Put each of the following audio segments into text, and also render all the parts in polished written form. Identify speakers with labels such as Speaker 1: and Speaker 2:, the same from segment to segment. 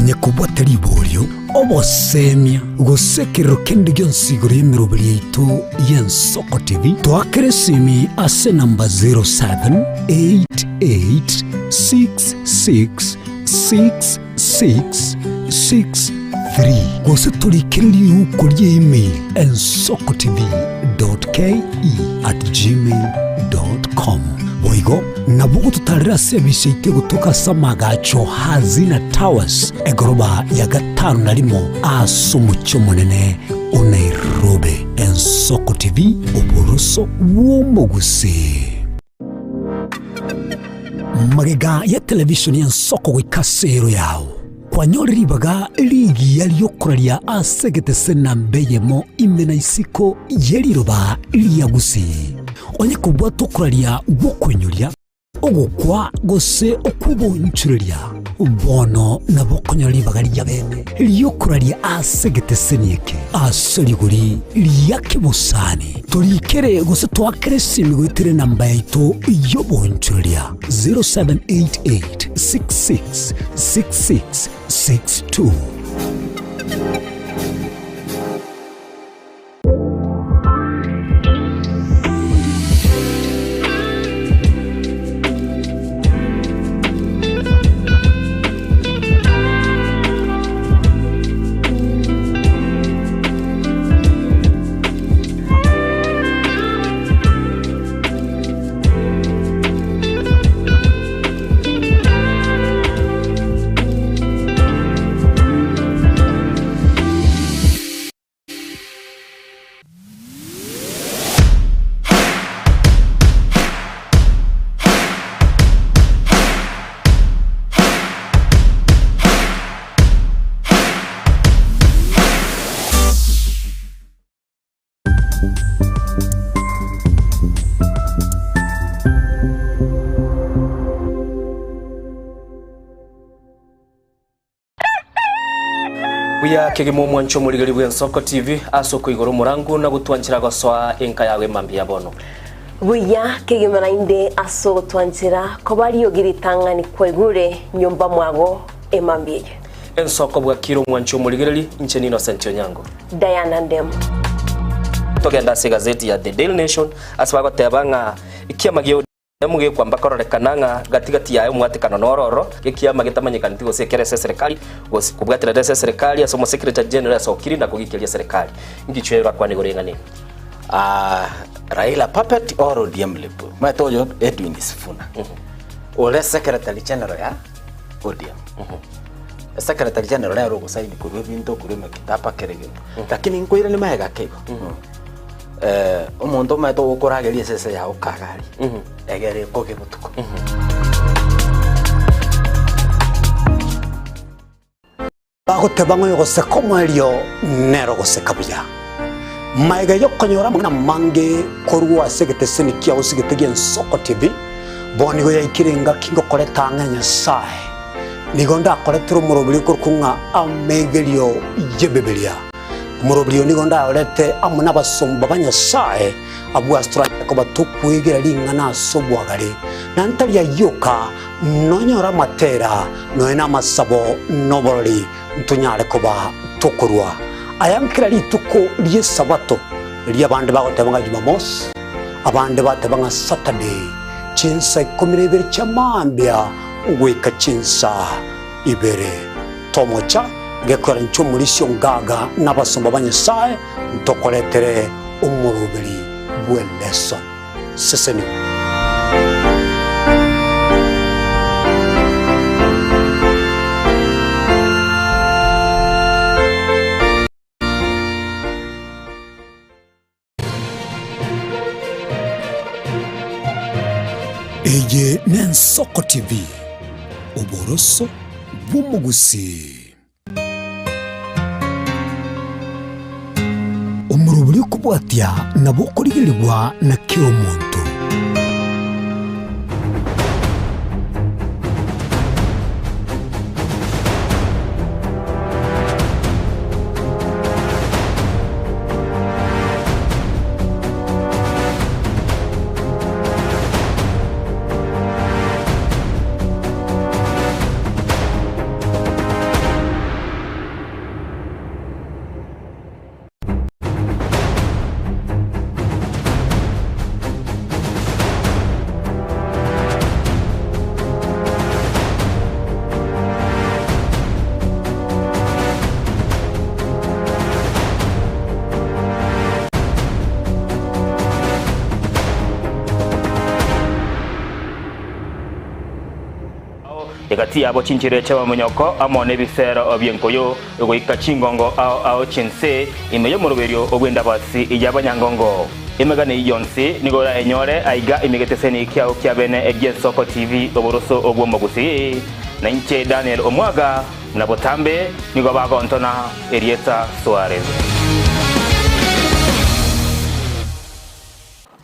Speaker 1: Onye kobwate riborio, obosemia, gose ekerero kende gionsi igoro y'emeroberi yaito y'Ensoko TV, toakere esimi ase enamba 0788666663 gose torikere riuko rie email ensokotv.ke@gmail.com. Boigo nabo ogototarera ase ebisa yaito egotoka ase amagacho Hazina Towers, egoroba ya gatano na rimo ase omochie omonene o Nairobi. Ensoko TV, oboroso bw'omogusii. Magega ya television y'ensoko goika ase ero yao, kwanyore ribaga rigiya riokoraria ase egetese namba eyemo ime na isiko ye riroba ria Gusii. Onye kobwata okoraria gw'okoinyoria, ogokwa gose okw'oboonchoreria, bono nabo okonyora ribaga ria bene ri'okoraria ase egeteseni eke ase rigori ria kebosani. Torikere gose toakere esimi goetera enamba yaito y'oboonchoreria 0788 66 66 62.
Speaker 2: Buya kegima omwancho omorigeri bw'Ensoko TV ase okoigora omorango na gotwanchera gosoa enka yago emambia ya bono.
Speaker 3: Buya kegima naende ase ogotwanchera koba riogi ritang'ani kwaigure nyomba mwago emambia eye.
Speaker 2: Ensoko bwakire omwancho omorigereri, inche n'Innocent Onyango.
Speaker 3: Diana Ndemo.
Speaker 2: Togende ase egazeti ya The Daily Nation ase bagoteba ng'a ekiama gia ODM gekwamba kororekana ng'a gati gati yaye omwatekano noro ororo, ekiama getamanyekaneti gose ekere ase eserekari gose kobwaterera ase eserekari ase omosecretary general asokiri na kogikeria eserekari. Ngichwe bakwane igoro y'eng'ana eye.
Speaker 4: Ah, Raila puppet or ODM lip. Omanyete oyo Edwin Sifuna. Ore secretary general ya ODM. Secretary general nere ogosaini korwa ebinto korwa emekitaba kera egento. Lakini nkoiranie magega ake igo. Eh, omonto omanyete ogokorageria esese yago kagari, egere ekoge botuko.
Speaker 1: Bagoteba ng'a oyogoseka omoerio nere ogoseka buya. Magega y'okonyora amang'ana amange korwa ase egeteseni kiao gose gi'Ensoko TV, bono nigo yaikire engaki ngokoreta ang'e Nyasae. Nigo ndakoretere omoroberi okorokwa ng'a Amegerio y'Ebibilia. Omoroberi oyo nigo ndayorete amo nabasomba ba Nyasae, abwo ase toranyare koba tokwegera ring'ana ase obwagare, na ntari ayio oka, nonyore amatera, nonya namasabo, na oborori, ntonyare koba tokorua aya nkera rituko ri'Esabato, erio abande bagoteba ng'a Jumamosi, abande bateba ng'a Saturday, chinsa ikomi na ibere chia mambia goika chinsa ibere. Tomocha gekogera inche omorisia o ngaga na abasomba ba Nyasae ntokoretere omoroberi bw'eleson. Sesenigwa. Eye n'Ensoko TV, oboroso bw'omogusii. Omorobori okobwatia nabo okorigerigwa na kera omonto.
Speaker 5: Egati yabo chinchera chi'abamonyoko amo nebisero bi'enkoyo, goika chingongo ao ao chi'ense, ime y'omoroberio bw'endabasi y'abanyangongo. Emegano eyio yonsi nigo orayenyore aiga ime geteseni kiao kia bene gi'Ensoko TV oboroso bw'omogusii. Na inche Daniel Omwaga, buna botambe nigo bagontona erieta Suarez.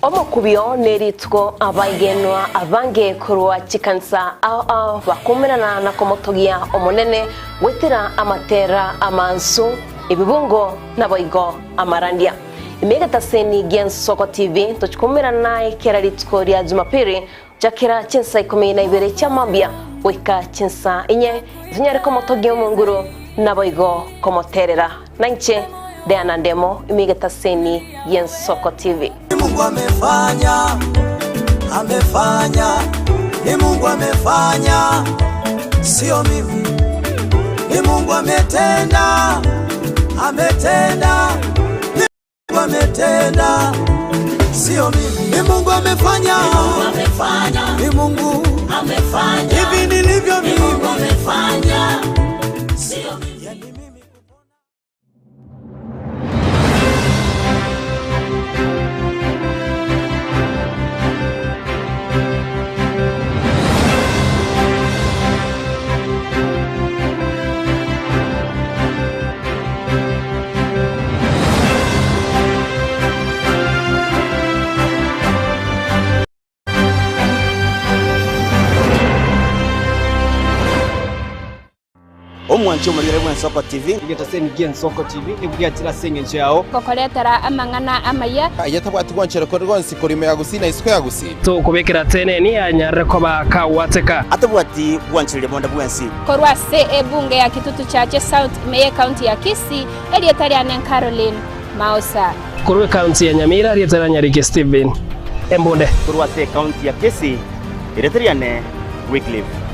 Speaker 3: Omokubio nerituko abaigenwa abange korwa chikanisa ao ao bakomerana na komotogia Omonene goetera amatera amansu, ebibungo naboigo amarandia. Ime egetaseni gi'Ensoko TV tochikomerana naye kera rituko ria Jumapili gochakera chinsa ikomi na ibere chia mambia goika chinsa inye, tonyare komotogia Omonguru naboigo komoterera. Nainche Diana Ndemo, ime egetaseni gi'Ensoko TV.
Speaker 6: Ni Mungu amefanya, amefanya, ni Mungu amefanya, sio mimi. Ni Mungu ametenda, ametenda, ni Mungu ametenda, sio mimi. Ni Mungu amefanya, ni Mungu amefanya, hivi nilivyo mimi. Mungu amefanya, sio mimi. Yani mimi
Speaker 7: Omwanchi omorigere bw'Ensoko TV.
Speaker 8: Egetaseni gi'Ensoko TV nigo giachire ase engencho yao.
Speaker 9: Gokoretera amang'ana amaya.
Speaker 10: Aye tabwati gwanchera kore gonsi korwa ime ya Gusii na isiko ya Gusii.
Speaker 11: Tokobekera teneni anyarire koba kagwateka.
Speaker 7: Atabwati gwanchereria bonde bwensi.
Speaker 9: Korwa ase ebunge ya Kitutu Chache South ime y'Ecounty ya Kisii, erieta riane Caroline Maosa.
Speaker 11: Korwa ecounty ya Nyamira, erieta ria Nyariki Stephen Embunde.
Speaker 7: Korwa ase ecounty ya Kisii, erieta riane Wycliffe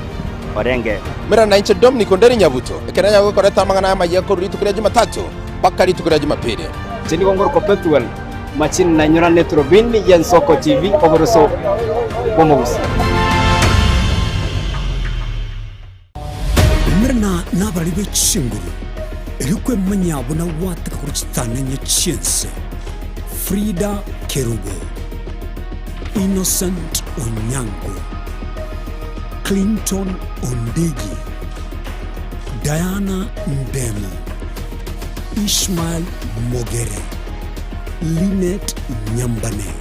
Speaker 7: Orenge.
Speaker 10: Mera nainche Dominic Onderi Nyabuto, ekero nanyare gokoreta amang'ana aya amayia korwa rituko ria Jumatatu mpaka rituko ria Jumapili.
Speaker 8: Inche nigo ngorokwa Pethuel Machini nainyora Eturubini y'Ensoko TV oboroso bw'omogusii.
Speaker 1: Umerana nabarari be chinguru, erio kwemanya buna gwateka korwa chitanenye chi'ense. Frida Kerubo, Innocent Onyango, Clinton Ondigi, Diana Ndemo, Ishmael Mogere, Linet Nyambane,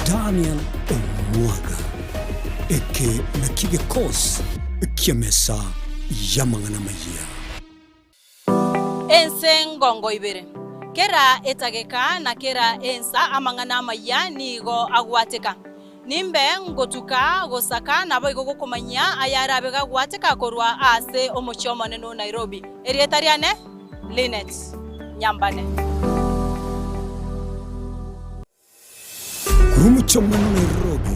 Speaker 1: Daniel Omwaga. Eke nakio gekosi ki'emesa y'amang'ana amayia.
Speaker 12: Ense ngongo ibere, kera etageka na kera ensa amang'ana amayia nigo agwateka. Nimbe ngotuka gosaka naboigo gokomanyia ayarabe gagwateka korwa ase omochie omonene o Nairobi. Erieta riane Linet Nyambane.
Speaker 1: Korwa omochie omonene o Nairobi.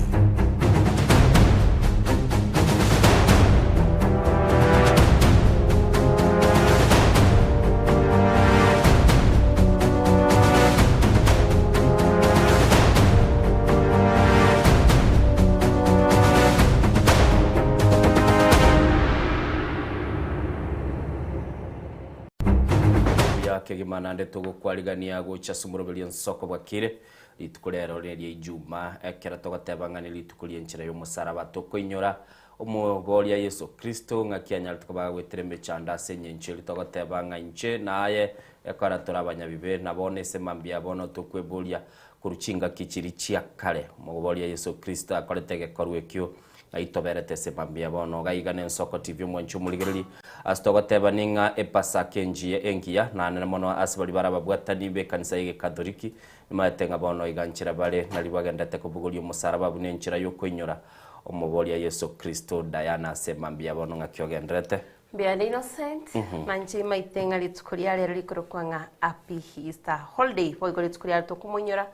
Speaker 2: Buya kegima naende togokwarigania gocha ase omoroberio nsoko bwakire. Rituko rero neria Ijuma, ekero togoteba ng'a nerituko ri'enchera y'omosaraba, tokoinyora Omoboria Yeso Kristo, ng'aki anyarete koba agoetera emechando ase engencho eria togoteba ng'a inche na aye ekero tore abanyabibe, na bono ase mambia bono tokweboria korwa chingaki chiria chia kare. Omoboria Yeso Kristo akorete egekorwa ekio Ng'ai toberete ase mambia bono iga iga n'Ensoko TV omwanchi omorigereria ase togoteba ning'a Epasaka engiya engiya naanene mono ase baria bare ababwatani b'ekanisa y'Egekatholiki nimaete ng'a bono iga nchera bare nario bagendete kobogoria omosaraba buna enchera y'okoinyora Omoboria Yeso Kristo Diana ase mambia bono ng'aki ogenderete.
Speaker 3: Mbuya Innocent, na inche imaite ng'a rituko ria rero rikorokwa ng'a Happy Easter Holiday, boigo rituko ria rero tokomoinyora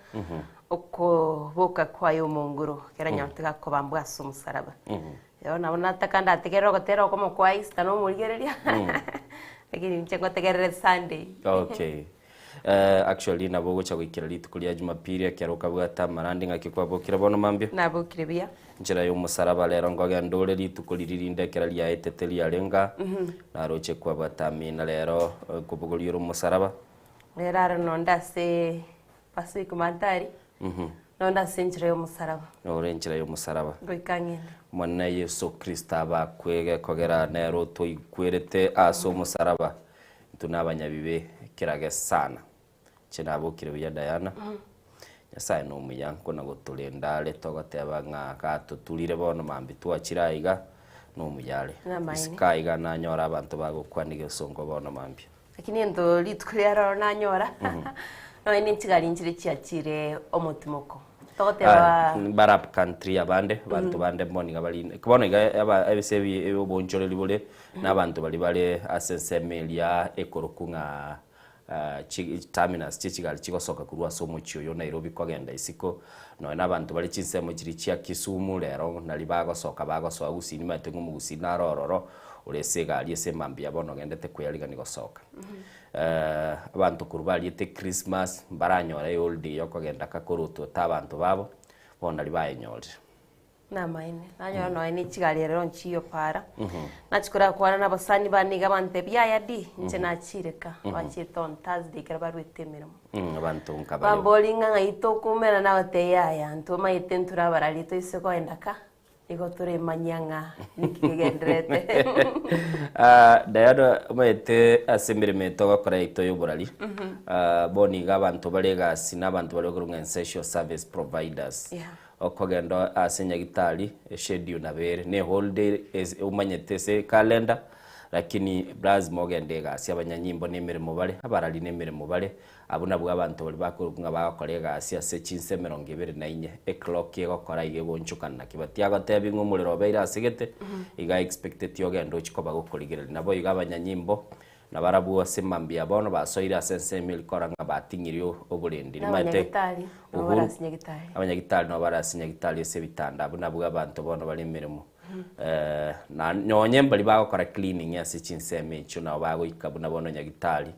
Speaker 3: okoboka kwaye omonguru, ekero anyarete gakobambwa ase omosaraba. Ero nabo nataka ndategerere ogotera okomo kwa Easter na omorigereria, lakini inche ngotegerere Sunday.
Speaker 2: Okay. Eh, actually nabo ogocha goikera rituko ria Jumapili ekero okabwate amarandi ng'aki kwabokire bono mambia?
Speaker 3: Nabokire buya.
Speaker 2: Enchera y'omosaraba rero nkogenda ore rituko riria rinde ekero riaetete riarenge aa, naroche kwabwata amina rero nkobogoria ore omosaraba.
Speaker 3: Rero aro nonde ase Pacific Mantari, nonde ase enchera y'omosaraba.
Speaker 2: Nore enchera y'omosaraba.
Speaker 3: Goika ng'ende.
Speaker 2: Omonene Yeso Kristo abakwe gekogera nere otoigwerete ase omosaraba, intwe nabanyabibe kerage sana. Inche nabokire buya Diana, Nyasaye nomuya nkona gotorenda are togoteba ng'a gatoturire bono mambia twachire aiga, nomuya are.
Speaker 3: Namaene.
Speaker 2: Isiko aiga nanyore abanto bagokwana egesongo bono mambia.
Speaker 3: Lakini ento rituko ria roro nanyora, nonye ne chigari nchire chiachire omotimoko. Togoteba
Speaker 2: Ah, bare up country abande, abanto bande bono iga bari, bono iga aba ebise ebi obonchoreri bore, na abanto baria bare ase ensemo eria ekorokwa ng'a Chiterminus chi'echigari chigosoka korwa ase omochie oyo o Nairobi kogenda isiko, nonya nabanto bare chinsemo chiria chia Kisumu rero naria bagosoka bagosoa Gusii nimaete ng'a omogusii naro ororo ore ase egari ase emambia bono ogendete kweyarigania gosoka. Abanto korwa bariete Christmas mbaranyore eholiday yokogenda ka korotota abanto babo, bono naria bayenyorire.
Speaker 3: Namaene, nanyora nonya ne chigari ere nchiyo para. Nachia korakwana na abasani bane iga bantebia yaya di, inche nachire ka, bachiete on Thursday ekero baruete emeremo.
Speaker 2: Mm, abanto nkabareo.
Speaker 3: Bambori ng'a ng'ai tokoumera nabatebia yaya, ntomaete ntore abarari toise koenda ka, nigo toremanyia ng'a niki kegendererete.
Speaker 2: Ah, Diana omanyete ase emeremo eye togokora yaito ya oborari, ah, bono iga abanto bare egasi na abanto baria bakorwa ng'a essential service providers.
Speaker 3: Yeah.
Speaker 2: Okogenda ase nyagitari eschedule nabo ere ne holiday omanyete ase calendar lakini lazima ogende egasi abanyanyimbo na emeremo bare abarari na emeremo bare abwo nabwo abanto baria bakorokwa ng'a bagokora egasi ase chinsa emerongo ebere na inye eclock egokora iga egoonchokana naki batiagotebi ng'a omorero obeire ase gete iga expecteti ogende ochie koba gokorigereria. Nabo igo abanyanyimbo Nabarabwo ase mambia bono basoire ase ensemo eria korora ng'a bating'irie oborendi. Nimaete
Speaker 3: Abanyagitari nabo
Speaker 2: Uhuru
Speaker 3: bare ase nyagitari.
Speaker 2: abanyagitari nabo bare ase nyagitari ase ebitanda abwo nabwo abanto bono bare emeremo. Na nonye mbaria bagokora cleaning ase chinsemo echio nabo bagoika buna bono nyagitari,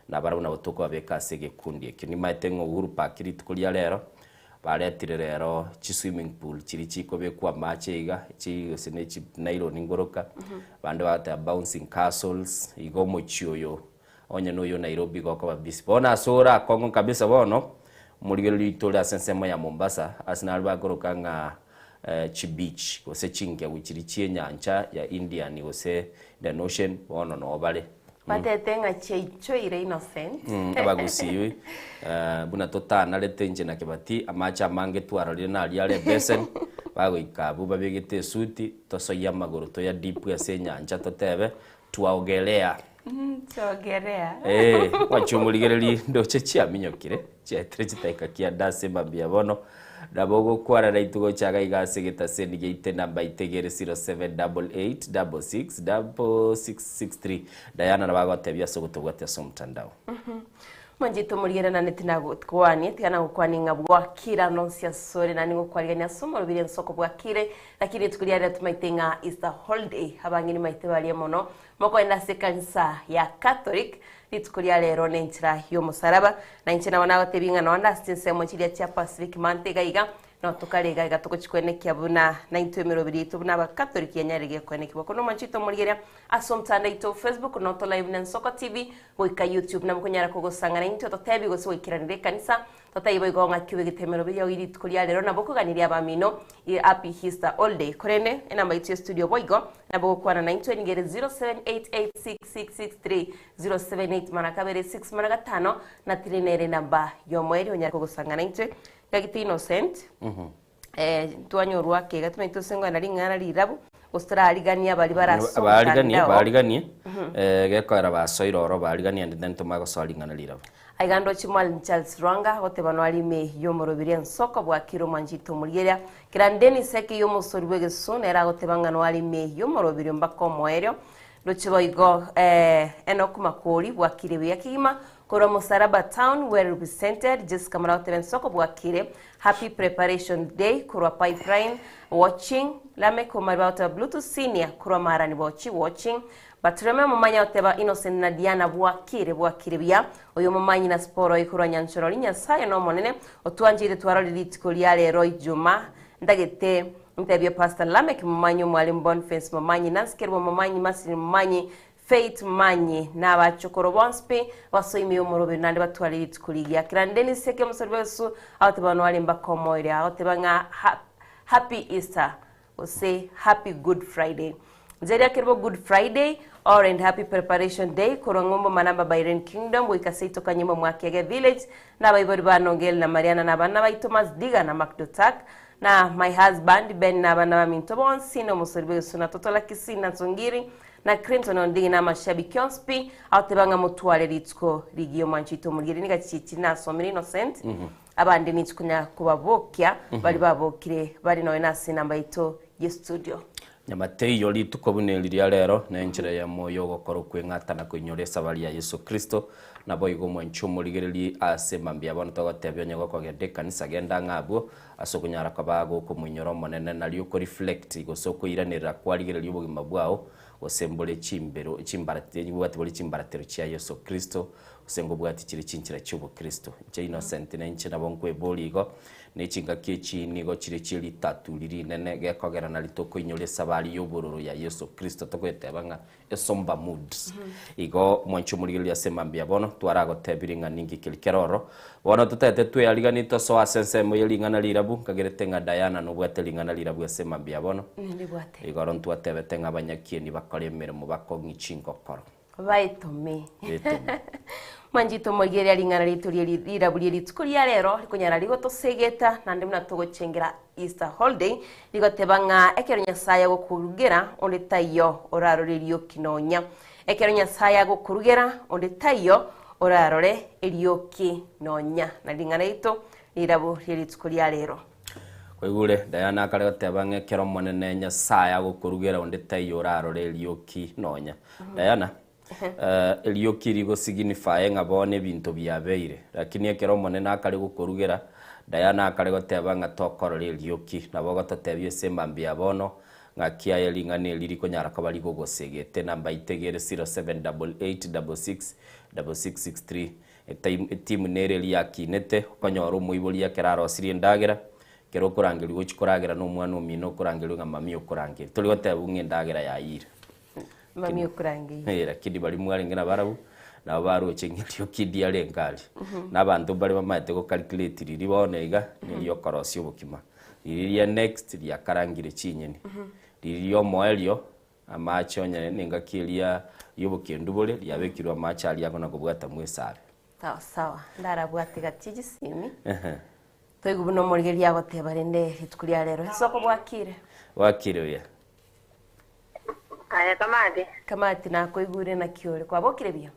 Speaker 2: nabarabwo nabo tokobabeka ase egekundi ekio. Nimaete ng'a Uhuru Park rituko ria rero, Baretire rero chi swimming pool chiria chikobekwa amache iga, chi gose ne chi nylon ngoroka, abande bagoteba bouncing castles, iga omochie oyo onye noyo Nairobi iga okoba busy. Bono ase ore akong'u kabisa bono, omorigereria oito ore ase ensemo ya Mombasa, ase naria bakoroka ng'a chi beach gose chingegu chiria chia enyancha ya Indian gose Indian Ocean, bono noo bare.
Speaker 3: Batete ng'a chiaichoire innocent.
Speaker 2: Abagusii buna totanarete inche na Kebati, amache amange twarorire naria are ebeseni, bagoika abwo babegete esuti, tosoyie amagoro toya dip ase enyancha totebe twaogelea.
Speaker 3: Twaogelea.
Speaker 2: Mwachia omorigereria ndoche chiaminyokire, chiaetire chidakika kianda ase mambia bono, Nabo ogokwana naintwe gocha iga iga ase egetaseni giaito enamba yaito egere 0788666663. Diana nabo agotebia ase ogotobwatia ase omotandao.
Speaker 3: Mwanchete omorigeranane tinagokwanie, tiga nagokwanie ng'a bwakire ande onsi asore, naende ngokwarigania ase omorobiri ensoko bwakire, lakini rituko riarero tomaete ng'a Easter holiday, abang'ina maete baria mono, Mokoenda ase ekanisa ya Catholic rituko ria rero nenchera y'omosaraba, na inche nabo nagotebie ng'a nonde ase chinsemo chiria chia Pacific mante iga iga, no tokare iga iga togochikwenekia buna naintwe emeroberi yaito buna Abakatholiki yanyarire gekwenekigwa. Korende omwancho oito omorigereria ase omotandao oito o Facebook noto live na Ensoko TV goika YouTube nabo konyara kogosang'ana intwe totebie gose goikeranera ekanisa Totaiyo boigo ng'aki obegete emeroberi yao rituko ria rero nabo okoganiria abamino i happy Easter holiday. Korende enamba yaito ya studio boigo nabo ogokwana naintwe nigo ere 07886663 078 mara kabere 6 mara gatano na tiri nere enamba yomoerio onyare kogosanga naintwe. Gaki Innocent eh, twanyorwa ake iga tomaete ase ngoenda ring'ana rirabu gose torariganie abari bare ase
Speaker 2: Baariganie,
Speaker 3: omotandao.
Speaker 2: baariganie, eh, gekoera basoire oro baariganie and then tomanye gosoa ring'ana riraba.
Speaker 3: Aiga ndoche Mwalimu Charles Lwanga agoteba noare ime y'omorobiri ensoko bwakire omwanchete omorieria. Kera Dennis Ekei omosori bw'egesusu nere agoteba ng'a noare ime y'omorobiri mpaka omoerio. Ndoche boigo Enock Makori bwakire buya kegima korwa Musaraba Town well represented. Jessica Mura agoteba ensoko bwakire. Happy preparation day korwa Pipeline watching. Lameck Omariba agoteba Bluetooth Senior korwa Marani Bochi watching. Batureme omomanya oteba Innocent na Diana bwakire bwakire buya. Oyo omomanyi na sporo oikorwa Nyanchorori Nyasaye nomonene otwancheire twarorire rituko ria rero Ijumaa ndagete. Ntebie Pastor Lameck Momanyi, Omwalimu Boniface Momanyi, Nancy Kerubo Momanyi, Marceline Momanyi, Faith Momanyi, na abachokoro bonsi pi basoime omoroberi naende batware rituko rigiya. Kirani Dennis Seke omosori bw'Egesusu agoteba bono are mbaka omoerio agoteba ng'a Happy Easter gose Happy Good Friday. Njeria Kerubo Good Friday all and happy preparation day korwa ng'umbu Manamba Bahrain Kingdom goika seito Kanyimbo Mwakiage Village na abaibori ba Nongel na Mariana na abana baito Masdiga na Macdotak na my husband Ben na abana baminto bonsi na omosori bw'egesuna Totola Kisii na Nsongiri na Clinton Ondigi na amashabiki onsi pi agoteba ng'a motware rituko rigiya omwancho oito omorigeri niga chichi nasomire Innocent abande ninchi konya kobabokia bari babokire bari nonya nase enamba yaito ye studio.
Speaker 2: Nyama teiyo rituko buna eri ria rero, na enchera eyemo y'ogokora okweng'ata na koinyora esabari ya Yeso Kristo. Naboigo omwanchi omorigererie ase mambia bono togotebia onye gokogenda ekanisa genda ang'e abwo ase okonyara koba gokomoinyora Omonene nario okoreflect gose okoiranerera kwarigereria obogima bwao gose mbore chimbero chimbarati bwati bore chimbaratero chia Yeso Kristo gose ngobwati chire chinchera chi'obokristo. Inche Innocent na inche nabo nkweboria igo Ne chingaki echi nigo chire chie ritaturi rinene, gekogera nari tokoinyora esabari y'obororo ya Yeso Kristo, togoeteba ng'a esomber mood. Igo mwanche omorigereria ase mambia bono, twaragotebirie ng'a ninki keri kere ororo. Bono totagete tweariganie tosoe ase ensemo ye ring'ana rirabu, nkagerete ng'a Diana nobwate ring'ana rirabu ase mambia bono.
Speaker 3: Nindibwate.
Speaker 2: Igoro ntwatebete ng'a abanyakieni bakore emeremo bakong'i chingokoro.
Speaker 3: Baetome.
Speaker 2: Baetome.
Speaker 3: Mwanchete omorigereria ring'ana riaito rie rirabu rie rituko ria rero rikonyara rigotosegeta naende buna togochengera Easter holiday rigoteba ng'a ekero Nyasaye agokorugera onde taiyo orarore erioki nonya. Ekero Nyasaye agokorugera onde taiyo orarore erioki nonya. Na ring'ana riaito rirabu rie rituko ria rero.
Speaker 2: Kwaigure? Diana akare goteba ng'a ekero Omonene Nyasaye agokorugera onde taiyo orarore erioki nonya. Diana, erioki rigo signify ng'a bono ebinto biabeire, lakini ekero Omonene akare gokorugera, Diana akare goteba ng'a tokorora erioki, nabo ogototebia ase mambia bono, ng'aki aye ring'ana eri rikonyara koba rigogosegete, namba itegere 0788666663, Etimu nere eria yakinete, okonyora omoibori ekero arosirie endagera, ekero okorangerigwa gochia koragera na omwana omino okorangerigwa ng'a mami okorangeria. Tori goteba ng'a endagera yayire.
Speaker 3: Mami okorangeria.
Speaker 2: Eh, lakini baria mwarenge nabarabwo, nabo baroche ng'a erioki ndiarenge aria. Na abanto mbare bamaete go calculate riria bono iga, nerio okorosia obokima. Riria ria next riakarangire chinyeni. Riria ria omoerio, Amaache onye nengaki eria y'obokendu bore, riabekirwe amaache aria akona kobwata mwesabe.
Speaker 3: Sawa sawa, ndarabwate gati chisimi.
Speaker 2: Ehe.
Speaker 3: Toigwe buna omorigereria agoteba rende rituko ria rero. Esoko bwakire.
Speaker 2: Bwakire buya.
Speaker 13: Aye Kamati.
Speaker 3: Kamati nakoigure naki ore? Kwabokire buya?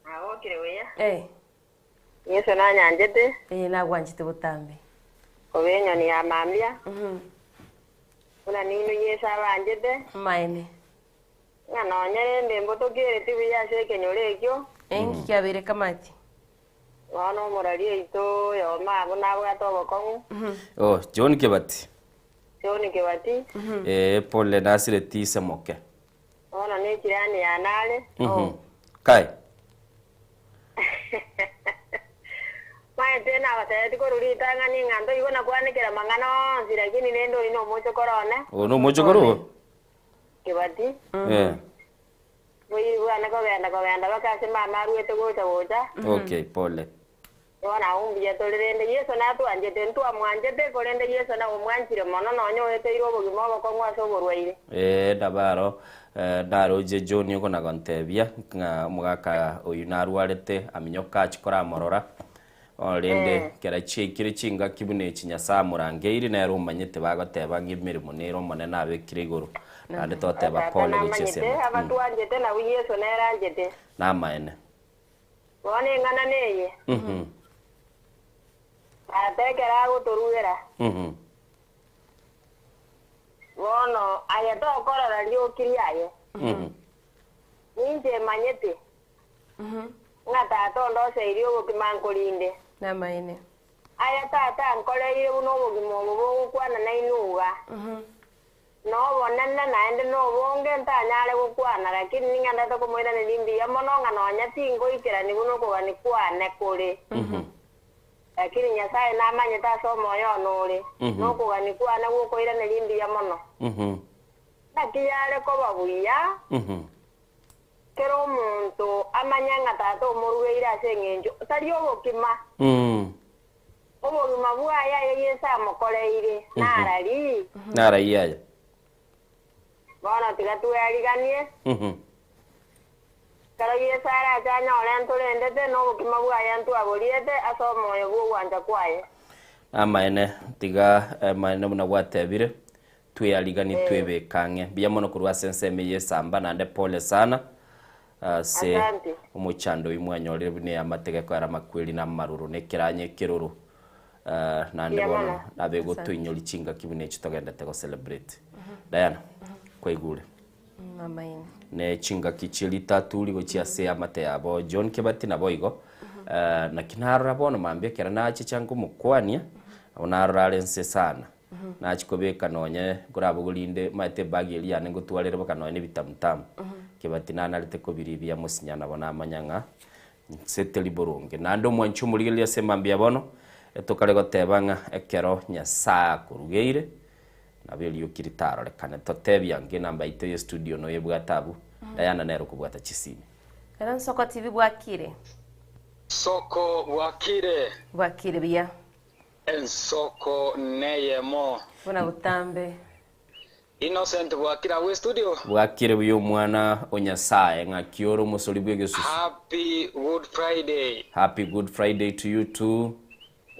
Speaker 13: Nabokire buya.
Speaker 3: Eh.
Speaker 13: Yeso nanyanchete.
Speaker 3: Ee, nagwanchete botambe.
Speaker 13: Koba enyoni ya mambia. Buna ninwe Yeso abanchete.
Speaker 3: Amaene.
Speaker 13: Ng'a nonya rende mbotokereti buya ase ekenyoro ekio.
Speaker 3: Inki kiabeire Kamati?
Speaker 13: Bono omorari oito oyomo abwo nabwate obokong'u.
Speaker 2: Oh, John Kebati.
Speaker 13: John Kebati.
Speaker 2: Ee, pole nasireti ise moke.
Speaker 13: Bono nechirani yane are.
Speaker 2: Kai.
Speaker 13: Maete nabatebetie korwa ritang'ani ng'a ntoigwe na kwanekera amang'ana onsi, lakini rende oria nomochokoro one.
Speaker 2: Oyo nomochokoro oo?
Speaker 13: Kebati.
Speaker 2: Eh.
Speaker 13: Boigwane kogenda kogenda mpaka ase mama aruete gocha gocha.
Speaker 2: Okay, pole.
Speaker 13: Bono agwo mbuya tore rende Yeso natwanchete, ntwamwanchete, korende Yeso nagomwanchire mono nonya oeteire obogima obokong'u ase oborwaire.
Speaker 2: Ee, nabaro naroche John okona gontebia ng'a omogaka oyio narwarete aminyoka achie koramorora, bono rende ekero chiaikire chingaki buna echi Nyasae amorangeiri nere omanyete bagoteba ng'a emeremo nere Omonene abekire igoro, naende toteba
Speaker 13: Tata
Speaker 2: pole gochia ase
Speaker 13: namanyete,
Speaker 2: emete.
Speaker 13: abatwanchete nabwo Yeso nere anchete.
Speaker 2: Namaene.
Speaker 13: Bono eng'ana neye, Tata ekero agotorugera, bono aye tokorora rioki riaye. Ninche manyete ng'a Tata ondoseirie obogima nkorinde.
Speaker 3: Namaene.
Speaker 13: Aya Tata ankoreire buna obogima obo bogokwana nainwe iga. Nobonene naende nobonge ntanyare gokwana, lakini ning'endete komoiraneria mbuya mono ng'a nonya tingoikerani buna okogania kwane kore. Lakini Nyasae namanyete ase omoyo one ore, na okogania kwane gw'okoiraneria mbuya mono. Naki yare koba buya kera omonto amanye ng'a Tata omorugeire ase engencho tari obokima. Obogima bwaye aye Yeso amokoreire narari?
Speaker 2: Narayie aye.
Speaker 13: Bono tiga tweariganie. Ekero Yeso arache anyore ntorendete, na obokima bwaye ntwaboriete ase omoyo bw'ogwancha kwaye.
Speaker 2: Namaene, tiga amaene buna gwatebire, tweariganie twebeke ang'e. Mbuya mono korwa ase ensemo eye esamba naende pole sana ase
Speaker 13: Asante.
Speaker 2: omochando oyio mwanyorire buna eamate gekoera amakweri na amaroro na ekeranya ekeroro naende
Speaker 13: Mbuya
Speaker 2: bono
Speaker 13: mono.
Speaker 2: nabe gotoinyori chingaki buna echi togendete go celebrate. Diana, kwaigure?
Speaker 3: Amaene.
Speaker 2: Ne chingaki chie ritaturi gochia ase eamate yabo John Kebati naboigo. Naki narora bono mambia ekero nachicha nkomokwania, nabo narora are nse sana. Nachia kobeka nonye nkorabogorie inde omanyete ebag eria yane ngotwarere boka nonye na ebitamutamu. Kebati nanarete kobiribia mosinya nabo namanya ng'a nse teri boronge. Naende omwanchi omorigereria ase mambia bono, etokare goteba ng'a ekero Nyasae akorugeire, Nabo erioki ritarorekane. Totebie ange enamba yaito ye studio noyebwate abwo. Diana nere okobwata chisimi.
Speaker 3: Ero Nsoko TV bwakire.
Speaker 14: Soko bwakire.
Speaker 3: Bwakire buya.
Speaker 14: Ensoko neyemo.
Speaker 3: Buna botambe.
Speaker 14: Innocent bwakire abwo estudio.
Speaker 2: Bwakire buya omwana o Nyasaye ng'aki ore omosori bw'egesusu.
Speaker 14: Happy good Friday.
Speaker 2: Happy good Friday to you too.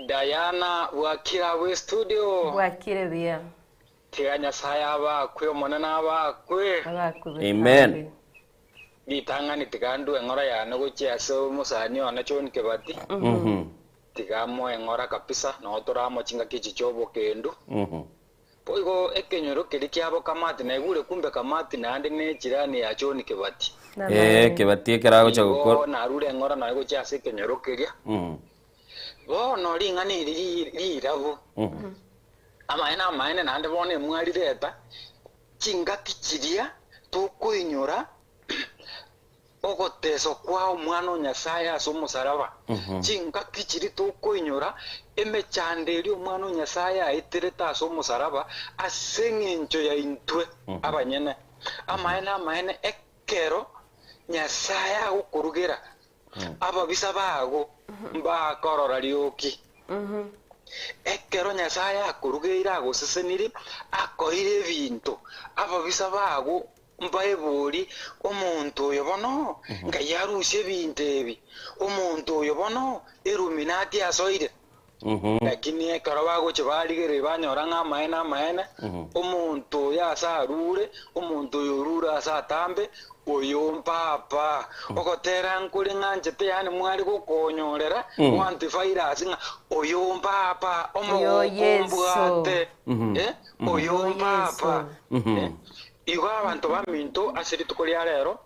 Speaker 14: Diana bwakire abwo estudio.
Speaker 3: Bwakire buya.
Speaker 14: Tiga Nyasaye abakwe Omonene abakwe.
Speaker 3: Abakwe botambe.
Speaker 2: Amen.
Speaker 14: Ritang'ani tiga ndue eng'ora yane gochia ase omosani one John Kibati. Tiga amoe eng'ora kabisa noo tore amo chingaki echi chiobokendu. Boigo ekenyoro keria kiabo Kamati naigure kumbe Kamati naende ne chirani ya John Kibati.
Speaker 2: Ee, Kibati ekero agocha
Speaker 14: Igo
Speaker 2: gokora.
Speaker 14: narure eng'ora nonya gochia ase ekenyoro keria. Bono ring'ana eri rirabu, amaene amaene naende bono emwarireta, chingaki chiria tokoinyora ogoteswa kwa Omwana o Nyasae ase omosaraba, chingaki chiria tokoinyora emechando eria Omwana o Nyasae aeterete ase omosaraba ase engencho yaintwe abanyene. Amaene amaene ekero Nyasae agokorugera Ababisa bago mbakorora rioki. Ekero Nyasae akorugeire agoseseniri, akoeire ebinto, ababisa bago mbaeborie, Omonto oyo bono ngai arusie ebinto ebi? Omonto oyo bono Eluminati asoire? Lakini ekero bagochia barigereria banyora ng'a amaene amaene, omonto oyo ase arure, omonto oyo orure ase atambe, oyo mpapa. Ogotera nkore ng'anchete yaani mware gokonyorera antivirus ng'a oyo mpapa,
Speaker 3: Oyo
Speaker 14: omogoko
Speaker 3: Yeso.
Speaker 14: mbwate, eh, oyo mpapa. Eh, Igo abanto baminto ase rituko ria rero,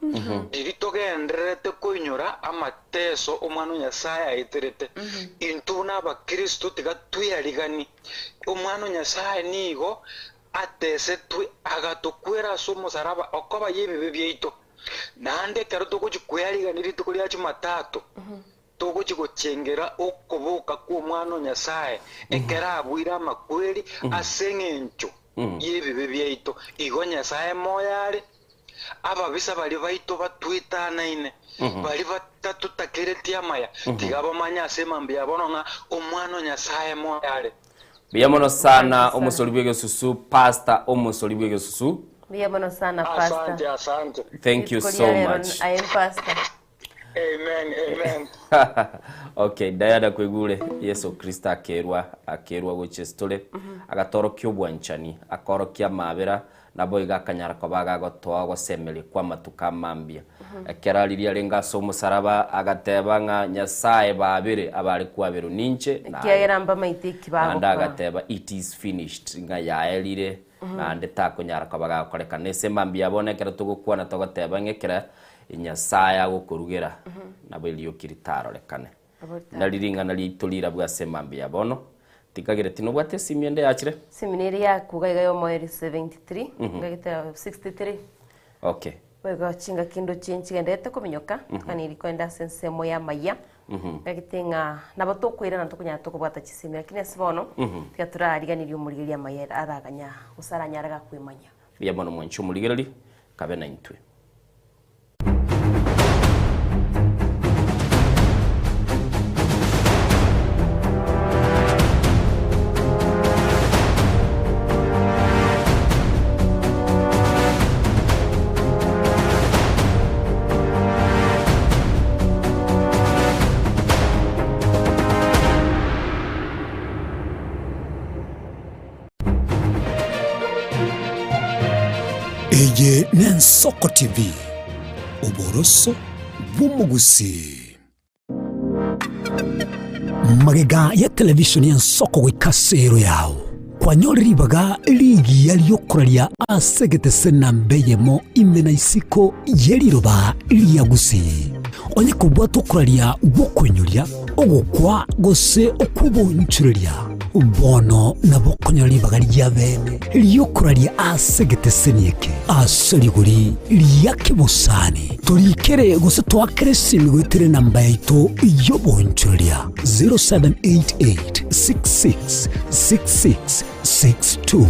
Speaker 14: riria togendererete koinyora amateso Omwana o Nyasae aeterete, intwe buna Abakristo tiga tweyariganie. Omwana o Nyasae nigo atesetwe agatokwera ase omosaraba okoba y'ebibe biaito. Naende ekero togochia kweyarigania rituko ria Jumatatu, Togochia gochengera okoboka kw'Omwana o Nyasae ekero abuire amakweri ase engencho y'ebibe biaito. Igo Nyasae moyo are, ababisa baria baito batwetanaine, baria batatotakereti amaya, tiga bamanye ase emambia ya bono ng'a Omwana o Nyasae moyo are.
Speaker 2: Mbuya mono sana omosori bw'egesusu pastor omosori bw'egesusu.
Speaker 3: Mbuya mono sana pastor.
Speaker 14: Asante, asante.
Speaker 2: Thank you
Speaker 3: Rituko
Speaker 2: so
Speaker 3: ria rero
Speaker 2: much.
Speaker 3: aye pastor.
Speaker 14: Amen, amen.
Speaker 2: Okay, Diana kwaigure Yeso Kristo akerwa akerwa gochia ase tore agatorokia obwanchani akorokia amabera naboigo akanyara koba agagotoa ogosemeria kwa amatuko amambia ekero riria arenge ase omosaraba agateba ng'a Nyasaye babere abare kwaberwa ninche naye
Speaker 3: Ekiagera mbamaete eki
Speaker 2: naende
Speaker 3: bagokora.
Speaker 2: agateba it is finished ng'a yaerire naende takonyara koba gakorekana ase mambia bono ekero togokwana togoteba ng'a ekero Nyasae agokorugera, nabo erioki ritarorekane. Nari ring'ana riaito rirabwe ase mambia ya bono. Tikagere tinobwate esimi ende yachire?
Speaker 3: Esimi nere yakuga iga yomoerio 73, ngagetera 63.
Speaker 2: Okay.
Speaker 3: Boigo chingaki ndoche nchigenderete kominyoka, tuganiri koenda ase ensemo y'amaya. Gagete ng'a nabo tokoirana tokonyara tokobwata chisemi lakini ase bono tiga torariganirie omorigereria amaya araganya gose aranyare gakwemanya.
Speaker 2: Mbuya mono mwanche omorigereria, kabe naintwe.
Speaker 1: Eye n'Ensoko TV, oboroso bw'omogusii. Magega ya television y'Ensoko goika ase ero yao, kwanyore ribaga rigiya riokoraria ase egetese namba eyemo ime na isiko ye riroba ria Gusii. Onye kobwate okoraria gw'okoinyoria, ogokwa gose okw'obonchoreria, bono nabo okonyora ribaga ria bene ri'okoraria ase egeteseni eke ase rigori ria kebosani. Torikere gose toakere esimi goetera enamba yaito y'obonchoreria 0788 66 66 62.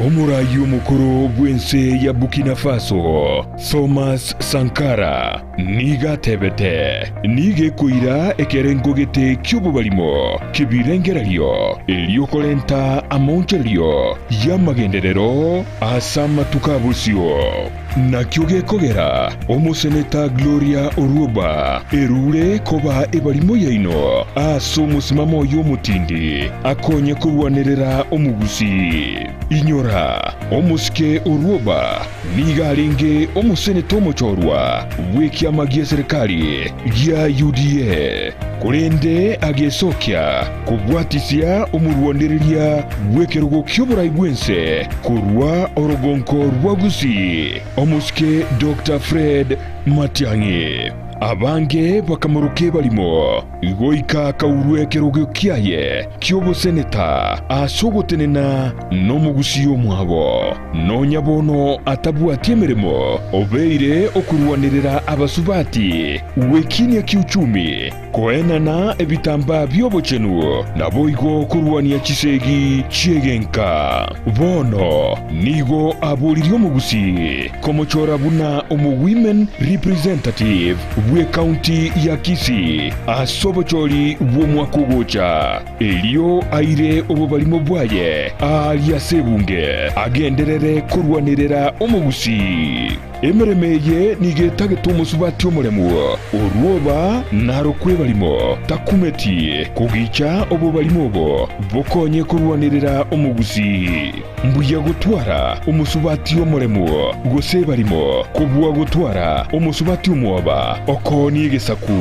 Speaker 15: Omoraai omokoro bw'ense ya Burkina Faso, Thomas Sankara, nigo atebete, Nigo ekoira ekerengo gete ki'obobarimo ki'ebirengererio erio korenta amaonchorerio y'amagenderero ase amatuko a bosio. Nakio gekogera omoseneta Gloria Orwoba erure koba ebarimo yaino ase omosimamo oye omotindi akonye korwanerera omogusii. Inyora, omosike Orwoba nigo arenge omoseneta omochorwa bw'ekiama gi'eserekari gia UDA, korende agesokia kobwatisia omorwanereria bw'ekerogo ki'oborai bw'ense korwa orogonko rwa Gusii, omosike Doctor Fred Matiang'i. Abange bakamoroka ebarimo goika akaurwa ekerogo kiaye ki'oboseneta ase ogotenena nomogusii omwabo. Nonya bono atabwati emeremo, obeire okorwanerera abasubati gwekinia kiuchumi, Koenana ebitambaa bi'obochenu, naboigo korwania chisegi chi'egenka. Bono nigo aboririe omogusii komochora buna omo-women representative bw'ecounty ya Kisii ase obochori bw'omwaka ogocha, erio aire obobarimo bwaye aaria ase ebunge agenderere korwanerera omogusii. Emeremo eye nigo etagete omosubati omoremu, orwoba narokwe ebarimo, takumeti kogicha obobarimo obo bokonye korwanerera omogusii. Mbuya gotwara omosubati omoremu gose ebarimo kobua gotwara omosubati omwoba okoonia egesaku.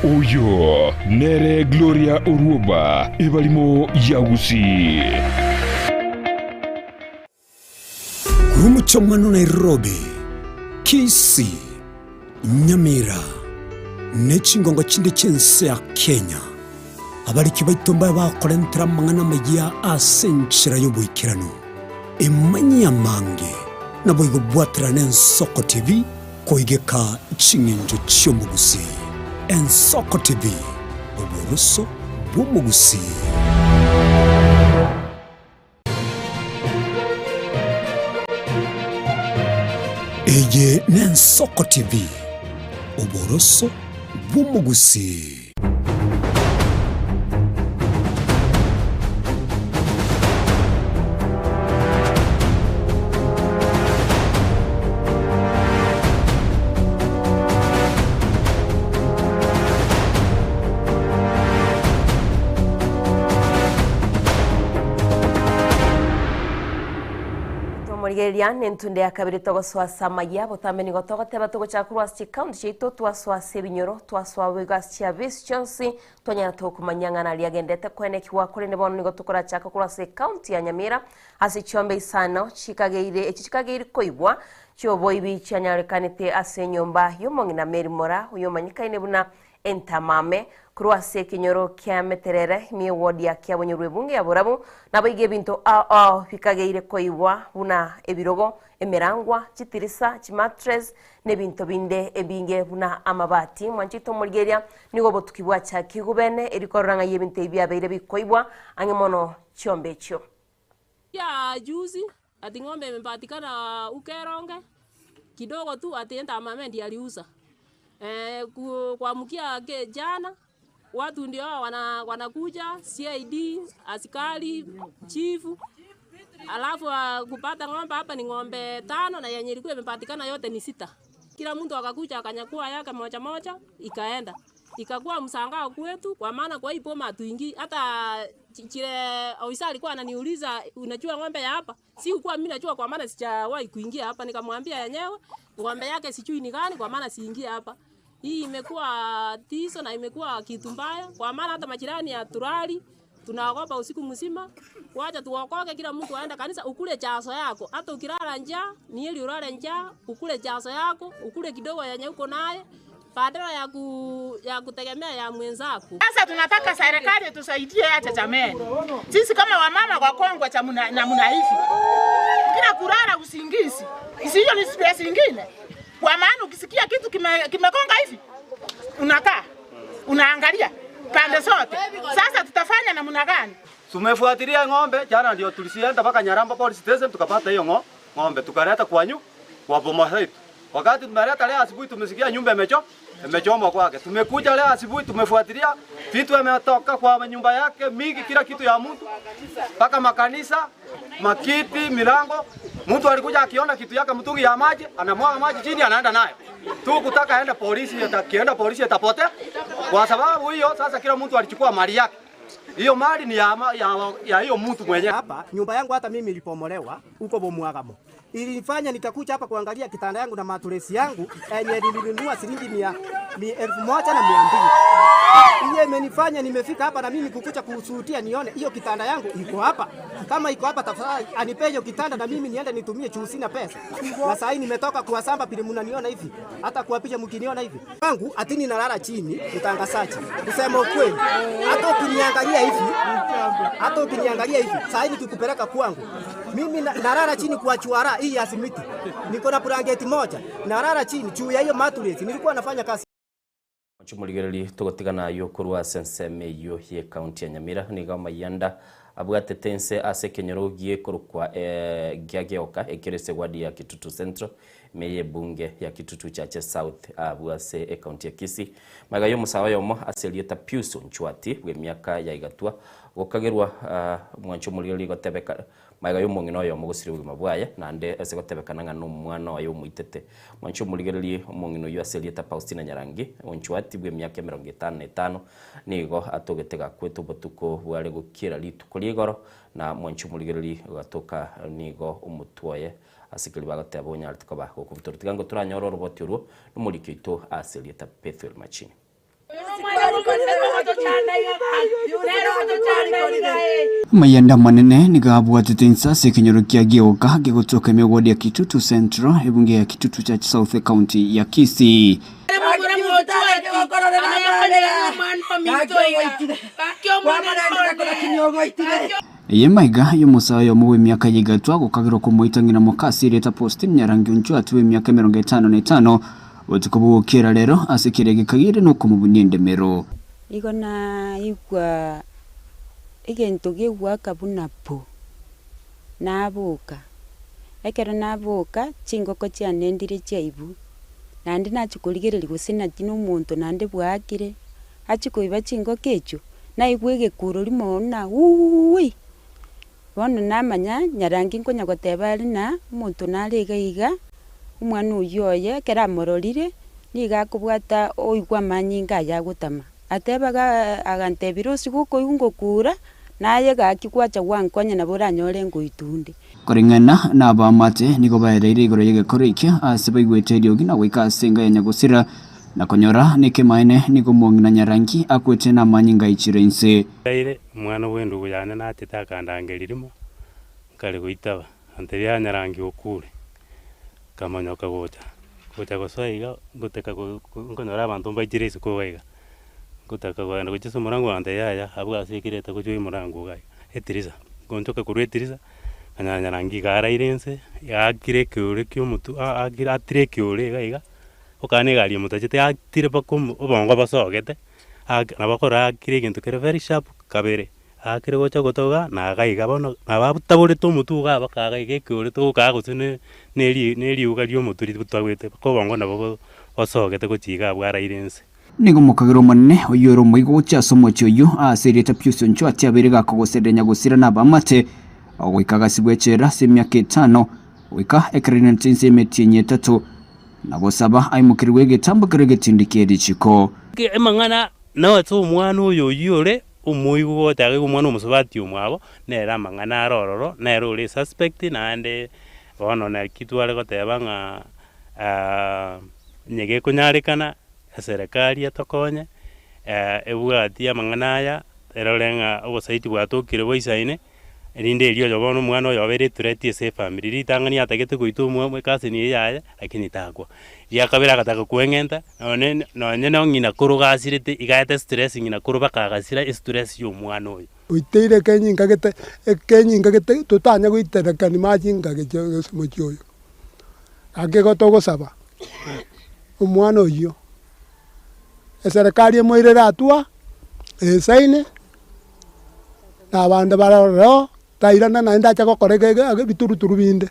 Speaker 15: Oyo nere Gloria Orwoba, ebarimo ya Gusii.
Speaker 1: Korwa omochie Nairobi, Kisii, Nyamira, ne chingongo chinde chi'ense ya Kenya, abariki baito mbabe bakorentera amang'ana amayia ase enchera y'oboikeranu. Emanyie amange, naboigo bwaterana Ensoko TV koigeka ching'encho chi'omogusii. Ensoko TV, oboroso bw'omogusii. Eye n'Ensoko TV, oboroso bw'omogusii.
Speaker 3: Tomorigereria nentunde ya kabere togosoa ase amaya botambe nigo togoteba togochaka korwa ase chikaunti chiaito twasoa ase ebinyoro twasoa boigo ase chiabisi chionsi twanyara tokomanya ng'a nari agendete koenekigwa korende bono nigo tokorachaka korwa ase ekaunti ya Nyamira ase chiombe isano chikageire echi chikageire koibwa chioboibi chianyarekanete ase enyomba y'omong'ina Mary Moraa oyomanyekaine buna Entamame korwa ase ekenyoro kia Meterere ime y'eward ya Kiabonyoru ebunge ya Borabu naboigo ebinto ao ao bikageire koigwa buna ebirogo, emerangwa, chitirisa, chimattress na ebinto binde ebinge buna amabati. Mwanchete omorigereria nigo obotuki bwachakigwe bene erio korora ng'ai ebinto ebi biabeire bikoibwa ang'e mono chiombe echio.
Speaker 16: Ya juzi ati ng'ombe imepatikana Ukeronge kidogo tu ati entamame ndiye aliuza kuamkia jana watu ndio hao wana, wanakuja CID, askari, chifu alafu kupata ng'ombe hapa ni ng'ombe tano na yenye ilikuwa imepatikana yote ni sita. Kila mtu akakuja akanyakua yake moja moja ikaenda. Ikakuwa msangao kwetu kwa maana kwa hii boma hatuingii hata chile ofisa alikuwa ananiuliza unajua ng'ombe ya hapa? Sikuwa mimi najua kwa maana sijawahi kuingia hapa, nikamwambia yenyewe ng'ombe yake sijui ni gani kwa maana siingie hapa. Hii imekuwa tiso na imekuwa kitu mbaya kwa maana hata majirani ya turali tunaogopa usiku mzima. Wacha tuokoke, kila mtu aende kanisa, ukule chaso yako. Hata ukilala njaa, ni heri ulale njaa, ukule chaso yako, ukule kidogo yenye uko naye badala ya, ku, ya kutegemea ya mwenzako.
Speaker 17: Sasa tunataka serikali tusaidie acha jameni. Sisi kama wamama kwa kongwe cha muna, na muna hivi. Kila kulala usingizi. Isiyo ni stress ingine. Kwa maana ukisikia kitu kime, kimegonga hivi unakaa unaangalia pande zote. Sasa tutafanya namna gani?
Speaker 18: Tumefuatilia ng'ombe jana, ndio tulisienda mpaka Nyaramba police station tukapata hiyo ng'o, ng'ombe tukaleta kwanyu kwa boma zetu. Wakati tumeleta leo asubuhi tumesikia nyumba imecho imechomwa kwake. Tumekuja leo asubuhi tumefuatilia vitu ametoka kwa nyumba yake mingi, kila kitu ya mtu mpaka makanisa, makiti, milango. Mtu alikuja akiona kitu yake, mtungi ya maji, anamwaga maji chini, anaenda nayo tu kutaka aende polisi, atakienda polisi atapotea. Kwa sababu hiyo sasa kila mtu alichukua mali yake. Hiyo mali ni ya, ya, ya hiyo mtu mwenyewe.
Speaker 19: Hapa nyumba yangu hata mimi ilipomolewa huko Bomwagamo. Ilifanya nikakuja hapa kuangalia kitanda yangu na maturesi yangu yenye nilinunua shilingi mia, mi, 1200. Hiyo imenifanya nimefika hapa na mimi kukuja kushuhudia nione hiyo kitanda yangu iko hapa. Kama iko hapa tafadhali anipe hiyo kitanda na mimi niende nitumie juu sina pesa. Na saa hii nimetoka kuwasamba pili mnaniona hivi. Hata kuwapicha mkiniona hivi. Wangu atini nalala chini mtangazaji. Kusema ukweli. Hata ukiniangalia hivi, hata ukiniangalia hivi, saa hii nikikupeleka kwangu, mimi na- nalala chini kwa chuara hii ya simiti. Niko na blanketi moja, nalala chini juu ya hiyo mattress. Nilikuwa nafanya kazi
Speaker 2: Chumurigereri tugotigana yo korwa senseme yo ye county ya Nyamira niga mayanda abwatete nse ase ekenyoro giekorokwa eh, gia gioka ekerese wadi ya Kitutu Central meye bunge ya Kitutu Chache South abwo ase ecounty ya Kisii maga yo musawa yomo ase erieta Pius Onchwati bwe miaka ya igatwa gokagerwa uh, mwancho murigereri gotebeka maega ya omong'ina oyomo gosira obogima bwaye naende ase gotebekana ng'a na omwana oye omoitete. Mwanche omorigererie omong'ina oyio ase erieta Faustina Nyarangi, Onchwati bw'emiaka emerongo etano na etano, nigo atogete gakwete obotuko bware gokiera rituko ria igoro, na mwanche omorigererie gatoka nigo omotwe oye ase keria bagoteba onyarete koba gokobutorwa. Tiga ngo toranyore oroboti orwo nomoriki oito ase erieta Bethuel Machini.
Speaker 20: Amayanda amanene nigo abwatete inse ase ekenyoro kia Gioka gegotoka emegwadi ya Kitutu Central, ebunge ya Kitutu Church South ecounty ya Kisii. Eye maiga y'omosae oyomo bw'emiaka ya igatwa gokagerwa komoita ng'ina moka ase erieta Faustine Nyarangi Onchwati bw'emiaka emerongo etano na etano botuko bogokiera rero ase keria gekagire nokomobunia endemero.
Speaker 21: Igo naigwa egento gegoaka buna pu, naboka. Ekero naboka, chingoko chiane ndire chiaibwa, naende nachia korigereria gose naki na omonto naende bwaakire, achia koiba chingoko echio, naigwa egekuro rimo buna wuuui, bono namanya nyarangi nkonya goteba are ng'a omonto nare iga iga, omwana oywo oye ekero amororire, niga akobwata oigwa amanyinga aya agotama. Atebaga agantebia rosie gokoigwa ngokura, naye gaki gwacha gwankonya nabo oranyore ngoitunde.
Speaker 20: Koreng'ana nabamate nigo baereire igoro y'egekoro ekio ase baigwete eriogi na goika ase enga ya nyagosira na konyora nekemaene nigo omong'ina Nyarangi akwete namanyinga aichire inse.
Speaker 22: Aire omwana bw'endugu yane nachete akandangeria rimo, nkare goitaba, antebia Nyarangi okure, nkamonyoka gocha, gocha gosoa iga, ngoteka go nkonyora abanto mbaichire isiko iga iga. Ngotaka kogenda gochia ase omorango ogantebia yaya, abwo ase ekirete gochia omorango iga iga, etirisa. Ngonchoka korwa etirisa, nkanyora nyarangi iga araire inse, aakire ekeore kia omotwe a- akire atire ekeore iga iga, okana na egari emotachete atire mpaka omo obongo bosogete, ake nabo okora aakire egento kere very sharp kabere, aakire gocha gotoga na iga iga bono nabo abutaborete omotwe igaa mpaka iga iga ekeore togokaa gose ne na eri na eriuga ria omotwe ributagete mpaka obongo nabo bo bosogete gochia iga abwo araire inse.
Speaker 20: Nigo omokagera omonene oyio ore omoigo gochia ase omochie oyio aase erieta Pius Onchwati abeire gakogosereria nyagosira na abaamate, goika agasibwa echela ase emiaka etano, goika ekero rinanete inse y'emetienyi etato, na gosaba aimokerigwe egetambo keria egetindi kie richiko.
Speaker 22: Amang'ana nase omwana oyo oyio ore omoigwa gocha iga omwana omosubati omwabo, nere amang'ana are ororo, nere ore esuspect naende bono naki tware goteba ng'a onye gekonyarekana eserekari etokonye, ebwatie amang'ana aya, erore ng'a obosaiti bwatokire boisaine, erinde erio oyo bono omwana oyo obeire ethreat ase efamiri. Ritang'ani atagete goita omwa ecousin eye yaye, lakini takwa. Ria kabere agataka koeng'enta, nonye nonye na ng'ina koro gasirete, iga aete stress ng'ina koro mpaka agasira estress ya omwana oyo.
Speaker 4: Oiteire ekenyinga gete ekenyinga gete totanya goiterekani machinga geche ase omochie oyo. Gaki igo togosaba, omwana oyio, eserekari emoirere hatua, esaine, na abande barore oo, tairana naende ache gokora ege ege ebituruturu binde,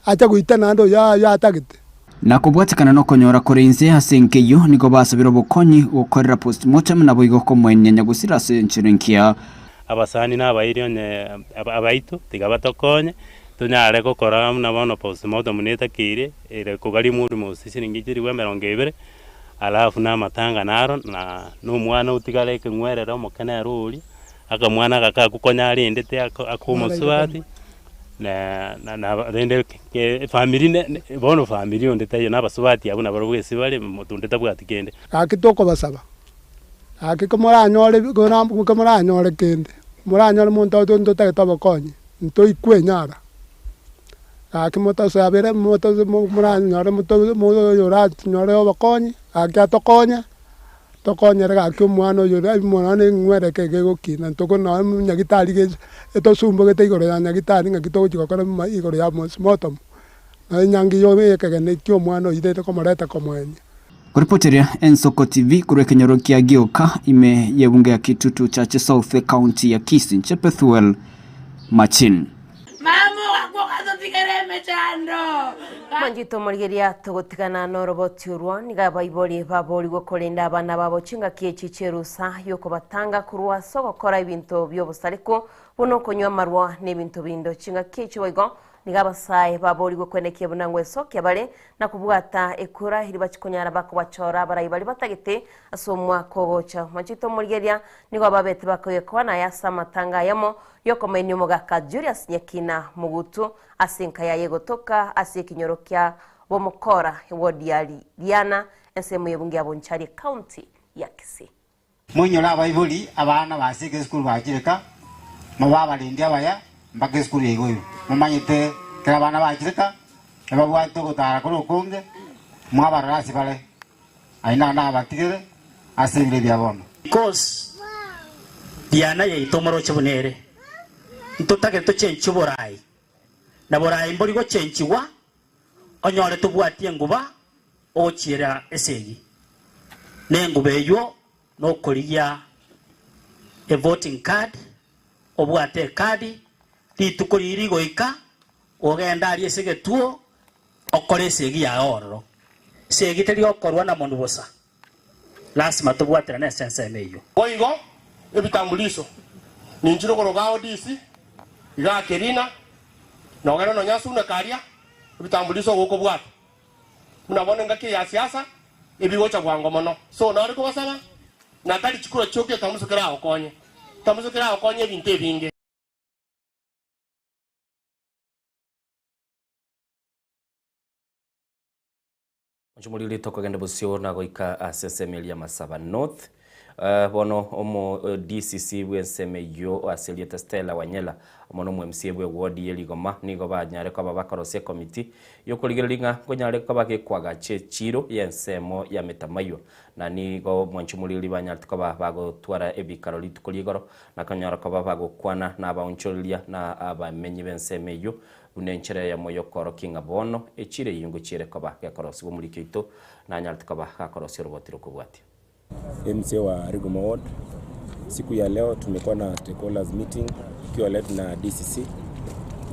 Speaker 4: ache goita naende oyo oyo atagete.
Speaker 20: Na kobwatekana nokonyora kore inse ase enka eyio, nigo basabire obokonyi gokorera postmortem naboigo komoenia nyagusira ase enchera engiya.
Speaker 22: Abasani na abairi onye abaito, tiga batokonye, tonyare gokora buna bono postmortem netakeire, ere kogaria almost siringi chilifu emerongo ebere, alafu na amatanga naro, na na omwana otigare ekeng'werere omoke nere oria, akamwana agaka akwo konya arendete ako akomosubati, na na na rende efamiri ne ne bono famiri onde taiyo na abasubati abwo nabarobwo ase bare, monto onde tabwati kende.
Speaker 4: Gaki tokobasaba, gaki komoranyore komoranyore kende, moranyore monto otagete obokonyi, ntoikwenyara. Gaki motosabere moranyore oyoranyore obokonyi, gaki atokonye, tokonyere gaki omwana oyo omwana eng'were eke gegokina ntoko nonye nyagetari gese etosumbogete igoro ya nyagetari ng'aki togochi gokora igoro ya postmortem, na enyangi ya ekegeni kia omwana oyio rende komoreta komoenia.
Speaker 20: Koripoteria Ensoko TV korwa ekenyoro kia Gioka ime y'ebunge ya Kitutu Chache South ekaunti ya Kisii inche Bethuel Machin.
Speaker 3: Mwanchete omorigereria togotigana noroboti orwo, nigo abaibori baboorigwe korenda abana babo chingaki echi chi'erusa y'okobatanga korwa ase ogokora ebinto bi'obosareku, buna okonywa amarwa na ebinto binde. Chingaki echi boigo nigo abasae baboorigwe kwenekia buna ngwesokia bare na kobwata ekura eria bachikonyara bakobachora abarai baria batagete ase omwaka ogocha. Mwanchete omorigereria nigo babete bakoigekwa naye ase amatanga ayamo Y'okomainia omogaka Julius Nyakina Mogutu ase enka yaye egotoka ase ekenyoro kia Bomokora, eward ya Riana, ensemo y'ebunge ya Bonchari, ecounty ya Kisii.
Speaker 5: Moinyore abaibori abana basieke esukuru bachire ka, mobe abarendi abaya mpaka esukuru yaigoirwe. Momanyete ekero abana bachire ka, ebabwate ogotara kore okonge, mwabarora ase bare, Aye nabatigere ase ebiro bia bono.
Speaker 23: Because riana yaito moroche buna ere, ntotagete tochenchie oborai, na borai mbori gochenchigwa onyore tobwati enguba ogochiera esegi. Na enguba eywo nokorigia e voting card, obwate ekadi, rituko riria rigoika, ogende aria ase egetuo Okore esegi yao ororo. Segi teri gokorwa na monwe bosa. Lasima tobwaterane ase ensemo eyio.
Speaker 24: Boigo ebitambulisho ninchire koroka ao DC igaa Kerina nogere nonya Suneka aria ebitambulisho gokobwata buna bono engaki eye ya siasa ebigocha bwango mono so nare kobasaba na tari chikura chioka ekitambulisho keragokonye ekitambulisho keragokonye ebinto ebinge.
Speaker 2: Omochie rituko kogenda bosio na goika ase ensemo eria ya Masaba North. Bono omo DCC bw'ensemo eyio ase erieta Stella Wanyela amo na omo MCA bw'ewodi ye Rigoma nigo banyare koba bakorosia ekomiti y'okorigereria ng'a nkonyare koba gekoagacha echiro y'ensemo ya Metamaywa na nigo mwanche omoriri banyarete koba bagotwara ebikaro rituko ri'igoro na konyara koba bagokwana na abaonchoreria na abamenyi b'ensemo eyio buna enchera eyemo y'okoorokia ng'a bono echiro eyio ngochiere koba gekorosigwa omoriki oito nanyarete koba gakorosia oroboti rokobwatia.
Speaker 6: MCA wa Rigoma Ward. Siku ya leo tumekuwa na stakeholders meeting ikiwa led na DCC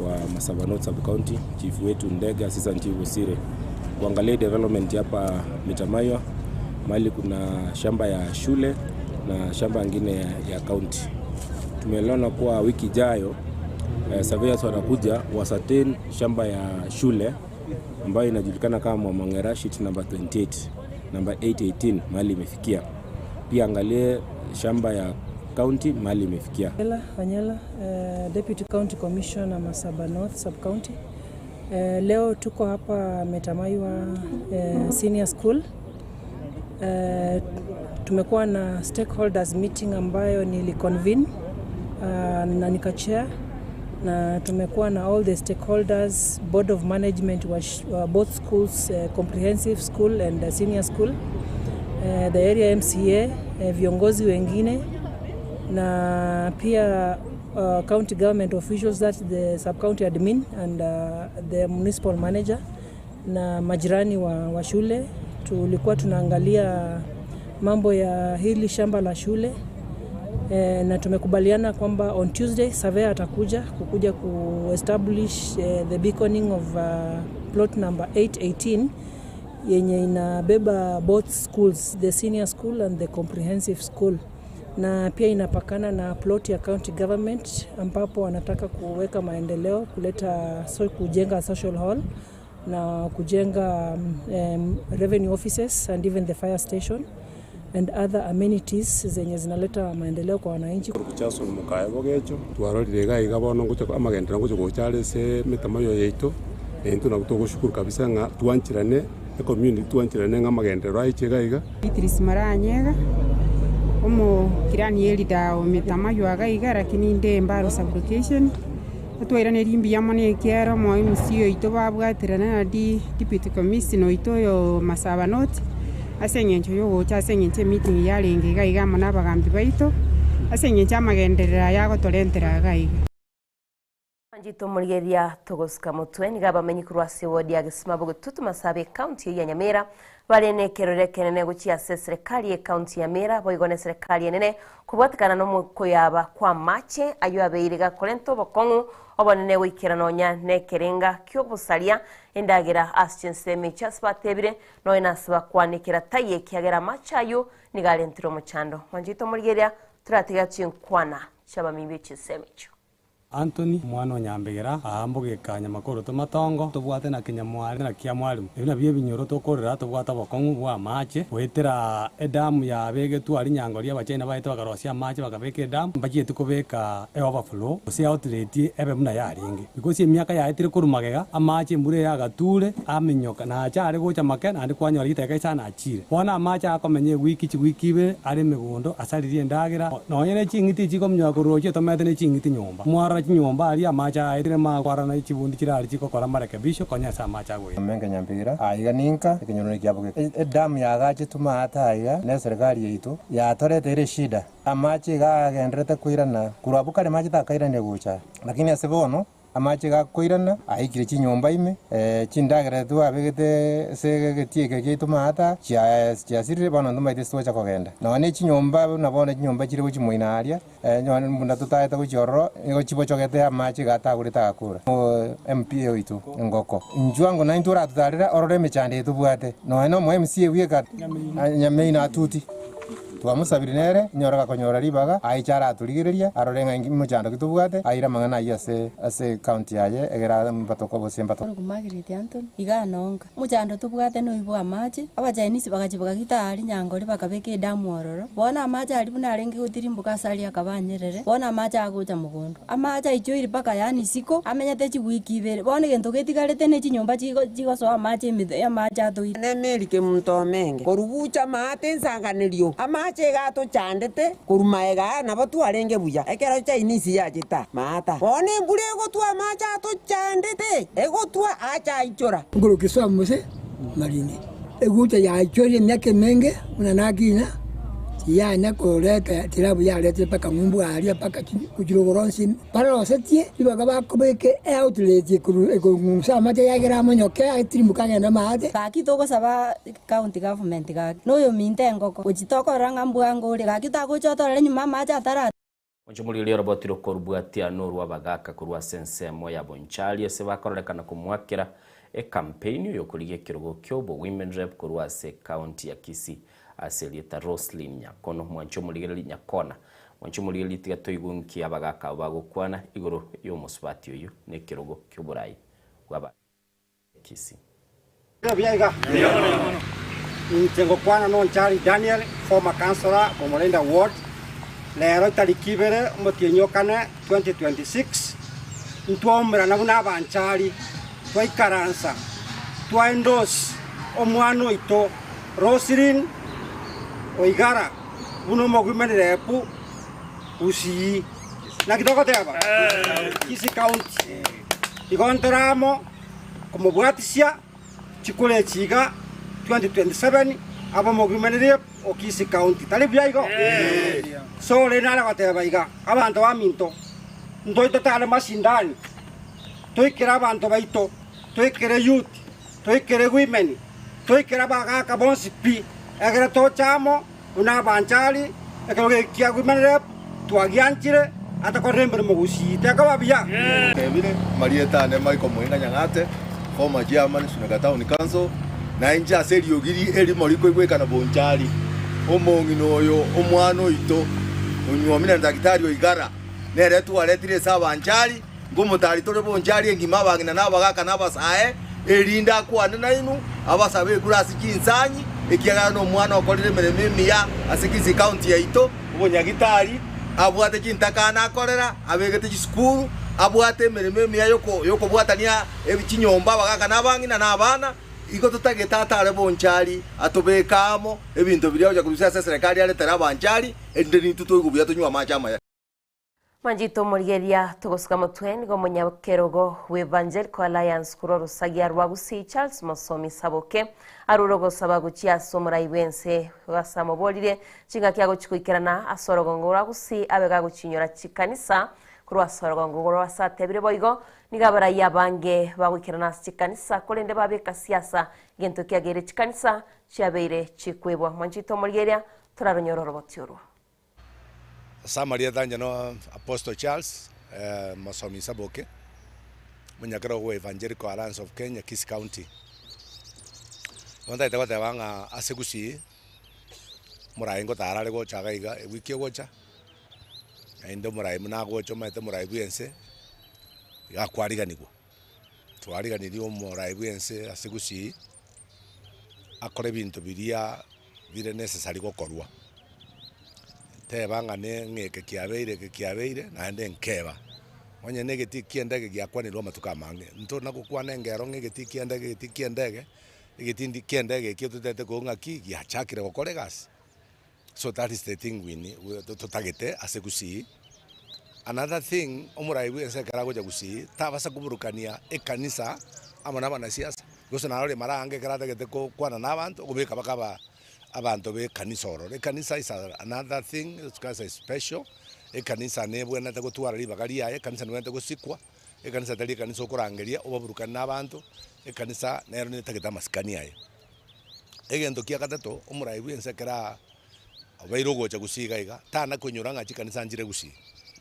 Speaker 6: wa Masaba North Sub County, chief wetu Ndege, assistant chief Osire, kuangalia development hapa Mitamaywa, mahali kuna shamba ya shule na shamba ingine ya county. Tumeelewana kuwa wiki ijayo surveyors watakuja wacertain shamba ya shule ambayo inajulikana kama Mwamang'era sheet number 28 number 818 mahali imefikia. Pia angalie shamba ya county mahali imefikia.
Speaker 7: Wanyela, Wanyela, Deputy County Commissioner Masaba North Sub County. Leo tuko hapa Metamaywa Senior School. Tumekuwa na stakeholders meeting ambayo niliconvene na nikachair, na tumekuwa na all the stakeholders, board of management wa both schools, comprehensive school and senior school, the area MCA, viongozi wengine na pia county government officials, that the sub county admin and the municipal manager na majirani wa shule. Tulikuwa tunaangalia mambo ya hili shamba la shule na tumekubaliana kwamba on Tuesday surveyor atakuja kukuja ku-establish the beaconing of plot number 818 yenye inabeba both schools, the senior school and the comprehensive school, na pia inapakana na plot ya county government ambapo wanataka kuweka maendeleo, kuleta so, kujenga social hall na kujenga revenue offices and even the fire station and other amenities zenye zinaleta maendeleo kwa wananchi.
Speaker 9: Kuchaso mukae bogecho twarorire iga iga bono ngocha amagendero ngocha gochare ase metamayo yaito ento nabo togoshukuru kabisa ng'a twanchirane ecommunity twanchirane ng'a amagendero aiche iga iga.
Speaker 11: Beatrice Maranyega omo kirani elida o Metamaywa iga iga lakini nde Embaro sub-location otwairaneri mbuya mono ekiagera omo MC oito babwaterana na deputy commissioner oito oyo Masaba North ase eng'encho ya ogocha ase eng'encho emeeting yarenge iga iga amo na abagambi baito ase eng'encho amagenderero aya agotorentera iga iga.
Speaker 3: Manchito omorigereria togosuka motwe nigo abamenyi korwa ase ewodi ya Gesima Bogetutu Masaaba ecounty eyio ya Nyamira bare nekerore ekenene gochia ase eserekari ye county ya Nyamira boigo ne eserekari enene kobwatekana nomokoyaba kwa amache ayio abeire gakorenta obokong'u obonene goikera nonya nekerenga kiobosaria endagera ase chinsemo echio ase batebire nonya nase bakwanekera taiyo ekiagera amache ayio nigo arentire omochando. Manchito omorigereria toratiga chinkwana chiabamenyi be chinsemo echio.
Speaker 25: Anthony omwana o Nyambegera aa mbogeka Nyamakoro tomatongo tobwate na Kinyamwari na Kiamwarimu ebi nabio ebinyoro tokorera tobwate obokong'u bwa amache goetera edamu yabegetwe aria Nyangori abachina baete bakarosia amache bakabeka edamu mbachieti kobeka eoverflow gose outlet ebe buna yarenge because emiaka yaetire korwa magega amache embura yagature aminyoka nache are gocha make naende kwanyora riteka isano achire bono amache akomenya ewiki chiwiki ibere are emegondo asaririe endagera nonye na ching'iti chikominyoka korwa roche tomete na ching'iti nyomba mwarora chinyomba aria amache aetire makwarana chibundi chirari chigokora marekebisho konya ase amache agoeta.
Speaker 26: Omenge Nyambira aiga ninka ekenyoro kiabogeka edamu yagache maata aiga na eserikali yaito yatoreteire eshida amache iga agenderete koirana korwa abwo kare mache takairania gocha lakini ase bono amache gakoirana aikire chinyomba ime chindagera twabegete ase egetie eke giaito maata chiasirire bono ntomaete ase twacha kogenda nonya na echinyomba buna bono chinyomba chire gochimoina aria nonye buna totaete gochia ororo nigo chibochogete amache iga atagorete agakora MP oito engoko inchuo ango naintwe oratotarera orore emechando eye tobwate nonya na omo MCA bweka Nyameino atuti twamosabire nere inyore gakonyora ribaga aiche aratorigereria arore ng'a mochando ki tobwate aire amang'ana ayio ase ase county yaye egere mbatoka gose mbatoka.
Speaker 27: Oroku Margaret Anthony, iga nonka mochando tobwate noibwa amache, abachinese bagachi bagagita aria Nyangori bakabeka edamu ororo, bono amache aria buna arenge gotirimboka ase aria akaba anyerere, bono amache agocha mogondo. Amache aichoire mpaka yaani isiko, amenyete chiwiki ibere, bono egento getigarete ne chinyomba chigo chigosoa amache emetwe amache atoire.
Speaker 28: Nemerike omonto omenge, korugucha amaate ensanganerio, amache.
Speaker 1: Amache iga atochandete korwa magega aa nabo twarenge buya, ekero Chinese yachete aa maata. Bono embura egotwa amache atochandete, egotwa aache aichora.
Speaker 8: Nkorokiswa mose marinde, egucha yaichoire emiaka emenge buna nakina, tiyanya koreta tirabu yaretire mpaka ng'umbu aria mpaka gochia rogoro onsi. Barosetie ribaga bakobeka eoutlet ekong'usa amache yagera amonyoke atirimboke agende amaate.
Speaker 27: Gaki togosaba county government gaki noyominto engoko gochi tokorora ng'a mbwango ore gaki tagocha otorore nyuma amache atara.
Speaker 2: Omochie oroboti rokorubwatia norw'abagaaka korwa ase ensemo ya Bonchari ase bakororekana komoakera ekampeini oyokorigia ekerogo ki'obo Women Rep korwa ase ekaunti ya Kisii ase erieta Roselyn Nyakono mwanche omorigereria Nyakona mwanche omorigereria tiga toigwe nki abagaaka abo bagokwana igoro y'omosubati oyio na ekerogo ki'oborai bw'aba Kisii.
Speaker 5: Buya iga. Inche ngokwana nonchari Daniel, former councillor Bomorenda Ward. Rero tariki ibere omotienyi o kane 2026, ntwaumerana buna abanchari, twaikaransa, twa endorse omwana oito Roselyn Oigara buna omowomen rep Gusii. Naki togoteba? Kisii County. Igo ntore amo komobwatisia chikura echi iga 2027 abe omogimeneria o Kisii County. Tari buya igo? So rende nare goteba iga, abanto baminto, ntoi totare mashindani, toikere abanto baito, toikere youth, toikere women, toikere abagaka bonsi pi, egere toche amo buna abanchari, ekero kia women rep twagianchire atakorire emeremo gusii tekoba buya.
Speaker 10: Tebire, Amarieta ane Michael Moinga Nyang'ate, former chairman Suneka Town Council, na inche ase eriogi erimo rikoigwekana Bonchari, omong'ina oyo omwana oito onyuomire na Daktari Oigara, nere twaretire ase abanchari, Nkomotari tore bonchari engima abang'ina na abagaaka na abasae, erinde akwane nainwe, abasabe ekura ase chinsanyi, ekiagera nomwana okorire emeremo emiya ase Kisii County yaito, obonyagitari, abwate chintakana akorera, abegete chisukuru, abwate emeremo emiya yokobwatania chinyomba abagaaka na abang'ina na abana. Igo totagete atare bonchari, atobeke amo ebinto biria ocha korusia ase eserekari aretere abanchari, erinde nintwe toigwe buya tonywe amache amaya.
Speaker 3: Mwanchete omorigereria togosuka motwe nigo omonyakerogo bw'Evangelical Alliance korwa orosagia rwa Gusii Charles Mosomi Saboke arure ogosaba gochia ase omorai bw'ense ase amoborire chingaki agochi goikerana ase orogongo rwa Gusii abe gagochinyora chikanisa korwa ase orogongo rwa ase atebire boigo nigo abarai abange bagoikerana ase chikanisa korende babeka siasa gento kiageire chikanisa chiabeire chikwebwa. Mwanchete omorigereria toraronyore oroboti orwo.
Speaker 10: Ase amarieta anche no Apostle Charles Mosomi Saboke, omonyakerogo bwa Evangelical Alliance of Kenya, Kisii County. Nigo ntagete goteba ng'a ase Gusii, omorai ngotara are gocha iga iga ewiki egocha, naende omorai buna agocha omanyete omorai bwa ense, iga akwariganigwa. Twariganirie omorai bwa ense ase Gusii, akore ebinto biria bire necessary gokorwa. Teba ng'a ne ng'a eke kiabeire eke kiabeire naende nkeba. Onye na egetii kia endege giakwanirwe amatuko amange, ntona gokwana engero ng'a egetii kia endege egetii kia endege, egetii ndi kia endege ekio totagete kobua ng'aki giachakire gokora egasi. So that is the thing we nee totagete ase Gusii. Another thing, omorai bwa ense ekero agocha Gusii, tabasa koburukania ekanisa amo na abanasiasa, gose narore mara ange ekero atagete kokwana na abanto, okobeka mpaka aba abanto ba ekanisa ororo. Ekanisa is another thing, ekanisa is special, ekanisa nebwenerete gotwara ribaga riaye, ekanisa nebwenerete gosikwa, ekanisa tari ekanisa okorangeria obaburukanie na abanto, ekanisa nero netagete amasikani aye. Egento kia gatato, omorai bwa ense ekero obeire ogocha gusii iga iga, tana koinyora ng'a chikanisa nchire gusii.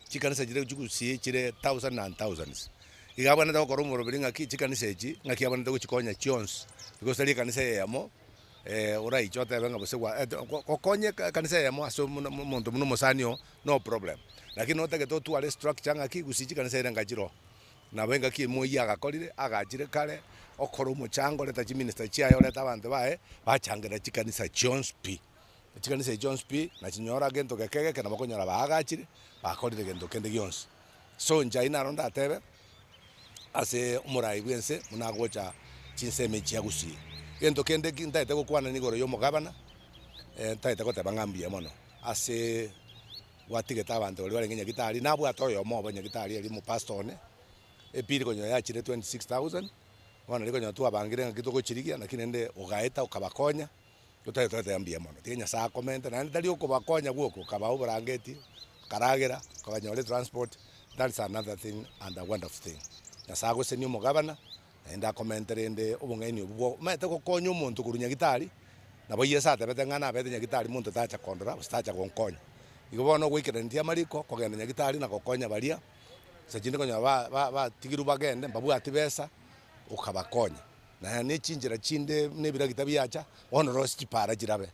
Speaker 10: Chikanisa chire gusii chire thousands and thousands. Iga abwenerete gokora omoroberi ng'aki chikanisa echi, ng'aki abwenerete gochikonya chionsi, because tari ekanisa eyemo oraiche otebe ng'a gose gwa gokonya ekanisa eyemo ase omonto buna omosani oo, no problem. Lakini notagete otware estructure ng'aki gusii chikanisa ere ngachire oo. Nabo engaki eyemo oyio agakorire, agachire kare, okora omochango, oreta chiminister chiaye, oreta abanto baye, bachangera chikanisa chionsi pi. Chikanisa echi chionsi pi, nachinyora gento geke geke nabo okonyora baagachire, bakorire gento kende gionsi. So inche ayio naro ndatebe, ase omorai bwense buna agocha chinsemo echi chia gusii. Gento kende ki ntagete gokwana nigo igoro ya omogabana, ntagete goteba ng'a mbuya mono. Ase gwatigete abanto baria barenge nyagitari, nabwate oyomo obo nyagitari eria omopastor one, ebill konyora yachire 26,000, bono riria konyora twabangire ng'aki togochirigia naki rende ogaeta okabakonya, totari toteba mbuya mono. Tiga Nyasaye akomente naende tari okobakonya gwoka, okabaa oborangeti, okaragera, okabanyora etransport, that is another thing and a wonderful thing. Nyasaye agosenie omogabana, naende akomente rende obong'aini obwo bwa omanyete gokonya omonto korwa nyagitari, Nabo Yeso atebete ng'a nabete nyagitari monto tacha kondora gose tacha gonkonya. Igo bono ogoikeraneti amariko, kogenda nyagitari na gokonya baria, gose chinde konyora ba- ba- batigirwe bagende mbabwati besa, okabakonya. Naende ne chinchera chinde buna ebiragita biacha, bono rosia chipara chirabe,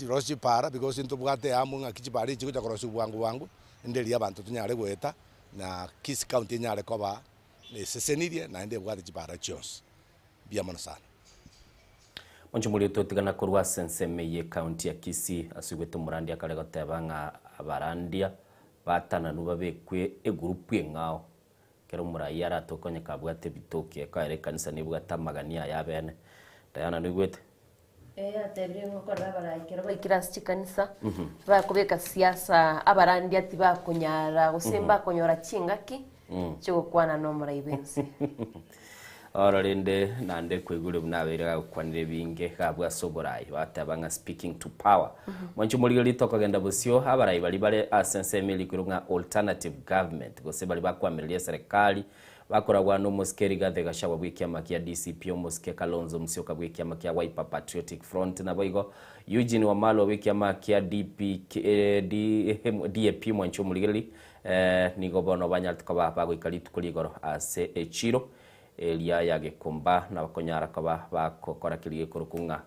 Speaker 10: rosia chipara because ntobwate eamu ng'aki chipara echi chigocha korosiwa bwango bwango, rende erio abanto tonyare goeta, na Kisii County enyare koba esesenirie naende ebwate chipara chionsi. Mbuya mono sana.
Speaker 2: Monchomori ototigana korwa ase ensemo eye y'ecounty ya Kisii ase oigwete omorandia akare goteba ng'a abarandia batananwe babekwe egurupu eng'ao ekero omoraia aratoke onye kabwate ebitoki ekaera ekanisa nebwate amagani aye abene. Diana noigwete?
Speaker 3: Ee, atebire ng'a okorora abarai ekero baikire ase chikanisa, bakobeka siasa, abarandia tibakonyara gose mbakonyora chingaki chi'ogokwana nomorai bw'ense.
Speaker 2: Oro rende naende kwaigure buna abeire gagokwanera ebinge gabwo ase oborai, bateba ng'a speaking to power. Mwanche omorigereria tokogenda bosio, abarai baria bare ase ensemo eria ekorokwa ng'a alternative government, gose baria bakoamereria eserekari, Bakoragwa nomosike Rigathi Gachagua bw'ekiama kia DCP, omosike Kalonzo Musyoka bw'ekiama kia Wiper Patriotic Front, naboigo Eugene Wamalwa bw'ekiama kia DP, DAP mwanche omorigereri, nigo bono banyarete koba bagoika rituko rigoro ase echiro eria ya Gikomba na bakonyara koba bagokora keria gekorokwa ng'a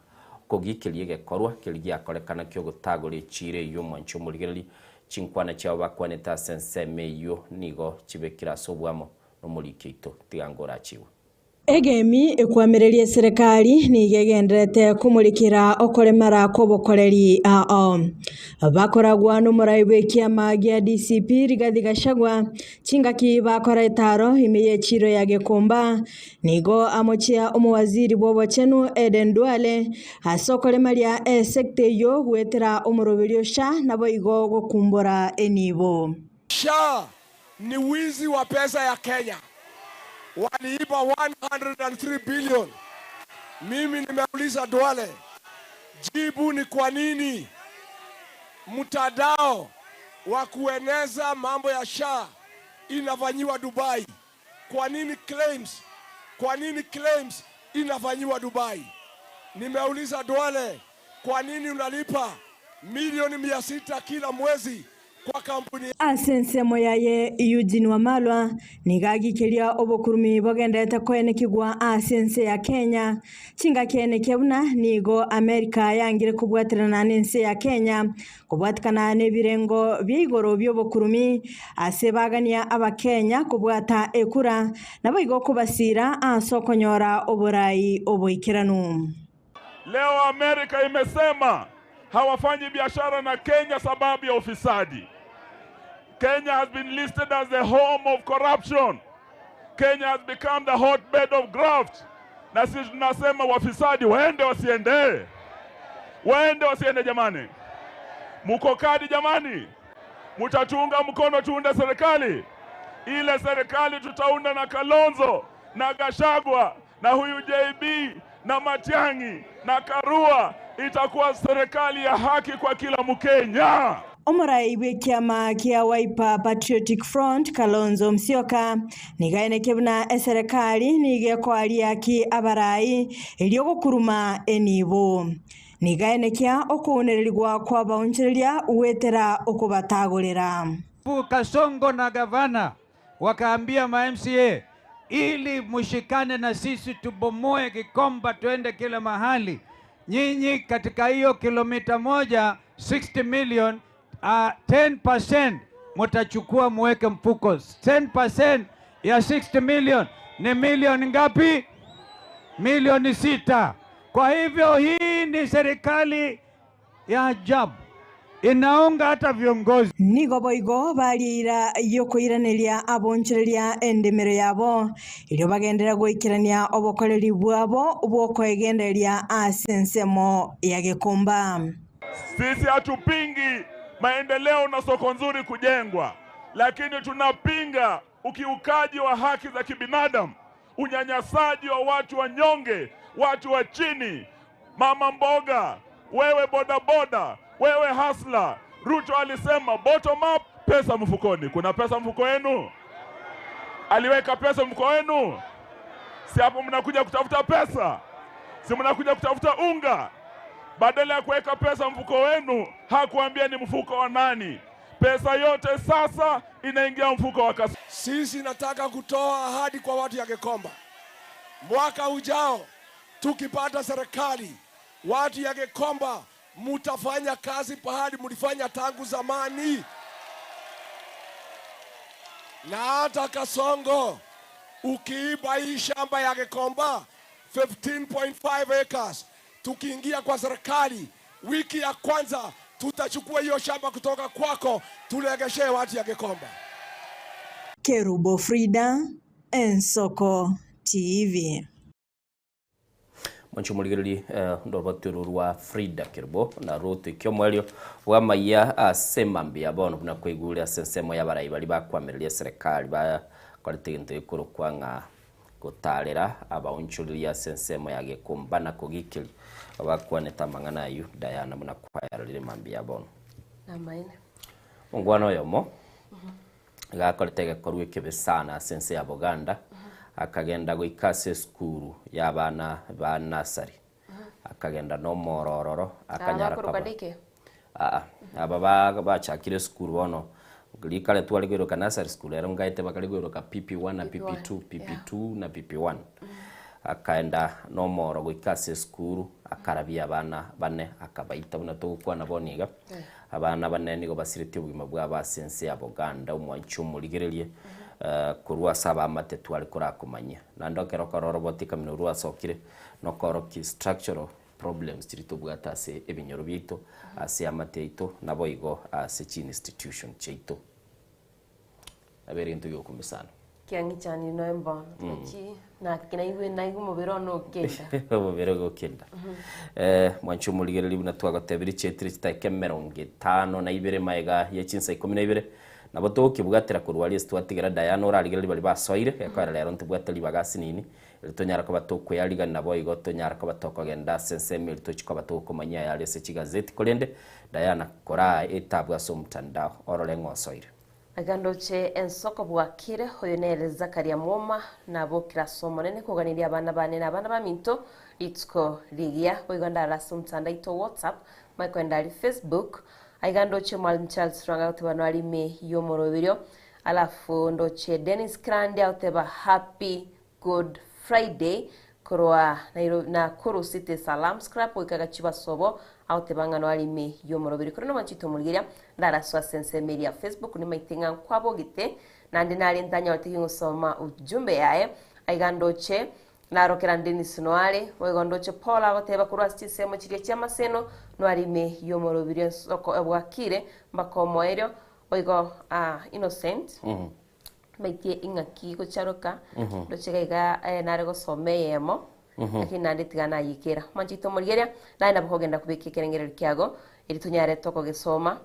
Speaker 2: okogikeria egekorwa keria giakorekana ki'ogotagora echiro eyio mwanche omorigereri. Chinkwana chiabo bakwanete ase ensemo eyio nigo chibekire ase oboamo nomoriki oito. Tiga ngorachigwe.
Speaker 12: Egemi ekwamereria eserekari nigo egendererete komorikera okoremara kw'obokoreri ao. Bakoragwa nomorai bw'ekiama gia DCP Rigathi Gachagua chingaki bakora etaro ime y'echiro ya Gikomba Nigo amochia omowaziri bw'obochenu Eden Duale ase okoremaria esecta eyio goetera omoroberio SHA naboigo gokumbora enibo.
Speaker 13: SHA ni wizi wa pesa ya Kenya. Waliiba 103 billion. Mimi nimeuliza Duale, jibu ni kwa nini mtandao wa kueneza mambo ya SHA inafanyiwa Dubai? Kwa nini claims, kwa nini claims inafanyiwa Dubai? Nimeuliza Duale, kwa nini unalipa milioni 600 kila mwezi kwa kampuni
Speaker 12: Ase ensemo yaye Eugene Wamalwa nigo agikeria obokurumi bogenderete koenekigwa ase ense ya Kenya. Chingaki enekia buna nigo America yangire kobwaterana nense ya Kenya Kobwatikana nebirengo bia igoro bi'obokurumi ase bagania Abakenya kobwata ekura, naboigo kobasiira ase okonyora oborai oboikeranu.
Speaker 14: Leo Amerika imesema hawafanyi biashara na Kenya sababu ya ufisadi. Kenya has been listed as the home of corruption. Kenya has become the hotbed of graft. Na sisi tunasema wafisadi waende wasiende, waende wasiende. Jamani, muko kadi jamani, mutatunga mkono tuunde serikali ile. Serikali tutaunda na Kalonzo na Gachagua na huyu JB na Matiang'i na Karua, itakuwa serikali ya haki kwa kila Mkenya.
Speaker 12: Omorai bw'ekiama kia Wiper Patriotic Front Kalonzo Musyoka nigo aenekia buna eserekari nigo ekoaria ki abarai erio gokuruma enibo. Nigo aenekia okounererigwa kw'abaonchoreria goetera okobatagorera.
Speaker 15: Kasongo na gavana wakaambia ma MCA ili mushikane na sisi tubomoe Gikomba tuende kila mahali. Nyinyi katika hiyo kilomita moja 60 million, 10% mutachukua muweke mfuko. 10% ya 60 million ni milioni ngapi? Milioni 6. Kwa hivyo hii ni serikali ya ajabu inaunga hata viongozi.
Speaker 12: Nigo boigo barieira y'okoiraneria abonchoreria endemero yabo, erio bagenderera goikerania obokoreri bwabo bw'okoegendereria ase ensemo ya gekomba.
Speaker 14: Sisi hatupingi maendeleo na soko nzuri kujengwa, lakini tunapinga ukiukaji wa haki za kibinadamu, unyanyasaji wa watu wanyonge, watu wa chini, mama mboga, wewe bodaboda, wewe hasla. Ruto alisema bottom up, pesa mfukoni. Kuna pesa mfuko wenu? Aliweka pesa mfuko wenu? Si hapo mnakuja kutafuta pesa? Si mnakuja kutafuta unga? Badala ya kuweka pesa mfuko wenu, hakuambia ni mfuko wa nani. Pesa yote sasa inaingia mfuko wa kas
Speaker 13: Sisi nataka kutoa ahadi kwa watu ya Gikomba, mwaka ujao tukipata serikali, watu ya Gikomba mutafanya kazi pahali mlifanya tangu zamani, na hata Kasongo ukiiba hii shamba ya Gikomba 15.5 acres, tukiingia kwa serikali wiki ya kwanza tutachukua hiyo shamba kutoka kwako tulegeshee watu ya Gikomba.
Speaker 12: Kerubo Frida, Ensoko TV.
Speaker 2: Mwancho morigereri ndorobati oru rwa Frida Kerubo na rotoikia omwerio bwa amaiya ase emambia bono buna kwaigure ase ensemo ya abarai baria bakoamereria eserekari bakorete egento gekorokwa ng'a gotarera abaonchoreria ase ensemo ya Gikomba na kogikeria bakwanete amang'ana aywo Diana buna kwayarorire mambia bono.
Speaker 3: Namaene.
Speaker 2: Omwana oyomo iga akorete egekorwa ekebe sana ase ense ya Buganda, akagenda goika ase esukuru ya abana ba nursery, akagenda na omorororo akanyara
Speaker 3: Abakoroka
Speaker 2: koba
Speaker 3: daycare?
Speaker 2: Aa, aba ba bachakire esukuru bono, rikare tware koiroka nursery school, ero ngaete bakare koiroka PP1 na PP2, PP2 na PP1. Akaenda na omoro goika ase esukuru, akarabia abana bane, akabaita buna togokwana bono iga. Abana bane nigo basiretie obogima bwabo ase ense ya Buganda, omwanchi omorigererie, korwa ase abamate tware korakomanyia. Naende ekero okora oroboti ekamina orwo rwasokire, nokorokia structural problems chiria tobwate ase ebinyoro biaito, ase amate yaito, naboigo ase chi institution chiaito. Nabo ere egento giokumia sana.
Speaker 3: Kiang'ichani noe mbono chi naki naigwe naigwe omobere one okenda.
Speaker 2: Omobere ogokenda. Mwanche omorigereria buna twagotebirie chietire chidakika emerongo etano na ibere magega ya chinsa ikomi na ibere, nabo togokebwatera korwa aria ase twatigera Diana orarigereria baria basoire, gekoera rero ntobwate ribaga ase nini, eri tonyara koba tokoyarigani nabo igo tonyara koba tokogenda ase ensemo eri tochia koba tokomanyia ayare ase chigazeti korende Diana koraa etabu ase omotandao orore ng'a osoire.
Speaker 3: Iga ndoche ensoko bwakire, oyo nere Zakaria Mwoma, nabokire ase Omonene koganeria abana bane na abana baminto rituko rigiya. Boigo ndare ase omotandao oito o WhatsApp, Michael ndari Facebook. Aiga ndoche Mwalimu Charles Rwanga agoteba noari ime y'omoroberio. Alafu ndoche Dennis Krandi agoteba happy Good Friday korwa Nairobi Nakuru City Salam Scrap goika Gachibasobo agoteba ng'a noari ime y'omoroberi korende omwanchete omorigeria ndarasoe ase ensemo eria ya Facebook nimaite ng'a nkwabogete naende nare ntanyorete gingosoma ujumbe yaye aiga ndoche narokera Dennis noare boigo ndoche Paul agoteba korwa ase chinsemo chiria chiamaseno noari ime y'omoroberi ensoko ebwakire mpaka omoerio boigo ah Innocent Maitie ing'aki gocharoka, ndoche iga iga nare gosoma eyemo, lakini naende tiga nayekera. Mwanchete omorigereria, naye nabo kogenda kobeka ekerengererio kiago, eri tonyare tokogesoma.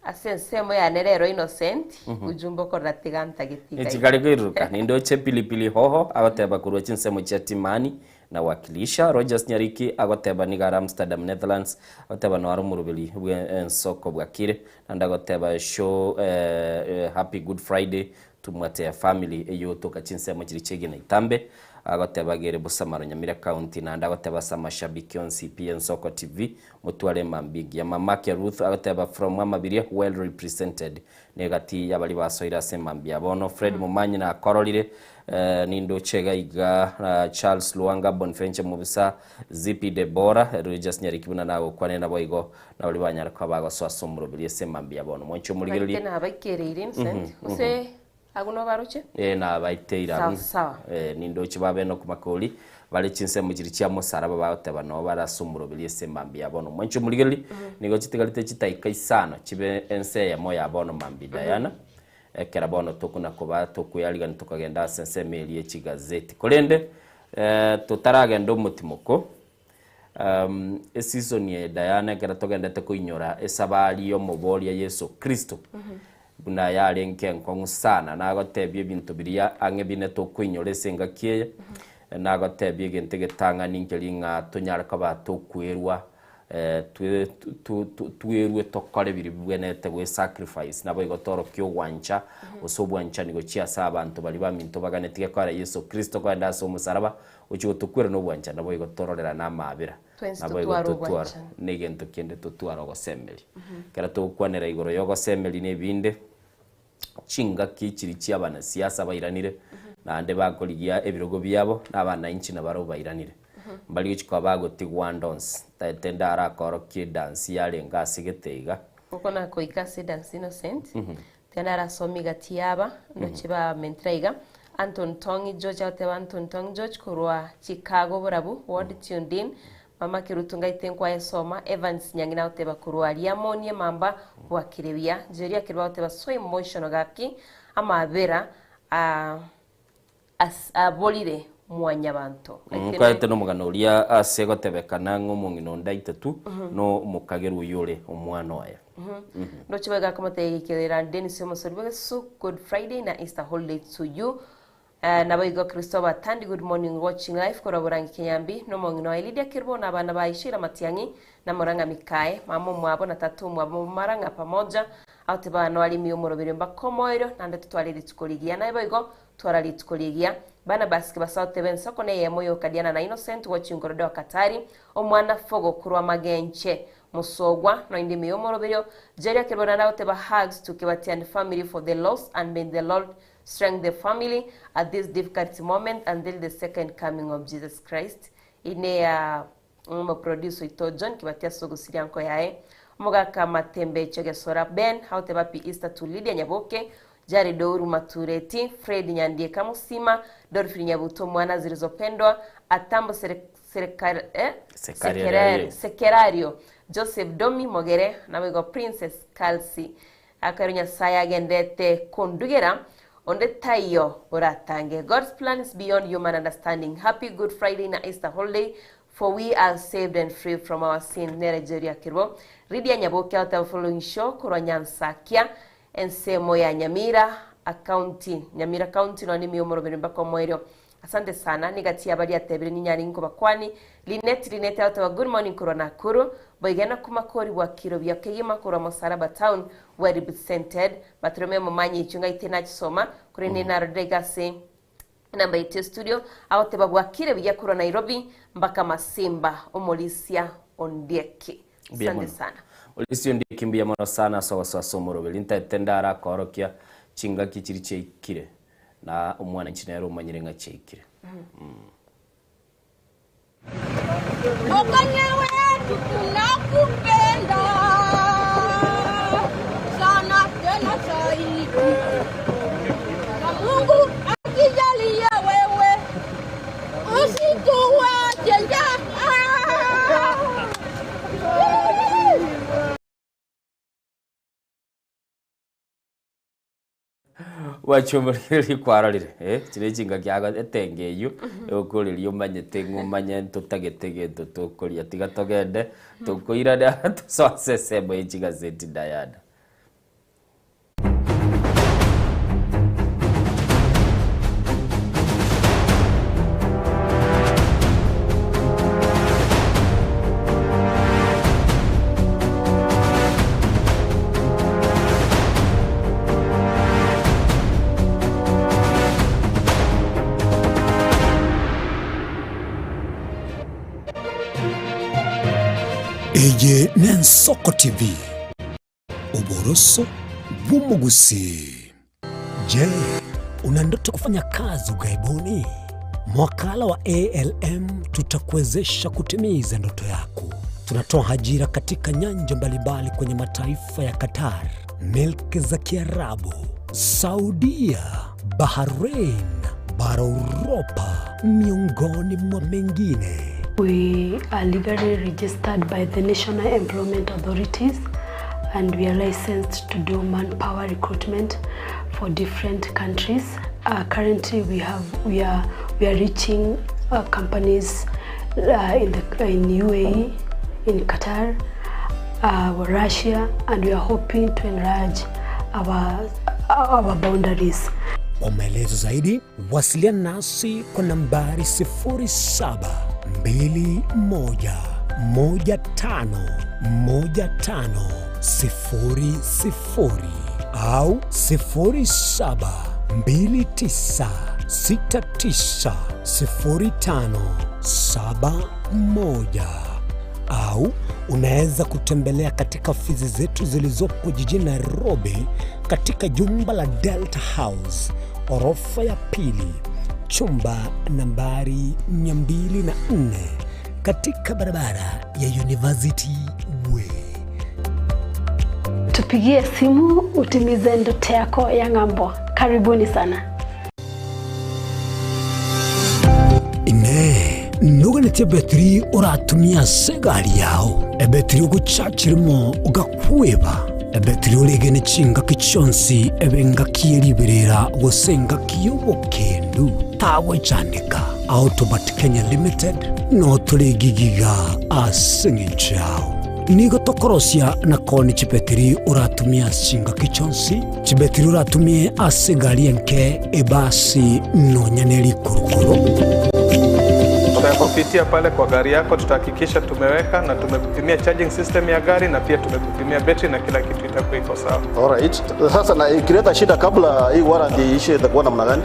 Speaker 3: Ase ensemo yane rero Innocent, ujumbe okorora tiga ntagete iga iga.
Speaker 2: Chikare koiruruka, nindoche pilipili hoho agoteba korwa chinsemo chia Timani na Wakilisha. Rogers Nyariki agoteba nigo are Amsterdam, Netherlands, agoteba noare omoroberi bwe ensoko bwakire. Naende agoteba show happy good Friday to Mwateya family eyio otoka chinsemo chiria chiegena itambe. Agoteba gere Busamaro Nyamira county naende agoteba ase amashabiki onsi pi Ensoko TV motware emambia engiya. Mamake Ruth agoteba from Amabiria well represented negati yabaria basoire ase emambia bono. Fred Momanyi nakororire nindoche iga iga Charles Lwanga Bonfenche Mobisa Zippy Deborah Rogers Nyariki buna nagokwanire naboigo Nabaria banyare koba bagosoa ase omoroberi ase emambia bono. Mwanche omorigererie.
Speaker 3: Baite nabaikereire Innocent, gose agwo nobaroche?
Speaker 2: Ee, nabaiteire
Speaker 3: Sawa
Speaker 2: abwo.
Speaker 3: sawa.
Speaker 2: Ee, nindoche babe Enoku Makori, bare chinsemo chiria chia mosaraba bagoteba noo bare ase omoroberi ase emambia bono. Mwanche omorigererie, nigo chitigarete chidaika isano chibe ense eyemo ya bono mambia Diana, ekero bono tokona koba tokweyarigania tokagenda ase ensemo eria ye chigazeti. Korende, totaragenda omotimoko. Um, eseason eye Diana ekero togendete koinyora esabari y'omoboria Yeso Kristo, buna yarenge enkong'u sana, nagotebia ebinto biria ang'e bine tokoinyora ase engaki eye, nagotebia egento egetang'ani nkeri ng'a tonyare koba tokwerwa twe twerwe tokore biria bibwenerete gwe sacrifice, naboigo torokie ogwancha gose obwanchani gochia ase abanto baria baminto baganetie gekogera Yeso Kristo kogenda ase omosaraba Gochia gotokwera nobwanchani, naboigo tororerane amaabera,
Speaker 3: Twensi
Speaker 2: naboigo
Speaker 3: totware
Speaker 2: totwara
Speaker 3: obwanchani.
Speaker 2: negento kende totware ogosemeria. Ekero togokwanera igoro y'ogosemeria na ebinde, chingaki chiria chia abanasiasa bairanire, naende bakorigia ebirogo biabo, na abanainchi nabarabwo bairanire. Mbari gochia koba bagotigwa ande onsi. Ntaete ndarakorokie edansi yarenge ase gete iga.
Speaker 3: Oko nakoika ase edansi Innocent, Tiga narasome gati y'aba, ndoche bamentire aiga. Anton Tong'i George agoteba Anton Tong'i George korwa Chicago borabu, Ward tuned in. Mama Kerutu ngaite nkwaye soma. Evans Nyang'ina agoteba korwa Riamoni Emamba bwakire buya. Njeri Akirwa agoteba so emotional gaki amabera ah As aborire mwanyabanto.
Speaker 2: Nkaete nomogano oria ase gotebekana ng'a omong'ina onde aitetu nomokagerwa oyio ore omwana oye.
Speaker 3: Ndoche boigo akomotebia Gekerera Dennis omosori bw'egesusu Good Friday na Easter holiday to you. Naboigo Christopher Tandi good morning watching live korwa Borangi Kenyambi nomong'ina oye Lydia Kerubo na abana baye Sheila Matiang'i na Morang'a Mikae mama omwabo na tata omwabo Marang'a pamoja agoteba bana arimi omoroberio mbaka omoerio naende totware rituko rigiya naye boigo Twara rituko rigiya. Barnabas Kibasao Tebe ensoko neyemo y'okadiana na Innocent Gochinkorode o Katari, omwana Fogo korwa Magenche, Mosogwa, noinde ime y'omoroberio, Jerry Akirbo naende agoteba hugs to Kibati and family for the loss and may the Lord strength the family at this difficult moment until the second coming of Jesus Christ. Ine ya Omoproducer oito John Kibati ase ogosiria nko yaye, Omogaka Matembe Chegesora Ben agoteba Happy Easter to Lydia Nyaboke, Jared Ouru Matureti, Fred Nyandieka Mosima, Dolphin Nyabuto Omwana Zilizopendwa, Atambo Sere Serekar eh?
Speaker 2: Sekerario.
Speaker 3: Sekerario, Joseph Domi Mogere, naboigo Princess Kalsi. Akero Nyasaye agenderete kondugera, onde taiyo oratange. God's plan is beyond human understanding. Happy Good Friday na Easter holiday, for we are saved and free from our sin. Nere Jerry Akirbo. Lydia Nyaboke agoteba following show korwa Nyansakia, ensemo ya Nyamira County. Nyamira County nonya nime omoroberi mpaka omoerio. Asante sana, nigati ya baria atebire ninyare inkobakwani. Linet Linet agoteba good morning korwa Nakuru. Boigena kuma kori bwakiro buya kegima korwa Mosaraba town well represented. Batorome momanye inchwe ngaite nachisoma korende narorire iga ase enamba yaito ya studio agoteba bwakire buya korwa Nairobi mpaka Masimba omorisia Ondieki.
Speaker 2: Mbuya
Speaker 3: Asante
Speaker 2: mono.
Speaker 3: sana.
Speaker 2: Orisia Ondieki mbuya mono sana ase ogosoa ase omoroberi. Ntaete ndarakoorokia chingaki chiria chiaikire na omwananchi nere omanyire ng'a chiaikire.
Speaker 4: Mokanye wetu tunakupenda sana tena zaidi, na Mungu akijalia wewe usituache njaa.
Speaker 2: Gwachomorire kwarorire eh, chiria chingaki ago etenge eywo egokoreria omanyete ng'a omanye ntotagete gento tokoria tiga togende tokoirane tosoe ase esemo ye chigazeti Diana.
Speaker 16: Eye n'Ensoko TV, oboroso bw'omogusii. Je, una ndoto kufanya kazi ughaibuni? Mwakala wa ALM tutakuwezesha kutimiza ndoto yako. Tunatoa ajira katika nyanja mbalimbali kwenye mataifa ya Qatar, milki za Kiarabu, Saudia, Bahrain, bara Uropa, miongoni mwa mengine.
Speaker 17: We are legally registered by the National Employment Authorities and we are licensed to do manpower recruitment for different countries. Currently we have we are we are reaching companies uh, in, the, in UAE, in Qatar, uh, Russia, and we are hoping to enlarge our, our boundaries.
Speaker 16: Kwa maelezo zaidi wasiliana nasi kwa nambari 0721151500 au 0729690571 au unaweza kutembelea katika ofisi zetu zilizopo jijini Nairobi katika jumba la Delta House orofa ya pili chumba nambari 204 katika barabara ya University Way.
Speaker 17: Tupigie simu utimize ndoto yako ya ng'ambo. Karibuni sana.
Speaker 16: Ine nuganĩtie betiri ũratumia ase egari yao ebetiri ogochachirimo ogakweba ebetiri oregene chingaki chionsi ebe engaki eriberera gose engaki y'obokendu tagwechandeka Autobat Kenya Limited no toregigiga ase eng'encho yao nigo tokorosia na koni chibetiri oratumia chingaki chionsi chibetiri oratumie ase egari enke ebasi nonya na erikorokoro.
Speaker 18: Tutakupitia pale kwa gari yako, tutahakikisha tumeweka na tumekupimia charging system ya gari na pia tumekupimia betri na kila kitu itakuwa iko sawa.
Speaker 19: Alright. Sasa na ikileta shida kabla hii warranty iishe itakuwa namna gani?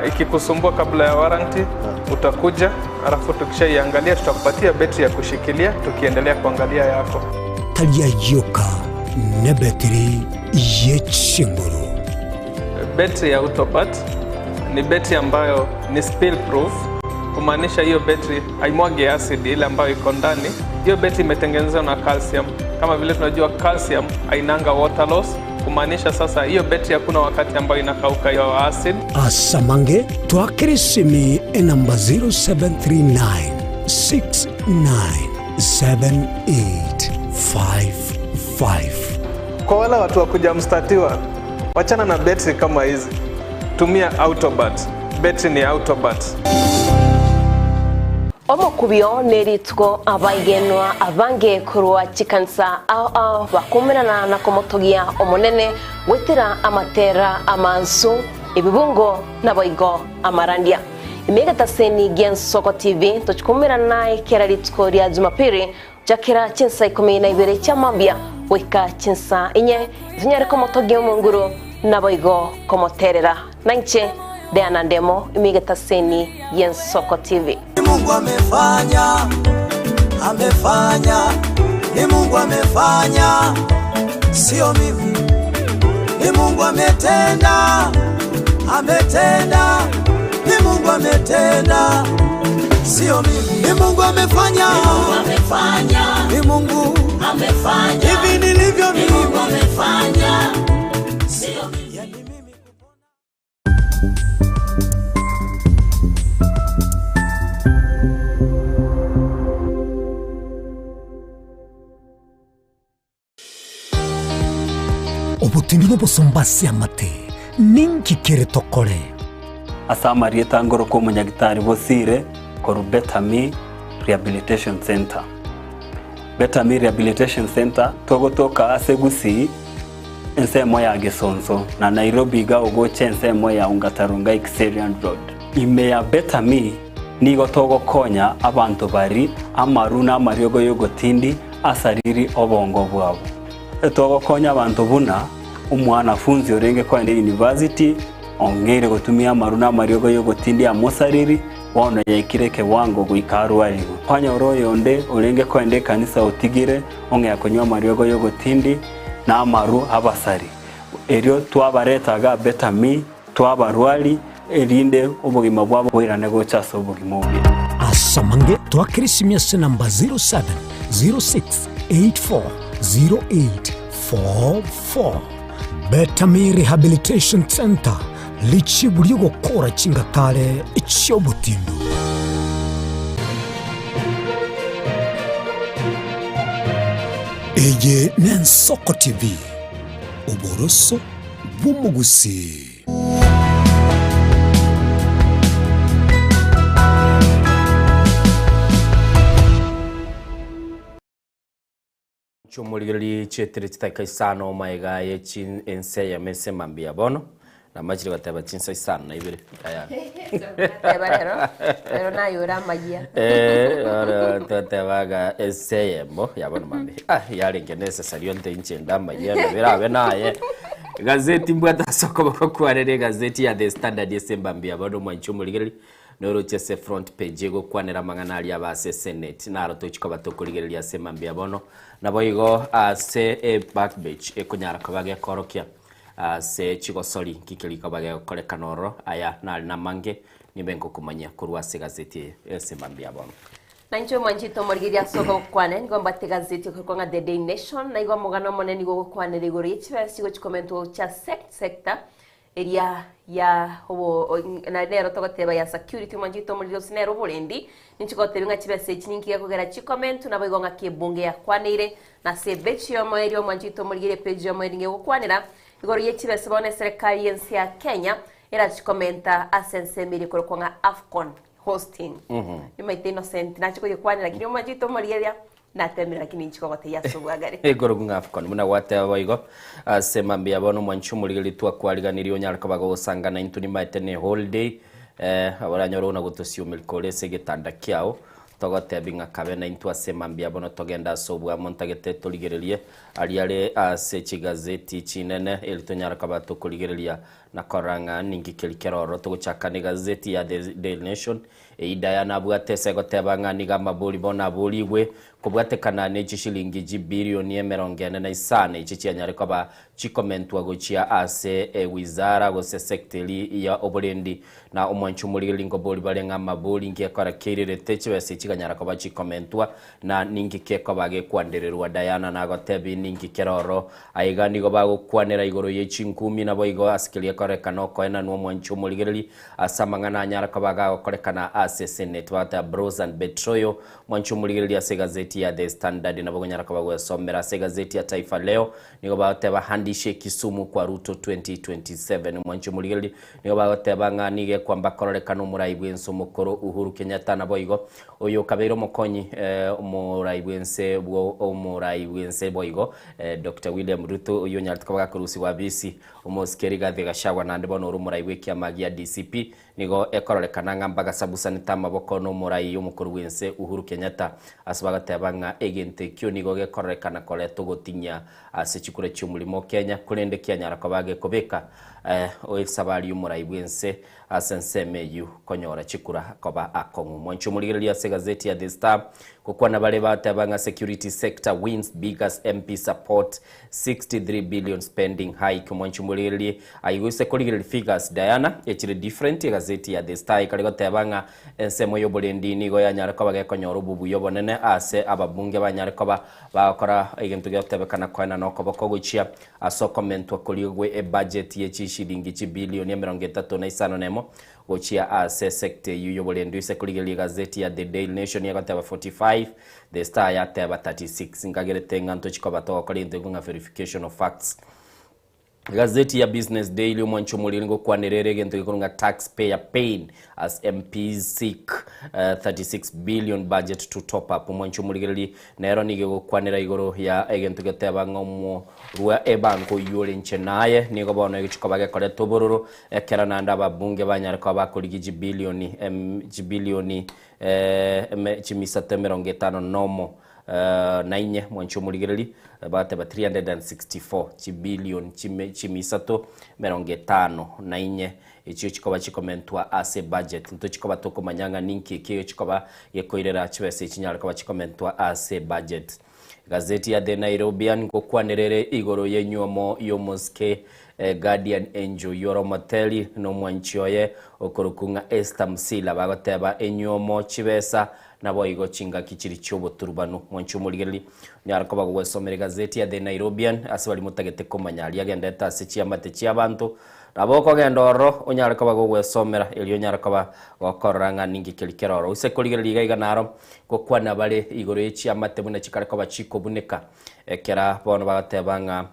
Speaker 18: Ikikusumbua kabla ya warranty utakuja, alafu tukishaiangalia tutakupatia betri ya kushikilia tukiendelea kuangalia yako.
Speaker 16: Taria yoka ne betiri yechinguru.
Speaker 18: Betri ya Autobat ni betri ambayo ni spill proof, kumaanisha hiyo betri haimwagi acid ile ambayo iko ndani. Hiyo betri imetengenezwa na calcium. Kama vile tunajua calcium hainanga water loss, kumaanisha sasa hiyo betri hakuna wakati ambayo inakauka hiyo acid.
Speaker 16: Asamange twakirisimi enamba 0739 697855.
Speaker 18: Kwa wale watu wa kuja mstatiwa, wachana na betri kama hizi, tumia Autobat. Betri ni Autobat.
Speaker 3: Omokubio nerituko abaigenwa abange korwa chikansa ao ao bakumerana na komotogia omonene gwetera amatera amansu ebibungo naboigo amarandia imigataseni gia Nsoko TV tochikumerana naye kera rituko ria Jumapili jakera chinsa 12 chia mambia goika chinsa inye itunyare komotogia omonguru naboigo komoterera nainche Diana Ndemo imigataseni gia Nsoko TV.
Speaker 20: Mungu amefanya, amefanya, ni Mungu amefanya, sio mimi. Ni Mungu ametenda, ametenda, ni Mungu ametenda, sio mimi. Ni Mungu amefanya, ni Mungu amefanya, ni Mungu amefanya, hivi nilivyo mimi, Mungu amefanya, sio mimi.
Speaker 16: Obotindi nobosomba ase amate ninki kere tokore?
Speaker 21: Ase amarieta ngoro omonyagitari bosire koru Betami Rehabilitation Center. Betami Rehabilitation Center togotoka ase Gusii ensemo ya Gesonso na Nairobi iga ogocha ensemo ya Ongata Rongai Kiserian Road. Ime ya Betami nigo togokonya abanto bari amaru na amariogo yogotindi asariri obongo bwabo. Togokonya abanto buna omwanafunzi orenge koenda university ong'eire gotumia amaru na amariogo yogotindi amosariri bono yaikire kewango goika arwariwe. Kwanyora oyonde orenge koenda ekanisa otigire ong'ea konywa amariogo yogotindi na amaru abasari. Erio twabaretaga Betami twabarwari erinde obogima bwabo bwairane gocha ase obogima obuya.
Speaker 16: Asamange twakirisimia ase namba 0706840844. Betami Rehabilitation Center lichibu riogokora chingatare chiobotindu. Eye ne Nsoko TV, oboroso bw'omogusi.
Speaker 2: Mwanchi omorigereria chietire chidakika isano maega ye chin ense eyemo ase mambia bono, namachire goteba chinsa isano na ibere Diana.
Speaker 3: Teba rero, rero naye ore amayia.
Speaker 2: Eh, oro totebaga ense eyemo ya bono mambia. Ah, yarenge necessary onte inche nde amayia nabere abe naye. Gazeti mbwate ase okoboko kwane ne egazeti ya The Standard ase mambia bono mwanchi omorigereria. Noroche ase front page egokwanera amang'ana aria aba ase senate naro tochi koba tokorigereria ase mambia bono. Naboigo ase e back page ekonyara koba gekorokia ase chigosori nki keria koba gegokorekana ororo aya nare namange nibe ngokomanyia korwa ase egazeti eye ase mambia bono.
Speaker 3: Na inche omwanchete omorigereria ase ogokwana, nigo mbwate egazeti ekorokwa ng'a The Daily Nation, na igo omogano omonene nigo ogokwanera igoro ye chibesa chigochi komentwa gochia ase sector Eria ya obo na nero togoteba ya security omwanchete omoriri gose nere oborendi, ninche gotebia ng'a chibesa echi ninki gekogera chikomentwe naboigo ng'aki ebunge yakwaneire, na ase ebechi y'omoerio omwanchete omoriri epeji y'omoerio nigo egokwanera igoro ye chibesa bono eserekari y'ense ya Kenya erachikomenta ase ensemo eria ekorokwa ng'a Afcon hosting. Nimaete Innocent nache koyekwanera lakini omwanchete omorigereria Natemire lakini inche kogotebia ase obwagare.
Speaker 2: Igoro ng'a Afcon buna gwateba boigo ase mambia bono omwanchi omorigereria twakwariganirie onyare koba gogosangana intwe nimaete ne holiday eh, oranyore buna gotosiumerika ore ase egetanda kiao togotebi ng'a kabe naintwe ase mambia bono togende ase obwamo ntagete torigererie aria are ase chigazeti chinene eri tonyare koba tokorigereria na korora ng'a ninki keri kere ororo togochaka ne gazeti ya The Daily Nation Eyio Diana abwate ase goteba ng'a nigo amabori bono aborigwe kobwatekana ne chishilingi chibilioni emerongo ene na isano echi chianyare koba chikomentwa gochia ase ewizara gose sector eri ya oborendi. Na omwanchi omorigereria nkobori bare ng'a amabori nki keirerete chibesa echi chikanyara koba chikomentwa na ninki kekoba gekwandererwa. Diana nagotebi ninki kere oro aiga nigo bagokwanera igoro ye chinkumi naboigo ase keria ekorekana okoenanwa omwanchi omorigereria Ase amang'ana anyare koba gagokorekana ase Senate, bagoteba Bros and Betroyal, mwanche omorigereria ase egazeti ya The Standard nabo okonyara koba gwesomera. Ase egazeti ya Taifa Leo nigo bagoteba Handshake Kisumu kwa Ruto 2027. Mwanche omorigereria nigo bagoteba ng'a nigo ekwamba kororekana omorai bwense omokoro Uhuru Kenyatta naboigo oyo okabeire omokonyi omorai bwense bwo omorai bwense boigo Doctor William Ruto oyio onyarete koba gakorusigwa abisi Omosike Rigathi Gachagua naende bono ore omorai bw'ekiama gia DCP, nigo ekororekana ng'a mbagasabusanete amaboko n'omorai omokoro bw'ense Uhuru Kenyatta ase bagateba ng'a egento ekio nigo gekororekana koreta ogotinyia ase chikura chi'omorimo o Kenya korende kianyara koba gekobeka esabari y'omorai bw'ense ase ensemo eyio konyora chikura koba akong'u. Mwanche omorigereria ase egazeti ya The Star gokwana bare bateba ng'a security sector wins biggest MP support 63 billion spending hike omwanchi omorigererie aye gose korigereria figures Diana echire different egazeti ya The Star ekare goteba ng'a ensemo y'oborendi nigo yanyare koba gekonyora obobuya obonene ase ababunge banyare koba bagokora egento giotebekana koenana okoboko gochia ase okomentwa koria gwe ebudget ye chishilingi chibilioni emerongo etato na isano na emo gochia ase sector eyio y'oborendi ase korigereria egazeti ya The Daily Nation egoteba 45 The Star yateba 36 Nkagerete ng'a ntochi koba togokora egento ekio ng'a verification of facts. Egazeti ya Business Daily omwanchi omoriri ngokwanera ere egento gekorwa ng'a tax payer pain as MPs seek 36 billion budget to top up. Omwanchi omorigereri nero nigo egokwanera igoro ya egento geteba ng'a omorwa ebango oyio ore inche naye nigo bono egochi koba gekoreta obororo ekero naende ababunge banyare koba bakorigia chibilioni chibilioni chimisato emerongo etano nomo na inye, mwanche omorigererie, bateba 364 chibilioni chimisato emerongo etano na inye, echio chikoba chikomentwa ase ebudget. Ntochikoba tokomanya ng'a ninki ekio chikoba gekoirera chibesa echi chinyare koba chikomentwa ase ebudget. Egazeti ya The Nairobian ngokwanera ere igoro y'enyuomo y'omosike Guardian Angel oyio ore omoteri na omwanchi oye okorokwa ng'a Esther Msila bagoteba enyuomo chibesa naboigo chingaki chiri chi'oboturubanu. Mwanchi omorigereria onyare koba gogwesomera egazeti ya The Nairobian ase baria motagete komanya aria agendete ase chiamate chi'abanto nabo okogenda ororo onyare koba gogwesomera erio onyare koba gokorora ng'a ninki keri kere ororo. Gose korigereria iga iga naro Gokwana bare igoro ye chiamate buna chikare koba chikobuneka, ekera bono bagateba ng'a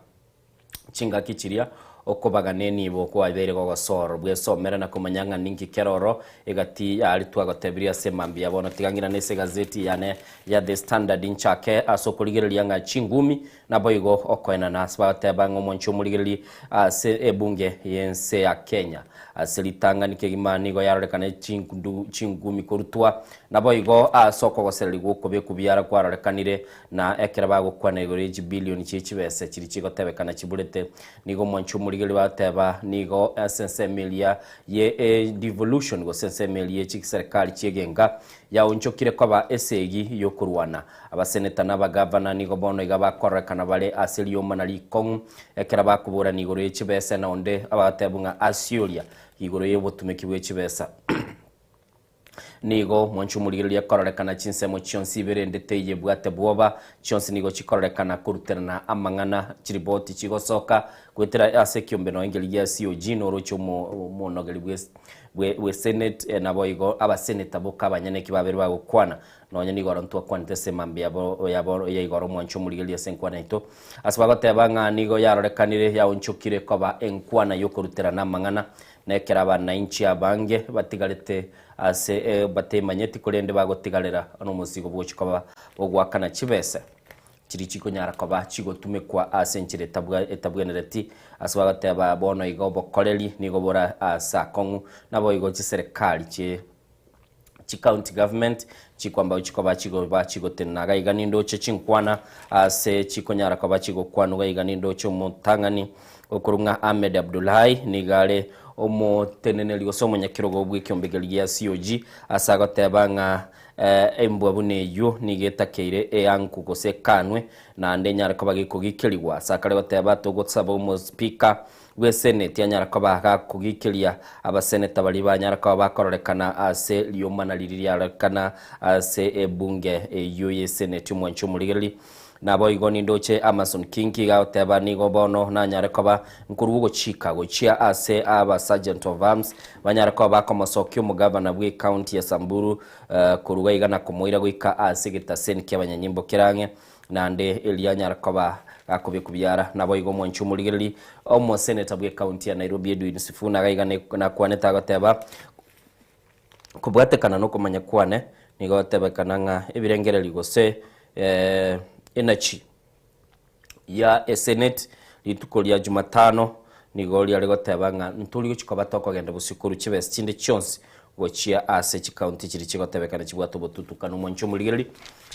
Speaker 2: chingaki chiria Okobagana enibo kwabeire gogosoro bwesomera na komanya ng'a ninki kere oro egati y'aria twagotebirie ase mambia bono. Tiga ng'irane ase egazeti yane ya The Standard nchake ase okorigereria ng'a chingumi naboigo okoenana ase bagoteba ng'a omonche omorigereria ase ebunge y'ense ya Kenya ase ritang'ani kegima nigo yarorekana chingumi korutwa naboigo ase okogosererigwa okobekwa biara kwarorekanire na ekero bagokwana igoro ye chibilioni chie chibese chiria chigotebekana chiburete Nigo omwanchi omorigereria bateba nigo ase ensemo eria ye devolution gose ensemo eria ye chiserikali chi'egenka yaonchokire koba esegi y'okorwana. Abaseneta na abagavana nigo bono iga bakororekana bare ase riomana rikong'u ekero bakoborana igoro ye chibesa na onde abagatebwa ng'a asioria igoro y'obotumeki bwe chibesa. Nigo mwanche omorigereria kororekana chinsemo chionsi ibere ende teiyo ebwate bwoba, chionsi nigo chikororekana koruterana amang'ana, chiripoti chigosoka goetera ase ekiombe nonya nkeria gia COG noroche omonogeri bwe senate naboigo abaseneta boka abanyene eki babere bagokwana nonya nigo oro ntwakwanete ase mambia yabo ya igoro mwanche omorigereria ase enkwana yaito ase bagoteba ng'a nigo yarorekanire yaonchokire koba enkwana yokoruterana amang'ana Na ekero abanainchi abange batigarete ase batemanyeti, korende bagotigarera nomosigo bw'ogochia koba bogoakana chibesa chiria chikonyara koba chigotumekwa ase enchera etabwenereti, ase bagoteba bono iga obokoreri nigo bore ase akong'u, naboigo chiserekari chie Chicounty government chikwamba chikoba chigoba chigotenena iga iga nindoche chinkwana ase chikonyara koba chigokwanwa iga iga nindoche omotang'ani okorwa ng'a Ahmed Abdullahi nigo are omoteneneri gose omonyakerogo bw'ekiombe keria gia COG ase agoteba ng'a embwa buna eywo nigo etakeire eanku gose ekanwe naende enyare koba gekogikerigwa ase akare goteba togosaba omospeaker bw'eseneti anyare koba gakogikeria abaseneta baria banyare koba bakororekana ase riomana riria riarorekana ase ebunge eyio y'eseneti omwanchi omorigereria. Naboigo nindoche Amason Kingi gagoteba nigo bono nanyare koba nkorua ogochika gochia ase aba Sergeant of Arms banyare koba bakomosokia omogavana bw'ecounty ya Samburu korwa iga na komoira goika ase egetaseni ki'abanyanyimbo kere ang'e Naende erio anyare koba gakobekwa biara. Naboigo omwanchi omorigereria, omoseneta bw'ecounty ya Nairobi Edwin Sifuna gaiga nakwanete agoteba, Kobwatekana nokomanya kwane, nigo gotebekana ng'a ebirengererio gose energy ya esenate rituko ria Jumatano nigo riare goteba ng'a ntori gochia koba tokogenda bosio korwa chibesa chinde chionsi gochia ase chikaunti chiria chigotebekana chibwate obotutukanu. Omwanchi omorigereria,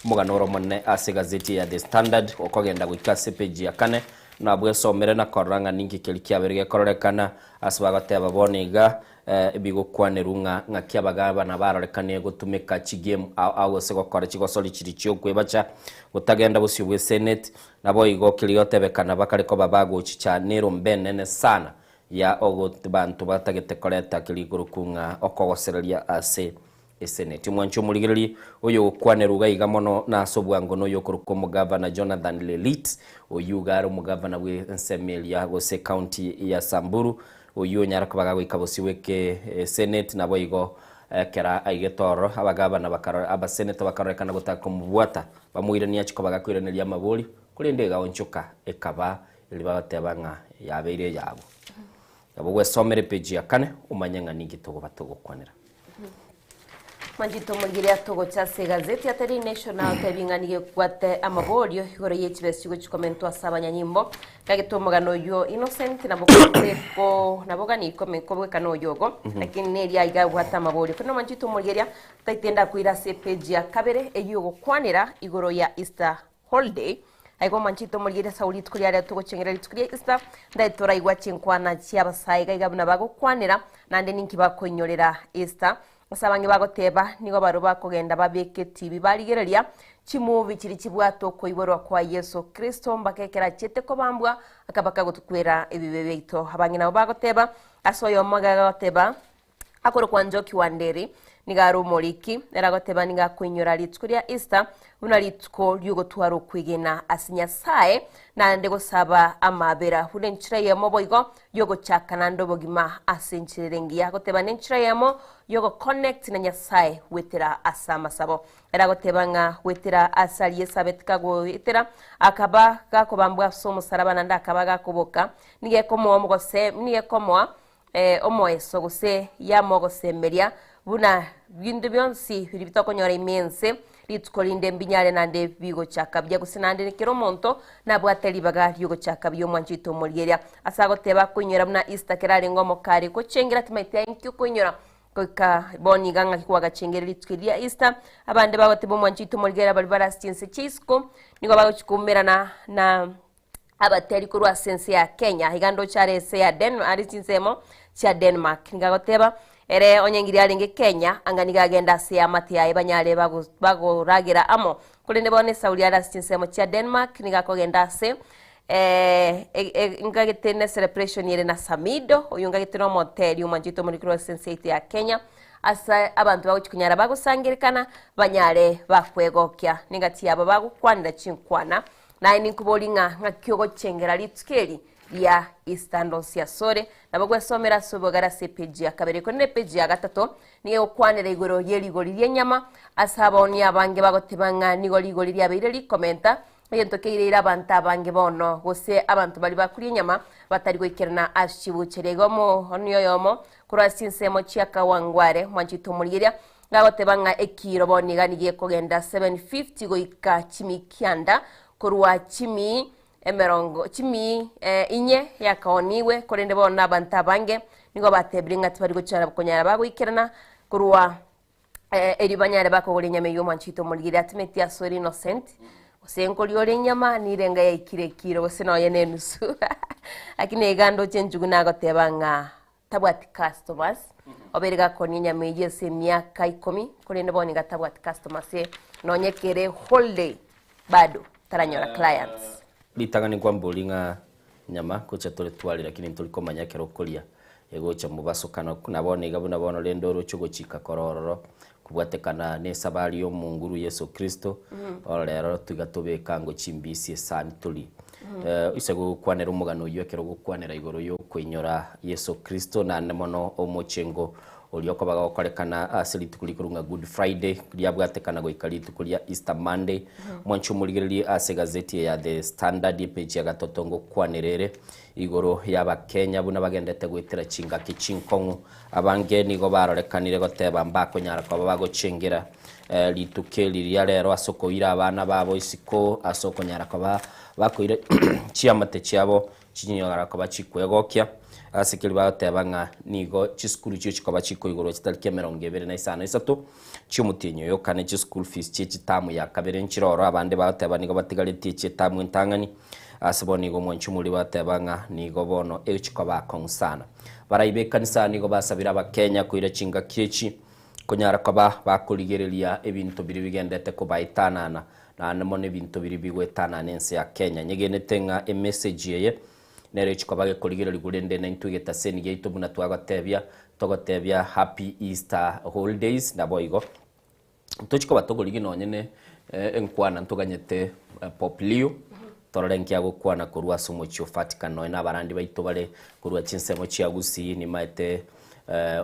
Speaker 2: omogano ore omonene ase egazeti ya The Standard okogenda goika ase epeji ya kane, nabwesomere na korora ng'a ninki keria kiabeire gekororekana ase bagoteba bono iga ebigokwanerwa ng'a ng'aki abagabana barorekane gotumeka chigame ao ao gose gokora chigosori chiria chiokwebacha gotagenda bosio bwe Senate. Naboigo keria gotebekana bakare koba bagochicha nerombe enene sana ya banto batagete koreta keria igoro ng'a okogosereria ase Eseneti. Omwanchi omorigereria oyogokwanerwa iga iga mono nase obwango noyokorokwa omogavana Jonathan Lelit, oyio iga are omogavana bw'ensemo eria gose ecounty ya Samburu, oyio onyare koba gagoika bosio bw'eke Senate naboigo ekero aigete ororo abagavana bakarora abaseneta bakarorekana gotaka komobwata bamoiranie achie koba gakoiraneria amaborio korende egaonchoka ekaba eria bagoteba ng'a yabeire eyabo. Nabo gwesomera epeji ya kane omanye ng'a ninki togoba togokwanera.
Speaker 3: Mwanchete omorigereria togocha ase egazeti ya Daily Nation agotebi ng'a nigo ekwate amaborio igoro ye chibesa chigochi komentwa ase abanyanyimbo. Gagete omogano oyio Innocent nabo kobwate ko nabo gani kome kobwekana oyo ogo lakini neria iga abwate amaborio. Korende mwanchete omorigereria taite ndakoira ase epage ya kabere eyio ogokwanera igoro ya Easter holiday. Aiga omwanchete omorigereria ase rituko riaria togochengera rituko ria Easter, ndaye toraigwa chinkwana chi'abasae iga iga buna bagokwanera, naende ninki bakoinyorera Easter. Ase abange bagoteba, nigo barobwo bakogenda babeke TV barigereria chimovie chiria chibwate okoiborwa kwa Yeso Kristo mpaka ekero achiete kobambwa akaba kagotukwera ebibe biaito. Abange nabo bagoteba, ase oyomo iga agoteba, Akorokwa Njoki wa Nderi. Nigo are omoriki, nere agoteba nigo akoinyora rituko ria Easter buna rituko ri'ogotwara okwegena ase Nyasae, naende gosaba amaabera buna enchera eyemo boigo y'ogochaka naende obogima ase enchera ere engiya. Agoteba nenchera eyemo y'ogoconnect na Nyasae goetera ase amasabo. Ere agoteba ng'a goetera ase aria Yeso abete kagoetera, akaba gakobambwa ase omosaraba naende akaba gakoboka, nigo ekomoa omogose nigo ekomoa omoeso gose yamogosemeria buna binto bionsi biria bitokonyora ime ense, rituko rinde mbinyare naende bigochaka buya gose naende kera omonto nabwate ribaga riogochaka buya omwancho oito omorigereria. Ase agoteba akoinyora buna Easter kera arenge omokare gochengera timaeti aye nki okoinyora goika bono iga ng'aki kwagachengire rituko eri ria Easter. Abande bagoteba omwancho oito omorigereria baria bare ase chinse chia isiko nigo bagochia koumerana na abateri korwa ase ense ya Kenya, iga ndoche are ense ya Den are chinsemo chia Denmark. Nigo agoteba, ere onye ngiri arenge Kenya, anga nigo agenda ase eamate yaye banyare bago bagoragera amo. Korende bono esauri are ase chinsemo chia Denmark, nigo akogenda ase e ngagete ne celebration ere na Samido, oyio ngagete na omoteri omwanchete omorikire korwa ase ense yaito ya Kenya, ase abanto bagochia konyara bagosangerekana, banyare bakwegokia. Nengati yabo bagokwanera chinkwana. Naye ninkoborie ng'a ng'aki ogochengera rituko eri ria Easter ndonsi asore, nabo gwesomera ase obogare ase epeji ya kabere. Korende epeji ya gatato nigo egokwanera igoro ye rigori ri'enyama, ase abaonia abange bagoteba ng'a nigo rigori riabeire rikomenta, egento keireire abanto abange bono, gose abanto baria bakoria enyama batari goikerana ase chibucheria. Igo omoonia oyomo korwa ase chinsemo chia Kawangware, mwanchete omorigeria, Gagoteba ng'a ekiiro bono iga nigo ekogenda 750 goika chimi kianda, korwa chimi emerongo chimi inye yakaonigwe, korende bono abanto abange nigo batebire ng'a tibari gochara konyara bagoikerana korwa erio banyare bakogora enyama eyio omwanchi oito omorigereria atimeti asore innocent, gose nkoria ore enyama nirenga yaikire ekiiro gose nonya na enusu lakini iga ndoche enchugu nagoteba ng'a tabwati customers, obeire gakonia enyama eyio ase emiaka ikomi, korende bono iga tabwati customers eh, nonye kere holiday bado taranyora clients.
Speaker 2: Ritang'ani nkwambori ng'a nyama gocha tore twari lakini ntori komanya ekero okoria egocha mobasokano na bono iga buna bono rende oroche ogochika kore ororo kobwatekana na esabari ya omonguru Yeso Kristo bono rero tiga tobeke ango chimbisi esani torie. Ise gokwanera omogano oyio ekero ogokwanera igoro y'okoinyora Yeso Kristo naende mono omochengo oria okoba gokorekana ase rituko rikorwa ng'a Good Friday riabwatekana goika rituko ria Easter Monday. Mwanche omorigererie ase egazeti eye ya The Standard epeji ya gatato ngokwanera ere igoro y'Abakenya buna bagendete goetera chingaki chinkong'u. Abange nigo barorekanire goteba mbakonyara koba bagochengera rituko eri ria rero ase okoira abana babo isiko ase okonyara koba bakoira chiamate chiabo chinyara koba chikwegokia. Ase keria bagoteba ng'a nigo chisukuru chio chikoba chikoigorwa chitariki emerongo ebere na isano isato chiomotienyi oyo kane chischool fees chie chitamu ya kabere nchire oro abande bagoteba nigo batigaretie chietamu entang'ani ase bono nigo omwanchi omoriri bagoteba ng'a nigo bono egochikoba akong'u sana. Barai b'ekanisa nigo basabire Abakenya koira chingaki echi konyara koba bakorigereria ebinto biria bigendete kobaetanana, naende mono ebinto biria bigoetanana ense ya Kenya. Nyegenete ng'a emessage eye nero echi koba gekorigererigwa rende naintwe egetaseni giaito buna twagotebia, togotebia Happy Easter Holidays naboigo. Tochi koba tokorigia nonye ne enkwana ntoganyete Pope Leo, torore nki agokwana korwa ase omochie o Vatican nonye na abarandi baito bare korwa chinsemo chia Gusii nimaete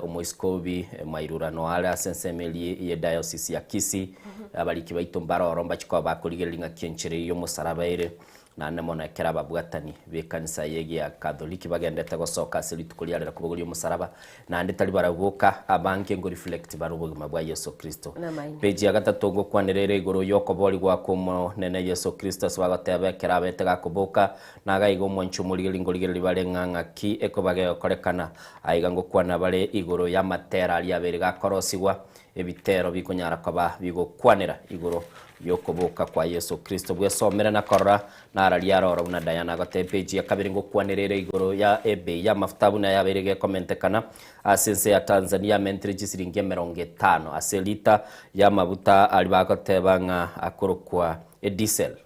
Speaker 2: omoiskobi Mairura are ase ensemo eria ye diocese ya Kisii, abariki baito mbare oro mbachi koba bakorigereria ng'aki enchera eyio y'omosaraba ere. Naende mono ekero ababwatani b'ekanisa y'Egiakatholiki bagendete gosoka ase rituko ria rero kobogoria omosalaba, naende tari barabwo boka, abange ngoreflect bare obogima bwa Yeso Kristo.
Speaker 3: Namaene.
Speaker 2: Page ya gatato ngokwanera ere igoro y'okoboorigwa kw'Omonene Yeso Kristo ase bagoteba ekero abete gakoboka, nagaiga omwancho omorigereria ngorigereria bare ng'a ng'aki ekoba gegokorekana. Aiga ngokwana bare igoro y'amatera aria abeire gakorosigwa, Ebitero bikonyara koba bigokwanera igoro y'okoboka kwa Yeso Kristo. Bwesomere na korora nararia aroro buna Diana agoteba epeji ya kabere ngokwanera ere igoro ya ebei y'amafuta buna yabeire gekomentekana ase ense ya Tanzania yamentire chisiringi emerongo etano ase elita y'amabuta aria bagoteba ng'a akorokwa ediesel.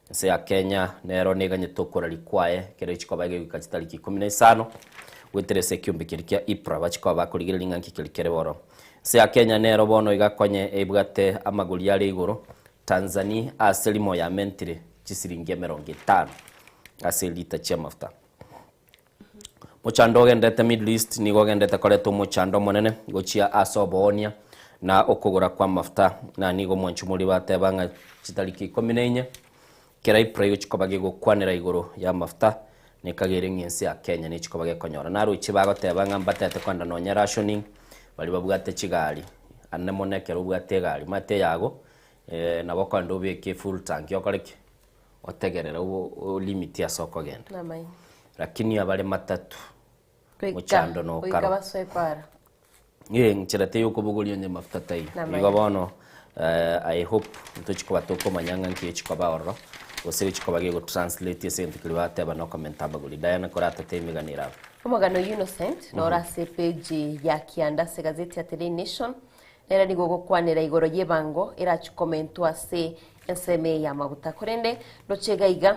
Speaker 2: Ense ya Kenya nero neganyete okoraria kwaye ekero chikoba egegoika chitariki ikomi na isano goetera ase ekiombe keria kia IPRA bachikoba bakorigereria ng'a nki keria kere boro. Ense ya Kenya nero bono iga konye ebwate amagori are igoro, Tanzania ase rimo yamentire chisiringi emerongo etano ase elita chi'amafuta. Mochando ogendete Middle East nigo ogendete koreta omochando omonene gochia ase oboonia na okogora kw'amafuta, na nigo omwanchumori bateba ng'a chitariki ikomi na inye kera April igo chikoba gegokwanera igoro y'amafuta nekagere ng'a ense ya Kenya nechikoba gekonyora. Naroche bagoteba ng'a mbatete kogenda nonya rationing baria babwate chigari ande mono ekero obwate egari omanyete eyago nabo okogenda obeke efull tank okore ki? Otegerere olimiti ase okogenda.
Speaker 3: Namaene.
Speaker 2: Lakini abare matatu
Speaker 3: Goika
Speaker 2: mochando
Speaker 3: goika
Speaker 2: nokaro.
Speaker 3: basoe para.
Speaker 2: Ee, nchera teiyo okobogoria onye mafuta taiyo.
Speaker 3: Namaene.
Speaker 2: Igo bono I hope ntochi koba tokomanya ng'a nki echikoba ororo, gose echikoba gegotranslate ase egento keria bateba na okomenta amagori. Diana koratete emegano ere abwo.
Speaker 3: Omogano oyio Innocent noro ase epeji ya kianda ase egazeti ya The Nation Nere nigo ogokwanera igoro y'ebango erachie komentwa ase ensemo eye y'amaguta. Korende ndoche iga iga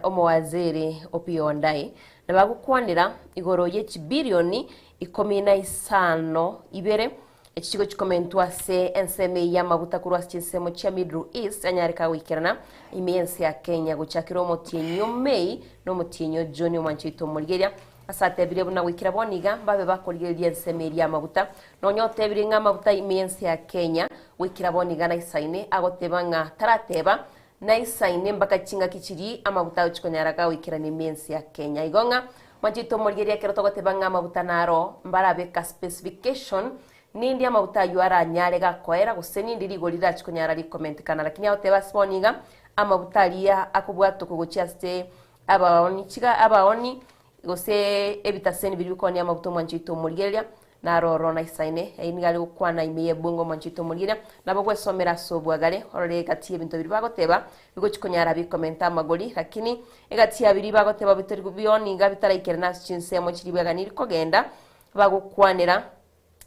Speaker 3: omowaziri Opiyo Wandayi nabagokwanera igoro ye chibilioni ikomi na isano ibere echi chigochi komentwa ase ensemo eye y'amaguta korwa ase chinsemo chia Middle East anyare kagoikerana ime y'ense ya Kenya gochakera omotienyi o May na omotienyi o June omwancho oito omorigeria Ase atebire buna goikera bono iga mbabe bakorigereria ensemo eria y'amaguta. Nonya otebire ng'a amaguta ime y'ense ya Kenya goikera bono iga naisaine, agoteba ng'a tarateba naisaine mpaka chingaki chiria amaguta agochia konyara gagoikerana ime y'ense ya Kenya. Igo ng'a mwanchete omorigereria ekero togoteba ng'a amaguta naro mbarabeka specification nindi amaguta ayio aranyare gakoera gose nindi rigori rirachie konyara rikomentekana. Lakini agoteba ase bono iga amaguta aria akobwatokwa gochia ase Abaoni chiga abaoni, gose ebitaseni biria bikoonia amaguta omwancho oito omorigereria, naro oro naisaine. Eyio nigo are gokwana ime y'ebungo omwancho oito omorigereria, nabo gwesomera ase obwagare, orore egati y'ebinto biria bagoteba, bigochi konyara bikomenta amagori, lakini egati ya biria bagoteba bitori bioni iga bitaraikerana ase chinsemo chiria bweganiri kogenda, bagokwanera.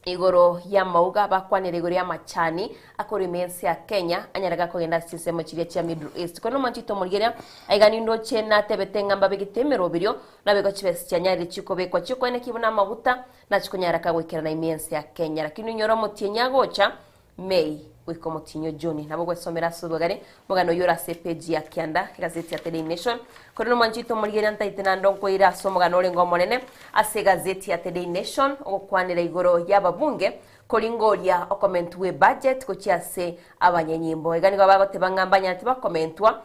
Speaker 3: Igoro y'amauga bakwanire igoro y'amachani akorwa ime y'ense ya Kenya anyare gakogenda ase chinsemo chiria chia Middle East. Korende omwancho oito omorigereria aiga nindoche natebete ng'a mbabegete emeroberio nabekwa chibesa chianyarire chikobekwa chiokoenekia buna amaguta nachikonyara kagoikerana ime y'ense ya Kenya. Lakini onyore omotienyi agocha May goika omotienyi o Juni. Nabo gwesomera ase obogare omogano oyio ore ase epeji ya kianda egazeti ya The Daily Nation. Korende omwanchi oito omorigereria ntaete naende onkoire ase omogano orenge omonene ase egazeti ya The Daily Nation ogokwanera igoro y'ababunge koringoria okomentwa gw'ebudget gochia ase abanyanyimbo. Iga nigo bagoteba ng'a mbanyarete bakomentwa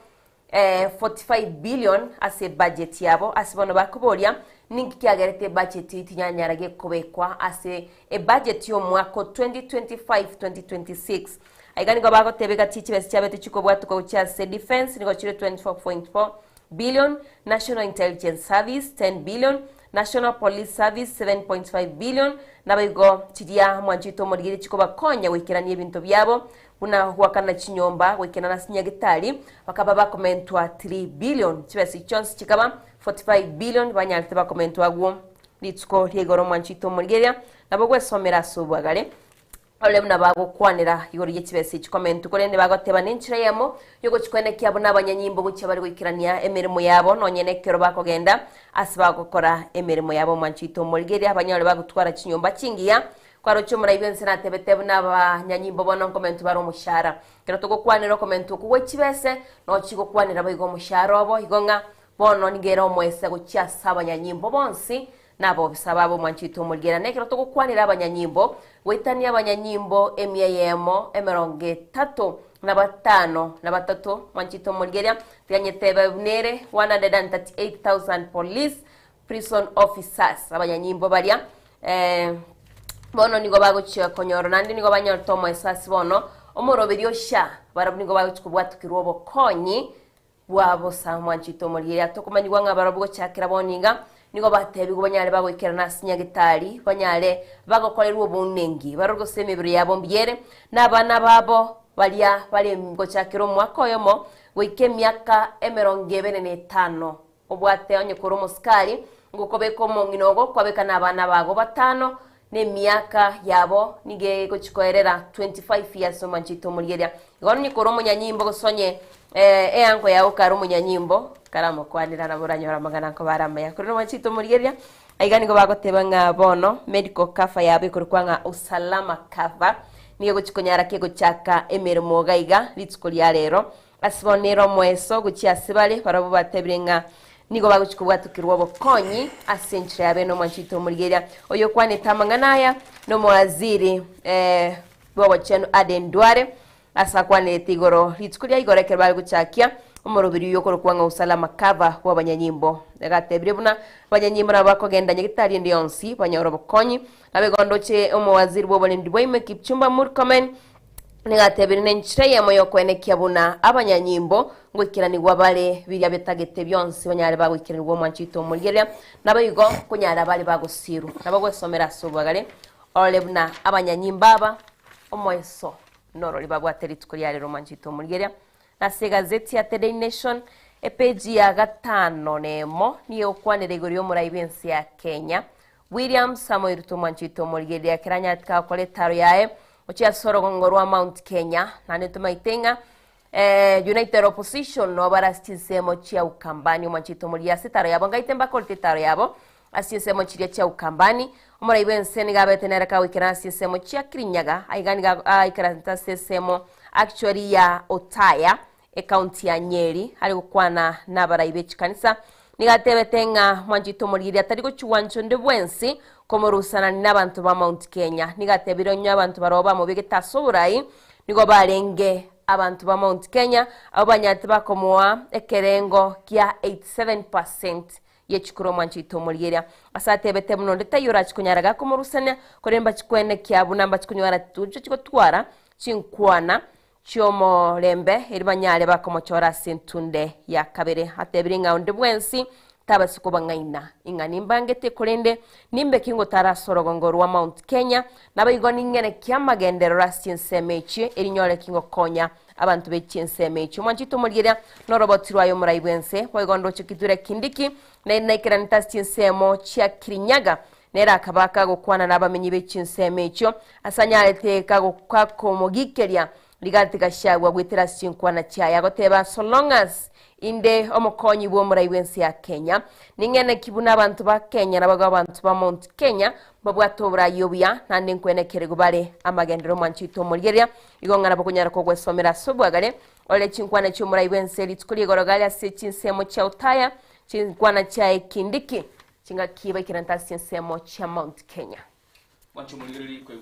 Speaker 3: 45 billion ase ebudget yabo ase bono bakoboria ninki kiagerete ebudget eyio tinyanyara gekobekwa ase ebudget y'omwaka o 2025-2026 aiga nigo bagoteba egati chibesa chiabete chikobwatuka gochia ase defence nigo chire 24.4 billion national intelligence service 10 billion national police service 7.5 billion naboigo chiria mwanchete omorigeri chikobakonya goikerania ebinto biabo Buna goakana chinyomba, goikerana ase nyagetari, bakaba bakomentwa 3 billion, chibesa echi chionsi chikaba 45 billion banyarete bakomentwa agwo rituko ria igoro omwancho oito omorigereria, nabo gwesomera ase obwagare, orore buna bagokwanera igoro ye chibesa echi komentwa, korende bagoteba nenchera eyemo yogochikwenekia buna abanyanyimbo gochia bare goikerania emeremo yabo nonye nekero bakogenda ase bagokora emeremo yabo omwancho oito omorigereria, banyore bagotwara chinyomba chingiya Kwaroche omorai bw'ense natebete buna abanyanyimbo bono nkomentwa bare omoshahara. Ekero togokwanera okomentwa okwo gwe chibese, nochi chigokwanera boigo omoshahara obo, igo ng'a bono nigo ere omoese gochia ase abanyanyimbo bonsi na abobisa babo omwancho oito omorigera. Na ekero togokwanera abanyanyimbo, goetania abanyanyimbo emia eyemo emerongo etato na batano na batato, omwancho oito omorigeria, tiga nyetebe buna ere 138,000 police prison officers, abanyanyimbo baria eh, bono nigo bagochia konyora naende nigo banyorete omoesasi bono omoroberio sha barabwo nigo bagochia kobwatukirwa obokonyi bwa bosa mwanchete omorigereria tokomanyigwa ng'a barabwo gochakera bono iga nigo batebigwa banyare bagoikerana ase nyagetari banyare bagokorerwa obounengi barore gose emebere yabo mbuya ere na abana babo baria bare gochakera omwaka oyomo goika emiaka emerongo ebere na etano Obwate onye kore omosikari, ngokobeka omong'ina ogo kwabeka nabana bago batano, na emiaka yabo nigo egochia koerera 25 years omwanchete omorigereria. Igo onye kore omonyanyimbo gose onye eango yao kare omonyanyimbo, karamokwanera nabo oranyore amang'ana nkoba are amaya. Korende omwanchete omorigereria, Aiga nigo bagoteba ng'a bono medical cover yabo ekorokwa ng'a Usalama Cover nigo egochi konyara kegochaka emeremo iga iga rituko ria rero. Ase bono nere omoeso gochia ase bare barabwo batebire ng'a nigo bagochi kobwatokirwa obokonyi ase enchera ya bene omwanchi oito omorigereria. Oyo okwanete amang'ana aya nomowaziri eh, bw'obochenu Aden Duale Ase akwanerete igoro rituko ria igoro ekero bare gochakia omoroberi oyio okorokwa ng'a Usalama Cover bw'abanyanyimbo. Agatebire buna abanyanyimbo nabo bakogenda nyagitari ende yonsi banyore obokonyi. Nabo igo ndoche omowaziri bw'oborendi bwaime Kipchumba Murkomen nigo atebire nenchera eyemo y'okoenekia buna abanyanyimbo ngoikeranigwa bare biria betagete bionsi banyare bagoikeranigwa omwancho oito omorigereria. Nabo igo konyara bare bagosirwa. Nabo gwesomera ase obwagare orore buna abanyanyimbo aba omoeso Norori babwate rituko ria rero mwanchete omorigeria. Ase egazeti ya The Daily Nation epeji ya gatano na emo nigo egokwanera igoro y'omorai bw'ense ya Kenya William Samoei Ruto mwanchete omorigereria ekero anyarete gakora etaro yaye gochia ase orogongo rwa Mount Kenya naende tomaete ng'a eh, United Opposition nabo bare ase chinsemo chia Ukambani omwanchete omorigereria ase etaro yabo ngaite mbakorete etaro yabo Ase chinsemo chiria chia Ukambani, omorai bw'ense nigo abete nere kagoikera ase chinsemo chia Kirinyaga, aiga nigo aikaransete ase ensemo actually ya Othaya, ecounty ya Nyeri, are gokwana nabarai be chikanisa. Nigo atebete ng'a mwanchete omorigereria tari gochigwa nchonde bwensi komorusanani nabanto ba Mount Kenya. Nigo atebire onye abanto baroo bamobegete ase oborai nigo barenge abanto ba Mount Kenya abwo banyarete bakomoa ekerengo kia 87% ye chikura omwancho oito omorigereria. Ase atebete buna onde taiyo orache konyara gakomorusania, korende mbachikwenekia buna mbachikonyora toche gotwara chinkwana chi'omorembe, erio banyare bakomochora ase entunde ya kabere. Atebire ng'a onde bwensi tabasi kobang'aina, ing'a nimbangete, korende nimbeke ngotara ase orogongo rwa Mount Kenya, naboigo ning'enekie amagenderero ase chinsemo echio, erio nyore ki ngokonya Abanto be chinsemo echio mwanchete omorigereria noroboti rwaye omorai bw'ense, boigo ndoche Kithure Kindiki, naende naikeranete ase chinsemo chia Kirinyaga, nere akaba kagokwana nabamenyi be chinsemo echio, ase anyarete kakomogikeria Rigathi Gachagua goetera ase chinkwana chiaye agoteba so long as inde omokonyi bw'omorai bw'ense ya Kenya, ning'ene ki buna abanto ba Kenya naboigo abanto ba Mount Kenya mbabwate oborai obuya, naende nkwenekerigwe bare amagenderero omwanchete omorigereria Igo ng'a nabo konyara kogwesomera ase obwagare, ore chinkwana chi'omorai bw'ense rituko ri'igoro gare ase chinsemo chia Utaya, chinkwana chiaye Kindiki, chingaki baikeranete ase chinsemo chia Mount Kenya.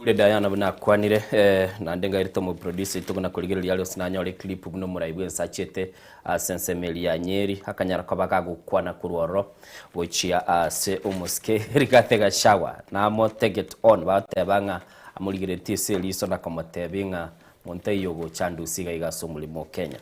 Speaker 2: Ore Diana buna akwanire eh, naende ngairete omoproducer oito buna korigereria aria ase nanyore eclip buna omorai bwense achiete ase ensemo eria ya Nyeri akanyara koba gagokwana korwa ororo gochia ase omosike Rigathi Gachagua namoteget on bagoteba ng'a Amorigeretie ase eriso na komotebia ng'a monto aiyo ogocha andusie iga iga ase omorimo o Kenya.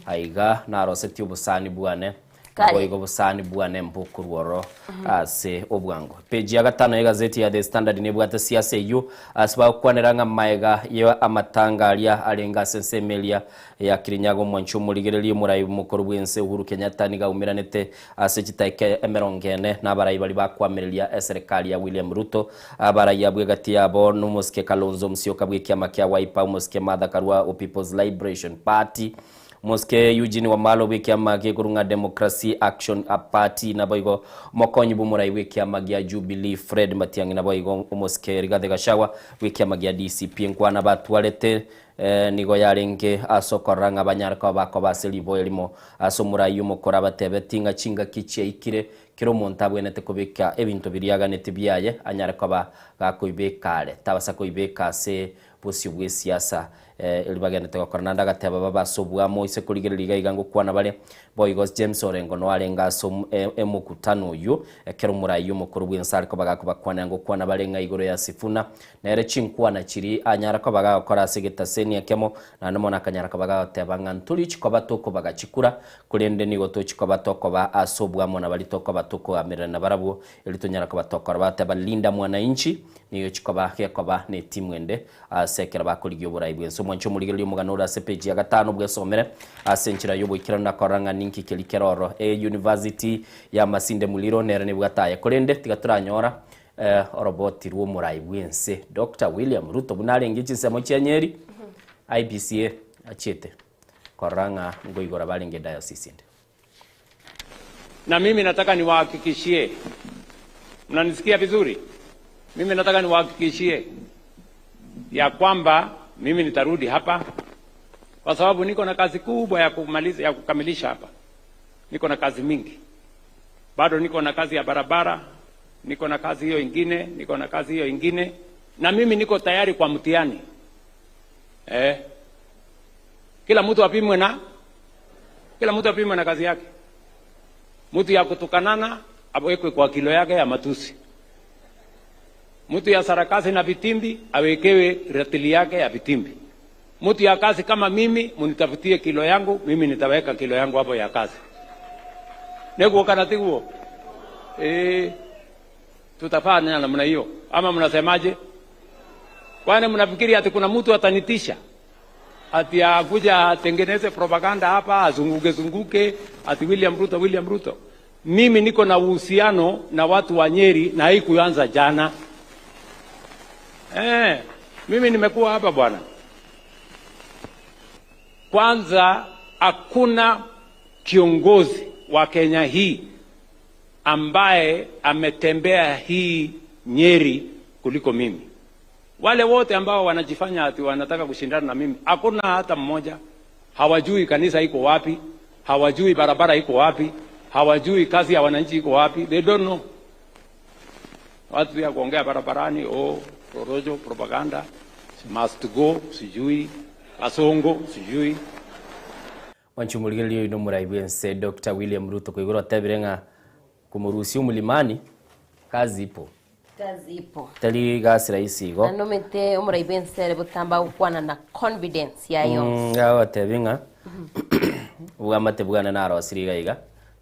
Speaker 2: Aiga narosetie obosani bwane,
Speaker 3: Kare.
Speaker 2: naboigo obosani bwane mbokorwa ororo ase obwango. Peji ya gatano y'egazeti ya The Standard nebwate siasa eyio ase bagokwanera ng'a maega ya amatanga aria arenge ase ensemo eria ya Kirinyaga omwanchi omorigereria omorai omokoro bw'ense Uhuru Kenyatta nigo aumeranete Ase chitaika emerongo ene nabarai baria bakoamereria eserekari ya William Ruto, abarai abwo egati yabo nomosike Kalonzo Musyoka bw'ekiama kia Wiper, omosike Martha Karua o People's Liberation Party, omosike Eugene Wamalwa bw'ekiama gekorwa ng'a Democracy Action Party, naboigo omokonyi bw'omorai bw'ekiama gia Jubilee Fred Matiang'i naboigo omosike Rigathi Gachagua bw'ekiama gia DCP. Enkwana batwarete Nigo yarenge ase okorora ng'a banyare koba bakoba ase riboyo erimo ase omorai omokoro abatebetie ng'a chingaki chiaikire, kera omonto abwenerete kobeka ebinto biria aganetie biaye anyare koba gakoibeka are, tabasa koibeka ase bosio bw'esiasa erio bagenderete gokora. Naende agateba babe ase oboamo ise korigereria iga iga ngokwana bare. Boigo James Orengo noe arenge ase omokutano oyio, ekero omorai omokoro bw'ense are koba gakobakwanera ngokwana bare ng'a igoro ya Sifuna Nere chinkwana chiria anyara koba gagokora ase egetaseni ekemo, naende mono akanyara koba gagoteba ng'a ntorichi koba tokobaga chikura, korende nigo tochi koba tokoba ase oboamo na baria tokoba tokoamererana nabarabwo, erio tonyara koba tokora. Bagoteba Linda Mwananchi nigo chikoba gekoba netimu ende ase ekero bakorigia oborai bw'ense. Omwanche omorigereria omogano ore ase epeji ya gatano bwesomere ase enchera y'oboikeranu na korora ng'a ninki keria kere ororo. Eyunivasiti ya Masinde Muliro nere nebwate aye, korende tiga toranyora Oroboti rw'omorai bw'ense Doctor William Ruto buna arenge chinsemo chia Nyeri, IEBC achiete korora ng'a ngoigora barenge diocese ende.
Speaker 6: Na mimi nataka niwahakikishie Mnanisikia vizuri? Mimi nataka niwahakikishie ya kwamba mimi nitarudi hapa kwa sababu niko na kazi kubwa ya kumaliza, ya kukamilisha hapa. Niko na kazi mingi bado, niko na kazi ya barabara, niko na kazi hiyo ingine, niko na kazi hiyo ingine, na mimi niko tayari kwa mtihani eh. Kila mtu apimwe na kila mtu apimwe na kazi yake. Mtu ya kutukanana awekwe kwa kilo yake ya matusi, mtu ya sarakasi na vitimbi awekewe ratili yake ya vitimbi. Mtu ya kazi kama mimi, munitafutie kilo yangu, mimi nitaweka kilo yangu hapo ya kazi. Neguo kana tiguo? Eh, tutafanya namna hiyo ama mnasemaje? Kwani mnafikiri ati kuna mtu atanitisha ati akuja atengeneze propaganda hapa azunguke zunguke ati William Ruto, William Ruto? Mimi niko na uhusiano na watu wa Nyeri na haikuanza jana. Eh, mimi nimekuwa hapa bwana. Kwanza hakuna kiongozi wa Kenya hii ambaye ametembea hii Nyeri kuliko mimi. Wale wote ambao wanajifanya ati wanataka kushindana na mimi, hakuna hata mmoja. Hawajui kanisa iko wapi, hawajui barabara iko wapi, hawajui kazi ya wananchi iko wapi. They don't know. Watu ya kuongea barabarani, oh, porojo, propaganda, must go, sijui Kasongo, sijui
Speaker 2: Mwanchumurigereria oino omorai bwense Dr. William Ruto koigoro otebire ng'a komorusia omolimani kazi ipo.
Speaker 3: Kazi ipo.
Speaker 2: Tari gasi rahisi igo.
Speaker 3: Na nomete omorai bwense ere botamba gokwana na confidence yaye yonsi.
Speaker 2: Agotebi ng'a obwamate bwane narosire iga iga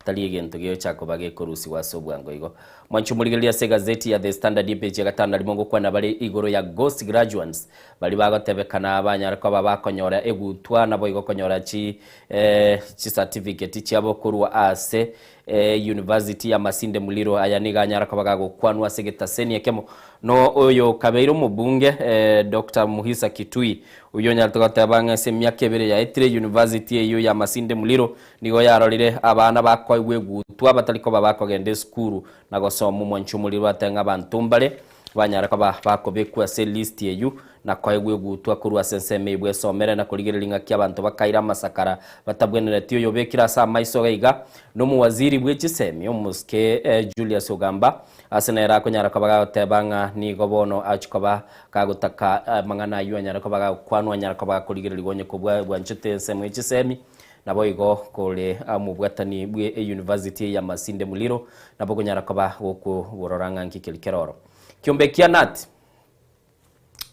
Speaker 2: tari egento geocha koba gekorusigwa ase obwango igo. Mwanche omorigereria ase egazeti ya The Standard epeji ya gatano na rimo ngokwana bare igoro ya ghost graduands baria bagotebekana banyare koba bakonyora egutwa naboigo konyora chi eh, chicertificate chiabo korwa ase eh, university ya Masinde Muliro. Aya nigo anyara koba gagokwanwa ase egetaseni ekemo no oyo okabeire omobunge eh, Doctor Muhisa Kitui oyio onyarete goteba ng'a ase emiaka ebere yaetire university eyio ya Masinde Muliro nigo yarorire abana bakoegwa egutwa batari koba bakogenda esukuru na gosoma omwancho omorero ate ng'a abanto mbare banyare koba bakobekwa ase elist eyio na koegwa egutwa korwa ase ensemo eyio bwesomere na korigereria ng'aki abanto bakaira amasakara batabwenereti oyobekire ase amaiso gaiga nomowaziri bwe chisemi omosike Julius Ogamba ase nere akonyara koba gagoteba ng'a nigo bono achia koba gagotaka amang'ana ayio anyare koba gagokwanwa anyare koba gakorigererigwa onye kobua bwanchete ensemo ye chisemi Naboigo kore omobwatani bwe eyunivasiti ya Masinde Muliro nabo okonyara koba gokoborora ng'a nki keri keroro. Kiombe kia KNUT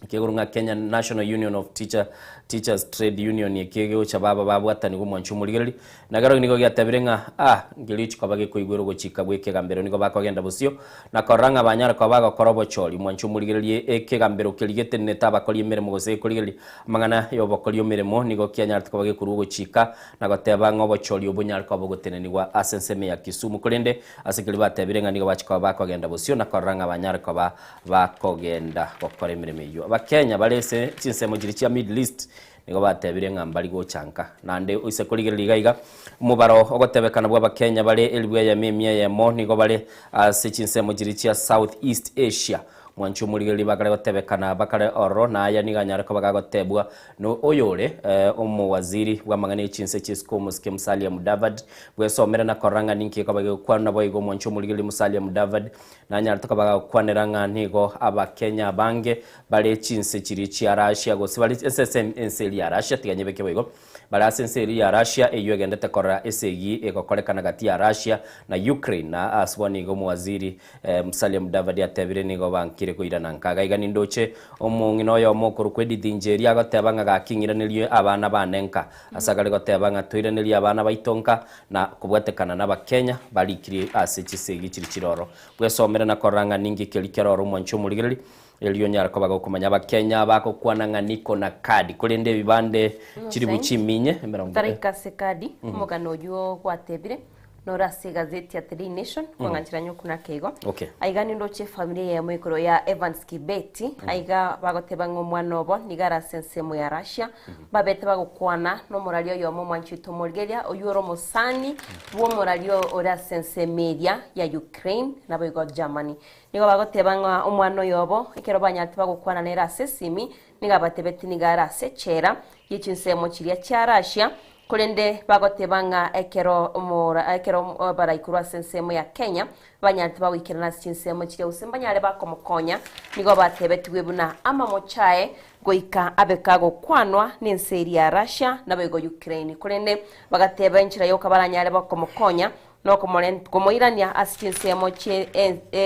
Speaker 2: kegoro ng'a Kenya National Union of Teacher, Teachers Trade Union eke gegocha baba babwatanigwa omwancho omorigereri na kero nigo giatebire ng'a ah nkeri chikoba gekoigwera ogochika bw'ekegambero nigo bakogenda bosio na korora ng'a banyare koba bagokora obochori omwancho omorigererie ekegambero keria getenenete abakori emeremo gose gekorigereria Amang'ana y'obokori omeremo nigo kianyarete koba gekorua ogochika na goteba ng'a obochori obo bonyare koba bogotenenigwa ase ensemo ya Kisumu, korende ase keria batebire ng'a nigo bachia koba bakogenda bosio na korora ng'a banyare koba bakogenda gokora emeremo eyio. Abakenya bare ase chinsemo chiria chia Middle East nigo batebire ng'a mbari gocha nka. Naende oise korigereria iga iga, omobaro ogotebekana bw'Abakenya bare elifu eyemo emia eyemo nigo bare ase chinsemo chiria chia South East Asia. Mwanche omorigereria bakare gotebekana bakare ororo, na aya nigo anyare koba gagotebwa no oyore omowaziri bw'amang'ana e chinse chi'isiko omosike Musalia Mudavadi. Bwesomere na korora ng'a ninki gekoba gegokwanwa naboigo omwanche omorigereria Musalia Mudavadi nanyarete koba gagokwanera ng'a nigo Abakenya abange bare chinse chiria chia Russia gose bare ense ase ense eria ya Russia tiga nyebeke boigo. Bare ase ense eria ya Russia eyio egendete korora esegi egokorekana gati ya Russia na Ukraine na ase bono iga omowaziri Musalia Mudavadi atebire nigo bankire koirana nka. Gaiga nindoche omong'ina oyomo okorokwa Edith Njeri agoteba ng'a gaki ng'iranerie abana bane nka. Ase akare goteba ng'a toiranerie abana baito nka na kobwatekana n'Abakenya barikirie ase chisegi chiri chiroro. Bwesomere na korora ng'a ninki keria keroro omwanchi omorigereri Erio onyare koba gokomanya Abakenya bagokwana ng'a niko na kadi, korende ebibande chilifu chiminye emerongo.
Speaker 3: Taraika ase kadi, omogano oyio gwatebire. Nore ase egazeti ya The Daily Nation, kwang'anchera nyokuna ake igo.
Speaker 2: Okay.
Speaker 3: Aiga nindoche efamiri eyemo igoro ya Evans Kibeti, aiga bagoteba ng'a omwana obo nigo are ase ensemo ya Russia, babete bagokwana nomorari oyomo omwanchete omorigeria, oyio ore omosani bw'omorari ore ase ensemo eria ya Ukraine naboigo Germany. Nigo bagoteba ng'a omwana oyo obo ekero banyarete bagokwana nere ase esimi, nigo abatebeti nigo are ase echela ye chinsemo chiria chia Russia, Korende bagoteba ng'a ekero omora ekero abarai korwa ase ensemo ya Kenya banyarete bagoikerana ase chinsemo chiria gose mbanyare bakomokonya, nigo batebetigwe buna amamocho aye goika abe kagokwanwa nense eria ya Russia naboigo Ukraine. Korende bagateba enchera yoka baranyare bakomokonya nokomoren komoirania ase chinsemo chie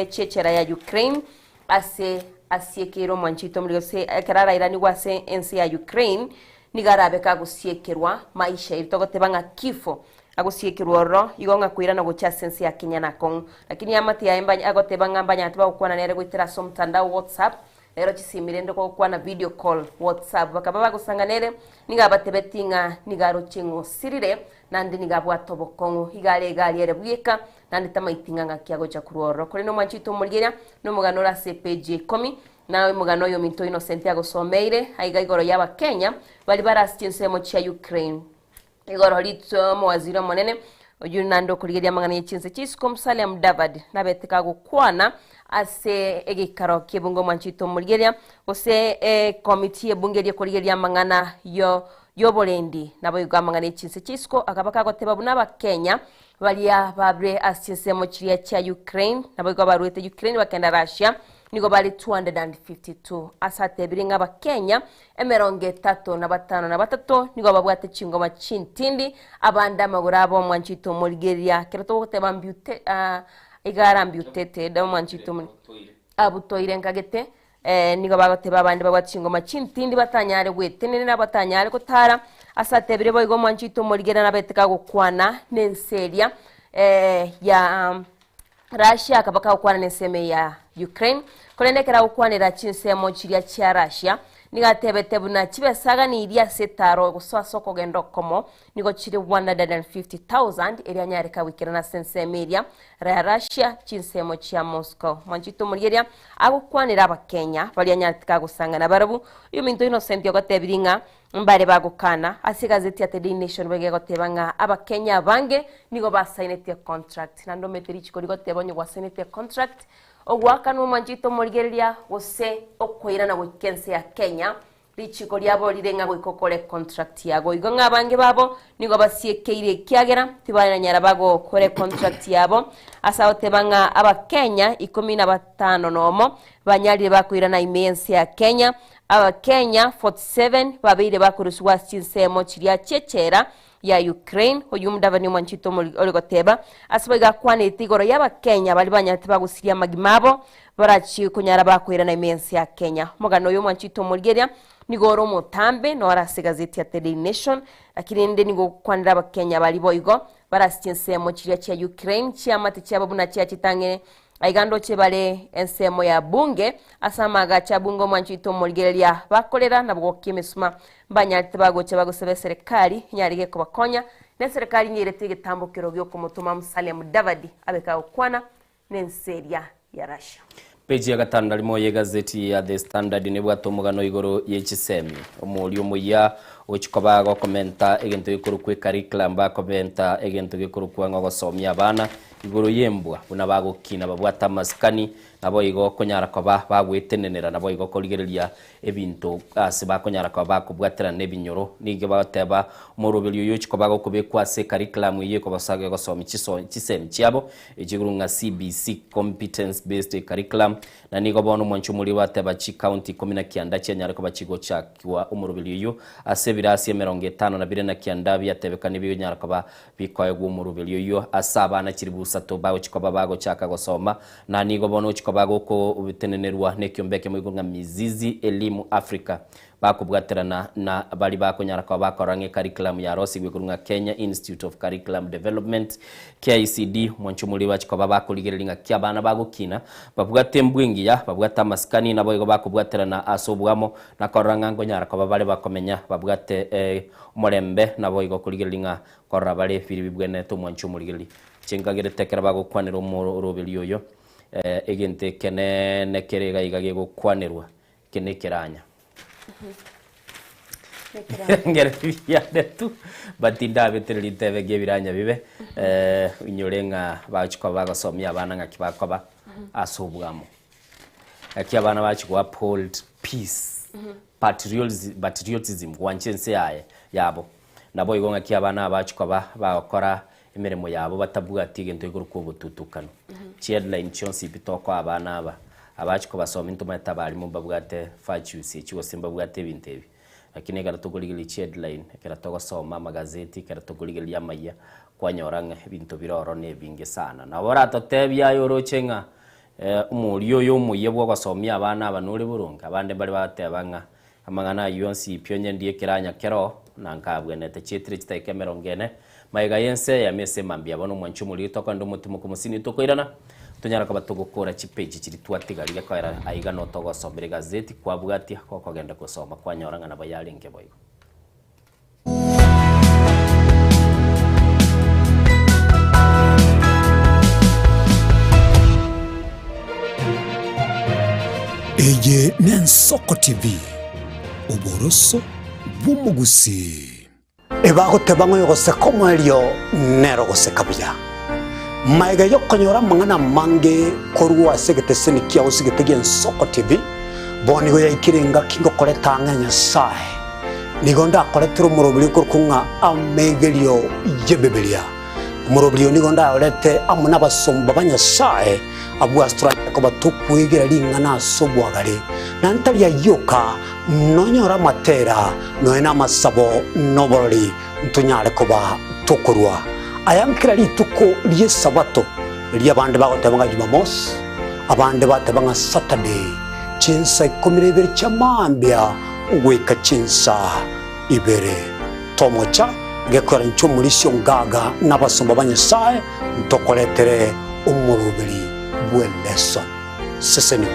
Speaker 3: chi'echela ya Ukraine ase asiekeire omwanchete omorero gose ekero arairanigwe ase ense ya Ukraine, nigo arabe kagosiekerwa maisha erio togoteba ng'a kifo agosiekerwa ororo igo ng'a koirana gochia ase ense ya Kenya nakong'u. Lakini eamate yaye mbanya agoteba ng'a mbanyarete bagokwana nere goetera ase omotandao WhatsApp, ero chisimi rende gokwana video call WhatsApp bakaba bagosanga nere, nigo abatebetie ng'a nigo aroche ng'a osirire naende nigo abwate obokong'u iga are egari ere bweka naende tamaiti ng'a ng'aki agocha korwa ororo. Korende omwanchi oito omorigereria, nomogano ore ase epeji ya ikomi, na omogano oyo ominto Innocent agosomeire, aiga igoro y'Abakenya baria bare ase chinsemo chia Ukraine. Igoro ritwe omowaziri omonene, oyio naende okorigereria amang'ana ye chinse chia isiko Musalia Mudavadi, nabete kagokwana ase egeikaro ki'ebunge omwanchi oito omorigereria, gose ekomiti y'ebunge eria ekorigereria amang'ana yo y'oborendi, naboigo amang'ana ye chinse chia isiko, akaba kagoteba buna Abakenya Baria babre ase chinsemo chiria chia Ukraine, naboigo abaruete Ukraine bakenda Russia, nigo bare 252. Ase atebire ng'a Abakenya emerongo etato na batano na batato nigo babwate chingoma chintindi, abande amagoro abo omwanchete omorigereria. Ekero togoteba ambute ah, iga are ambuteted, omwanchete omori abutoire nkagete Nigo bagoteba abande babwate chingoma chintindi batanyare gwetenenera, batanyare gotara. Ase atebire boigo omwanchi oito omorigera nabete kagokwana nense eria ya Russia akaba kagokwana nensemo ya Ukraine. Korende ekero agokwanera chinsemo chiria chia Russia, nigo atebete buna chibesagani iria ase etaro gose ase okogenda okomo nigo chire 150,000 eria anyare kagoikerana ase ensemo eria ya Russia chinsemo chia Moscow. Mwanchete omorigereria agokwanera abakenya baria anyarete kagosangana barabwo. Oyominto Innocent ogotebirie ng'a mbare bagokana ase egazeti ya The Daily Nation boigo egoteba ng'a abakenya abange nigo basainetie contract naende omanyete richiko rigoteba onye gwasainetie contract ogoakanwa omwanchete omorigereria gose okoirana goika ense ya Kenya Richiko riabo rire ng'a goika okore contract yago. Igo ng'a abange babo nigo basiekeire ekiagera tibaranyara bagokora econtract yabo. Ase agoteba ng'a abakenya ikomi na batano nomo banyarire bakoirana ime y'ense ya Kenya, abakenya 47 babeire bakorusigwa ase chinsemo chiria chi'echela ya Ukraine. Oyio omudavani omwanchete omori ore goteba ase boigo akwanete igoro y'abakenya baria banyarete bagosiria amagima abo barachie konyara bakoirana ime y'ense ya Kenya. Omogano oyo omwanchete omorigereria nigo ore omotambe noro ase egazeti ya The Daily Nation, lakini rende nigo ogokwanera abakenya baria boigo barase chinsemo chiria chia Ukraine chiamate chiabo buna chiachitang'ene Aiga ndoche bare ensemo ya bunge, ase amaagacho a bunge omwancho oito omorigereria bakorera na bogokia emesuma. Mbanyarete bagocha bagosaba eserekari enyare gekobakonya, na eserekari nyeirete egetambokero gi'okomotoma Musalia Mudavadi abe kagokwana nense eria ya Russia.
Speaker 2: Peji ya gatano na rimo y'egazeti ya The Standard nebwate omogano igoro ye chisemi. Omoria omoyia ogochia koba agokomenta egento gekorokwa ecurriculum bakomenta egento gekorokwa ng'a ogosomia abana Igoro y'embwa, buna bagokina babwate amasikani, naboigo konyara koba bagwetenenera, naboigo korigereria ebinto ase bakonyara koba bakobwaterana nebinyoro. Nigo bagoteba omoroberio oyo ochia koba gokobekwa ase ecurriculum eyio ekobasaga egosomia chiso chisemi chiabo echio igoro ng'a CBC, Competence Based Curriculum, na nigo bono omwancho omoria bateba chicounty ikomi na kianda chianyare koba chigochakiwa omoroberio oyio ase ebirasi emerongo etano na bire na kianda biatebekani binyara koba Bikoegwa omoroberio oyio ase abana chilifu isato bagochia koba bagochaka gosoma, na nigo bono ochia koba gokotenenerwa nekiombe ekemo igoro ng'a Mizizi Elimu Africa, bakobwaterana na baria bakonyara koba bakorora ng'a ecurriculum yarosigwe korwa ng'a Kenya Institute of Curriculum Development, KICD, omwancho omoria bachia koba bakorigereria ng'aki abana bagokina, babwate embwa engiya, babwate amasikani, naboigo bakobwaterana ase oboamo, na korora ng'a nkonyara koba bare bakomenya babwate Omorembe naboigo korigereria ng'a korora bare biri bibwenerete omwanchi omorigereria. Chinkagerete ekero bagokwanera omoroberi oyo, egento ekeneene kere iga iga gegokwanerwa, eke nekeranya. Ngere biane tu, but ndabetereria ntebe ng'a ebiranya bibe, inyore ng'a bagochia koba bagosomia abana ng'aki bakoba ase obwamo. Ng'aki abana bagochia go uphold peace, patriotism, gwancha ense yaye yabo. Naboigo ng'aki abana aba bachia koba bagokora emeremo yabo batabwati egento gekorokwa obotutukano. Chiheadline chionsi pi tokoa abana aba, abachia kobasomia ntomanyete abalimu mbabwate virtues echi gose mbabwate ebinto ebi. Lakini ekero tokorigereria chiheadline, ekero togosoma amagazeti, ekero tokorigereria amayia, kwanyora ng'a ebinto bire ororo na ebinge sana. Nabo oratotebie aye oroche ng'a omoria oyo omuya bwa ogosomia abana aba nore boronge? Abande mbare bagoteba ng'a Amang'ana ayio onsi pi onye ndie ekeranya keroo, na nkabwenete chietire chidakika emerongo ene, magega y'ense eyemo ase emambia. Bono omwanchi omoriri tokoenda omotimoku omosini tokoirana, tonyare koba togokora chipeji chiria twatigaria koera aiga notogosomera egazeti kwabwatia gokogenda gosoma kwanyora ng'a nabo yarenge boigo.
Speaker 16: Eye n'Ensoko TV, oboroso bw'omogusii. Ebagoteba ng'a oyogoseka omoerio nere ogoseka buya. Magega y'okonyora amang'ana amange korwa ase egeteseni kiao gose egete gi'Ensoko TV, bono nigo yaikire engaki ngokoreta ang'e Nyasae. Nigo ndakoretere omoroberio okorokwa ng'a amegerio y'Ebibilia. Omoroberio oyo nigo ndayorete amo nabasomba ba Nyasae, abwo ase toranyare koba tokwegera ring'ana ase obwagare, na ntari ayio oka, nonyore amatera, nonya namasabo, na oborori, ntonyare koba tokorua aya nkera rituko ri'Esabato, erio abande bagoteba ng'a Jumamosi, abande bateba ng'a Saturday, chinsa ikomi na ibere chia mambia goika chinsa ibere. Tomocha gekoera inche omorisia ongaga na abasomba ba Nyasae ntokoretere omoroberi bw'eleso. Sesenigwa.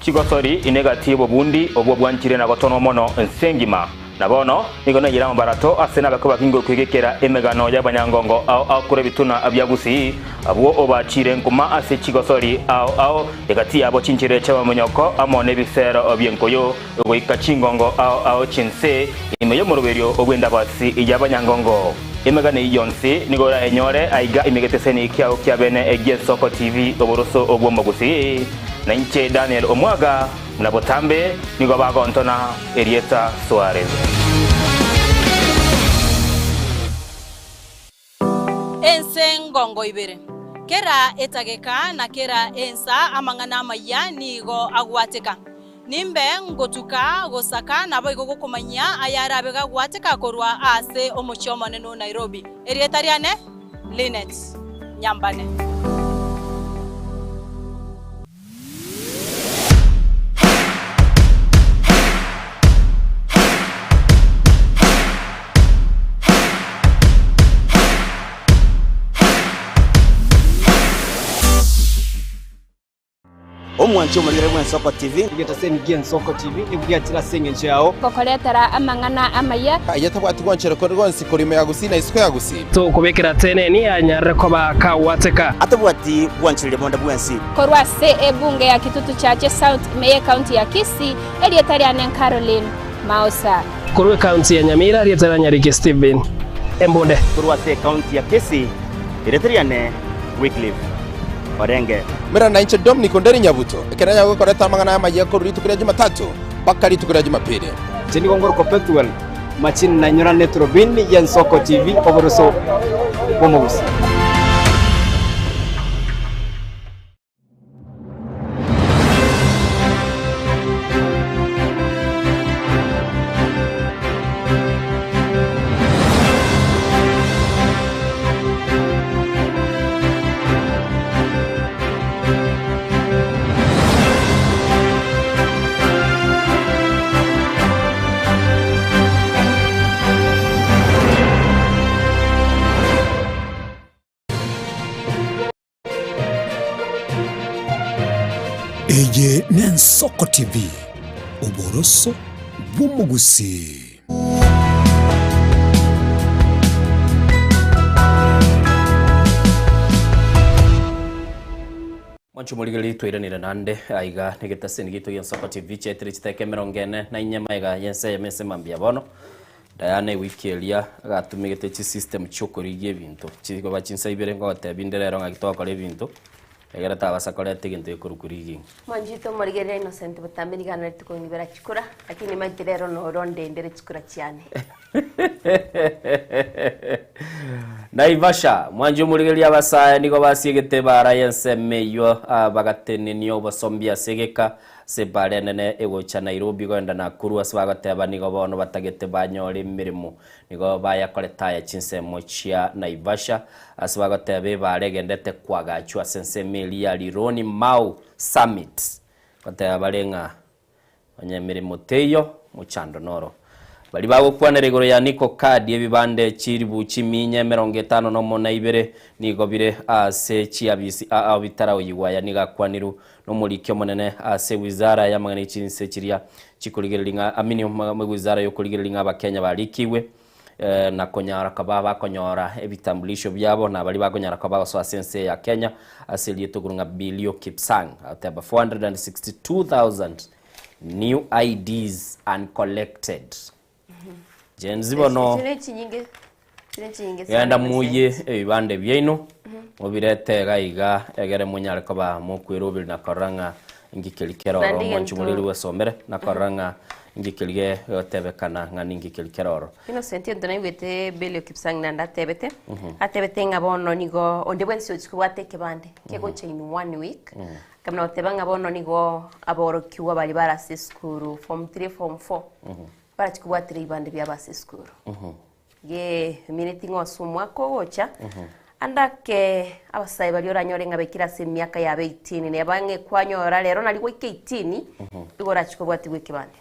Speaker 7: Chigosori ine egati y'obobundi obwo bwanchire na gotonwa mono ense engima. Na bono nigo naiyire amabarato ase nabake bakinge okwegekera emegano y'abanyangongo ao ao korwa ebituna bia Gusii, abwo obachiire nkuma ase chigosori ao ao, egati yabo chinchera chi'amamonyoko amo nebisero bi'enkoyo, goika chingongo ao ao chi'ense, ime y'omoroberio bw'endabasi y'abanyangongo. Emegano eyio yonsi nigo orayenyore aiga ime geteseni kiao kia bene gi'Ensoko TV, oboroso bw'Omogusii. Na inche Daniel Omwaga, buna botambe nigo bagontona erieta Suarez.
Speaker 9: Ense ngongo ibere. Kera etageka na kera ensa amang'ana amayia nigo agwateka. Nimbe ngotuka gosaka naboigo gokomanyia ayarabe gagwateka korwa ase omochie omonene o Nairobi. Erieta riane Linet Nyambane.
Speaker 11: Omwanchi omorigere bw'Ensoko TV.
Speaker 22: Egetaseni gi'Ensoko TV nigo giachire ase engencho yao.
Speaker 23: Gokoretera amang'ana amaya.
Speaker 24: Aye tabwati gwanchera konde gwonsi korwa ime ya Gusii na isiko ya Gusii.
Speaker 25: Tokobekera teneni anyarire koba kagwateka.
Speaker 11: Atabwati gwanchereria bonde bwensi.
Speaker 23: Korwa ase ebunge ya Kitutu Chache South ime y'ecounty ya Kisii, erieta riane Caroline Maosa.
Speaker 25: Korwa ecounty ya Nyamira, erieta ria Nyariki Stephen Embunde.
Speaker 11: Korwa ase ecounty ya Kisii, erieta riane Wycliffe Orenge.
Speaker 24: Mera nainche Dominic Onderi Nyabuto, ekero nanyare gokoreta amang'ana amayia korwa rituko ria Jumatatu mpaka rituko ria Jumapili.
Speaker 22: Inche nigo ngorokwa Pethuel Machini nainyorane eturubini y'Ensoko TV oboroso bw'omogusii.
Speaker 16: Eye n'Ensoko TV, oboroso bw'omogusii.
Speaker 2: Mwanche omorigereria twairanire naende aiga negetaseni giaito gia Nsoko TV chiaetire chiteka emerongo ene na inye magega y'ense eyemo ase mambia bono. Diana ewiki eria agatumegete chisystem chiokorigia ebinto chikoba chinsa ibere ngogotebia inde rero ng'aki togokora ebinto egere tabasa koreta egento gekorokwa rigging.
Speaker 3: Mwanchete omorigereria Innocent botambe nigo anarete kong'ibera chikura, lakini nimaete rero noro ndendere chikura chiane.
Speaker 2: Naivasha, mwanche omorigereria abasae nigo basiegete ebaara y'ensemo eyio bagatenenia obosombi ase egeka Ase ebaara enene egocha Nairobi goenda Nakuru ase bagoteba nigo bono batagete banyore emeremo nigo bayakorete aya chinsemo chia Naivasha ase bagoteba ebaara egendete koagachwa ase ensemo eria ya Rironi Mau Summit goteba bare ng'a onye emeremo teiyo mochando noro. Baria bagokwanera igoro ya Niko Card ebibande chilifu chiminya emerongo etano nomo na ibere nigo bire ase chiabisi ao bitaraoyigwa aya nigo akwanirwe Nomoriki omonene ase ewizara y'amang'ana e chinse chiria chikorigereria ng'a amini ewizara y'okorigereria ng'a abakenya barikigwe na konyara koba bakonyora ebitambulisho biabo na baria bakonyara koba bagosoa ase ense ya Kenya ase erieta okorwa ng'a Bilio Kipsang agoteba 462,000 new IDs uncollected. Gen Z bono
Speaker 3: Chire chinyinge chire chinyinge sana
Speaker 2: genda muye
Speaker 3: Innocent.
Speaker 2: ebibande biaino mobirete iga iga egere monyare koba mokweroberi na korora ng'a inki keri kere ororo
Speaker 3: Naende
Speaker 2: mwanche
Speaker 3: egento-
Speaker 2: moreri bwesomere na korora ng'a inki keri gegotebekana ng'a ninki keri kere ororo.
Speaker 3: Innocent egento naigwete Belio Kipsang naende atebete, atebete ng'a bono nigo onde bwensi ochia kobwata ekebande kegocha in one week, akamana goteba ng'a bono nigo aborokigwa baria bare ase esukuru form three, form four, Barachie kobwatera ebibande biabo ase esukuru. Ge emineti ng'a ase omwaka ogocha, ande ake abasae baria oranyore ng'a baikire ase emiaka yabo 18, neba ng'e kwanyora rero nari goika 18, igo orachie kobwatigwa ekebande.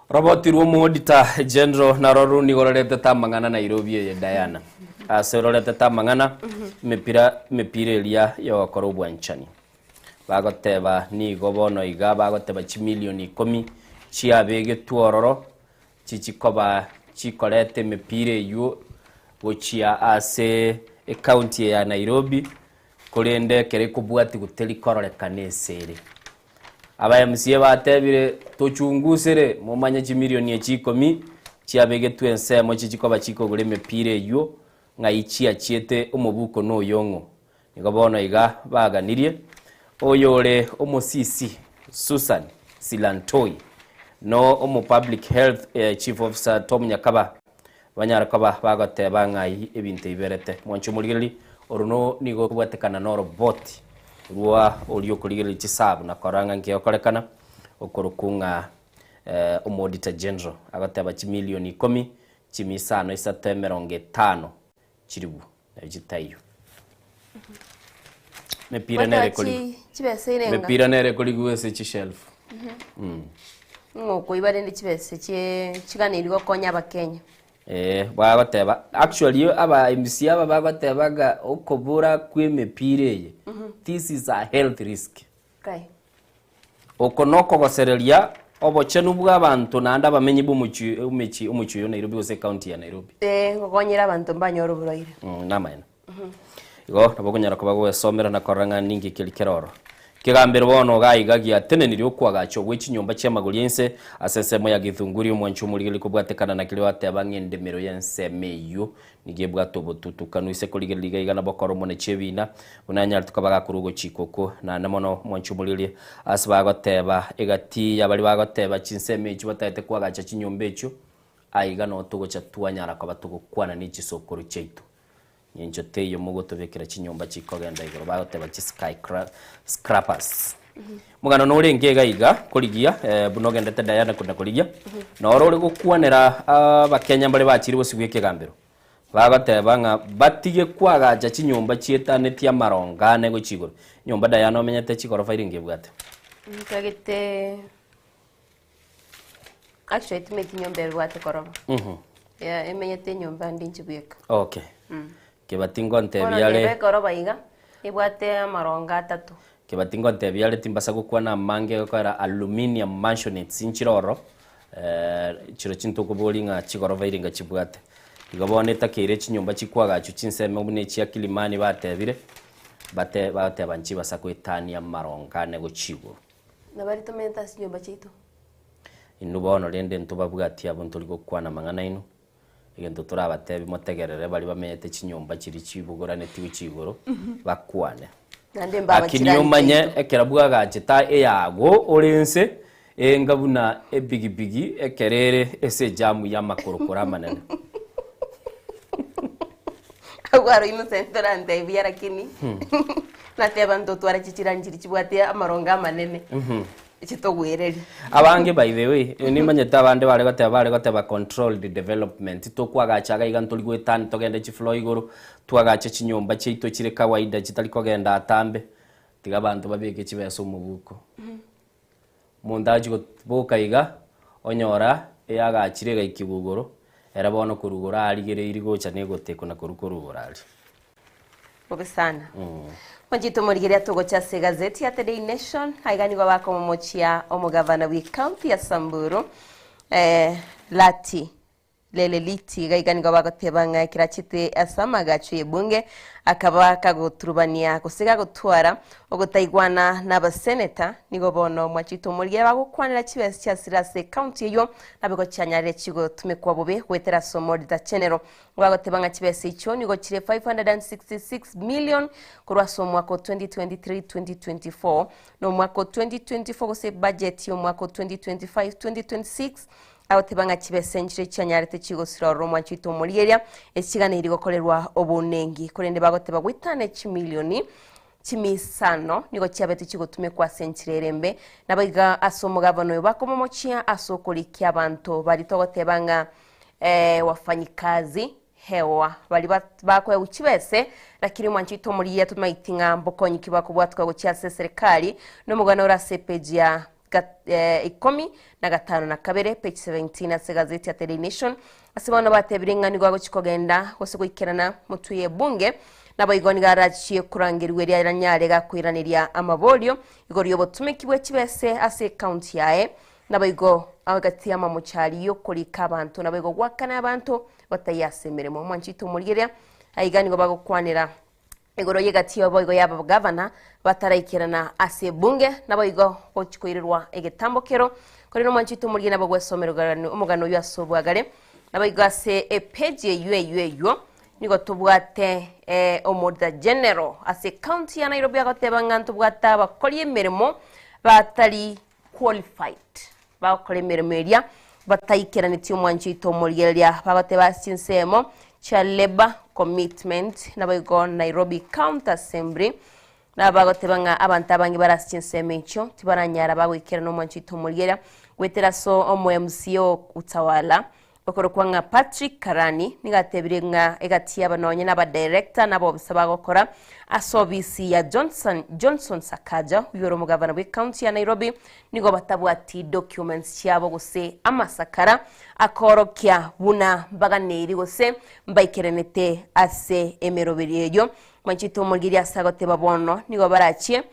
Speaker 2: Roboti rw'omoodita general naroro nigo roretete amang'ana Nairobi eye Diana. Ase roretete amang'ana, emepira emepira eria yogokora obwanchani. Bagoteba nigo bono iga bagoteba chimilioni ikomi chiabegetwe ororo chichikoba chikoreta emepira eywo gochia ase ecounty eye ya Nairobi, korende ekero ekobwatigwa teri kororekana ase ere. Aba MCA batebire tochungusere momanye chimilioni echi ikomi chiabegetwe ensemo chichikoba chikogora emepira eywo ng'ai chiachiete omobuko noyong'o. Nigo bono iga baganirie, oyore omosisi Susan Silantoi no omo Public Health Chief Officer Tom Nyakaba banyare koba bagoteba ng'ai ebinto ebiberete. Mwanche omorigereria, oro no nigo okobwatekana noroboti rwa oria okorigereria chisabu na korora ng'a nkegokorekana okorokwo ng'a omo Auditor General agoteba chimilioni ikomi chimia isano isato emerongo etano chiribu. Nario chitaiyo. Mepira nere
Speaker 3: Gotoa
Speaker 2: kori
Speaker 3: chi- chibesa irenga.
Speaker 2: mepira nere korigwa ase chishelf.
Speaker 3: Ng'o okoiba rende chibesa chie chiganeirie gokonya abakenya.
Speaker 2: Eh, bagoteba actually aba MC aba bagoteba ng'a okobora kwa emepira eye this is a health risk.
Speaker 3: Kai.
Speaker 2: Oko nokogosereria obochenu bw'abanto naende abamenyi b'omochie omochie omochie oyo Nairobi gose ecounty ya Nairobi.
Speaker 3: Ee, ngokonyera abanto mbanyore oborwaire.
Speaker 2: Mm, namaene. Igo nabo okonyara koba gogwesomera na korora ng'a ninki keri kere oro. Kegambero bono iga iga giatenenirie okoagachwa gwe chinyomba chi'amagori a inse ase ensemo ya Githunguri omwanchi omorigereria kobwatekana na keria oteba ng'a endemero y'ensemo eyio Nigo ebwate obotutukanu ise korigereria iga iga nabo okora omone chi'ebiina, buna anyarete koba gakorwa ogochika okwo. Naende mono mwanche omorigererie ase bagoteba egati ya baria bagoteba chinsemo echio batagete koagacha chinyomba echio, aiga noo togocha twanyara koba togokwana ne chisokoro chiaito. Ngencho teiyo mogotobekera chinyomba chikogenda igoro bagoteba chi sky scrappers. Omogano norenge iga iga korigia buna ogendete Diana kona korigia, noro ore gokwanera abakenya mbare bachire bosio bw'ekegambero, bagoteba ng'a batige koagacha chinyomba chietanetie amarongo ane gochia igoro. Enyomba Diana omenyete chigorofa irenge ebwate?
Speaker 3: Ntagete actually timanyeti nyomba ebwate koroba. Yeah, emenyete enyomba ende inche bweka.
Speaker 2: Okay. Kebati
Speaker 3: Bono
Speaker 2: ngontebia
Speaker 3: neba
Speaker 2: are
Speaker 3: ekoroba iga, ebwate amarongo atato.
Speaker 2: Kebati ngontebia are timbasa gokwana amange egokoera aluminium mansionettes nchire oro, chiro chintokoboria ng'a chigorofa irenga chibwate. Igo bono etakeire chinyomba chikwagachwa chinsemo buna echia Kilimani batebire, bate bagoteba nchibasa goetania amarongo ane gochia igoro.
Speaker 3: Nabari tomenyete ase chinyomba chiaito.
Speaker 2: Inwe bono rende ntobabwatie abwo ntori gokwana amang'ana aino, Egento torabatebi motegerere baria bamenyete chinyomba chiria chibogoranetigwe chigoro, bakwane.
Speaker 3: Naende mbaba
Speaker 2: Lakini
Speaker 3: chirani
Speaker 2: omanye
Speaker 3: chiaito.
Speaker 2: ekero bwagachete eyago ore ense, enga buna ebigibigi ekero ere ase ejamu y'amakorokoro amanene.
Speaker 3: Agwo aro Innocent torantebie buya lakini nateba ntotware chichirani chiria chibwate amarongo amanene chitogwererie.
Speaker 2: Abange by the way, nimanyete abande bare goteba bare goteba controlled development, tokwagacha iga iga ntori goetani togende chifloor igoro, twagache chinyomba chiaito chire kawaida chitari kogenda atambe, tiga abanto babeke chibesa omobuko. Omonto achia goboka iga, onyora eyagachire egaikigwa igoro, ere bono korwa igoro arigereiri gocha na egotekwa na korwa korwa igoro aria.
Speaker 3: Bobe sana. Mwanchete omorigereria togocha ase egazeti ya The Daily Nation, aiga nigo bakomomochia omogavana bwe county ya Samburu eh, Lati Leleliti iga iga nigo bagoteba ng'a ekero achete ase amagacho y'ebunge akaba kagoturubania gose gagotwara ogotaigwana n'abaseneta nigo bono mwachete omorigereria bagokwanera chibesa chiasire ase ecounty eyio naboigo chianyarire chigotumekwa bobe goetera ase omorita general Bagoteba ng'a chibesa echio nigo chire 566 million korwa ase omwaka o 2023-2024 na omwaka o 2024 gose budget y'omwaka o 2025-2026 agoteba ng'a chibesa enchire chianyarete chigosira ororo omwancho oito omorigeria echiganeirie gokorerwa obounengi korende bagoteba goetana chimilioni chimisano nigo chiabete chigotumekwa ase enchera ere embe nabo iga ase omogabane oyo bakomomochia ase okorikia abanto baria togoteba ng'a eh, wafanyikazi hewa baria bakoegwa chibese lakini omwancho oito omorigia tomaeti ng'a mbokonyi ki bakobwatwa gochia ase eserikali na omogano ore ase epage ya eh, ikomi na gatano na kabere page 17 ase egazeti ya The Daily Nation ase bono batebire ng'a nigo agochi kogenda gose goikerana motwe y'ebunge naboigo nigo arachie korangerigwa eria aranyare gakoiraneria amaborio igoro y'obotumeki bwe chibese ase ekaunti yaye Naboigo agati amamochari y'okorika abanto, naboigo goakana abanto bataiyo ase emeremo. Omwanchete omorigereria, aiga nigo bagokwanera igoro y'egati y'oboigo y'abagavana bataraikerana ase ebunge, naboigo gochi koirerwa egetambo kero. Korende omwanchete omorigereria nabo gwesomera omogano oyio ase obwagare. Naboigo ase epeji eyio eyio eyio nigo tobwate Omorda General ase ecounty ya Nairobi agoteba ng'a ntobwate abakori emeremo batari qualified bagokora emeremo eria bataikeranetie omwancho oito omorigereria bagoteba ase chinsemo chia labour commitment naboigo Nairobi County Assembly nabo bagoteba ng'a abanto abange bare ase chinsemo echio tibaranyara bagoikerana omwancho oito omorigereria goetera ase omo MCA o Utawala Okorokwa ng'a Patrick Karani nigo atebirie ng'a egati y'aba nonye na abadirector na abobisa bagokora ase obisi ya Johnson Johnson Sakaja oyio ore omogavana bwe county ya Nairobi nigo batabwati documents chiabo gose amasakara akoorokia buna mbaganeiri gose mbaikeranete ase emeroberio eyio. Mwanchete omorigereria ase agoteba bono nigo barachie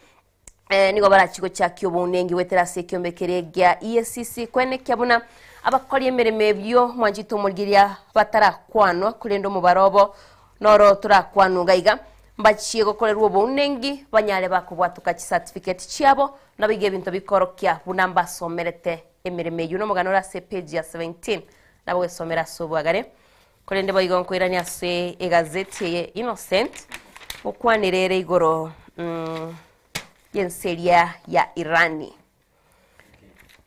Speaker 3: Nigo barachie gochakia obounengi goetera ase ekiombe keria gia EACC kwenekia buna abakori emeremo ebio mwanchete omorigereria batarakwanwa korende omobaro obo noro torakwanwe iga iga mbachie gokorerwa obounengi banyare bakobwatoka chicertificate chiabo naboigo ebinto bikorokia buna mbasomerete emeremo eyio nomogano ore ase epage ya 17 nabo gwesomera ase obwagare Korende boigo nkoirania ase egazeti eye Innocent, gokwanera ere igoro y'ense eria ya Irani.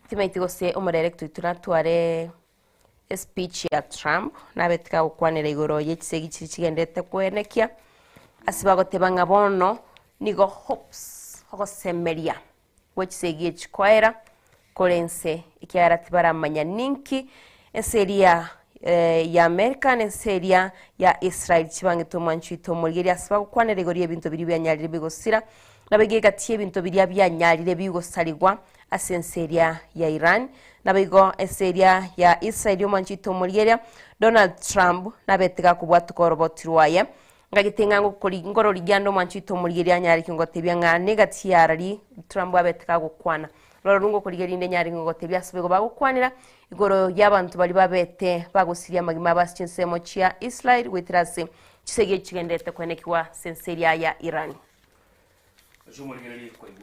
Speaker 3: Timaeti gose omodirector oito natware espeech ya Trump, nabete kagokwanera igoro ye chisegi chiria chigenderete koenekia, ase bagoteba ng'a bono nigo hopes ogosemeria gwe chisegi echi koera kore ense, ekiagera tibaramanya ninki ense eria ya America na ense eria ya Israel chibangete omwancho oito omorigereria ase bagokwanera igoro y'ebinto biria bianyarire bigosira, naboigo egati y'ebinto biria bianyarire bigosarigwa ase ense eria ya Iran, naboigo ense eria ya Israel omwancho oito omorigereria Donald Trump nabete gakobwatuka oroboti rwaye. Ngagete ng'a ngokori ngororigia ande omwancho oito omorigereria anyare kingotebia ng'a negati yarari Trump abete kagokwana. Rora rungokorigia rinde nyare kingotebia ase boigo bagokwanera igoro y'abanto baria babete bagosiria amagima abo ase chinsemo chia Israel goetera ase chisegi echi chigendererete koenekigwa ase ense eria ya Iran.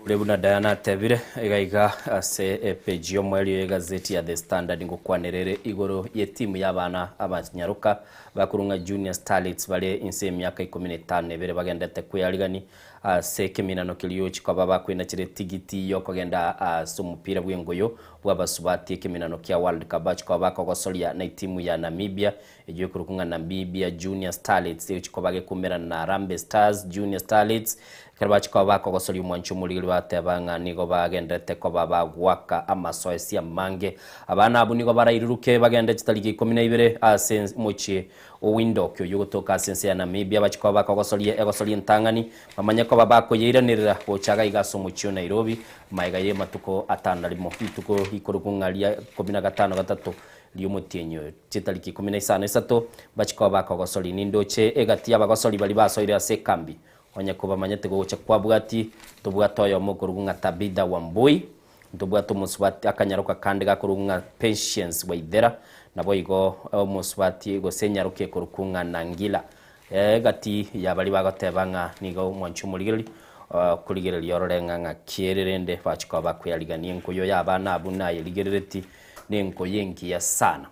Speaker 2: Ore buna Diana atebire, iga iga ase epeji y'omoerio y'egazeti ya The Standard ngokwanera ere igoro y'etimu y'abana abanyaroka bakorwa ng'a Junior Starlets bare inse y'emiaka ikomi na etano na ebere bagendete kwearigani ase ekeminano keria chikoba bakoinachera etigiti y'okogenda ase omopira bw'engoyo bw'abasubati ekeminano kia World Cup bachikoba bakogosoria na etimu ya Namibia Eyio ekorokwa ng'a Namibia Junior Starlets egochia koba gekumerana na Harambee Stars Junior Starlets. Ekero bachia koba bakogosoria omwancho omorigeri bateba ng'a nigo bagenderete koba bagoaka amasoesi amange. Abana abwo nigo barairuruke bagende chitariki ikomi na ibere ase omochie o Windhoek oyio ogotoka ase ense ya Namibia bachia koba bakogosoria egosoria entang'ani bamanye koba bakoyeiranerera gocha iga iga ase omochie o Nairobi magega y'amatuko atano na rimo rituko rikorokwa ng'a ria ikomi na gatano gatato ri'omotienyi oyo, chitariki ikomi na isano isato, bachie koba bakogosoria. Nindoche egati y'abagosori baria basoire ase ekambi, onye kobamanyete gocha kwabwati, ntobwate oyomo okorokwa ng'a Tabitha Wambui, ntobwate omosubati akanyaroka kande gakorokwa ng'a Patience Waithera, naboigo omosubati gose enyaroka ekorokwa ng'a Nangila. Egati ya baria bagoteba ng'a nigo omwanchi omorigereria, okorigereria orore ng'a ng'aki ere rende bachia koba bakoyarigania enkoyo y'abana abwo nayerigerereti nenkoyo engiya sana.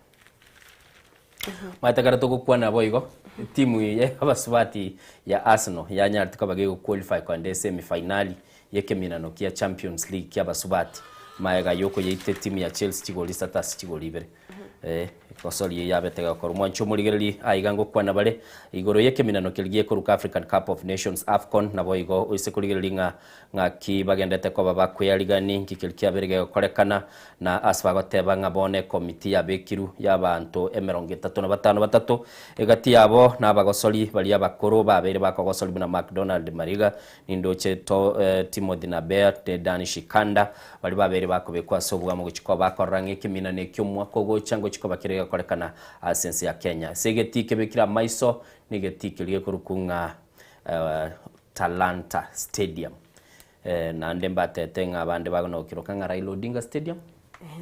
Speaker 2: Omanyete ekero togokwana boigo, etimu eye y'abasubati ya Arsenal yanyarete koba gegoqualify kogenda esemi finali y'ekeminano kia Champions League ki'abasubati magega yokoyeita etimu ya Chelsea chigori isato ase chigori ibere. Eh, gosori eye yabete gekorwa. Mwanche omorigereria aiga ngokwana bare igoro y'ekeminano keria gekoruka African Cup of Nations, AFCON, naboigo oise korigereria ng'a ng'aki bagendete koba bakwearigani, nki keria kiabeire gegokorekana, na ase bagoteba ng'a bono ekomiti yabekirwe y'abanto emerongo etato na batano batato, egati yabo nabagosori baria abakoro babeire bakogosori buna Macdonald Mariga, Nindoche to Timothy Nabea, Dedan Shikanda, baria babeire bakobekwa ase obwamo gochia koba bakorora ng'a ekeminano ekio omwaka ogocha ngochia koba kere gegokorekana ase ense ya Kenya. Ase egetii kebekire amaiso negetii keria gekorokwa ng'a Talanta Stadium. Naende mbatete ng'a abande bagonokiroka ng'a Raila Odinga Stadium.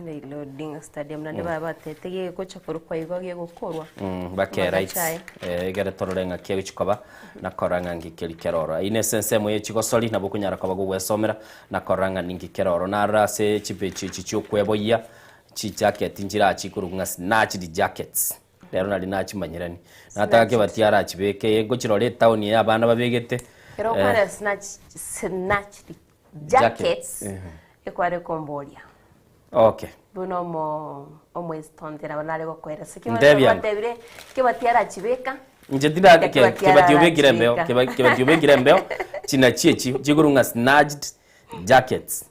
Speaker 3: Raila Odinga Stadium naende mm. batete gegocha korokwa igo gegokorwa.
Speaker 2: Mm, bake right. Eh, egere torore ng'a kegochi koba na korora ng'a nki keri keroro. Ine ase ensemo ye chigosori nabo okonyara koba gogwesomera na korora ng'a ninki keroro. Narora ase chipechi echi chiokweboyia chijacket nchirachi korokwa ng'a snatched jackets. Rero nari nachimanyerani. Nataka kebati arachibeke ngochirora etown eye abana babegete.
Speaker 3: Kero okwana snatch snatched jackets ekware komboria.
Speaker 2: Okay.
Speaker 3: Buna omo omoestontera nabo nare gokoeresa.
Speaker 2: Ntebia ango.
Speaker 3: Batebire kebati arachibeka.
Speaker 2: Inche tinda kebati obekire embeo kebati obekire embeo chinachi echi chikorwa ng'a snatched jackets.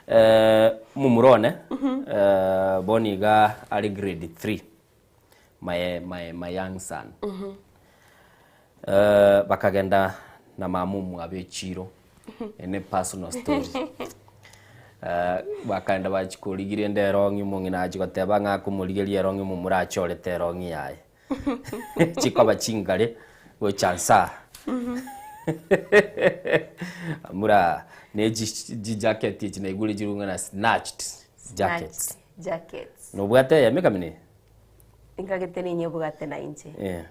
Speaker 2: Eh, momura one eh, bono iga are grade 3. my, my, my young son Eh, bakagenda na mama omwabo echiro ene personal story Eh, bakagenda bachia korigia rende erong'i omong'ina achia goteba ng'a akomorigeria erong'i omomura achorete erong'i yaye chikoba chingare gocha nsaa Mura ne chi chijacket echi naigure chirwe ng'a snatched jackets.
Speaker 3: Jackets.
Speaker 2: Nobwate eyemo ekamina eye?
Speaker 3: Inkagete ninyebwate nainche.
Speaker 2: Eh.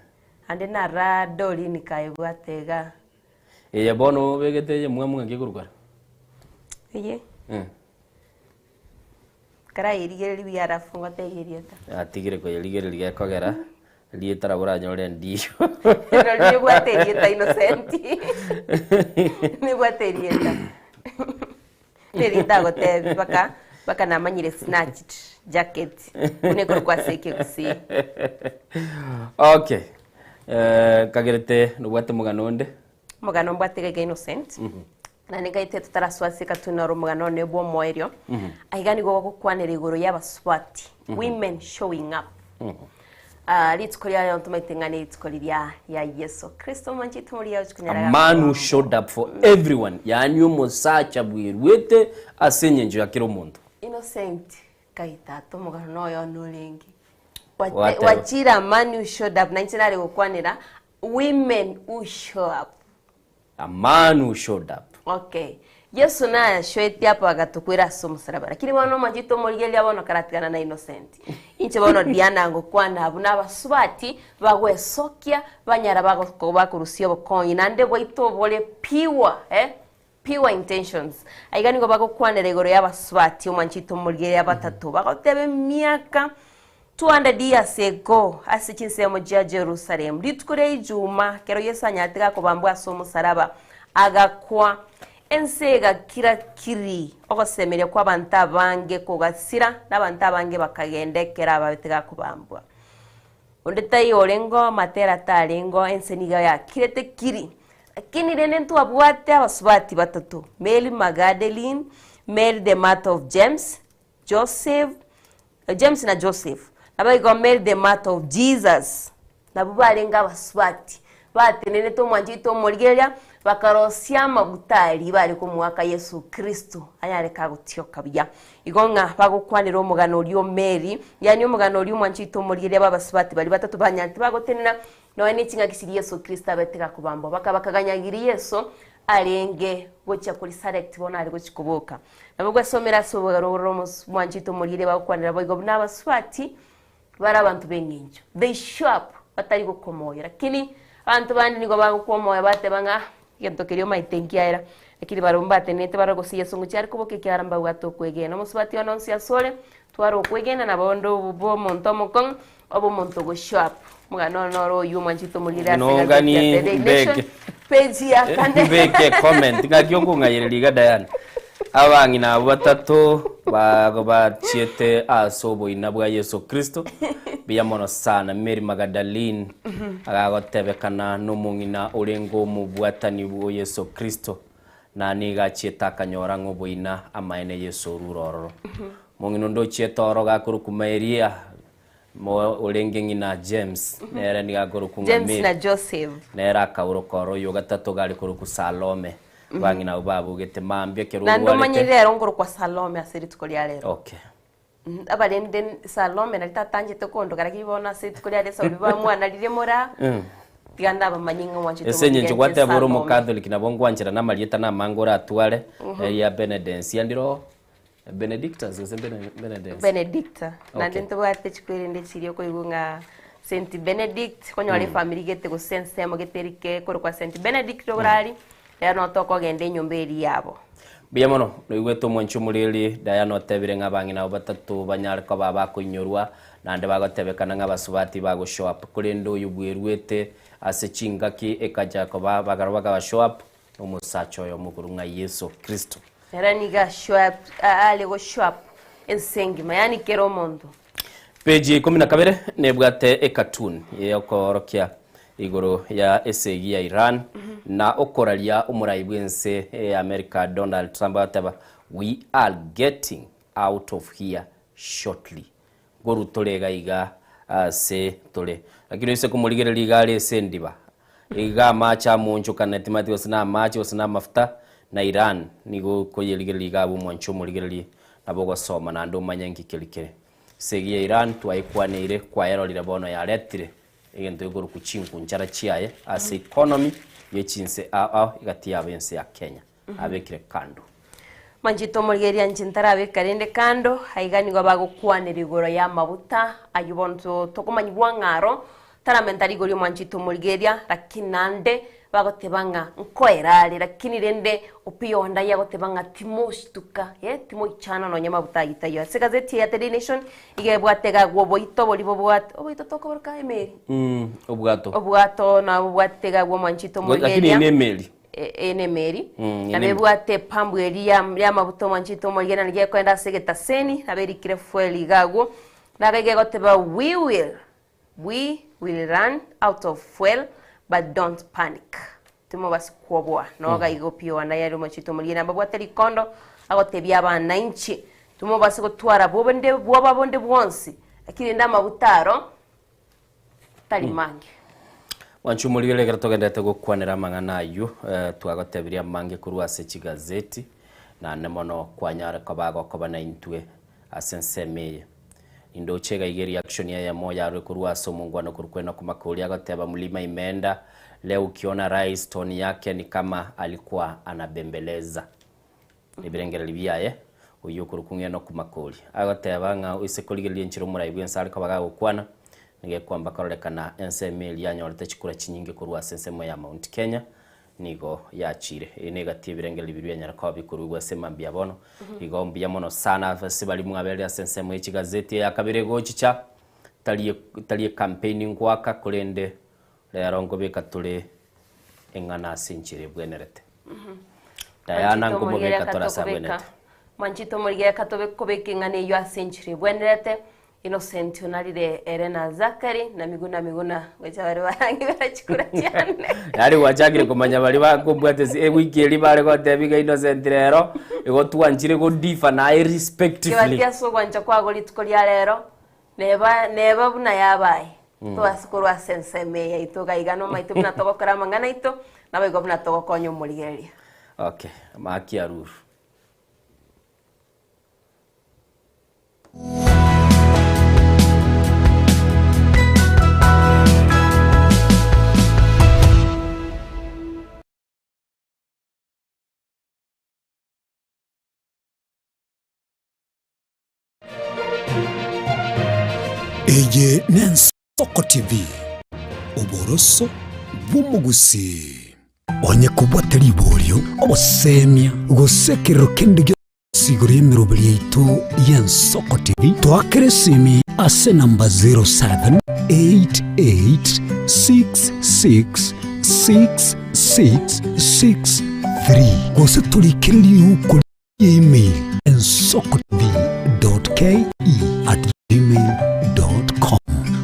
Speaker 3: Ande nara Doreen kayebwate iga.
Speaker 2: Eye bono obegete eye mwamu ng'aki ekorokwa are?
Speaker 3: Eye?
Speaker 2: Eh.
Speaker 3: Karayerigereria buya alafu ngotebie erieta.
Speaker 2: Atigire koyerigereria gekogera rieta nabo oranyore endiyo.
Speaker 3: Rirorio nebwate erieta Innocent. Nebwate erieta. Nerieta agotebia mpaka mpaka namanyire snatched jacket buna ekorokwa ase ekegusii.
Speaker 2: Okay. Eh, nkagerete nobwate omogano onde.
Speaker 3: Omogano mbwate iga iga Innocent. Naende nkaete totarasoa ase ekatuni noro omogano one bwa omoerio. Aiga nigo gogokwanera igoro y'abasubati, women showing up. Ah, rituko riaye ntomaete ng'a nerituko riria ria Yeso Kristo omonchete omoria ochi konyara
Speaker 2: A man who showed up for everyone, yaani omosacha bweruete ase engencho ya kera omonto.
Speaker 3: Innocent kai tata omogano noyo one orenge
Speaker 2: Gwateba.
Speaker 3: Wachira a man who showed up nainche nare gokwanera Women who show up.
Speaker 2: A man who showed up.
Speaker 3: Okay. Yesu nayashoetie apo agatokwera ase omosalaba. Lakini bono omwanchete omorigereria bono karatigana na Innocent. Inche bono Diana ngokwana abwo na abasubati bagwesokia banyara bago bakorusia obokonyi naende bwaito obore pure eh pure intentions. Aiga nigo bagokwanera igoro ya abasubati omwanchete omorigereria batato bagoteba emiaka 200 years ago, ase chinsemo chia Jerusalem, rituko ria Ijuma, ekero Yeso anyarete gakobambwa ase omosalaba, agakwa, ense egakira kiri, ogosemeria kw'abanto abange kogasira, na abanto abange bakagenda ekero ababete gakobambwa. Onde taiyo orengeo, amatera tarengeo, ense nigo yakirete kiri. Lakini rende ntwabwate abasubati batato, Mary Magdalene, Mary the mother of James, Joseph, James na Joseph, naboigo Mary the mother of Jesus, nabwo barenge abasubati batenenete omwancho oito omorigereria, bakarosia amaguta aria bare komoaka Yeso Kristo anyare kagotioka buya. Igo ng'a bagokwanera omogano oria o Mary, yaani omogano oria omwancho oito omorigereria bw'abasubati baria batato banyarete bagotenena Nonya ne ching'aki chiria Yeso Kristo abete gakobambwa, bakaba bakaganyagiri Yeso arenge gochia koresurrect bono are gochia koboka. Nabo gwesomera ase obogaro ororo omos mwanchete omorire bagokwanera boigo buna abasubati bare abanto b'eng'encho. They show up batari gokwa omoyo lakini abanto bande nigo bagokwa omoyo bateba ng'a ah egento keria omaete nkiaera lakini barabwo mbatenenete barore gose Yeso ngochia are koboka ekiagera mbabwate okwegena. Omosubati one onsi asore tware okwegena nabo onde obe omonto omokong'u Obe omonto ogoshow up. Omogano one noro oyio omwanchete omorire ase
Speaker 2: Nongani
Speaker 3: egazeti ya The Daily Nation,
Speaker 2: mbeke.
Speaker 3: page ya kane.
Speaker 2: Mbeke comment ng'aki okong'ayereria iga Diana. Abang'ina abwo batato bago bachiete ase oboina bwa Yeso Kristo buya mono sana. Mary Magdalene agagotebekana nomong'ina orenge omobwatani bwo Yeso Kristo na nigo achiete akanyora ng'a oboina amaene Yeso orure ororo. Omong'ina onde ochiete ororo gakorokwa Maria, mo orenge ng'ina James, nere nigo akorokwa ng'a
Speaker 3: James na
Speaker 2: Mary.
Speaker 3: Joseph.
Speaker 2: Nere akaoroka oro oyo gatato gare korokwa Salome. Abang'ina abwo babogete mambia ekero
Speaker 3: Naende omanye
Speaker 2: orwarete.
Speaker 3: rero nkorokwa Salome ase rituko ria rero.
Speaker 2: Okay.
Speaker 3: Abarende Salome nari tatanchete kondoka lakini bono ase rituko ria rero Sauli bamwanarire mora tiga ndabamanyie ng'a omwanchete
Speaker 2: Ase eng'encho
Speaker 3: omorigereria
Speaker 2: gwateba ore
Speaker 3: Salome.
Speaker 2: omocatholic nabo ngwanchera namarieta namange oratware, eria Benedensia ndiro Benedictus gose Bene Benedence?
Speaker 3: Benedicta. Naende
Speaker 2: Okay.
Speaker 3: ntobwate chikwerende chiria okoigwa ng'a St. Benedict, okonyora efamiri gete gose ensemo gete erike korokwa St. Benedict orari, rero noo tokogenda enyomba eria yabo.
Speaker 2: Mbuya mono, noigwete omwanchi omoriri Diana otebire ng'a abang'ina abo batato banyare koba abakoinyorwa, naende bagotebekana ng'a abasubati bago show up, korende oyo bweruete ase chingaki ekacha koba bakarwa bakaba show up, Omosacha oyomo okorwa ng'a Yeso Kristo.
Speaker 3: Ere nigo ashoap are goshoap ense engima, yaani kera omonto.
Speaker 2: Page ya ikomi na kabere nebwate ecartoon yokoorokia igoro ya esegi ya Iran na okoraria omorai bw'ense ya America Donald Trump agateba we are getting out of here shortly. Nkoru tore iga iga ase tore. Lakini oise komorigereria iga are ase endiba, iga amache amoonchokane timanyeti gose namache gose namafuta, na Iran nigo okoyerigereria iga abe omwancho omorigererie, nabo ogosoma naende omanye nki keri kere. Esegi ya Iran twayekwaneire kwayerorire bono yaretire egento gekorokwa chingunchara chiaye ase economy ye chinse ao ao egati yabo ense ya Kenya. Abekire kando.
Speaker 3: Manchete omorigereria inche ntarabeka rende kando, aiga nigo bagokwanera igoro y'amaguta ayio bono to- tokomanyigwa ng'a aro taramenta rigori omwanchete omorigereria, lakini naende bagoteba ng'a nkoera are, lakini rende Opiyo Wandayi agoteba ng'a timoshtuka eh, timoichana nonya amaguta ayio taiyo. Ase egazeti eye ya The Daily Nation, iga ebwate egagwa oboito boria bobwate, oboito tokoboroka emeri?
Speaker 2: Obwato.
Speaker 3: Obwato nabo bobwate egagwa omwanchete
Speaker 2: Lakini
Speaker 3: omorigereria.
Speaker 2: ene emeri.
Speaker 3: Eye nemeri,
Speaker 2: Mm,
Speaker 3: nabo ebwate epambu eria y'amabuta omwanchete omorigena nigo ekoenda ase egetaseni, nabo erikire fuel iga agwo, naga iga egoteba we will, we will run out of fuel but don't panic. Timobasi kwoboa. Noga igo pi Yohana yari omwanchete omorigena mbabwate rikondo agotebia abananchi, timobasi gotwara bobonde bwoba bonde bwonsi, lakini rende amabuta aro tari mange.
Speaker 2: Mwanche omorigereria ekero togenderete gokwanera amang'ana ayio, eh, twagotebirie amange korwa ase chigazeti, naende mono kwanyare koba agokoba naintwe ase ensemo eye. Indoche iga iga ereaction eyemo yarure korwa ase omongwana korwa kwena komakori agoteba mlima imeenda leo ukiona rais tone yake ni kama alikuwa anabembeleza ebirengererio biaye oyio okorokwa ng'a Enock Makori agoteba ng'a oise korigereria enchera omorai bwense are koba gagokwana nigo ekwamba kororekana ensemo eria yanyorete chikura chinyinge korwa ase ensemo ya Mount Kenya Nigo yachire. Eye negati y'ebirengererio biria bianyara koba bikoruegwa ase mambia bono. Igo mbuya mono sana ase baria mwaberire ase ensemo ye chigazeti eya kabere egochicha, tari tari ecampaign ngoaka korende rero nkobeka tore eng'ana ase enchera ebwenerete. Diana nkomobeka tore ase abwenerete.
Speaker 3: Mwanchete omorigere katobe kobeka eng'ana eyio ase enchera ebwenerete. Innocent onarire ere na Zachary na Miguna Miguna gocha bare barang'ibera chikura chiane.
Speaker 2: Yaani gwachakire komanya baria bakombwate ase ewiki eria bare gotebia iga Innocent rero igo twanchire go differ naye respectively.
Speaker 3: Kebati ase ogwancha kwago rituko ria rero neba neba buna yabaye twase korwa ase ensemo eye yaito iga iga nomaete buna togokora amang'ana aito naboigo buna togokonya omorigereria.
Speaker 2: Okay, maki aruru.
Speaker 16: Eye n'Ensoko TV, oboroso bw'omogusii. Onye kobwate riborio, obosemia, gose ekerero kende gionsi igoro y'emeroberi yaito y'Ensoko TV, toakere esimi ase enamba 0788666663 gose torikere riuko email ensokotv.ke@gmail.com.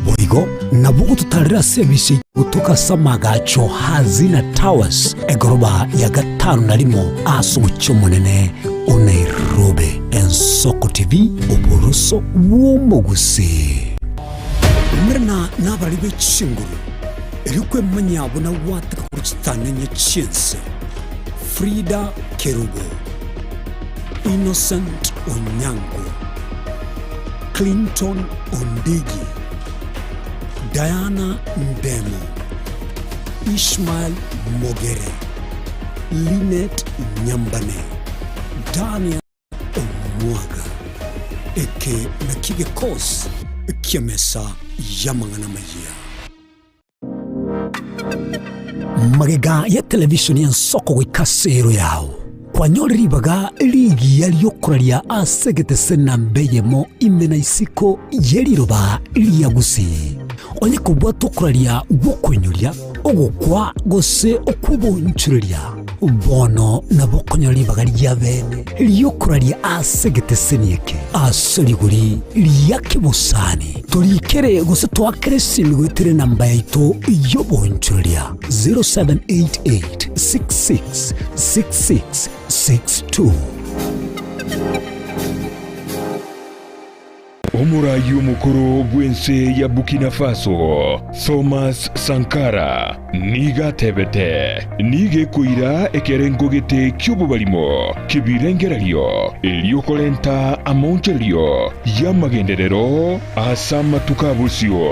Speaker 16: Boigo nabo ogototarera ase ebise gotoka ase amagacho Hazina Towers egoroba ya gatano na rimo ase omochie omonene o Nairobi. Ensoko TV, oboroso bw'omogusii. Umerana nabarari be chinguru, erio kwemanyia buna gwataka korwa chitanenye chi'ense. Frida Kerubo, Innocent Onyango, Clinton Ondigi, Diana Ndemo, Ishmael Mogere, Linet Nyambane, Daniel Omwaga. Eke nakio gekosi ki'emesa y'amang'ana amayia. Magega ya television y'ensoko goika ase ero yao, kwanyore ribaga rigiya ri'okoraria ase egetese namba eyemo ime na isiko ye riroba ria Gusii. Onye kobwata okoraria gw'okoinyoria, ogokwa gose okw'obonchoreria, Bono nabo okonyora ribaga ria bene ri'okoraria ase egeteseni eke ase rigori ria kebosani. Torikere gose toakere esimi goetera enamba yaito y'obonchoreria 0788 66 66 62.
Speaker 1: Omoraai omokoro bw'ense ya Burkina Faso, Thomas Sankara, nigo atebete, Nigo ekoira ekerengo gete ki'obobarimo ki'ebirengererio erio korenta amaonchorerio y'amagenderero ase amatuko a bosio.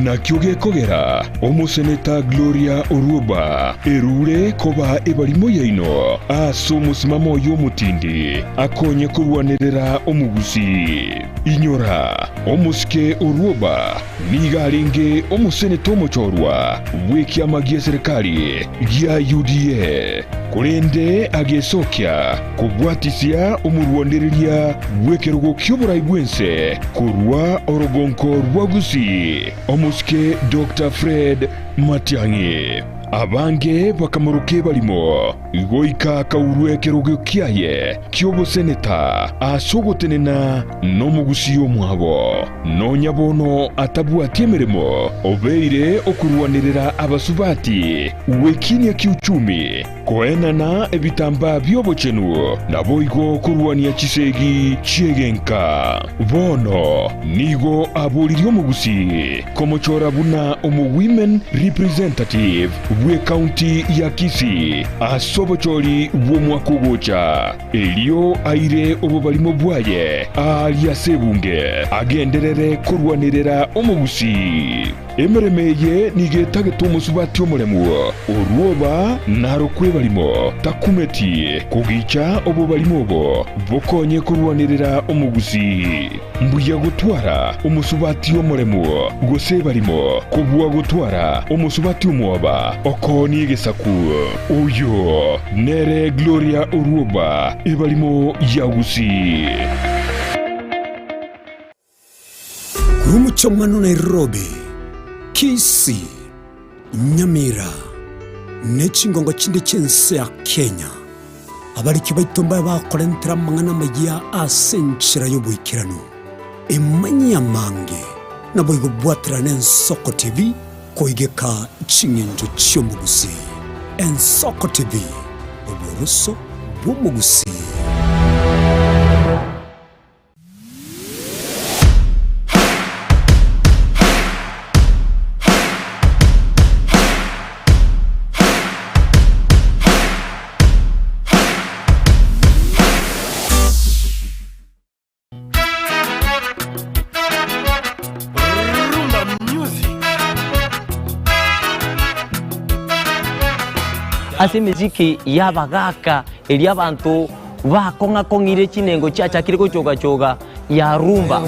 Speaker 1: Nakio gekogera omoseneta Gloria Orwoba erure koba ebarimo yaino ase omosimamo oye omotindi akonye korwanerera omogusii. Inyora, omosike Orwoba nigo arenge omoseneta omochorwa bw'ekiama gi'eserekari gia UDA, korende agesokia kobwatisia omorwanereria bw'ekerogo ki'oborai bw'ense Korwa orogonko rwa Gusii, omosike Doctor Fred Matiang'i. Abange bakamoroka ebarimo, goika akaurwa ekerogo kiaye ki'oboseneta ase ogotenena nomogusii omwabo. Nonya bono atabwati emeremo, obeire okorwanerera abasubati gwekinia kiuchumi. Koenana ebitambaa bi'obochenu, naboigo korwania chisegi chi'egenka. Bono nigo aboririe omogusii komochora buna omo-women representative bw'ecounty ya Kisii ase obochori bw'omwaka ogocha, erio aire obobarimo bwaye aaria ase ebunge, agenderere korwanerera omogusii. Emeremo eye nigo etagete omosubati omoremu, orwoba narokwe ebarimo, takumeti kogicha obobarimo obo bokonye korwanerera omogusii. Mbuya gotwara omosubati omoremu gose ebarimo kobua gotwara omosubati omwoba okoonia egesaku. Oyo nere Gloria Orwoba, ebarimo ya Gusii.
Speaker 16: Korwa omochie Nairobi, Kisii, Nyamira, ne chingongo chinde chi'ense ya Kenya, abariki baito mbabe bakorentera amang'ana amayia ase enchera y'oboikeranu. Emanyie amange, naboigo bwaterane Ensoko TV koigeka ching'encho chi'omogusii. Ensoko TV, oboroso bw'omogusii.
Speaker 5: Rumba music.
Speaker 8: Ase emesiki y'abagaaka eria abanto Bakong'a-kong'ire chinengo chiachakire gochoga-choga ya rumba.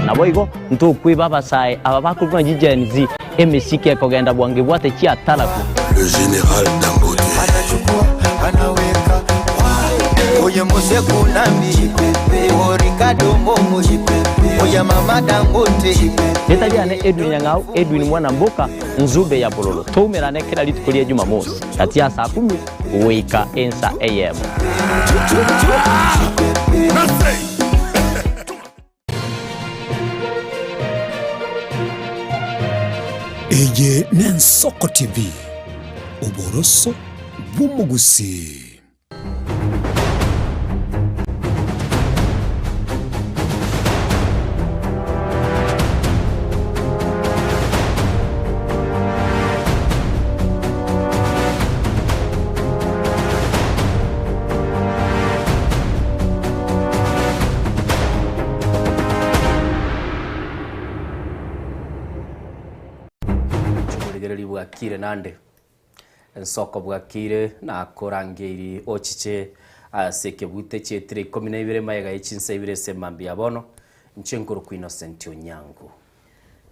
Speaker 8: Naboigo ntokweba abasae aba bakorokwa ng'a Gen Z, emesiki ekogenda bwango ebwate chiataraku.
Speaker 10: Le general Dangote.
Speaker 14: Oye Mose Kunambi, o Ricardo Momo, oye Mama Dangote.
Speaker 8: Rieta riane Edwin Nyang'au, Edwin Mwana Mboka, Nzube ya Bololo. Toumerane kera rituko ria Jumamosi, gati ya saa kumi goika ensa eyemo.
Speaker 16: Eye n'Ensoko TV, oboroso bw'omogusii.
Speaker 2: Oborigereria bwakire nande ensoko bwakire nakorangeiri ochiche ase ekebute chietire ikomi na ibere magega ye chinsa ibere ase emambia ya bono inche nkorokwa Innocent Onyango.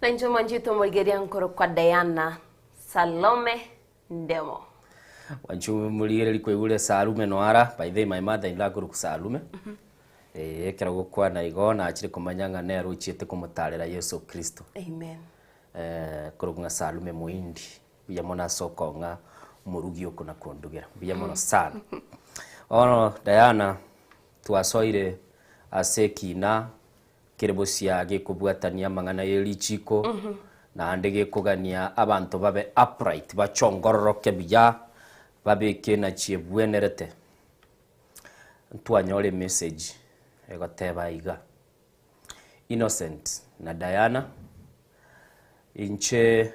Speaker 3: Na inche omwanchete omorigereria nkorokwa Diana Salome Ndemo.
Speaker 2: Wanchu morigereria kwaigure Salume noara by the way my mother in law akorokwa Salume eh ekero gokwana igo nachire komanya ng'a nere ochiete komotarera Yeso Kristo.
Speaker 3: Amen.
Speaker 2: Eh korokwa ng'a Salume Muhindi Mbuya mono ase okong'a omorugi oko na kondugera. Mbuya mono sana. Bono Diana, twasoire ase ekina kere bosia gekobwatania amang'ana ye richiko, naende gekogania abanto babe upright, bachongororoke buya, babeke energy ebwenerete. Ntwanyora emessage egoteba iga, Innocent na Diana, inche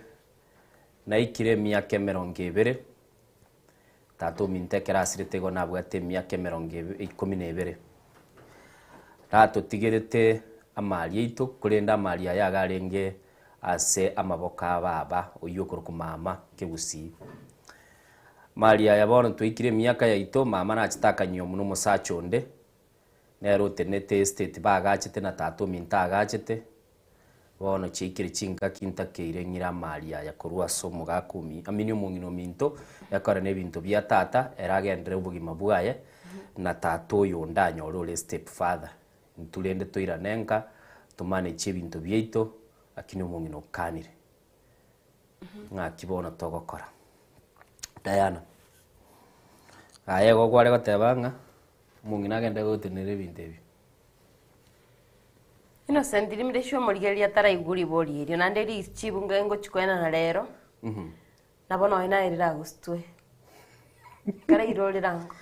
Speaker 2: Naikire emiaka emerongo ebere, tata ominto ekero asirete igo nabwate emiaka emerongo ikomi na ebere. Natotigerete amari aito, korende amari aya iga arenge ase amaboko a baba, oyio okorokwa mama kegusii. Amari aya bono twaikire emiaka yaito, mama nachete akanywa buna omosacha onde, nere otenenete estate bagachete na tata ominto agachete, Bono chiaikire chingaki ntakeire ng'ire amari aya korwa ase omogaka omi amini omong'ina ominto, ekore nebinto bia tata, ere agenderere obogima bwaye, na tata oyo onde anyore ore step father. Intwe rende toirane nka, tomanage ebinto biaito, lakini omong'ina okanire. Ng'aki bono togokora? Diana, Aye igo kware goteba ng'a omong'ina agende gotenenera ebinto ebio.
Speaker 3: Innocent rimire ase omorigereria ataraigwa ribori erio naende richibu nge ngochi koenana rero nabo nonya naye riragusitwe. Karairorera ango.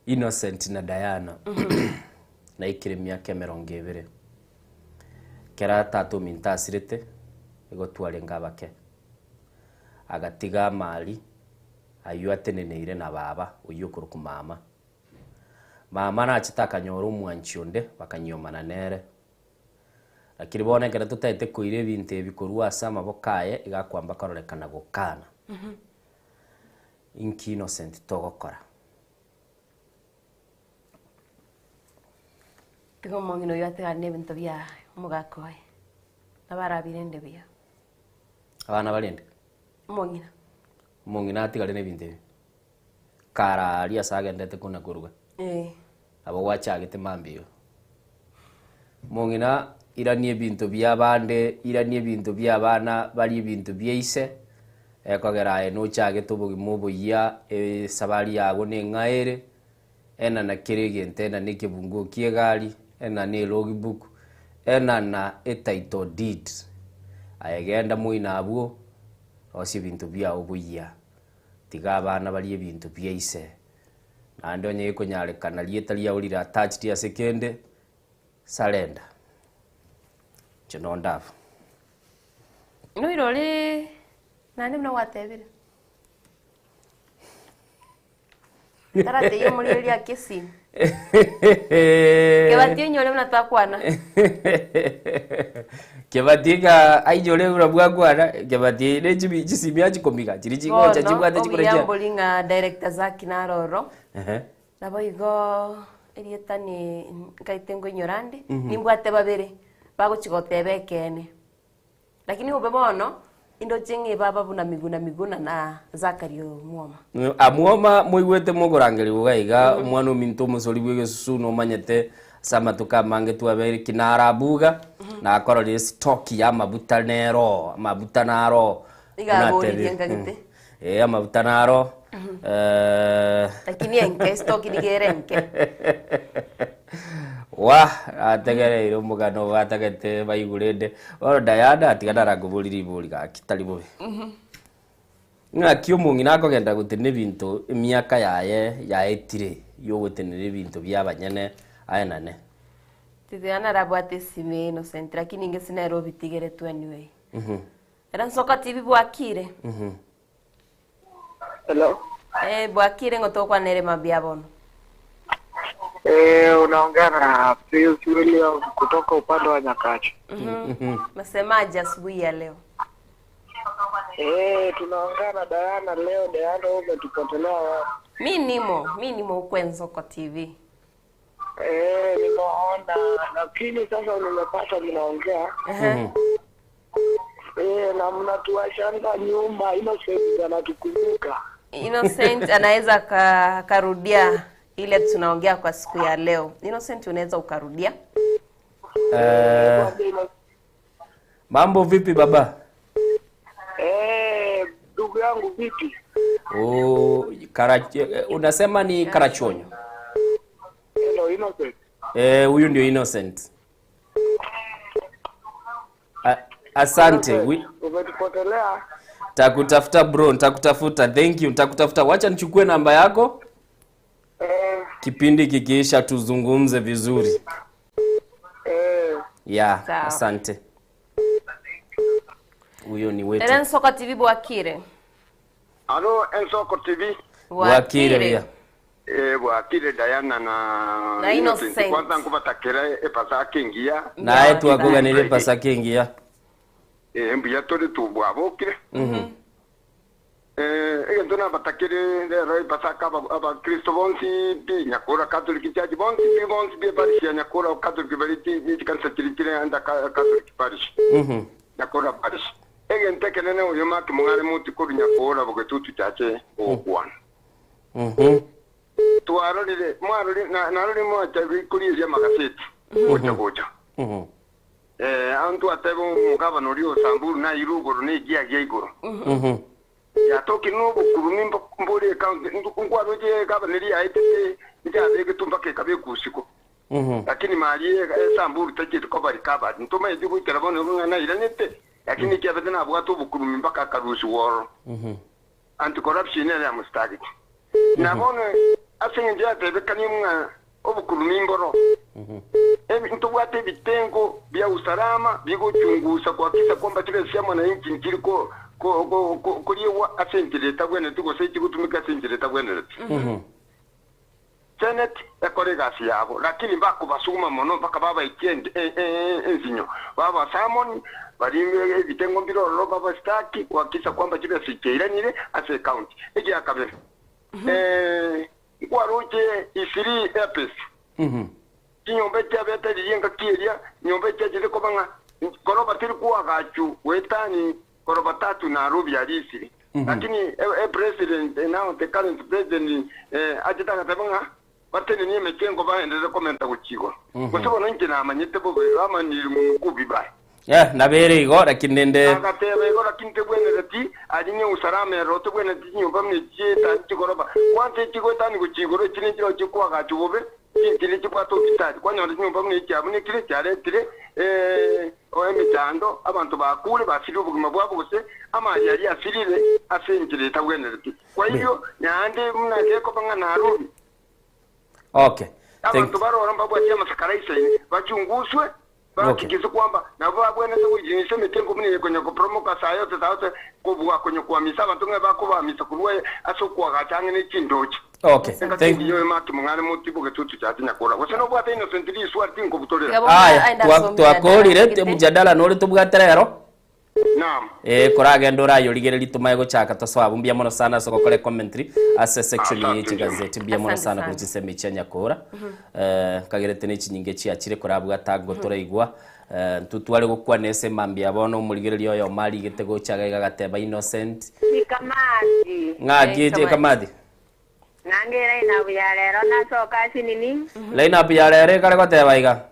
Speaker 2: Innocent na Diana naikire emiaka emerongo ebere, kera tata ominto asirete igo twarenge abake, agatiga amari aywo ateneneire na baba oywo okorokwa mama. Mama nachete akanyora omwanchi onde bakanyiomana nere, lakini bono ekero totaete koira ebinto ebi korwa ase amaboko aye iga akwamba kororekana gokana. Inki Innocent togokora?
Speaker 3: Tiga omong'ina oyio atigane na ebinto bia omogaka oye, nabo arabirende buya.
Speaker 2: Abana barende?
Speaker 3: Omong'ina.
Speaker 2: Omong'ina atigare na ebinto ebi? Kara aria ase agendete kona koruga.
Speaker 3: Eh.
Speaker 2: Nabo gwachagete mambia igo. Omong'ina irania ebinto bia abande, irania ebinto bia abana barie ebinto bia ise, ekogera aye nochagete obogima oboyia, esabari yago neng'ao ere, enana kera egento, enana ekebunguo kia egari, enana elogbook, enana etitle deed. Aye genda moino abwo, rosia ebinto biago buya. Tiga abana barie ebinto bia ise, naende onye gekonyarekana rieta riao rire attached ase kende, surrender. Inche nonde abwo.
Speaker 3: Noira ore naende buna gwatebire. Taratebia omoreri ake esimi. Kebati oinyore buna twakwana.
Speaker 2: Kebati iga ainyore buna bwakwana, Kebati ne chibi chisimi achikomiga chiri chigocha
Speaker 3: Bono
Speaker 2: chibwate chikore
Speaker 3: obuya
Speaker 2: chia
Speaker 3: mbori ng'a director Zacky naro ororo.
Speaker 2: Ehe.
Speaker 3: Nabo igo erieta ni nkaete nkoinyora ande, nimbwate babere bagochi goteba ekeene. Lakini obe bono, indoche ng'a ebaba buna Miguna Miguna na Zachary Omwoma.
Speaker 2: Amwoma moigwete mokorangerigwa iga iga, omwana ominto omosori bw'egesusu nomanyete ase amatuko amange twabeire ki narabuga, nakororire stock y'amabuta nero, amabuta naro
Speaker 3: Iga
Speaker 2: buna
Speaker 3: aboririe
Speaker 2: atebire.
Speaker 3: nkagete.
Speaker 2: Eh, amabuta naro eh,
Speaker 3: Lakini enke, stock nigo ere enke.
Speaker 2: Wah, ategereire omogano obo atagete baigure ende. Bono Diana tiga narakoborie ribori gaki tari bobe. Ng'aki omong'ina akogenda gotenena ebinto emiaka yaye yaetire yogotenena ebinto bia abanyene aenane?
Speaker 3: Tiga narabwate esime Innocent lakini inge sinere obitigeretwe anyway. Ere nsoka TV bwakire.
Speaker 4: Hello.
Speaker 3: Eh, bwakire ng'o tokwanere mambia bono.
Speaker 4: Eh, unaongea na Pius William kutoka upande wa Nyakachi.
Speaker 3: Nasemaje asubuhi ya leo?
Speaker 4: Eh, tunaongea na Diana leo. Diana, wewe umetupotelea wapi?
Speaker 3: Mi nimo, mi nimo huko Enzoko TV.
Speaker 4: Eh, nimeona lakini sasa nimepata mnaongea. Eh, na mnatuachanga nyuma, Innocent anatukumbuka.
Speaker 3: Innocent anaweza ka- akarudia ile tunaongea kwa siku ya leo. Innocent unaweza ukarudia.
Speaker 2: Eh, mambo vipi baba?
Speaker 4: Eh, ndugu yangu vipi?
Speaker 2: Oh, kara, eh, unasema ni Karachonyo.
Speaker 4: Hello, Innocent.
Speaker 2: Eh, huyu ndio Innocent. A, asante.
Speaker 4: Innocent, Umetupotelea.
Speaker 2: Takutafuta bro, nitakutafuta. Thank you, nitakutafuta. Wacha nichukue namba yako. Kipindi kikiisha tuzungumze vizuri. Yeah,
Speaker 3: Sawa.
Speaker 2: asante. Huyo ni wetu.
Speaker 3: Ere Nsoko TV bwakire.
Speaker 12: Alo, Ensoko TV.
Speaker 2: Bwakire buya.
Speaker 12: Eh, bwakire Diana na
Speaker 3: Na Innocent.
Speaker 12: Kwanza nkubatakira epasaka engiya.
Speaker 2: Naye twakuganire pasaka engiya.
Speaker 12: Eh, mbuya turi tubwabukire. Eh, egento nabatakire rero epasaka aba- abakristo bonsi pi Nyakura Catholic Church bonsi pi bonsi pi parish ya Nyakura Catholic bari ti ni kanisa kiri kiri anda ka- Catholic parish. Nyakura parish. Egento ekenene oyo maki mung'are muti koru Nyakura bogetutu chache ogokwana. Twarorire mwarorire na narorire mwacha kurieria magaseti gocha gocha. Eh, antu atebe omugabana oria o Samburu na iru igoro na egiagia igoro. Yatokire nobokurumi mbore ecounty nkwaroche egavana eria yaetete nchabegetwe mpaka ekabekwa usiku. Lakini mari esamburu tacheti koba recovered. Ntomaeti goikera bono igo ng'a nairanete, lakini ekiabete nabwate obokurumi mpaka akarusigwa ororo. Anti corruption ere yamostagete. Na bono ase eng'encho yatebekanie ng'a obokurumi mboro, ntobwate ebitengo bia usalama bigochungusa kuhakikisha kwamba chibesa chia mwananchi nchiri koriegwa ase enchera etabwenereti gose chigotumeka ase enchera etabwenereti. Senate ekore egasi yabo, lakini mbakobasuguma mono mpaka babaikie ensinyo, baba summon baria ebitengo mbire ororo babastaki kuhakikisha kwamba chibesa chiairanire ase ecounty. Egia kabere, nkwaroche Eastleigh Airpace, chinyomba echiabete riria engaki eria, nyomba echiachete koba ng'a koroba teri koagachu goetani koroba tatu Nairobi aria Eastleigh. Lakini e president now the current president achete agateba ng'a batenenie emechengo baenderere komenta gochia igoro. Gose bono inche namanyete bobe bamanire monukuu vibaya.
Speaker 2: Eh, nabere igo lakini rende
Speaker 12: Agateba igo lakini tebwenereti aria ng'a usalama ero tebwenereti chinyomba buna echi chietani chigoroba. Kwanza echigoetani gochia igoro echi nenchire chikoagachwa bobe chinchire chibwate ofisadi. Kwanyora chinyomba buna echi chiabunekire chiaretire emechando, abanto bakure basirie obogima bwabo gose amari aria asirire ase enchera etabwenereti. Kwa hivyo naende buna gekoba ng'a Nairobi
Speaker 2: Okay. Thank
Speaker 12: abanto baroro mbabwatie amasakara aisaine bachunguswe bahakikishe kwamba nabo babwenerete goichinyisia emete buna eye konya koporomoka saa yote saa yote kobua konya koamisa abanto ng'a bakobaamisa korwa ase okoagacha ang'e ne chindoche.
Speaker 2: Okay.
Speaker 12: Engaki
Speaker 2: Thank
Speaker 12: engiya oyo Mark Mong'are motiboge tutu chache nyakora gose nobwate Innocent riswari tinkobutorera.
Speaker 2: Aya, twakorire mjadala nore tobwate rero.
Speaker 12: Naam.
Speaker 2: Eh, koragenda orayorigereria tomaye gochaka tosoa abwo mbuya mono sana ase gokora commentary ase section eye chigazeti mbuya mono
Speaker 3: Asante
Speaker 2: sana
Speaker 3: sana.
Speaker 2: korwa chisemi chia nyakora eh, nkagerete ne chinyinge chiachire korabwata ango toraigwa eh, ntwe tware gokwana ase mambia bono omorigereria oyomo arigete gocha iga agateba Innocent
Speaker 13: Ikamati.
Speaker 2: ng'aki eche Kamathi
Speaker 13: Nange line up ya lero nasoka asinini.
Speaker 2: Line up ya rero ekare goteba iga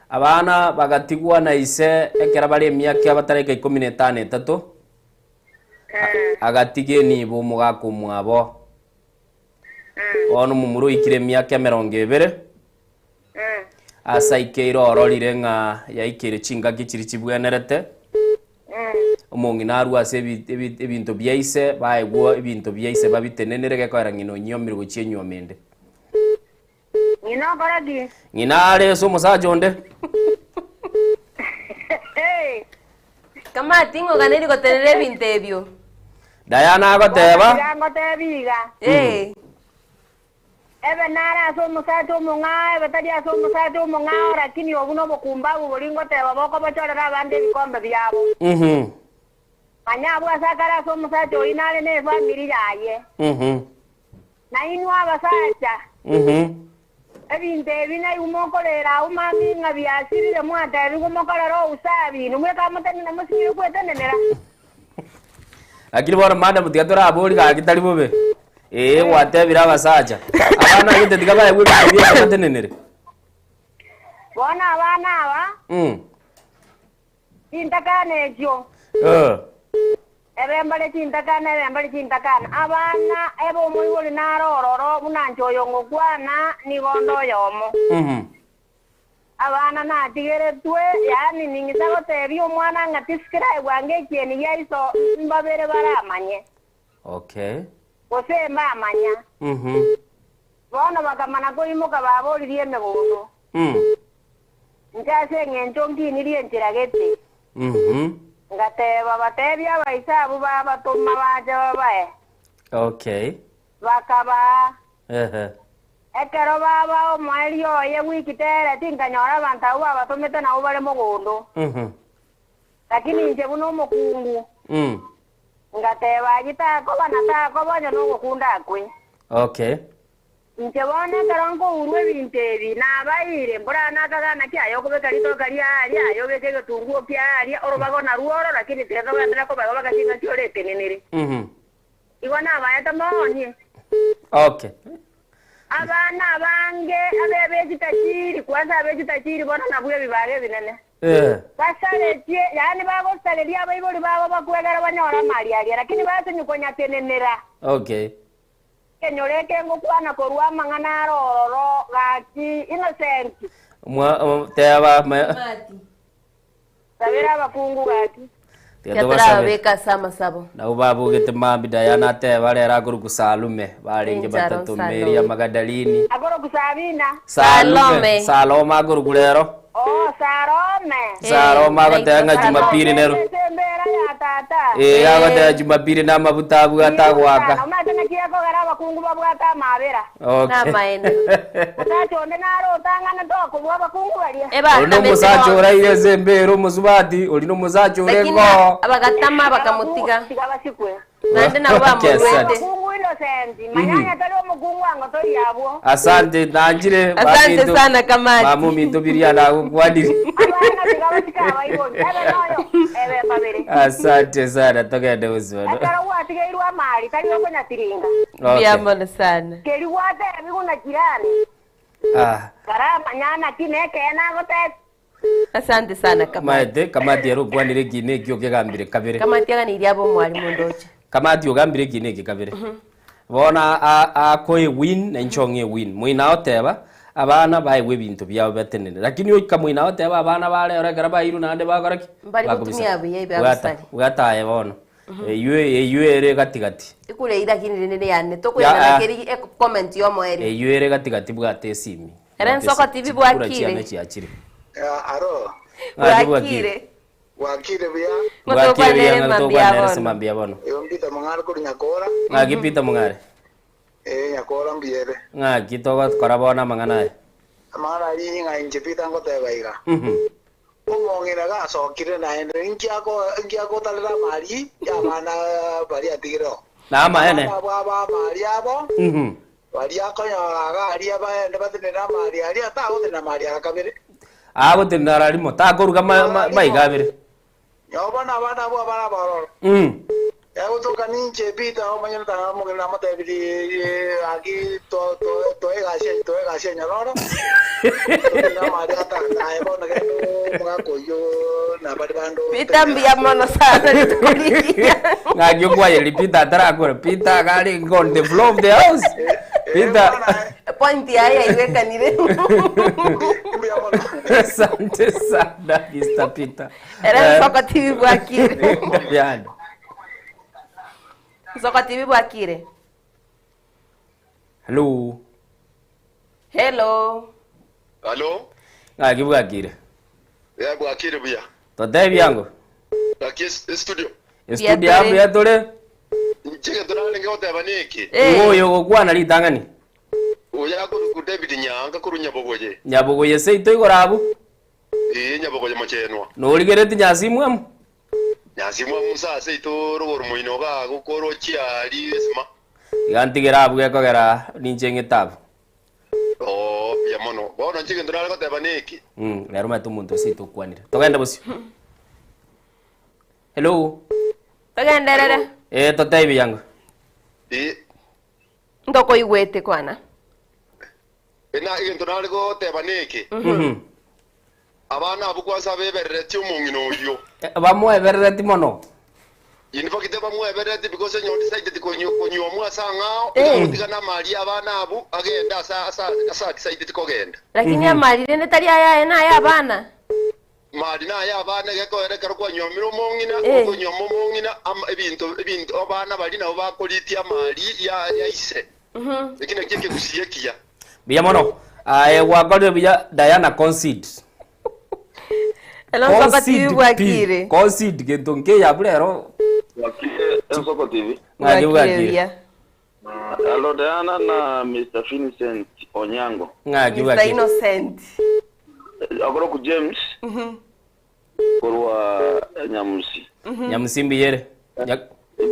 Speaker 2: Abana bagatigwa na ise ekero bare emiaka bataraika ikomi na etano etato, agatiga enibo omogaka omwabo. Bono omomura oikire emiaka emerongo ebere, ase aikeire ororire ng'a yaikeire chingaki chiria chibwenerete, omong'ina arwe ase ebinto bia ise, baegwa ebinto bia ise babitenenere gekoera ng'ina onyiomire gochia enyuoma ende.
Speaker 13: Ng'ina okore ki?
Speaker 2: Ng'ina are ase omosacha onde.
Speaker 3: Kamati ng'oganeri gotenena ebinto ebio.
Speaker 2: Diana agoteba.
Speaker 13: Tiga ngotebi iga.
Speaker 3: Eh.
Speaker 13: Ebe nare ase omosacha omong'ao, ebe tari ase omosacha omong'ao, lakini obwo nobokumbabu boria ngoteba bokobochorera abande ebikombe biabo. Manya abwo ase akare ase omosacha oyio nare nefamiri yaye. Na inwe abasacha, ebinto ebi naigwe mokorera agwo mambia ng'a biasirire, mwatebigwe mokorere ousabi, inwe mweka motenene mosinyire gwetenenera.
Speaker 2: Lakini bono madam tiga torabori gaki tari bobe. Ee gwatebire abasacha. Abana gete tiga baegwe ebinto biabo batenenere.
Speaker 13: Bono abana aba, Chintakana echio. Ebe mbare chintakana, ebe mbare chintakana. Abana, ebe omoibori nare ororo, buna inche oyo ngokwana, nigo onde oyomo. Abana natigeretwe, yaani ning'isa gotebia omwana ng'a tisikirae bwango ekieni gia iso mbabere baramanye.
Speaker 2: Okay.
Speaker 13: Gose mbamanya. Bono bakamana koimoka baboririe emegondo. Inche ase engencho nkinirie enchera gete. Ngateba, Batebie abaise abwo babatoma bache babae.
Speaker 2: Okay.
Speaker 13: Bakabaa.
Speaker 2: Ehe.
Speaker 13: Ekero babaa omoerio oye wiki tere, tinkanyora abanto abwo babatomete nabwo bare mogondo. Lakini inche buna omokungu, ngateba, Ayio takoba na takoba onye nogokunda akwe.
Speaker 2: Okay.
Speaker 13: Inche bono ekero nkourwa ebinto ebi nabaeire, mbora nakagana ki aye okobeka ritoka ria aria, aye obeke egetunguo kia aria, orobago narwo oro, lakini tiga togenderere kobaegwa baka chingaki oretenenere. Igo nabaete moonie.
Speaker 2: Okay.
Speaker 13: Abana abange abe b'echitachiri, kwanza ab'echitachiri bono nabwo ebibaga ebinene.
Speaker 2: Eh.
Speaker 13: Basaretie, yaani bagosareria abaibori babo bakwegera banyore amari aria, lakini basinywa konyatenenera.
Speaker 2: Okay.
Speaker 13: Ekenyoro eke ngokwana korwa amang'ana are ororo, gaki Innocent.
Speaker 2: Mwa o, teba ma
Speaker 13: Sabera abakungu gaki.
Speaker 2: Tiga tobasabe.
Speaker 3: Tiga torababeke ase amasabo.
Speaker 2: Nabo babogete mambia Diana ateba rero akorokwa Salume, barenge
Speaker 3: Enchara
Speaker 2: batato
Speaker 3: Salome.
Speaker 2: Maria Magadalini.
Speaker 13: Akorokwa Sabina.
Speaker 2: Salume,
Speaker 3: Salome.
Speaker 2: Salome akorokwa rero.
Speaker 13: Oh, Sarome.
Speaker 2: Sarome agoteba ng'a Jumapili nero.
Speaker 13: Ase embera ya tata.
Speaker 2: Eh, agoteba Jumapili namabuta abwate agoaka.
Speaker 13: Omanyete naki ekogera abakungu babwate amabera.
Speaker 2: Okay.
Speaker 3: Namaene.
Speaker 13: Omosacha onde nare otang'ane tokobua abakungu baria.
Speaker 2: Ori nomosacha oraire ase embera omosubati, ori nomosacha ore
Speaker 3: Lakini
Speaker 2: ngoo.
Speaker 3: abagatama bakamotiga.
Speaker 13: Tiga basikwe.
Speaker 3: Naende nabo
Speaker 2: Okay, asante.
Speaker 3: bamorwete.
Speaker 13: Omokungu Innocent, manyanya tari omokungu ango tori abwo.
Speaker 2: Asante nanjire
Speaker 3: Asante
Speaker 2: baminto-
Speaker 3: sana Kamati.
Speaker 2: bamominto biria nagokwanire.
Speaker 13: Abana tiga basike abaibori. Ebe noyo, ebe babere.
Speaker 2: Asante sana togende gosibano.
Speaker 13: Ekero gwatigeirwe amari tari okonyatiringa.
Speaker 2: Okay.
Speaker 3: Mbuya mono sana.
Speaker 13: Keri gwatebi buna jirani.
Speaker 2: Ah,
Speaker 13: Karamanya naki nekeene agotebia.
Speaker 3: Asante sana Kamati.
Speaker 2: maete kamati ero okwanire ekina ekio okegambire kabere.
Speaker 3: Kamati aganirie abe omwalimu ndoche.
Speaker 2: Kamati ogambire ekina eke kabere. Bono akoe win na inche ong'e win. Moino agoteba abana baegwe ebinto biabo batenene. Lakini oika moino agoteba abana barero ekero bairwe naende bakora ki?
Speaker 3: Mbari
Speaker 2: Bakobisa.
Speaker 3: gotumia buya ebi
Speaker 2: Bwata,
Speaker 3: abasari.
Speaker 2: bwata aye bono. Eywo eywo ere gatigati.
Speaker 3: Ikure ira lakini rende yane
Speaker 2: Ya,
Speaker 3: tokoyana
Speaker 2: ah.
Speaker 3: keri e comment yomo eri.
Speaker 2: Eywo ere gatigati bwate esimi.
Speaker 3: Ere
Speaker 2: Bwate
Speaker 3: nsoko
Speaker 2: esimi.
Speaker 3: TV
Speaker 2: Chikura
Speaker 3: bwakire.
Speaker 2: chiane chiachire.
Speaker 15: Aro.
Speaker 2: Ng'aki bwakire.
Speaker 15: Bwakire buya.
Speaker 2: Bwakire buya
Speaker 3: Ng'otokwanere
Speaker 2: ng'a
Speaker 3: mambia
Speaker 2: tokwanere
Speaker 3: bono.
Speaker 2: ase mambia bono.
Speaker 15: Igo Peter Mong'are korwa Nyakora.
Speaker 2: Ng'aki Peter Mong'are.
Speaker 15: Eh Nyakora mbuyere.
Speaker 2: Ng'aki togokora bono amang'ana aya.
Speaker 15: Amang'ana aria ng'a inche Peter ngoteba iga. Omong'ina gasokire naende inki ako inki agotarera amari ya abana baria atigire oo.
Speaker 2: Namaene.
Speaker 15: Abana abo aba amari abo baria akonyora iga aria baende batenene amari aria tagotenena amari ara kabere.
Speaker 2: Agotenena ara rimo takoruga maiga abere.
Speaker 15: Nyo bono abana abwo abare abororo. Egotoka ninche Peter omonyene tanga omong'ina namotebirie gaki to to toegasi toegasi enyororo. Totenene amari atano aye bono genda omogaka oywo nabari bande
Speaker 3: Peter mbuya mono sana rituko rigiya.
Speaker 2: Ng'aki okwayeri Peter atarakora. Peter iga arenge on the floor of the house. Peter.
Speaker 3: Point yaye yaigwekanire.
Speaker 2: Asante sana Mr. Peter.
Speaker 3: Ere nsoko TV bwakire.
Speaker 2: Yani.
Speaker 3: Nsoko TV bwakire.
Speaker 2: Hello.
Speaker 3: Hello.
Speaker 17: Hello.
Speaker 2: Ng'aki bwakire.
Speaker 17: Ya bwakire buya.
Speaker 2: Totebi ango.
Speaker 17: Gaki studio.
Speaker 2: Estudio amo yatore.
Speaker 17: Nchike turarenge goteba niki.
Speaker 2: Ng'oyo ogokwana ritang'ani.
Speaker 17: Oya koru David Nyanga koru Nyabogoye.
Speaker 2: Nyabogoye seito igoro abwo.
Speaker 17: Eh Nyabogoye mochenwa.
Speaker 2: Norigereti nyasimwa amo.
Speaker 17: Nyasimwa musa seito rogoro moino ga gokoro chiari esima.
Speaker 2: Iga ntigere abwo gekogera ninche ng'ete abwo.
Speaker 17: Oh buya mono. Bono nchike turare goteba niki.
Speaker 2: Rero omanyete omonto seito okwanire. Togende bosio. Hello.
Speaker 3: Togenderere.
Speaker 2: Eh totebi yango.
Speaker 17: Eh
Speaker 3: Ntokoigwete kwana.
Speaker 17: ena egento nare goteba niki. Abana abwo kwanza beberereti omong'ina oyio.
Speaker 2: Bamweberereti mono.
Speaker 17: In fact bamweberereti because onye decided konywa mwasa ng'ao
Speaker 3: Eh.
Speaker 17: ogotiga na amari abana abwo agenda asa asa asa decided kogenda.
Speaker 3: Lakini amari rende tari ayaye na aya abana.
Speaker 17: Mari naye abana gekoerekera kwanyomire omong'ina
Speaker 3: Eh.
Speaker 17: okonyoma omong'ina ebinto ebinto abana bari nabo bakoritia amari ya ya ise. Eki nakio ekegusii ekiya.
Speaker 2: Buya mono. Aye gwakorire buya Diana concede.
Speaker 3: Hello Nsoko TV
Speaker 2: Concede pi.
Speaker 3: bwakire.
Speaker 2: Concede gento nkeya buna ero.
Speaker 18: Nsoko TV.
Speaker 2: Ng'aki bwakire.
Speaker 18: Hello Diana na Mr. Vincent Onyango.
Speaker 2: Ng'aki
Speaker 3: Mr.
Speaker 2: bwakire.
Speaker 3: Innocent.
Speaker 18: Akoro ku James korwa Nyamusi.
Speaker 2: Nyamusi mbiyere.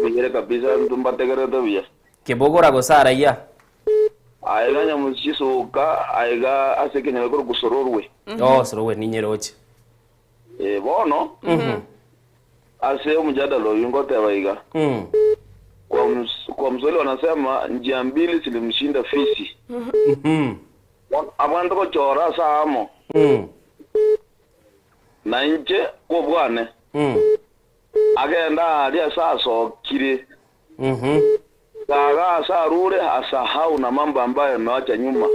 Speaker 18: Mbiyere kabisa ntumbategerete buya.
Speaker 2: Kebogora gose araiya.
Speaker 18: Aiga Nyamusi soka aiga ase Kenya koro kusororwe.
Speaker 2: Oh sorowe ninyeroche.
Speaker 18: Eh bono ase omjadala oyu ngoteba iga. Kwa kwa Mswahili wanasema njia mbili zilimshinda fisi. Abantu kochora ase amo. Na inche kobwane, agende aaria ase asokire, kaga aase arure, asahau na mambo ambayo amewacha nyuma.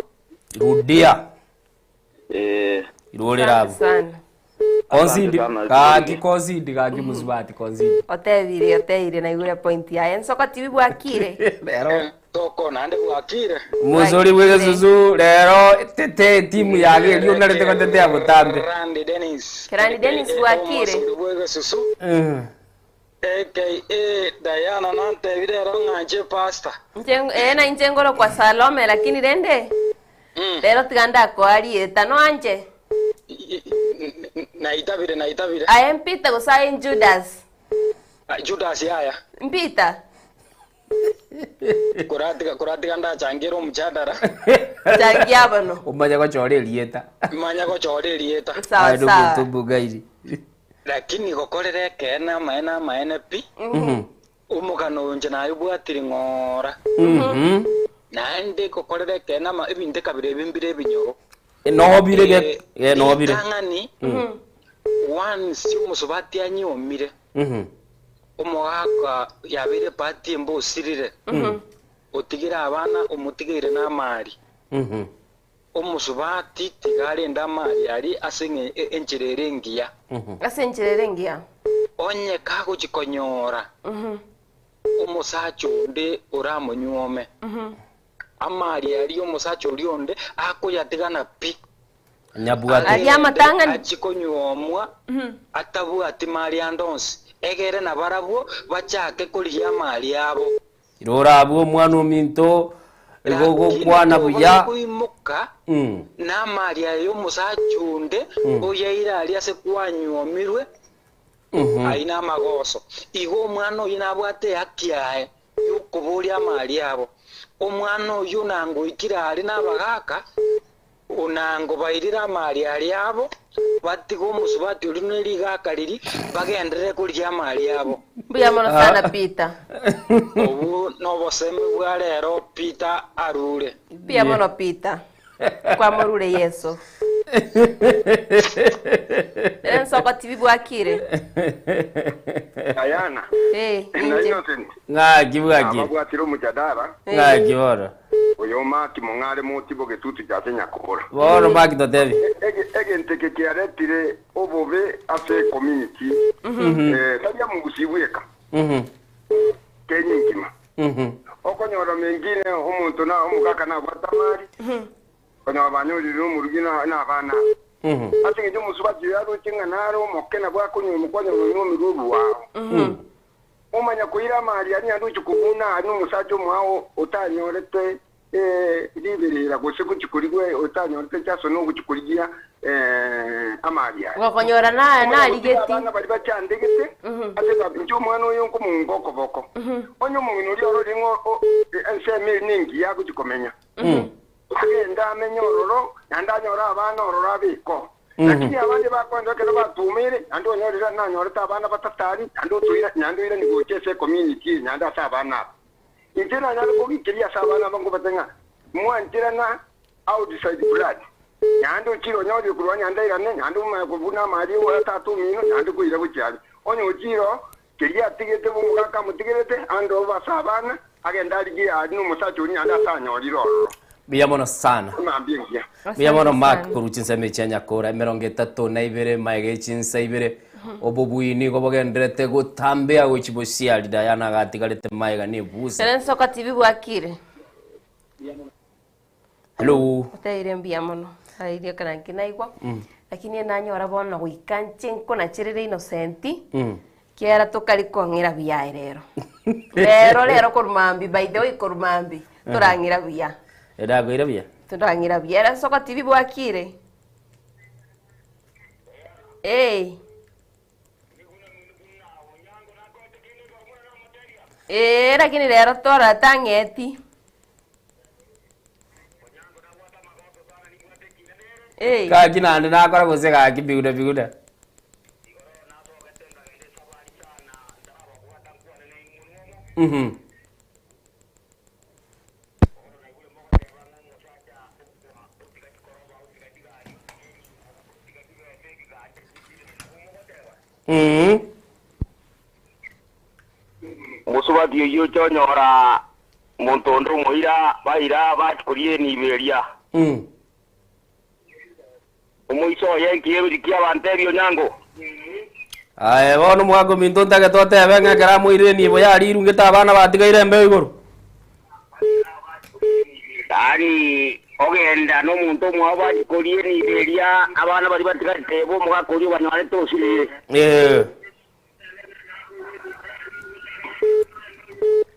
Speaker 2: Rudia.
Speaker 18: Ee.
Speaker 2: Irorera abwo.
Speaker 3: Sana.
Speaker 2: Konsidi
Speaker 18: Asante sana.
Speaker 2: gaki konsidi gaki musubati konsidi.
Speaker 3: Otebire oteire naigure point yaye nsoko tibi bwakire.
Speaker 2: Rero
Speaker 15: Toko naende bwakire.
Speaker 2: Mosori bw'egesusu rero tete timu yage erio onarete gotetea botambe.
Speaker 15: Randy Dennis.
Speaker 3: Kerandi Dennis bwakire.
Speaker 15: Omosori bw'egesusu. Aka Diana nantebire ero ng'anche pastor.
Speaker 3: Inche eh na inche ngoro kwa Salome lakini rende rero tiga ndakoa rieta noanche.
Speaker 15: Naitabire naitabire.
Speaker 3: Aye mpita gose aye Judas.
Speaker 15: Ah, Judas yaya.
Speaker 3: Mpita.
Speaker 15: Koratiga koratiga ndachangira omujadara.
Speaker 3: Changia bono.
Speaker 2: Omanye gochora erieta.
Speaker 15: Manya gochora erieta.
Speaker 2: Aye nomonto omongaini.
Speaker 15: Lakini gokorera ekeene amaene amaene pi. Omogano oyo inche nayobwatire ng'ora. Naende gokorera ekeene ama ebinto ekabira ebi mbire ebinyoro.
Speaker 2: Nobire ge eh, nobire.
Speaker 15: Ritang'ani once omosobati anyiomire omogaka yabeire part embe osirire otigire abana omotigeire na amari omosubati tiga arende amari aria ase eng'e- e- enchera ere engiya
Speaker 3: Ase enchera ere engiya.
Speaker 15: onye kagochikonyora omosacha onde oramonyuome amari aria omosacha oria onde akoyatigana pi
Speaker 2: Nyabwate.
Speaker 3: Aria amatang'ani.
Speaker 15: achikonyuomwa atabwati mari ande onsi egere nabarabwo bachake korigia amari abo
Speaker 2: Irora abwo omwana ominto igo gokwana buya.
Speaker 15: koimoka namari aye omosacha onde oyaire aria ase kwanyuomirwe aina amagoso igo omwana oyo nabwate ehaki yaye yokoboria amari abo omwana oyo nangoikire are nabagaka onango bairire amari aria abo batiga omosubati oria na rigaka riri bagenderere koria amari abo
Speaker 3: Mbuya mono sana Peter.
Speaker 15: obu nobosemi bwa rero Peter arure
Speaker 3: Mbuya mono Peter. Kwamorure Yeso. Rero nsoko tibi bwakire.
Speaker 12: Diana.
Speaker 3: Eh,
Speaker 12: Na
Speaker 3: inche.
Speaker 12: Innocent.
Speaker 2: Ng'aki bwakire.
Speaker 12: Ababwatire omojadara.
Speaker 2: Ng'aki bono.
Speaker 12: Oyo maki mong'are motibo getutu kyase nyakobora.
Speaker 2: Bono maki totebi.
Speaker 12: Egento eke kiaretire obobe ase community. Eh, taria mugusi bweka. Kenya nkima. Okonyora mengine omonto na omogaka nabwate amari. Konyora banyorire omorugi na na abana. Ase eng'encho omosubati oyo aroche ng'a nare omoke nabo akonywa omokwanya nonywa omerwe oruao. Omanya koira amari aria naende ochia kobuna aria omosacha omwao otanyorete eh, riberera gose gochia korigwa otanyorete chaso na ogochia korigia eh, amari aya.
Speaker 3: Gokonyora na
Speaker 12: Omanya gotiga
Speaker 3: narigeti.
Speaker 12: abana baria bachandegete ase eba inche omwana oyo nkomounga okoboko. Onye omong'ina oria orore ng'a o- ensemo eri nengiya agochia komenya. Agende amenye ororo, naende anyore abana ororo abeko. Lakini abande bakoenda ekero batumeire, naende onyorire nanyorete abana batatari, naende otoire naende oirani gocha ase ecommunity eye naende ase abana aba. Inche nanyare kogikiria ase abana aba nkobate ng'a mwancherana outside blood, naende ochire onyorire korwa naende airane, naende omanye kobuna amari o tata omino, naende koira gochia aria. Onye ochire oo, keria atigete omogaka amotigerete, ande obe ase abana, agende arigie aria na omosacha oria naende ase anyorire ororo.
Speaker 2: Mbuya mono sana.
Speaker 12: Emambia engiya.
Speaker 2: Mbuya mono Mark korwa chinsemo chia Nyakora emerongo etato na ibere maega ye chinsa ibere obobui nigo bogenderete gotambea gochia bosiari Diana agatigarete maega na ebusa.
Speaker 3: Ere nsoka tibi bwakire.
Speaker 2: Hello.
Speaker 3: Oteire mbuya mono. Airia ekero nki naigwa. Lakini nanyora bono goika nche nkonacherere Innocent. Kiagera tokari kong'ira buya aye rero. Rero rero korwa mambia by the way korwa mambia torang'ira buya.
Speaker 2: Erakoira buya?
Speaker 3: Torang'ira buya. Ere nsoko tibi bwakire. Ee. Ee, lakini rero torora tang'eti. Ee.
Speaker 2: Gaki naende nakora gose gaki biguna biguna. Mm.
Speaker 6: Omosubati oyio ocha onyora omonto onde omoira, baira bachia koria enibo eria.
Speaker 2: Mm.
Speaker 6: Omoiso oye nki egochi ki'abanto ebio onyango?
Speaker 2: Aye bono omogaka ominto ntagete otebe ng'a ekero amoirire enibo yarirungete abana batigaire embeo igoro.
Speaker 6: Yaani ogenda nomonto omwabo bachia koria enibo eria, abana baria batigarete b'omogaka oria obanyorete osirire.
Speaker 2: Ee.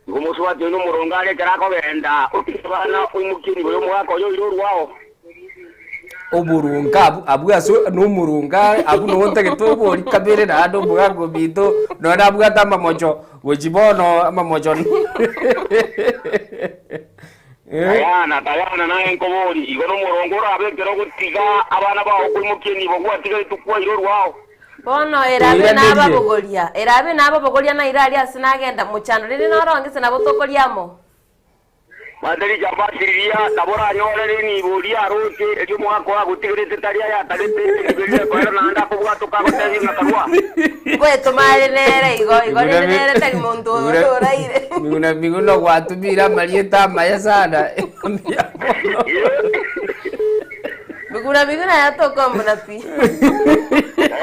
Speaker 6: Igo omosubati oino omoronge are ekero akogenda, otige abana oimokie enibo y'omogaka oye oire orwao.
Speaker 2: Oboronge abwo abwo ase nomoronge are abwo noo ntagete obori kabere naende omogaka ominto nonye nabwate amamocho gochia bono amamocho Eh.
Speaker 6: Tayana, tayana, naye nkobori, igo nomoronge orabe ekero ogotiga abana bao koimokia enibo gwatigaretwe kwaire orwao.
Speaker 3: Bono erabe
Speaker 2: Oiranerie.
Speaker 3: nababogoria, erabe nababogoria naire aria ase nagenda mochando, rende noronge ase nabo tokoria amo.
Speaker 6: Manyete richambasi riria nabo oranyore rinibo riaroche, erio omogaka oye agotigerete tari ayatagete, eribo erio rekoera naende akobwatoka agotebie ng'a karua.
Speaker 3: Ngoetoma are nere igo, igo rende nere tari monto
Speaker 2: Miguna-
Speaker 3: oraire.
Speaker 2: Miguna Miguna gwatumire amarieta amaya sana.
Speaker 3: Miguna Miguna yatokombora pi.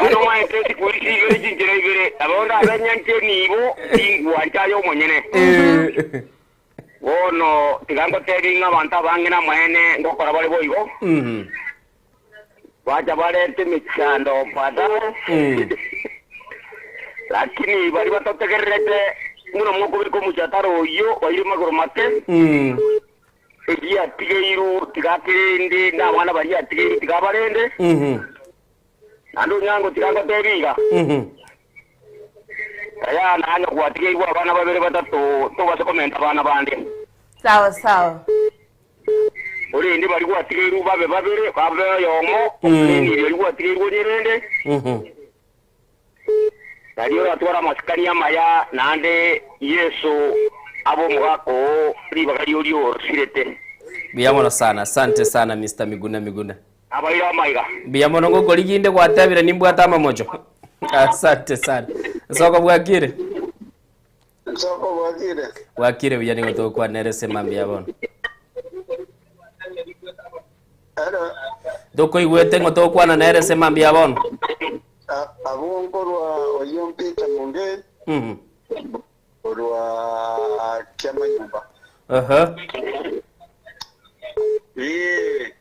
Speaker 6: Bono omanyete chikuri chigere chinchera ibere, nabo ndabe nyanche enibo, tingwancha aye omonyene. Bono tiga ngotebie ng'a abanto abange namaene ngokora bare boigo, bacha barente emechando baadaye, lakini baria batotegererete buna mokobeka omochatara oyio baire magoro make, eria atigeirwe tiga akerende, na abana baria atigeirwe tiga abarende, naende onyango tiga ngotebie iga. Tayana onye gwatigeirwe abana babere batato, tobase komenta abana bande.
Speaker 3: Sawa sawa.
Speaker 6: Korende baria gwatigeirwe babe babere, babe oyomo, korende baria gwatigeirwe onyerende, nario oratware amasikani amaya, naende Yeso abe omogaka oo ribaga ri'oria orosirete.
Speaker 2: Mbuya mono sana, asante sana Mister Miguna Miguna.
Speaker 6: Nabaire amaiga.
Speaker 2: Mbuya mono ngokorigia inde gwatebire nimbwate amamocho. Asante sana. Nsoko bwakire?
Speaker 15: Nsoko bwakire.
Speaker 2: Bwakire buya nigo togokwana ere ase mambia bono.
Speaker 15: Hello.
Speaker 2: Tokoigwete ng'o togokwana nere ase mambia bono.
Speaker 15: Abwo nkorwa oyio Peter Mungeri korwa Kiamanyumba. Ee.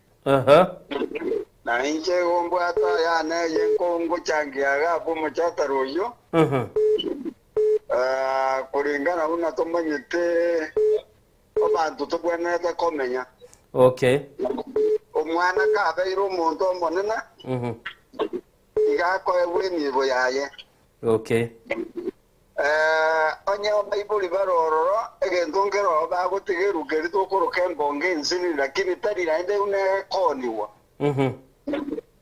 Speaker 15: Na inche igo mbwate ayane eye nkongochangia iga abwo omochatara oyio. Ah, kulingana buna tomanyete abanto tobwenerete komenya. Omwana kabeire omonto omonene, iga akoegwa enibo yaye. Eh, onye abaibori bare ororo, egento nkeroo bagotiga eruka eria tokoroka embonga ensini, lakini tari naende buna egekoonigwa.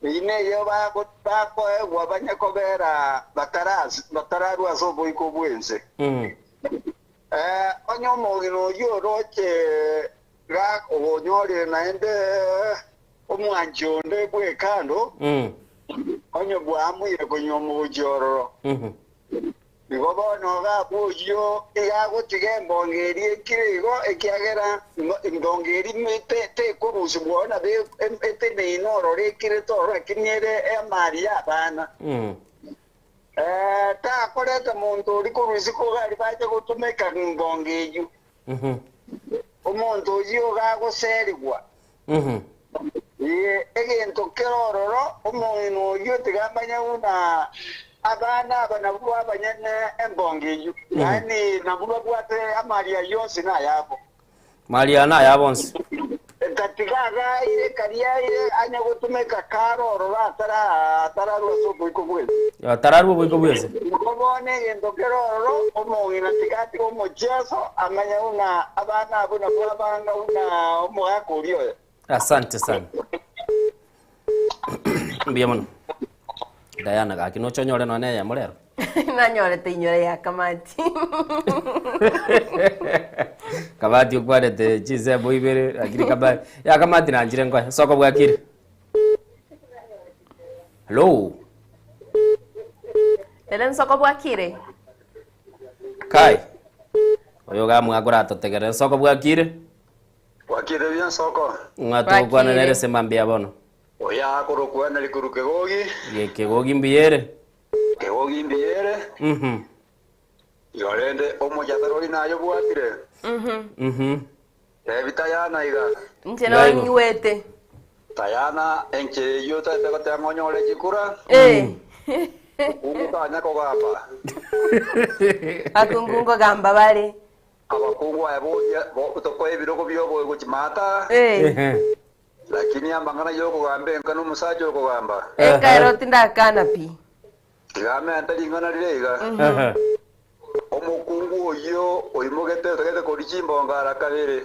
Speaker 15: Eyio neyio bago- bakoegwa banye kobera batarasi- batararua ase oboiko bw'ense. Eh, onye omogina oyio oroche ga ogonyorire naende omwanchi onde bw'ekando, onye bwamuire konywa omogochi ororo, igo bono iga abwo oyio iga agotiga embongo eria ekire igo, ekiagera embongo eria te- tekorusigwa oo nabo eteneine ororo ekirete ororo, lakini ere emari y'abana. Eh, takoreta monto oria korwa isiko iga aria bache gotumeka embongo eyio. Omonto oyio iga agoserigwa. Ee, egento kere ororo, omong'ina oyio tiga amanye buna abana aba nabwo abanyene embongo eyio, yaani nabwo babwate amari ayio onsi nayabo.
Speaker 2: Mari aya nayabo onsi.
Speaker 15: Tatiga agaire karia aire anye gotumeka kare ororo atara atararua ase oboiko bwense.
Speaker 2: Atararua oboiko bwense.
Speaker 15: Igo bono egento kere ororo, omong'ina tiga atige omochiaso, amanye buna abana abwo nabwo abanga buna omogaka oria oye.
Speaker 2: Asante sana. Mbuya mono. Diana gaki noche onyore nonya eyemo rero.
Speaker 3: Nanyorete inyore ya kamati.
Speaker 2: Kabati okwarete chinsemo ibere lakini kaba ya kamati nanchire nkoe. Soko bwakire. Hello.
Speaker 3: Ere nsoko bwakire?
Speaker 2: Kai. Oyo gamwakora atotegerere nsoko bwakire.
Speaker 7: Bwakire buya nsoko.
Speaker 2: Ng'a togokwana nere ase mambia bono.
Speaker 7: Oya akorokwana rikuru kegogi.
Speaker 2: Ye kegogi mbuyere.
Speaker 7: Kegogi mbuyere. Igo rende omochataro ori naye obwatire. Tebi Tayana iga.
Speaker 3: Inche noro ng'igwete.
Speaker 7: Tayana enchera eyio otaete goteba ng'a onyore chikura. Omokungu tanya kogamba.
Speaker 3: Abakungu nkogamba bare.
Speaker 7: Abakungu aye boria tokoe ebirogo bioboe gochia maata. Lakini amang'ana y'okogamba enka nomosacha okogamba.
Speaker 3: Enka ero tindakana pi.
Speaker 7: Tiga amente ring'ana rire iga. Omokungu oyio oimogete otagete koria chimbongo ara kabere.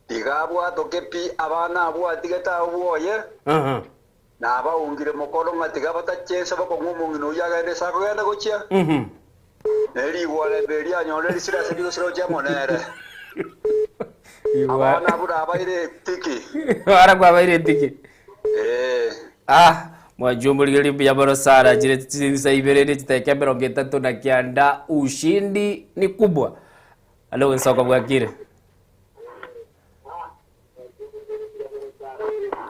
Speaker 7: Tiga abwatoke pi abana abwo atigete agwo bwoye, na abaungire mokono ng'a tiga batachensa bokong'u omong'ina oyio agende ase akogenda gochia, ne rigwara embe erio anyore risire ase rigosira gochia amo nere. Abana abwo nabaire etiki.
Speaker 2: Barabwo abaire etiki.
Speaker 7: Ee.
Speaker 2: Ah, mwanchi omorigereria mbuya mono sana chire chinsa ibere ne chidakika emerongo etato na kianda ushindi ni kubwa. Alo ensoko bwakire.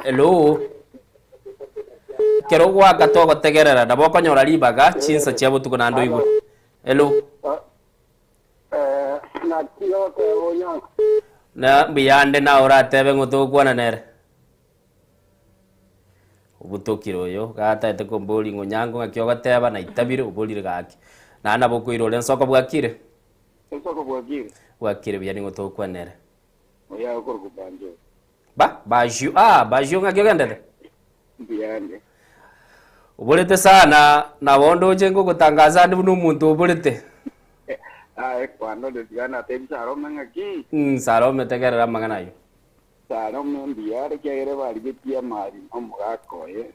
Speaker 2: Hello. Kero gwaka togotegerera nabo okonyora ribaga chinsa chia botuko naende oigwe. Hello.
Speaker 4: Eh, naki ogoteba onyango?
Speaker 2: Na mbuyande nawe oratebe ng'o togokwana nere. Obotokire oyo, gataete kombori ng'o nyango ng'aki ogoteba naitabire oborire gaki. Naende nabo okoira ore ensoko bwakire.
Speaker 4: Ensoko bwakire.
Speaker 2: Bwakire buya ning'o togokwana nere.
Speaker 4: Oyo akorokwa Banjo.
Speaker 2: Ba, Bajio, ah, Bajio ng'aki ogendete?
Speaker 4: Mbuyande.
Speaker 2: Oborete sana, nabo ndoche ngogotangaza ande buna omonto oborete.
Speaker 4: Aye kwana ore tiga natebi Salome ng'aki?
Speaker 2: Salome tegerera amang'ana ayio.
Speaker 4: Salome mbuya are ekiagera barigetie amari nomogaka oye,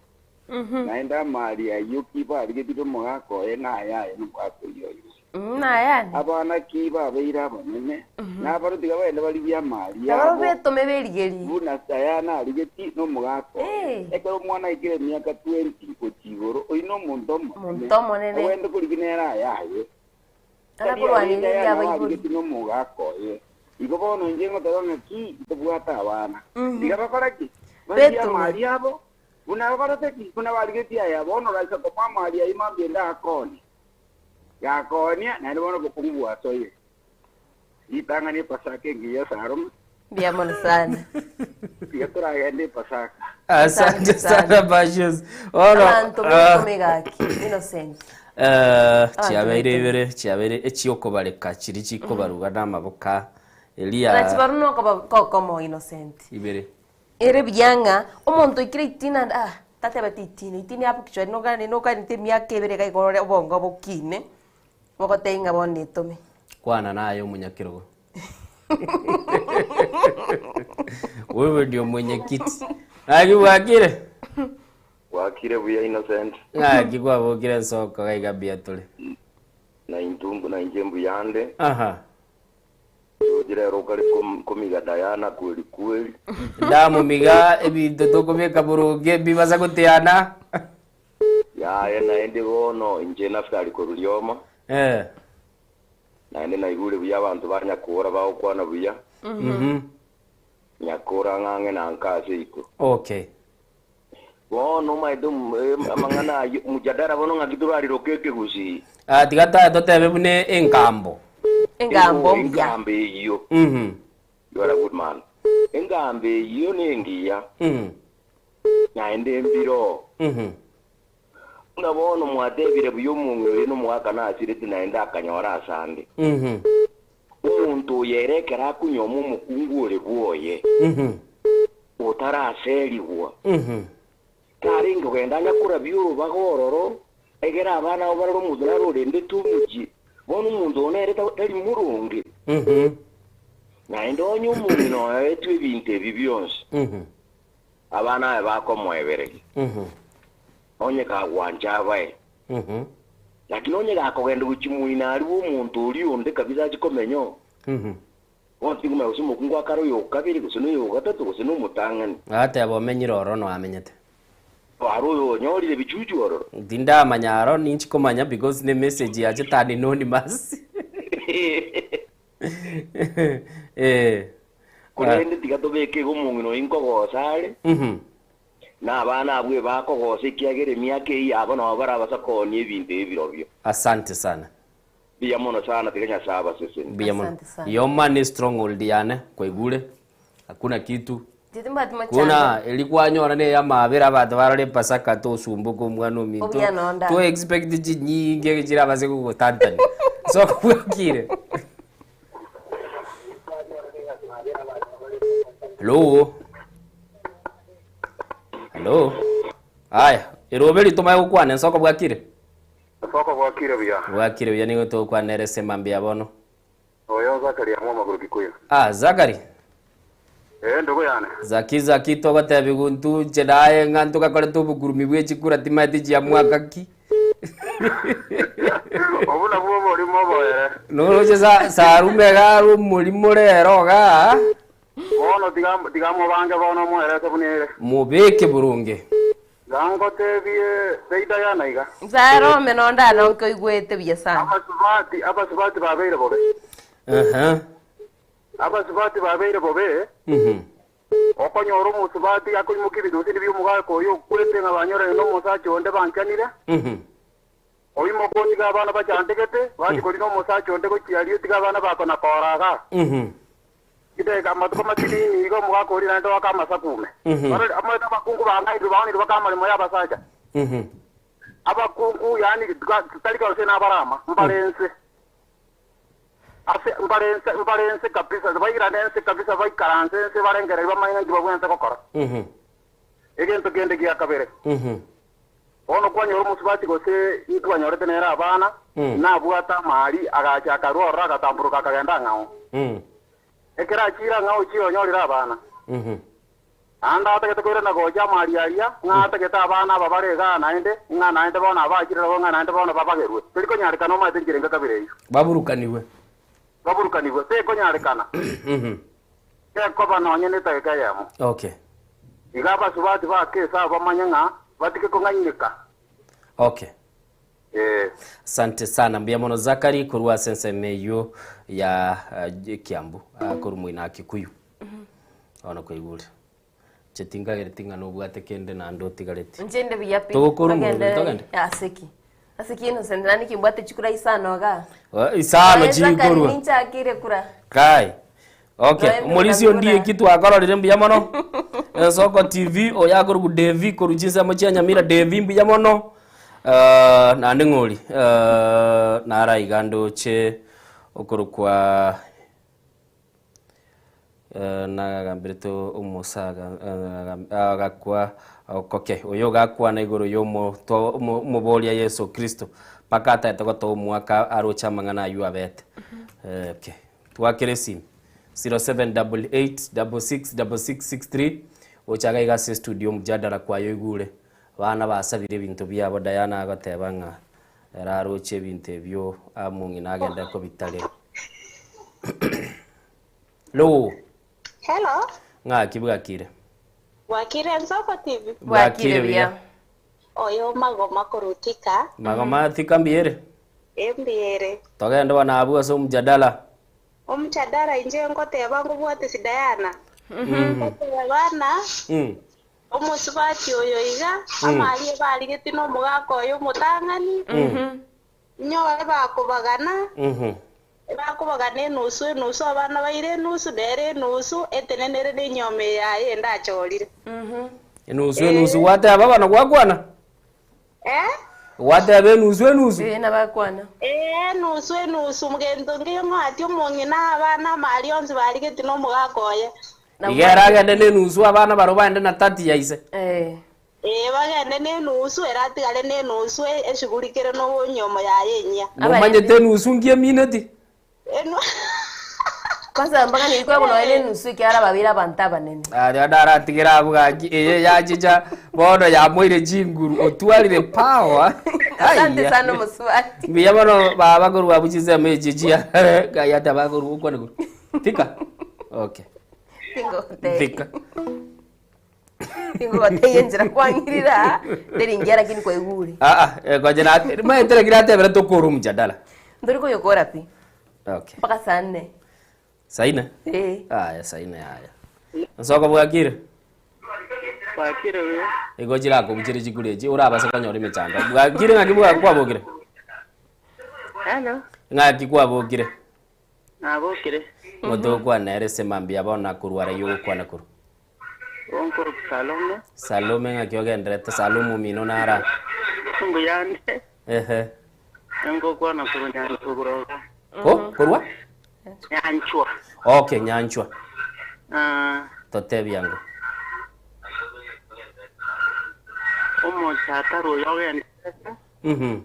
Speaker 4: naende amari ayio ki barigetie nomogaka oye nayaye nomogaka oyio oye.
Speaker 3: Nayane.
Speaker 4: Abana ki babeire abanene, nabarabwo tiga bagende barigie amari
Speaker 3: Nabo
Speaker 4: abo,
Speaker 3: betome berigerie.
Speaker 4: buna Dayana arigetie nomogaka oye. Ekero omwana aikire emiaka 20 gochia igoro, oyio nomonto omonene,
Speaker 3: Omonto omonene.
Speaker 4: ogende korigia nere ayaye.
Speaker 3: Tara
Speaker 4: Tari
Speaker 3: korwania
Speaker 4: aye
Speaker 3: eria
Speaker 4: Dayana
Speaker 3: abaibori.
Speaker 4: arigetie nomogaka oye. Igo bono inche ngoteba ng'a ki ntobwate abana. Tiga bakore ki? Barigie
Speaker 3: Betome.
Speaker 4: amari abo, buna bakorete ki? Buna barigetie aya bono oraisa komoa amari ayio mambia ende akonie. Gakonia, naende bono obokong'u bwasoire. Ritang'ani Epasaka engiya Salome.
Speaker 3: Mbuya mono sana.
Speaker 4: Tiga toragende Epasaka.
Speaker 2: Asante sana Bashus. Bono
Speaker 3: Abanto
Speaker 2: ah,
Speaker 3: betome gaki Innocent.
Speaker 2: eh,
Speaker 3: Abanto
Speaker 2: chiabeire
Speaker 3: betome.
Speaker 2: ibere chiabeire echiokobareka chiri chikobaruga namaboka eria
Speaker 3: Nachi baru nokoba kokomo Innocent.
Speaker 2: ibere.
Speaker 3: Ere buya ng'a omonto oikire itina ande ah tatebeti itina, itina abu kichwa nogane nokanete emiaka ebere iga igo ore obongo bokine, bogotebia ng'a bono etome.
Speaker 2: Kwana naye omonyakerogo. Wewe ndio mwenyekiti. Ng'aki bwakire?
Speaker 18: Bwakire buya Innocent.
Speaker 2: Ng'aki kwabokire ensoko gaiga mbuya tore.
Speaker 18: Na intwe na inche mbuya nde.
Speaker 2: Aha.
Speaker 18: Roche rero okare komiga Diana kweri kweri.
Speaker 2: Ndamomiga ebinto tokobeka boronge mbibasa goteana.
Speaker 18: Yaya naende bono inche Naftali korwa rioma.
Speaker 2: Eh.
Speaker 18: Naende naigure buya abanto ba Nyakora bagokwana buya. Nyakora ng'ang'e na nka ase iko.
Speaker 2: Okay.
Speaker 18: Bono omanyete amang'ana ayio, mjadala bono ng'aki torariroke ekegusii.
Speaker 2: Ah, tiga ta totebe buna engambo.
Speaker 3: Engambo mbuya.
Speaker 18: Engambo eyio. You are a good man. Engambo eyio nengiya. Naende embiro. Buna bono mwatebire buya omong'ina oria nomogaka nasirete naende akanyora asande. Omonto oyo ere ekero akonyuoma omokungu ore bwoye, otaraserigwa, tarenge kogenda anya korabia orobaga ororo, egere abana abo barore omonto nare orendete omochie. Bono omonto oyo nere tari moronge. Naende onye omong'ina oyo aetwe ebinto ebi bionsi, abana aye bakomoebereria, onye kagwancha abae. Lakini onye gakogenda gochia moino aria bw'omonto oria onde kabisa achie komenya oo, bono tingomanya gose omokungu akare oyo o kabere, gose noyo o gatato, gose nomotang'ani.
Speaker 2: Agateba omenyire oro noamenyete.
Speaker 18: Are oyo onyorire ebichuchu ororo.
Speaker 2: Tindamanya aro ninchi komanya because ne message yachete anonymous. Eh.
Speaker 18: Korende tiga tobeke iga omong'ina oyio nkogosa are,
Speaker 2: Mhm.
Speaker 18: na abana abwo ebakogosa ekiagera emiaka eyio yabo nabo barabasa koonia ebinto ebi birobio.
Speaker 2: Asante sana.
Speaker 18: Mbuya mono sana tiga Nyasae abasesenie.
Speaker 2: Mbuya mono. Your man is stronghold yane kwaigure hakuna kitu
Speaker 3: Titimbwati mochando.
Speaker 2: Kuna eri kwanyora ne yamabera abanto barore epasaka tosumboka omwana ominto
Speaker 3: Obuya nonda.
Speaker 2: to expect chinyinge chirabase gogotantania so bwakire Hello Hello Aya eroberi tomaye gokwana ensoko bwakire
Speaker 9: Nsoko bwakire buya.
Speaker 2: Bwakire buya nigo togokwana ere mambia bono.
Speaker 9: Oyo Zachary amwa maguru Kikuyu.
Speaker 2: Ah, Zachary.
Speaker 9: Eh, ndugu yane.
Speaker 2: Zaki zaki togotebi guntu nche naye ng'a ntogakorete obogurumi bwe chikura timaeti chia mwaka ki.
Speaker 9: Obu nabwo oborimo oboere.
Speaker 2: Noroche sa sarume iga are omorimo rero igaa.
Speaker 9: Bono tiga tiga mobange bono omoerese buna ere.
Speaker 2: Mobeke boronge.
Speaker 9: Iga ngotebie Beida yana iga.
Speaker 3: Nsae rome nonde aro nkoigwete buya sana.
Speaker 9: Abasubati abasubati babeire bobe.
Speaker 2: Aha.
Speaker 9: Abasubati babeire bobe.
Speaker 2: Mhm.
Speaker 9: Okonyora omosubati akoimokia ebidosi bia omogaka oyo okwete ng'a banyorane na omosacha onde banchanire.
Speaker 2: Mhm.
Speaker 9: Oimoka otiga abana bachandegete, bachia korina omosacha onde gochia aria otiga abana bakona kora iga.
Speaker 2: Mhm.
Speaker 9: Chidakika amatuko matinini iga omogaka oria naende oake amasakume.
Speaker 2: Mhm.
Speaker 9: Barore omanyete abakungu bang'ainirwe baonirwe baka amaremo y'abasacha.
Speaker 2: Mhm.
Speaker 9: Abakungu yaani tari gose nabarama, mbare ense. Ase mbare ense mbare ense kabisa, bairane ense kabisa baikaranse ense barengererie bamanye ng'a inki babwenerete gokora.
Speaker 2: Mhm.
Speaker 9: Egento kende gia kabere,
Speaker 2: Mhm.
Speaker 9: bono kwanyora omosubati gose intwanyorete nere abana,
Speaker 2: Mm.
Speaker 9: nabwate amari, agacha akarua ororo agatamburuka akagenda ang'ao.
Speaker 2: Mm.
Speaker 9: Ekero achiire ang'ao ochia onyorire abana.
Speaker 2: Mhm.
Speaker 9: Naende atagete koirana gocha amari aria, ng'a atagete abana aba bare igaa naende, ng'a naende bono aba achire nabo ng'a naende bono babagerwe. Teri konyarekana omanyete enchera enga kabere eyio.
Speaker 2: Baburukanigwe.
Speaker 9: Baburukanigwe. Tekonyarekana.
Speaker 2: Mhm.
Speaker 9: Tekoba nonye netageka eyemo.
Speaker 2: Okay.
Speaker 9: Iga abasubati ba Esau bamanye ng'a batige kong'aineka.
Speaker 2: Okay.
Speaker 9: Ee.
Speaker 2: Asante sana mbuya mono Zachary korwa ase ensemo eyio ya eh, Kiambu ah, korwa moina Kikuyu. Bono kwaigure. Inche tinkagereti ng'a nobwate kende naende otigareti.
Speaker 3: Inche inde buya pi.
Speaker 2: Togokora omorobio,
Speaker 3: Togende
Speaker 2: togende?
Speaker 3: Aseki. Aseki Innocent nani kimbwate chikura isano igaa.
Speaker 2: Oh, isano
Speaker 3: Noe Zachary
Speaker 2: chikorwa.
Speaker 3: ninchakire kura.
Speaker 2: Kai. Okay,
Speaker 3: Noe
Speaker 2: omorisia
Speaker 3: mbura
Speaker 2: ondie eki twakororire mbuya mono. Esoko TV oyo akorwa Devi korwa chinsemo chia Nyamira Devi mbuya mono. Uh, naende ng'ori uh, nara iga ndoche okorokwa Eh, nagambirete omosaga eh, agakwa okoke oyo ogakwana igoro y'omoboria Yeso Kristo mpaka ataete gotoa omwaka aroche amang'ana aywo abete. Eh, okay. Twakere esimi 0788666663 ochaga iga ase estudio omjadala kwaye oigure abana basabire ebinto biabo Diana agoteba ng'a ere aroche ebinto ebio among'ina agende kobitarera. Hello.
Speaker 19: Hello.
Speaker 2: Ng'aki bwakire?
Speaker 19: Bwakire Nsoko TV.
Speaker 2: Bwakire buya.
Speaker 19: Oyo magoma korutika.
Speaker 2: Magoma thika mbiere.
Speaker 19: Embiere.
Speaker 2: Togende bana abwo ase omjadala.
Speaker 19: Omjadala inche ngoteba ngobwate si Diana.
Speaker 2: Mhm.
Speaker 19: Ngoteba na
Speaker 2: Mm.
Speaker 19: omosubati oyo iga
Speaker 2: Mm.
Speaker 19: amari ebarigeti na omogaka oyo omotang'ani
Speaker 2: Mm.
Speaker 19: nyore bakobagana
Speaker 2: Mhm.
Speaker 19: bakobagana enusu enusu abana baire enusu nere enusu etenenere na enyoma yaye endachorire
Speaker 2: Enusu enusu gwateba bana gwakwana?
Speaker 19: Eh?
Speaker 2: Gwateba enusu enusu?
Speaker 3: Eh nabakwana.
Speaker 19: Eh enusu enusu mgento ngeyo ng'ati omong'ina abana amari onsi barigeti na omogaka oye
Speaker 2: Iga ere agende na enusu abana barobwo baende na tati ya ise.
Speaker 3: Eh.
Speaker 19: Ee bagende na enusu ere atigare na enusu eshughulikere na obonyomo yaye enyia.
Speaker 2: Momanyete enusu nki emineti?
Speaker 3: Kwanza mpaka nilikuwa kuna ile nusu ikiara babira abantu abanene.
Speaker 2: Aria naratigera abwo gaki eye yachicha bono yamoire chinguru otwarire power.
Speaker 3: Asante
Speaker 2: Aiya.
Speaker 3: sana musubati.
Speaker 2: Mbuya mono baba korwa abwo chinsemo echi chia Ngai ateba akorwa okwane korwa. Thika. Okay.
Speaker 3: Tingote.
Speaker 2: Thika.
Speaker 3: Ingogotebia enchera kwang'irire aa, teri ngiya lakini kwaigure.
Speaker 2: Ah, ah, eh, ngoja na maete lakini atebere tokore omjadala.
Speaker 3: Ntori koyokora pi.
Speaker 2: Okay.
Speaker 3: Mpaka saa nne.
Speaker 2: Saa nne?
Speaker 3: Eh.
Speaker 2: Aya, saa nne aya. Nsoko bwakire?
Speaker 11: Bwakire buya.
Speaker 2: Igo chirakobuchere chikuri echi orabase konyora emechando. Bwakire ng'aki bwa kwabokire?
Speaker 11: Hello.
Speaker 2: Ng'aki kwabokire?
Speaker 11: Nabokire.
Speaker 2: Ng'otokwana ere ase mambia bono nakorwara eyio ogokwana korwa.
Speaker 11: Onkoroku Salome.
Speaker 2: Salome ng'aki ogenderete Salome omino nara?
Speaker 11: Mbuyande.
Speaker 2: Ehe.
Speaker 11: Ngokwana korwa Nyanchwa boroga.
Speaker 2: Ko? Korwa?
Speaker 11: Nyanchwa.
Speaker 2: Okay, Nyanchwa.
Speaker 11: Ah.
Speaker 2: Totebie ango.
Speaker 11: Omochatari oyo ogenderete.
Speaker 2: Mhm.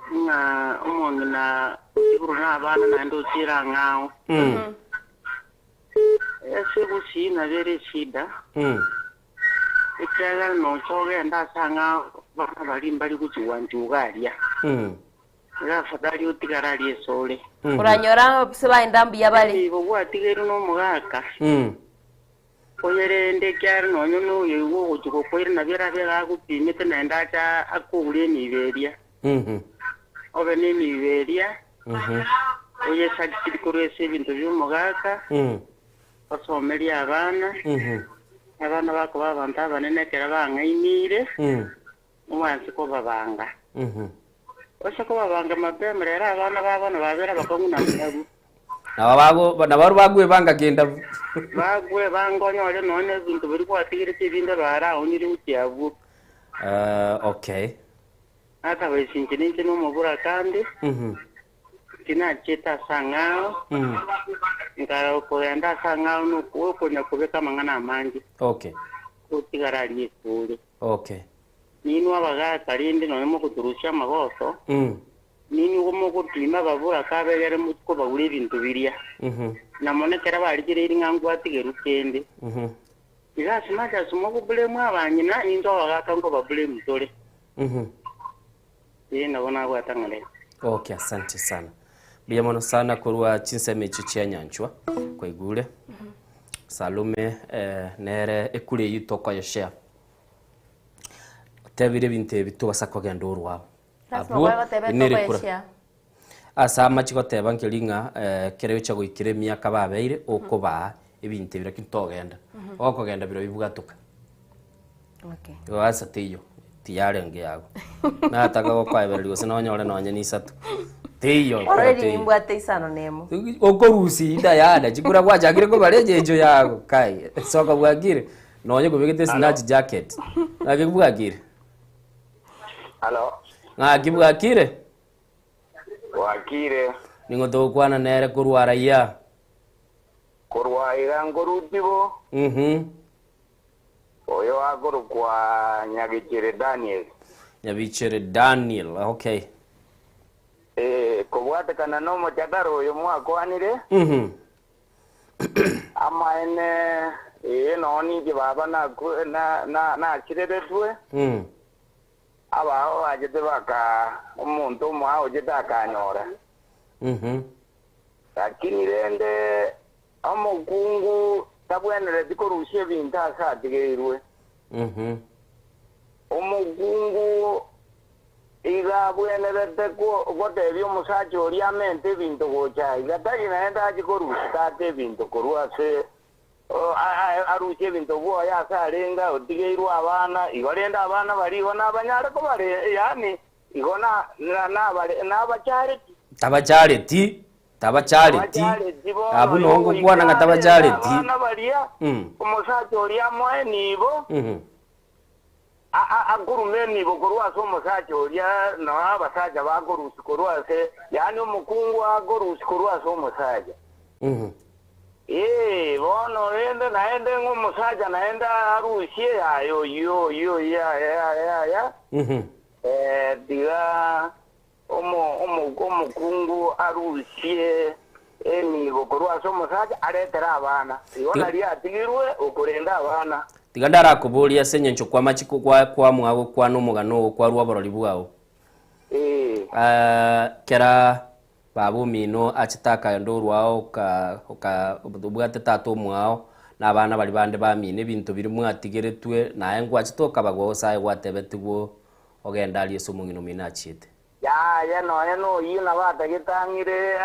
Speaker 11: Ng'a omong'ina otigirwe nabana naende ochiire ang'ao.
Speaker 2: Mm.
Speaker 11: Ase gusii nabo ere eshida,
Speaker 2: Mm.
Speaker 11: ekiagera nocha ogende ase ang'ao abana baria mbari gochigwancha iga aria.
Speaker 2: Mm.
Speaker 11: Iga afadhali otigare aria ase ore.
Speaker 2: Mhm.
Speaker 3: Oranyora ase baenda mbuya bare.
Speaker 11: Nigo gwatigeirwe nomogaka.
Speaker 2: Mm.
Speaker 11: Oyerende ekiagera nonya noyo igo ogochia gokoira nabio arabe iga agopimete naende ache akogure enibo eria.
Speaker 2: Mhm.
Speaker 11: Obe nenibo eria,
Speaker 2: Mhm.
Speaker 11: oyesakiri korwa ase ebinto bi'omogaka,
Speaker 2: Mm.
Speaker 11: osomerie abana,
Speaker 2: Mhm.
Speaker 11: abana bakoba abanto abanene ekero bang'ainiire,
Speaker 2: Mm.
Speaker 11: omwanse kobabanga.
Speaker 2: Mhm.
Speaker 11: Ase kobabanga mapema rero abana ba bono babere abakong'u na mbabu.
Speaker 2: Nabo bago nabo bagwebanga kenda.
Speaker 11: Bagwebanga onyore nonya ebinto biria gwatigerete ebinde baraonire gochia abwo.
Speaker 2: Uh, okay.
Speaker 11: Natabaisa inche ninche nomoburaka ande,
Speaker 2: Mhm.
Speaker 11: tinachiete ase ang'ao,
Speaker 2: Mm.
Speaker 11: nkarora kogenda ase ang'ao nokonya kobeka amang'ana amange,
Speaker 2: Okay.
Speaker 11: gotigara aria esore.
Speaker 2: Okay.
Speaker 11: Ninwe abagaaka rende nonya mogoturusia amagoso,
Speaker 2: Mm.
Speaker 11: ninwe igo mogopima ababoraka abegere mochie kobagura ebinto biria.
Speaker 2: Mhm.
Speaker 11: Na mono ekero barigereirie ng'a ngwatigerwe kende.
Speaker 2: Mhm.
Speaker 11: Iga as much as mogoblame abang'ina, intwe abagaaka nkobablame tore.
Speaker 2: Mhm.
Speaker 11: Ee, nabo nabwate ang'ana aya.
Speaker 2: Okay, asante sana. Mbuya mono sana korwa chinsemo echio chia Nyanchwa kwaigure. Salome eh, nere ekura eyio tokoyeshare. Otebire ebinto ebi tobasa kogenda orwabo.
Speaker 3: Lasima
Speaker 2: Abwo
Speaker 3: kwaye goteba
Speaker 2: nere ekura.
Speaker 3: tokoyeshare.
Speaker 2: Ase amache goteba nkeri ng'a eh, ekero ocha goikera emiaka babeire okobaa ebinto ebi lakini togenda. Okogenda biro bibwatoka.
Speaker 3: Okay.
Speaker 2: Igo ase teiyo, tiyarenge yago. Nataka gokoebereria gose nonyore nonye na isato. Teiyo, kura
Speaker 3: Already
Speaker 2: teiyo.
Speaker 3: nimbwate isano na emo.
Speaker 2: Okorusia inda yane, chikura gwachakire kobara engencho yago. Kai, soka bwakire. Nonye kobegete snatch jacket. Ng'aki bwakire?
Speaker 6: Halo,
Speaker 2: Ng'aki bwakire?
Speaker 6: bwakire.
Speaker 2: Ning'o togokwana nere korwa raia?
Speaker 6: Korwa iga nkoruti bo.
Speaker 2: Mhm.
Speaker 6: Oyo akorokwa Nyagichere Daniel.
Speaker 2: Nyabichere Daniel, okay.
Speaker 6: Eh, kobwatekana nomochataro oyo mwakwanire,
Speaker 2: Mhm.
Speaker 6: amaene ee noo ninche baba naku- na- na- nachireretwe, Abao bachete baka omonto omoao ochete akanyora. Lakini rende omokungu tabwenereti korusia ebinto ase atigeirwe. Omokungu iga abwenerete gotebia omosacha oria amente ebinto gocha iga, tari naende achie korusia tata ebinto korwa ase arusie ebinto bwoye ase arenge otigeirwe abana, igo rende abana baria igo nabanyare kobare, yaani igo nabachareti.
Speaker 2: Tabachareti, tabachareti,
Speaker 6: Tabachareti bono,
Speaker 2: abwo
Speaker 6: igo
Speaker 2: noo ngokwana ng'a
Speaker 6: goika arende
Speaker 2: tabachareti.
Speaker 6: abana baria, omosacha oria amoe nibo, akurume enibo korwa ase omosacha oria, nao abasacha bakorusia korwa ase, yaani omokungu akorusia korwa ase omosacha. Ee, bono rende naende ng'a omosacha naende arusie yaya oyio oyio oyio yaya yaya yaya, eh, tiga omo omo omokungu arusie enibo korwa ase omosacha aretere abana. Igo nario atigirwe okorenda abana.
Speaker 2: Tiga ndarakoborie ase engencho kw'amachiko kwa kwamua gokwana omogano oo kwarua oborori bwao.
Speaker 6: Ee.
Speaker 2: Ah, kera baba omino achete akaenda orwao oka oka obwate tata omwao, Na abana baria bande bamino ebinto biria mwatigeretwe, naye ngwachete okabagwa gose aye gwatebetigwe ogende aria ase omong'ina omino achiete.
Speaker 4: Yaya, nonya noyio nabo atagete ang'ire,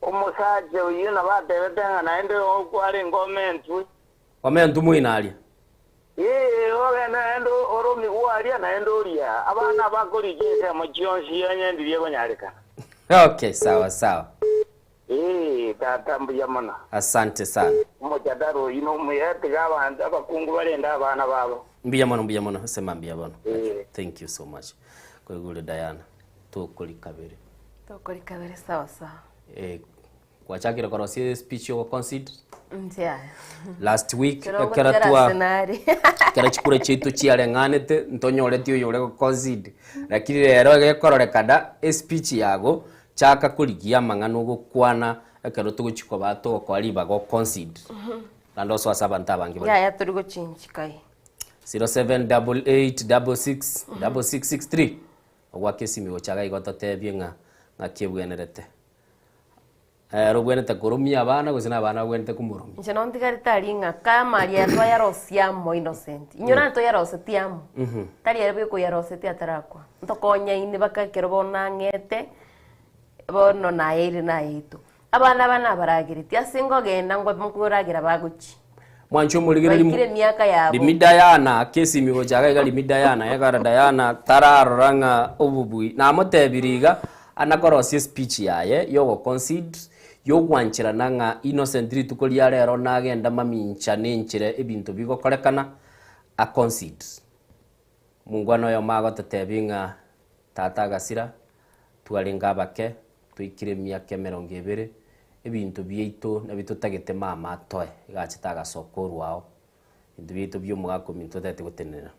Speaker 4: omosacha oyio nabo atebete ng'a naende okwarenge omentwe.
Speaker 2: Omentwe moino aria.
Speaker 4: Ee, ogende naende oromigwe aria, naende oria. Abana abakorigia ensemo chionsi onye ndiria ekonyarekana.
Speaker 2: Okay, sawa sawa.
Speaker 4: Ee, tata, mbuya mono.
Speaker 2: Asante sana.
Speaker 4: Omochatara oyio nomuya, tiga abanto abakungu barende abana babo.
Speaker 2: Mbuya mono, mbuya mono, ase mambia bono. Thank you so much. Koigure Diana, tokori kabere.
Speaker 3: Tokori kabere sawa sawa.
Speaker 2: Eh, gwachakire korosia speech yogo concede
Speaker 3: Ntiaya.
Speaker 2: last week
Speaker 3: Kero
Speaker 2: ekero
Speaker 3: ogotera
Speaker 2: twa
Speaker 3: Arsenal.
Speaker 2: ekero chikura chiaito chiareng'anete ntonyoreti oyore go concede lakini rero egekororekana espeech yago Chaka korigia amang'ana ogokwana ekero togochia koba togokoa ribaga o concede. Naende osoe ase abanto abange bare.
Speaker 3: Yaya tori gochinchi kai.
Speaker 2: 0788666663 Ogwake esimi gocha iga igo totebie ng'a ng'aki ebwenerete. Ere obwenerete koromia abana gose na abana babwenerete komoromia.
Speaker 3: Inche nontigarete aria ng'a kama aria twayarosia amo Innocent. Inyora naende toyarosetie amo. Tari ere bweka oyarosetie atarakwa. Ntokonyaine baka ekero bono ang'ete, bono nayeire nayeito. Abana aba nabarageretie ase nkogenda ngwa nkoragera bagochia.
Speaker 2: Mwanche omorigereria
Speaker 3: Baikire emiaka yabo.
Speaker 2: Rimi Diana ake esimi gocha iga iga Rimi Diana ekero Diana tararora ng'a obobui namotebirie iga anakorosia espeech yaye yogoconcede yogwancherana ng'a Innocent rituko ria rero nagenda mamincha nenchera ebinto bigokorekana aconcede. Mongwana oyomo agototebia ng'a tata agasira twarenge abake Toikire emiaka emerongo ebere, ebinto biaito nabio totagete mama atoe, iga achete agasoka orwao, ebinto biaito bia omogaka ominto totagete gotenenera.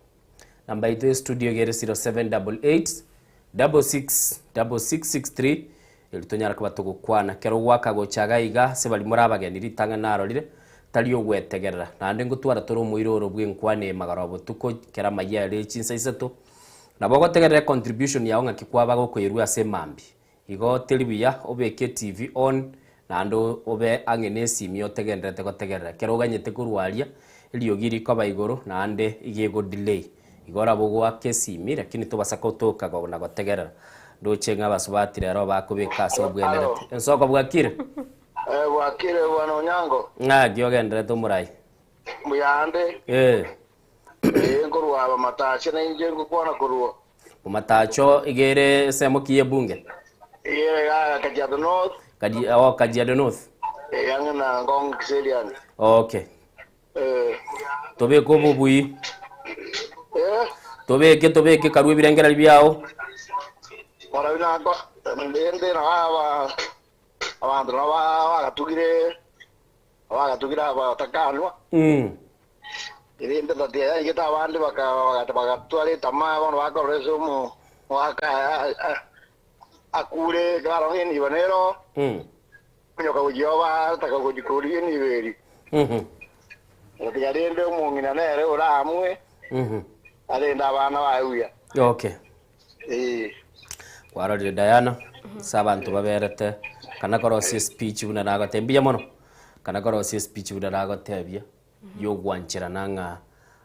Speaker 2: Namba yaito ya studio iga ere 0788 66 6663 erio tonyare koba togokwana. Ekero ogwaka gocha iga iga ase baria more abageni ritang'ani narorire, tari ogwetegerera. Naende ngotwara tore omoira oro bw'enkwana eye magoro botuko ekero amayia are chinsa isato, Nabo ogotegerera econtribution yao ng'aki kwaba gokoirwa ase emambia. Igo teri buya obeke eTV on naende obe ang'e ne esimi otegenderete gotegerera. Ekero oganyete korwa aria, eriogi rikoba igoro naende iga ego delay. Igo oraba ogoaka esimi lakini tobasa gotoka na gotegerera. Ndoche ng'a abasubati rero bakobeka ase obwenerete. Ensoko bwakire?
Speaker 15: Eh, bwakire bwana Onyango.
Speaker 2: Ng'aki ogenderete omorai?
Speaker 15: Mbuyande.
Speaker 2: Eh.
Speaker 15: Ee, nkorwa Abamatacho, na inche ngokwana korwa.
Speaker 2: Omatacho iga ere ensemo ki y'ebunge?
Speaker 15: Iga ere iga Kajiado North.
Speaker 2: Kaji, oh, Kajiado North.
Speaker 15: Ee, ang'e na Ngong Kiserian.
Speaker 2: Okay.
Speaker 15: Ee.
Speaker 2: Tobeke obobui.
Speaker 15: Ee.
Speaker 2: Tobeke, tobeke, karue ebirengererio biao.
Speaker 15: Marabi nako, rende nabo aba, abanto nabo bagatugire, bagatugire abatakanwa.
Speaker 2: Mm.
Speaker 15: Erinde tatiga yaigete abande bagatwara etamaa bono bakorora ase omogaka akure ekero arora ng'a enibo nero omonyoka gochia obataka gochia korigia enibo eria. Tatiga rende omong'ina nere oraamue arende abana baye buya.
Speaker 2: Okay.
Speaker 15: Ee.
Speaker 2: Kwarorire Diana, ase abanto baberete, kana korosia espeech buna nagotebia, mbuya mono, kana korosia espeech buna nagotebia, yogwancherana ng'a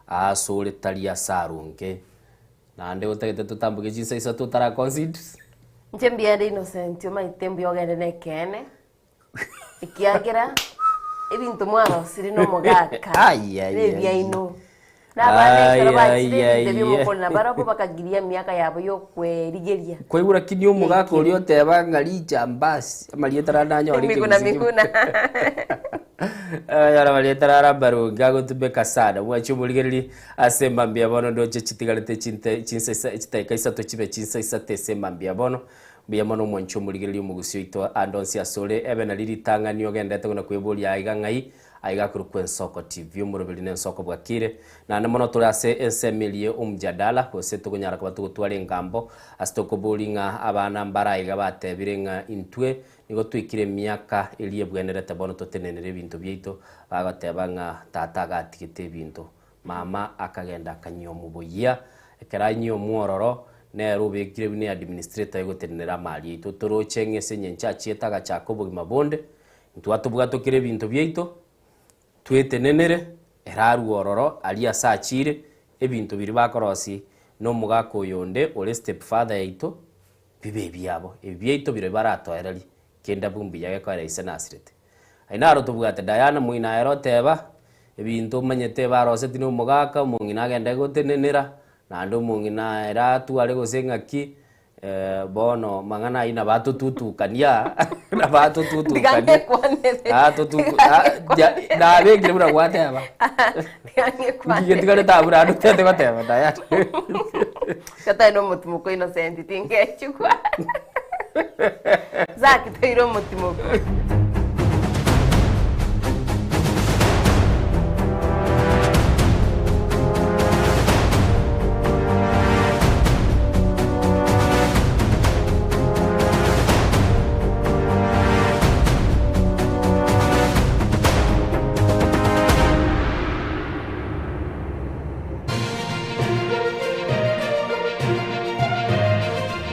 Speaker 2: aase ore tari ase aronge, naende otagete totamboke chinsa isato otara concede.
Speaker 3: Inche mbuya inde Innocent omanyete mbuya ogende na ekeene, ekiagera ebinto mwarosirie na omogaka
Speaker 2: Ai, ai,
Speaker 3: na
Speaker 2: ai.
Speaker 3: ebiaino. Na abana ekero
Speaker 2: Ai,
Speaker 3: bachire
Speaker 2: ai,
Speaker 3: ebinto
Speaker 2: ai,
Speaker 3: ebio mokori nabarabwo bakagiria emiaka yabo y'okwerigeria.
Speaker 2: Kwaigwa lakini omogaka oria oteba ng'a rijambasi amarieta rande nanyore
Speaker 3: Miguna
Speaker 2: ekegusii
Speaker 3: miguna.
Speaker 2: Anyore amarieta rare amaronge agotumeka sana. Mwanche omorigererie ase emambia bono ndoche chitigarete chinte chinsa isa chidakika isato chibe chinsa isato ase emambia bono. Mbuya mono omwanche omorigereria omogusii oito ande onsi asore ebe nari ritang'ani ogenderete buna kweboria aiga ng'ai Aiga akorokwa Ensoko TV, omoroberi na ensoko bwakire. Naende mono tore ase ensemo eria omjadala, gose tokonyara koba togotwara engambo ase tokoboria ng'a abana mbare aiga batebire ng'a intwe nigo twaikire emiaka eria ebwenerete bono totenenere ebinto biaito, bagoteba ng'a tata agatigete ebinto, mama akagenda akanyia omoboyia, ekero anyia omwororo, nere obekire buna eadministrator egotenenera amari aito. Toroche ng'a ase engencho achiete agachaka obogima bonde, Intwatobwatokire ebinto biaito, Twetenenere, ere arue ororo aria ase achiire, ebinto biria bakorosia nomogaka oyonde ore stepfather yaito, bibe ebiabo. Ebi biaito birobi baratoererie, kende abwo mbuya gekoera ise nasirete. Aye naro tobwate Diana moino ere oteba, ebinto omanyete baroseti nomogaka, omong'ina agende gotenenera, naende omong'ina ere atware gose ng'aki, Bono mang'ana ayio nabo atotutukania, nabo atotutukania,
Speaker 3: Tiga
Speaker 2: atotutu nabekire buna gwateba.
Speaker 3: Tiga ng'ekwane.
Speaker 2: Ngige tigarete abwo naende otete goteba tayari.
Speaker 3: Gatari na omotimoko Innocent tingechigwa. Zack toire omotimoko.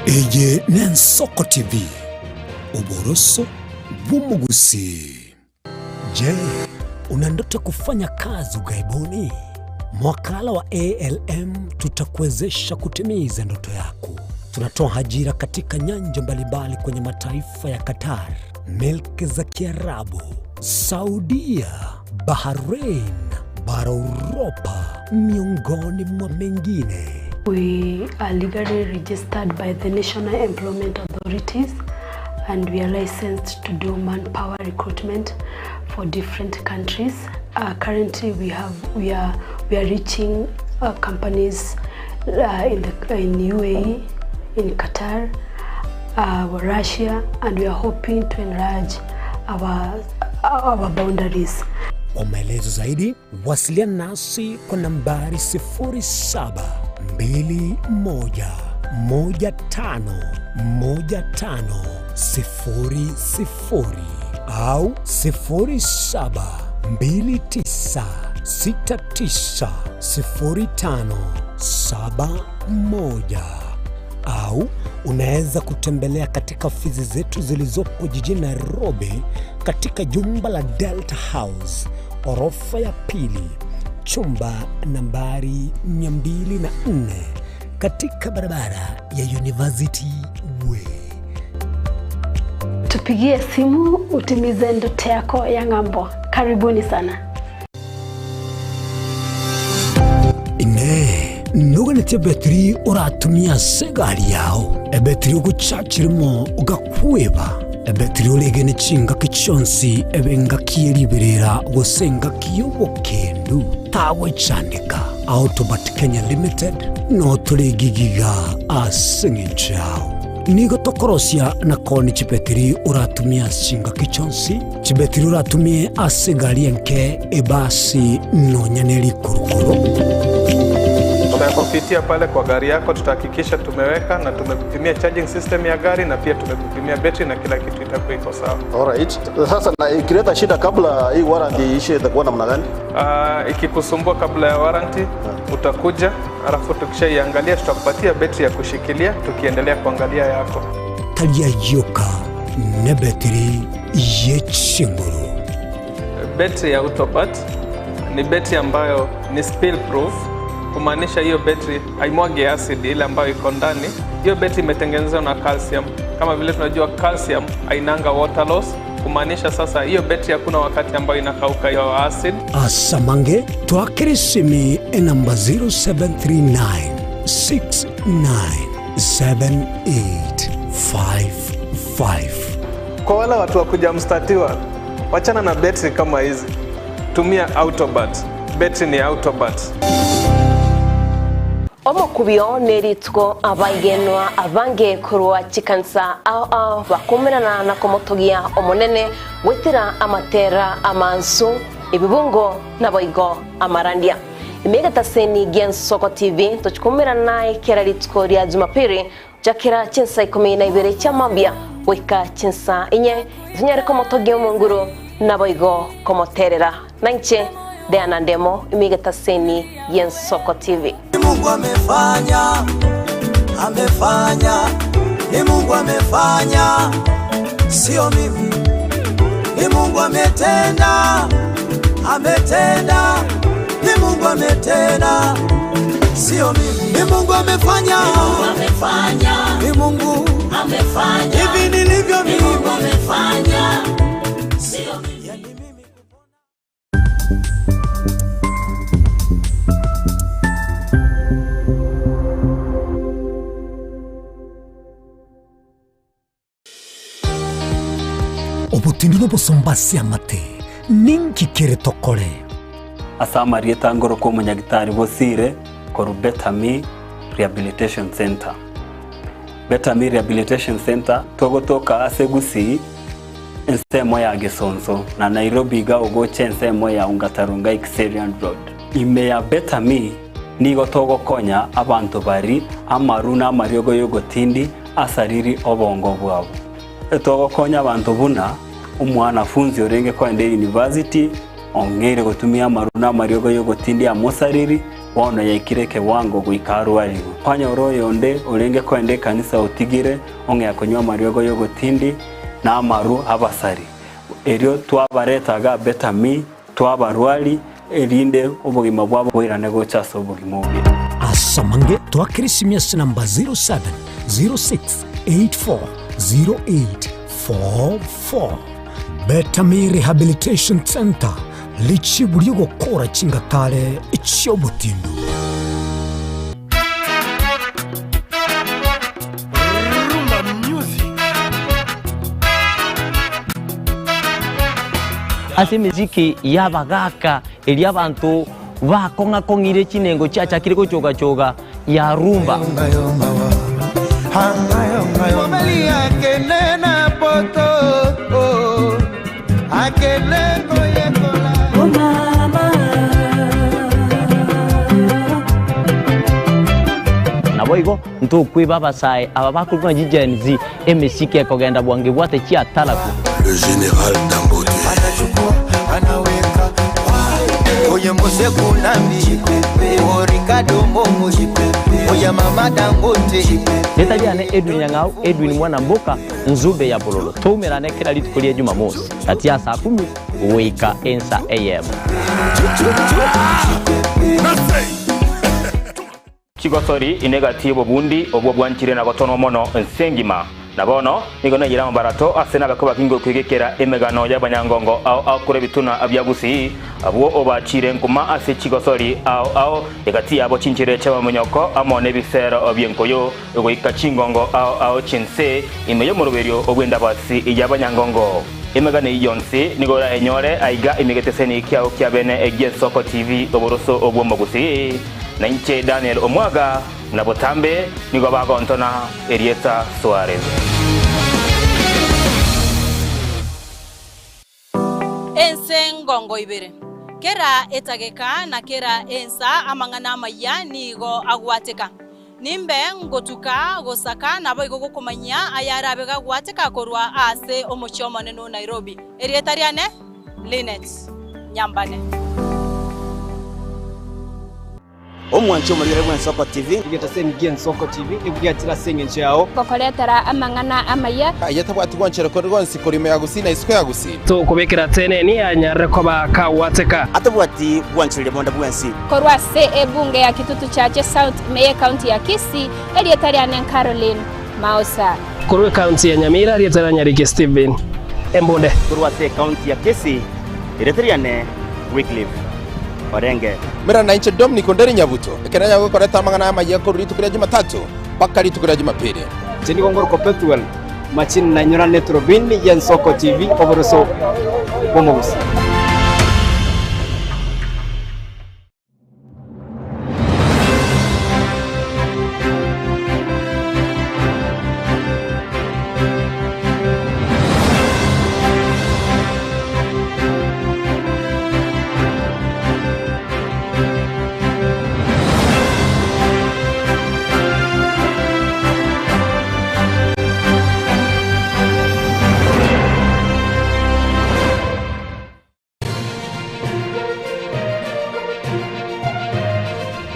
Speaker 16: Eye n'Ensoko TV, oboroso bw'omogusii. Je, una ndoto ya kufanya kazi ughaibuni? Mwakala wa ALM tutakuwezesha kutimiza ndoto yako. Tunatoa ajira katika nyanja mbalimbali kwenye mataifa ya Qatar, milki za Kiarabu, Saudia, Bahrain, bara Uropa, miongoni mwa mengine.
Speaker 20: We are legally registered by the National Employment Authorities and we are licensed to do manpower recruitment for different countries. Uh, currently we have we are we are reaching uh, companies uh, in the in UAE, in Qatar, uh, Russia and we are hoping to enlarge our our boundaries.
Speaker 16: Kwa maelezo zaidi wasiliana nasi kwa nambari 0721151500 au 0729690571 au unaweza kutembelea katika ofisi zetu zilizopo jijini Nairobi katika jumba la Delta House orofa ya pili chumba nambari 204 katika barabara ya University Way.
Speaker 20: Tupigie simu utimize ndoto yako ya ng'ambo. Karibuni sana.
Speaker 16: Inee! Noganetie ebetiri oratumie ase egari yao, ebetiri ogochachirimo ogakweba, ebetiri oregene chingaki chionsi ebe engaki ye riberera gose engaki y'obokendu? Tagwechandeka. Autobat Kenya Limited noo tore gigiga ase eng'encho yao. Nigo tokorosia na koonia chibetiri oratumie ase chingaki chionsi, chibetiri oratumie ase egari enke, ebasi, nonya ne rikurukuru.
Speaker 21: Tutakupitia pale kwa gari yako, tutahakikisha tumeweka na tumekupimia charging system ya gari na pia tumekupimia betri na kila kitu itakuwa iko sawa.
Speaker 23: Alright. Sasa na ikileta shida kabla hii warranty iishe itakuwa namna gani?
Speaker 21: Uh, ikikusumbua kabla ya warranty utakuja, alafu tukishaiangalia tutakupatia betri ya kushikilia tukiendelea kuangalia yako.
Speaker 16: Tari ayio nebetiri ye chinguru.
Speaker 21: Betri ya Autobat ni betri ambayo ni spill proof, kumaanisha hiyo betri haimwagi acid ile ambayo iko ndani. Hiyo betri imetengenezwa na calcium. Kama vile tunajua calcium hainanga water loss, kumaanisha sasa hiyo betri hakuna wakati ambayo inakauka hiyo acid.
Speaker 16: Asamange twakere esimi enamba 0739 697855.
Speaker 21: Kwa wale watu wa kuja mstatiwa, wachana na betri kama hizi, tumia Autobat. Betri ni Autobat.
Speaker 3: Omokubio nerituko abaigenwa abange korwa chikansa ao ao bakumerana na komotogia omonene gwetera amatera amansu ebibungo naboigo amarandia. Emegetaseni gi'Ensoko TV tochikumerana naye kera rituko ria Jumapili jakera chinsa ikumi na ibere chia mambia goika chinsa inye tonyare komotogia omonguru naboigo komoterera nainche Diana Ndemo emigetaseni y'Ensoko TV.
Speaker 14: Mungu amefanya, amefanya, ni Mungu amefanya, sio mimi. Ni Mungu ametenda, Ametenda, ni Mungu ametenda, sio mimi. Ni Mungu amefanya,
Speaker 1: Ni Mungu amefanya.
Speaker 14: ni Mungu
Speaker 1: Amefanya.
Speaker 14: hivi nilivyo
Speaker 1: Ni
Speaker 14: mimi.
Speaker 1: Mungu amefanya. Sio mimi.
Speaker 16: Obotindu nobosomba ase amate, ninki kere tokore?
Speaker 5: Ase amarieta ngorokwa omonyagitari Bosire korwa Better Me Rehabilitation Centre. Better Me Rehabilitation Centre togotoka ase Gusii ensemo ya Gesonso na Nairobi iga ogocha ensemo ya Ongata Rongai Kiserian Road. Ime ya Better Me nigo togokonya abanto bari amaru na amariogo y'ogotindi asariri obongo bwabo. Togokonya abanto buna omwanafunzi orenge kogenda eyunivasiti ong'eire gotumia amaru na amariogo y'ogotindi amosariri, bono yaikire ekewango goika arwarigwe. Kwanyora oyonde orenge kogenda ekanisa otigire ong'ea konywa amariogo y'ogotindi na amaru abasari. Erio twabareta iga Better Me, twabarwari, erinde obogima bwabo boirane gocha ase obogima obuya.
Speaker 16: Ase amange twakere esimi ase namba 0706840844. Better Me Rehabilitation Centre, richibu ri'ogokora chingatare chi'obotindu.
Speaker 22: Rumba music.
Speaker 8: Ase emesiki y'abagaaka eria abanto bakong'a-kong'ire chinengo chiachakire gochoga-choga ya rumba.
Speaker 22: Mobali akende na poto oh, akende koyekola oh, mama.
Speaker 8: Naboigo ntokweba abasae aba bakorokwa ng'a chiGen Z, emesiki ekogenda bwango ebwate chiataraku.
Speaker 10: Le general Dangote.
Speaker 14: Anachukua, anaweka oye Mose Kunambi o Ricardo Momo oya Mama Dangote
Speaker 8: Rieta riane Edwin Nyang'au, Edwin Mwana Mboka, Nzube ya Bololo. Toumerane kera rituko ria Jumamosi gati ya saa kumi goika ensa eyemo.
Speaker 24: Chigosori inegati y'obobundi obwo bwanchire na gotonwa mono ense engima. Na bono nigo naiyire amabarato ase nabakwe bakinge okwegekera emegano y'abanyangongo ao ao korwa ebituna bia Gusii, abwo obachire nkuma ase chigosori ao ao, egati yabo chinchera chi'abamonyoko amo nebisero bi'enkoyo, goika chingongo ao ao chi'ense ime y'omoroberio bw'endabasi y'abanyangongo. Emegano eyio yonsi nigo orayenyore aiga ime egeteseni kiao kia bene gi'Ensoko TV oboroso obw'omogusii. Na inche Daniel Omwaga, na botambe nigo bagontona erieta Suarez.
Speaker 25: Ense ngongo ibere. Kera etageka na kera ensa amang'ana amayia nigo agwateka. Nimbe ngotuka gosaka naboigo gokomanyia ayarabe gagwateka korwa ase omochie omonene o Nairobi. Erieta riane Linet Nyambane.
Speaker 26: Omwanchi omorigere bw'Ensoko TV.
Speaker 27: Egetaseni gi'Ensoko TV nigo giachire ase engencho yao.
Speaker 28: Gokoretera amang'ana amaya.
Speaker 29: Aye tabwati gwanchera kore gwonsi korwa ime ya Gusii na isiko ya Gusii.
Speaker 30: Tokobekera teneni anyarire koba kagwateka.
Speaker 26: Atabwati gwanchereria bonde bwensi.
Speaker 28: Korwa ase ebunge ya Kitutu Chache South ime y'ecounty ya Kisii, erieta riane Caroline Maosa.
Speaker 30: Korwa ecounty ya Nyamira, erieta ria Nyariki Stephen Embunde.
Speaker 26: Korwa ase ecounty ya Kisii, erieta riane Wycliffe Orenge.
Speaker 29: Mera nainche Dominic Onderi Nyabuto, ekero nanyare gokoreta amang'ana amayia korwa rituko ria Jumatatu mpaka rituko ria Jumapili.
Speaker 27: Inche nigo ngorokwa Pethuel Machini nainyorane eturubini y'Ensoko TV oboroso bw'omogusii.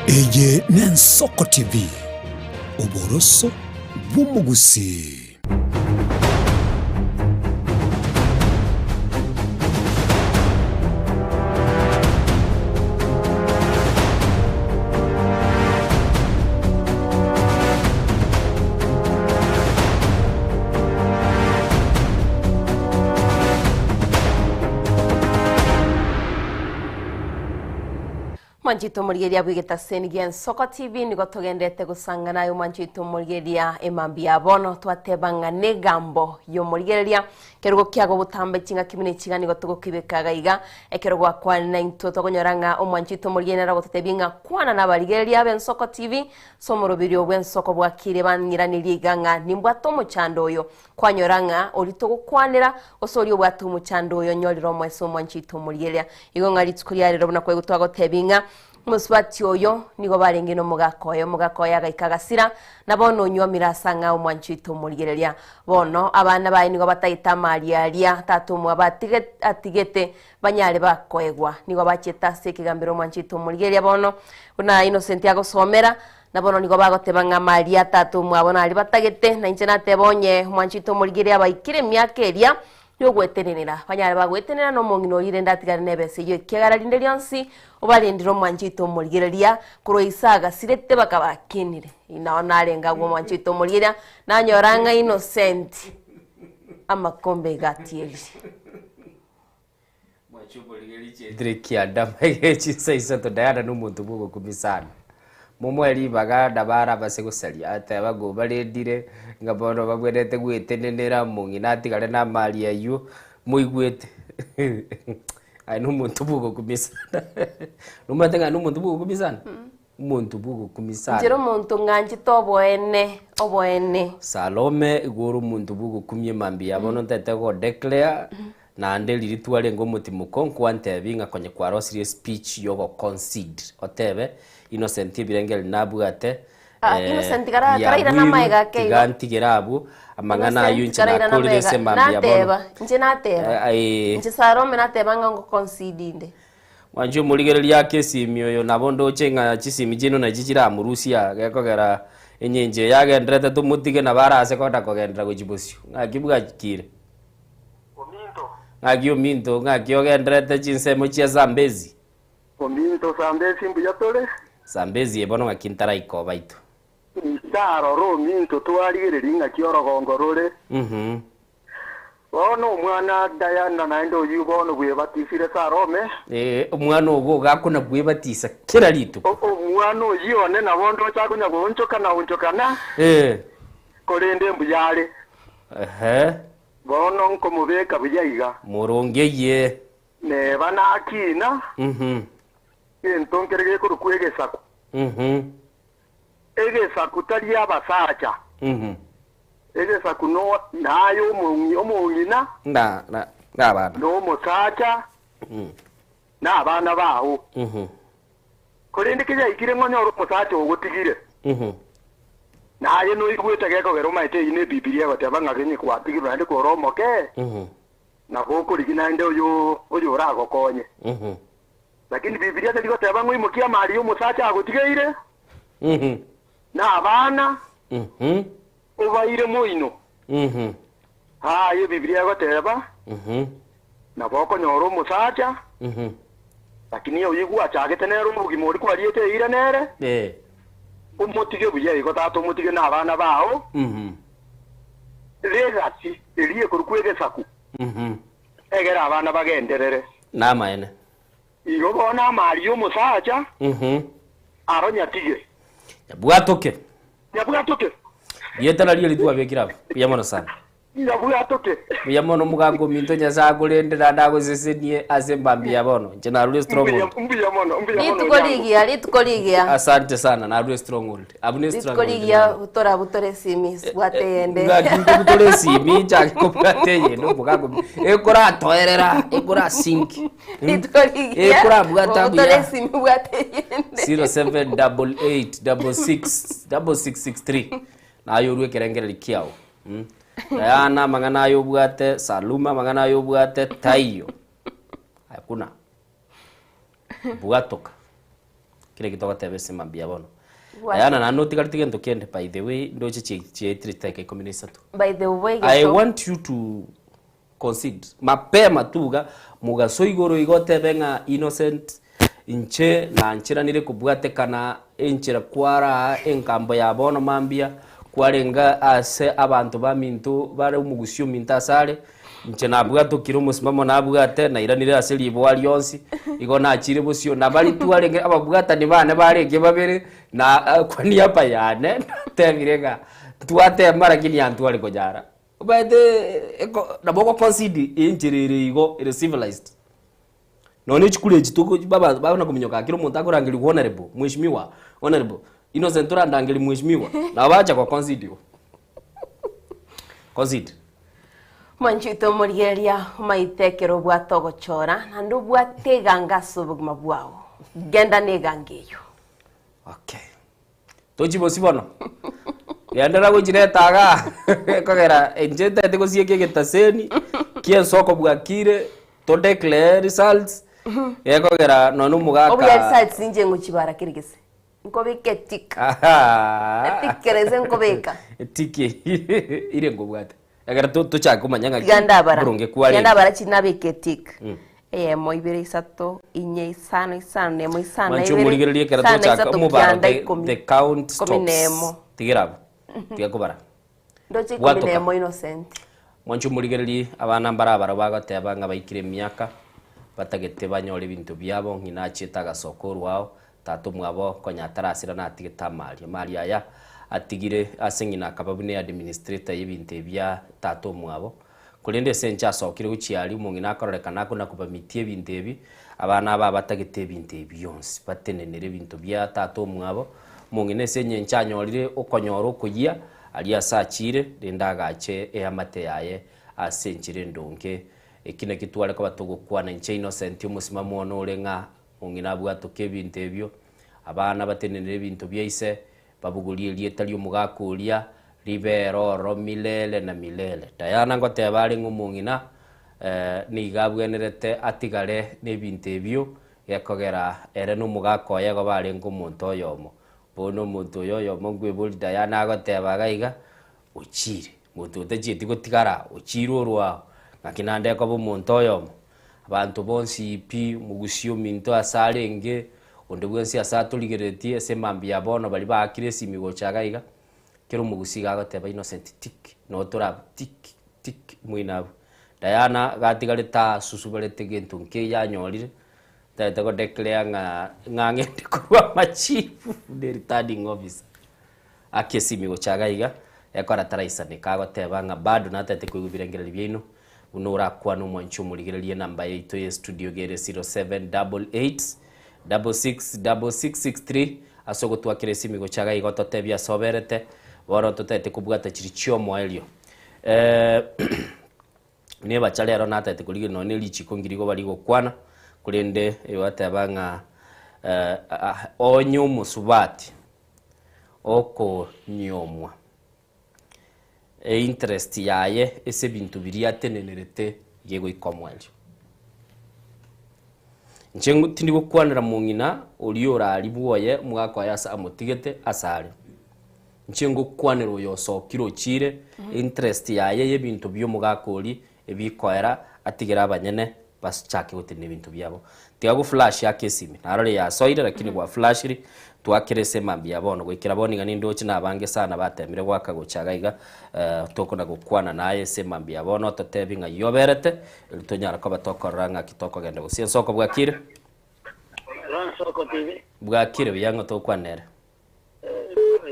Speaker 16: Eye n'Ensoko TV, oboroso bw'omogusii.
Speaker 3: Mwanchete omorigereria bw'egetaseni gia Ensoko TV nigo togenderete gosang'ana aye omwanchete omorigereria emambia ya bono twateba ng'a negambo y'omorigereria kerogo kiago gotamba chingaki buna echiga nigo togokibeka iga iga ekero gwakwanire naintwe tokonyora ng'a omwanchete omorigereria nere ogototebia ng'a kwana nabarigereria b'Ensoko TV ase omoroberio bw'ensoko bwakire bang'iranerie iga ng'a nimbwate omochando oyo Kwanyora ng'a oria togokwanera, gose oria obwate omochando oyo onyorire omoeso omwanchete omorigereria. Igo ng'a rituko ria rero buna kwaigwa twagotebia ng'a omosubati oyo nigo barenge nomogaka oye, omogaka oye agaika agasira, na bono onywomire ase ang'ao omwanchete omorigereria. Bono abana baye nigo batagete amaaria aria tata omwabo atige atigete banyare bakoegwa. Nigo bachete ase ekegambero omwanchete omorigereria bono buna Innocent agosomera, Na bono nigo bagoteba ng'a Maria tata omwabo naria batagete, na inche nateba onye omwanchete omorigereria abaikire emiaka eria y'ogwetenenera, banyare bagoetenena nomong'ina oria rende atigare nebesa eyio ekiagera rinde rionsi obarendire omwanchete omorigereria korwa ise agasirete bakabakinire. Nao narenge agwo omwanchete omorigereria, nanyora ng'a Innocent amakombe iga atierire.
Speaker 2: Chietire kianda maige chinsa isato Diana nomonto bwogokumia sana. Momoe ribaga nabo arabase gosaria ateba ng'a obarendire ng'a bono babwenerete gwetenenera omong'ina atigare na amari aywo moigwete aye nomonto bwogokumia sana nomanyete ng'a nomonto bwogokumia sana? Omonto bwogokumia sana.
Speaker 3: Inche nomonto ng'anchete oboene, oboene.
Speaker 2: Salome igo ore omonto bwogokumia emambia bono ntete go declare Naende riria twarenge omotimoko nkwantebi ng'a konye kwarosirie espeech yogo concede otebe Innocent ebirengererio nabwate
Speaker 3: Ah, Innocent kara- karairana amaega ake igo.
Speaker 2: tiga ntigere abwo amang'ana ayio
Speaker 3: Innocent
Speaker 2: inche
Speaker 3: karairana
Speaker 2: nakorire
Speaker 3: amaega.
Speaker 2: ase mambia bono.
Speaker 3: Nateba, inche nateba.
Speaker 2: Eh, aye.
Speaker 3: Inche Salome nateba ng'a ngo concede inde.
Speaker 2: Mwanche omorigereria ake esimi oyo nabo ndoche ng'a chisimi chiaino nachi chiramorusie gekogera enyencho eye agenderete tomotige nabo arase koenda kogenderera gochia bosio. Ng'aki bwakire? Ng'aki ominto, ng'aki ogendererete chinsemo chia Zambezi?
Speaker 4: Ominto Zambezi mbuya tore.
Speaker 2: Zambezi eye bono ng'aki ntaraika obaito.
Speaker 4: Inche aroro ominto twarigereria ng'aki orogongo rore. Bono omwana Diana naende oyio bono bwebatisire Salome.
Speaker 2: Ee, omwana ogo ogakona bwebatisa kera rituko.
Speaker 4: Omwana oyio one nabo ndoche akonya goonchokana onchokana, korende mbuya are.
Speaker 2: Ehe.
Speaker 4: Bono nkomobeka buya iga.
Speaker 2: Morongeyie.
Speaker 4: Neba nakina, gento nkere gekorokwa egesaku. Egesaku tari abasacha. Egesaku no naye omong'ina,
Speaker 2: Na, na, nabana.
Speaker 4: na omosacha, na abana bao. Korende keyaikire ng'onyore omosacha ogotigire, naye noigwete gekogera omaete eyio n'Ebibilia egoteba ng'a onye kwatigirwe naende kore omoke, nabo okorigia naende oyo oyoragokonye. Lakini Bibilia teri goteba ng'a oimokie amari y'omosacha agotigeire, na abana, obaire moino. Aye Ebibilia egoteba, Nabo okonyora omosacha, lakini oyio gwachagete nere obogima oria kwariete eira nere, omotige buya igo tata omotige na abana bao, legacy eria ekorokwa egesaku, egere abana bagenderere.
Speaker 2: Namaene.
Speaker 4: Igo bono amari y'omosacha aro nyatige.
Speaker 2: Nyabwatoke.
Speaker 4: Nyabwatoke.
Speaker 2: Rieta nario eri twabekire aba. Mbuya mono sana.
Speaker 4: Nyabwatoke.
Speaker 2: Mbuya mono omogaka ominto Nyasae akorende naende agosesenie ase embambi ya bono. Inche narure stronghold.
Speaker 4: Mbuya mono, mbuya mono
Speaker 3: Rituko
Speaker 4: Onyango.
Speaker 3: rigiya, rituko rigiya.
Speaker 2: Asante sana narure stronghold. Abwo ne
Speaker 3: Rituko
Speaker 2: stronghold
Speaker 3: rigiya
Speaker 2: naro.
Speaker 3: butora butore esimi bwate eyende.
Speaker 2: Ngaki nkobutore esimi nchake kobwata eyende omogaka ominto. Ekoratoerera, ekora sink.
Speaker 3: Rituko rigiya
Speaker 2: Ekorabwata
Speaker 3: butore
Speaker 2: buya.
Speaker 3: esimi bwate eyende.
Speaker 2: 0788666663 naye orue ekerengereri kiao mm. Diana amang'ana aye obwate Saluma amang'ana aye obwate taiyo hakuna bwatoka kire ekio togoteba ase mambia bono
Speaker 3: Bwatoka.
Speaker 2: Diana naende notigareti gento kende by the way ndoche chiaetire chidakika ikomi na isato
Speaker 3: By the way,
Speaker 2: I
Speaker 3: Geto,
Speaker 2: want you to concede mapema tu iga mogaso igoro iga otebe ng'a Innocent inche nancheranire kobwatekana enchera kwaraa engambo ya bono mambia kwarenge ase abanto baminto bare omogusii ominto asare. Inche nabwatokire omosimamo nabwate, nairanire ase riboa rionsi, igo nachire bosio, na baria twarenge ababwatani bane barenge babere, na kwa niaba yane, natebire ng'a ntwatema lakini antware konyara. Omanyete eko nabo ogo concede enchera ere igo ere civilized. Nonya echikura echi toko baba bana kominyoka kera omonto akorangerigwa honourable, mheshimiwa, honourable, Innocent torandangerie mheshimiwa, nabo bacha go concede igo. Concede.
Speaker 3: Mwanchete omorigereria omaete ekero obwate ogochora, naende obwate eganga ase obogima bwao. Genda neganga eyio.
Speaker 2: Okay. Tochi bosi bono. Genderera gochireta igaa ekogera inche ntagete gosieka egetaseni kia ensoko bwakire to declare results gekogera nonye omogaka
Speaker 3: Obuya results inche ngochibara kere gese. Nkobeka etick. Etick ere inse nkobeka.
Speaker 2: Etick ire nkobwate. Ekero to- tochake komanya ng'aki
Speaker 3: Tiga ndabara.
Speaker 2: boronge
Speaker 3: Tiga
Speaker 2: kwarenge.
Speaker 3: ndabara chiri nabeke etick. Eyemo, ibere, isato, inye, isano, isano na emo, isano na
Speaker 2: Mwanche
Speaker 3: ibere,
Speaker 2: omorigererie ekero
Speaker 3: isano na
Speaker 2: tochaka
Speaker 3: isato,
Speaker 2: omobaro
Speaker 3: kianda,
Speaker 2: the,
Speaker 3: ikomi.
Speaker 2: the count
Speaker 3: Ikomi na
Speaker 2: stops.
Speaker 3: emo.
Speaker 2: Tigera abwo. Tiga kobara.
Speaker 3: Ndoche ikomi na
Speaker 2: Bwatoka.
Speaker 3: emo Innocent.
Speaker 2: Mwanche omorigererie abana mbare abaro bagoteba ng'a baikire emiaka batagete banyore ebinto biabo ng'ina achiete agasoka orwao Tata omwabo konya atarasira natigete amari. Amari aya atigire ase ng'ina akaba buna eadministrator y'ebinto ebia tata omwabo. Korende ase enche asokire gochia aria omong'ina akororekana akona kobamitia ebinto ebi, abana aba abatagete ebinto ebi bionsi, batenenere ebinto bia tata omwabo. Omong'ina ase enyencho anyorire okonyora okoyia aria ase achiire, rende agache eamate yaye ase enchera endonge. Eki nakio tware koba togokwana inche Innocent omosimamo one ore ng'a Omong'ina abwatoke ebinto ebio, abana batenenere ebinto bia ise, babogorie erieta ri'omogaka oria, ribe ere ororo milele na milele. Diana ngoteba are ng'a omong'ina nigo abwenerete atigare nebinto ebio, gekogera ere na omogaka oye igo barenge omonto oyomo. Bono omonto oyo oyomo nkweboria Diana agoteba iga iga, Ochiire, monto otachieti gotigara, ochiire orwao, ng'aki naende ekoba omonto oyomo. Abanto bonsi pi, omogusi ominto ase arenge, onde bwensi ase atorigereretie ase emambia ya bono baria baakire esimi gocha iga iga, kera omogusi iga agoteba Innocent tik, noo tore abwo tik tik moino abwo. Diana gatigarete asusubarete gento nkeiyo anyorire, tagete go declare ng'a ng'a ng'ende korwa amachifu buna ereturning officer. Ake esimi gocha iga iga, ekora taraisaneka agoteba ng'a bado natete koigwa ebirengererio biaino, buna orakwane omwanchi omorigererie enamba yaito ye studio iga ere 0788 66 6663 ase ogotwakera esimi gocha iga iga ototebie ase oberete, bono totagete kobwata chiria chiomoerio. Nebacha rero natagete korigereria nonya ne richiko ngiri igo barigokwana, korende ebateba ng'a onye omosubati okonyuomwa, einterest yaye ase ebinto biria atenenerete iga egoika omoerio. Inche ngo tindi gokwanera mong'ina oria oraribwe oye omogaka oye ase amotigete ase are. Inche ngokwanera oyo osokire ochire, interest yaye y'ebinto bia omogaka oria ebikoera atigere abanyene bachake gotenena ebinto biabo. Tiga go flash ake esimi, narore yasoire lakini gwa flashiri, twakere ase emambia ya bono goikera bono iga nindoche nabange sana batemire goaka gocha iga iga tokona gokwana naye ase emambia ya bono ototebi ng'ai oberete, erio tonyare koba tokorora ng'aki tokogenda gose ensoko bwakire?
Speaker 6: Ensoko TV.
Speaker 2: Bwakire buya ng'o tokwana nere?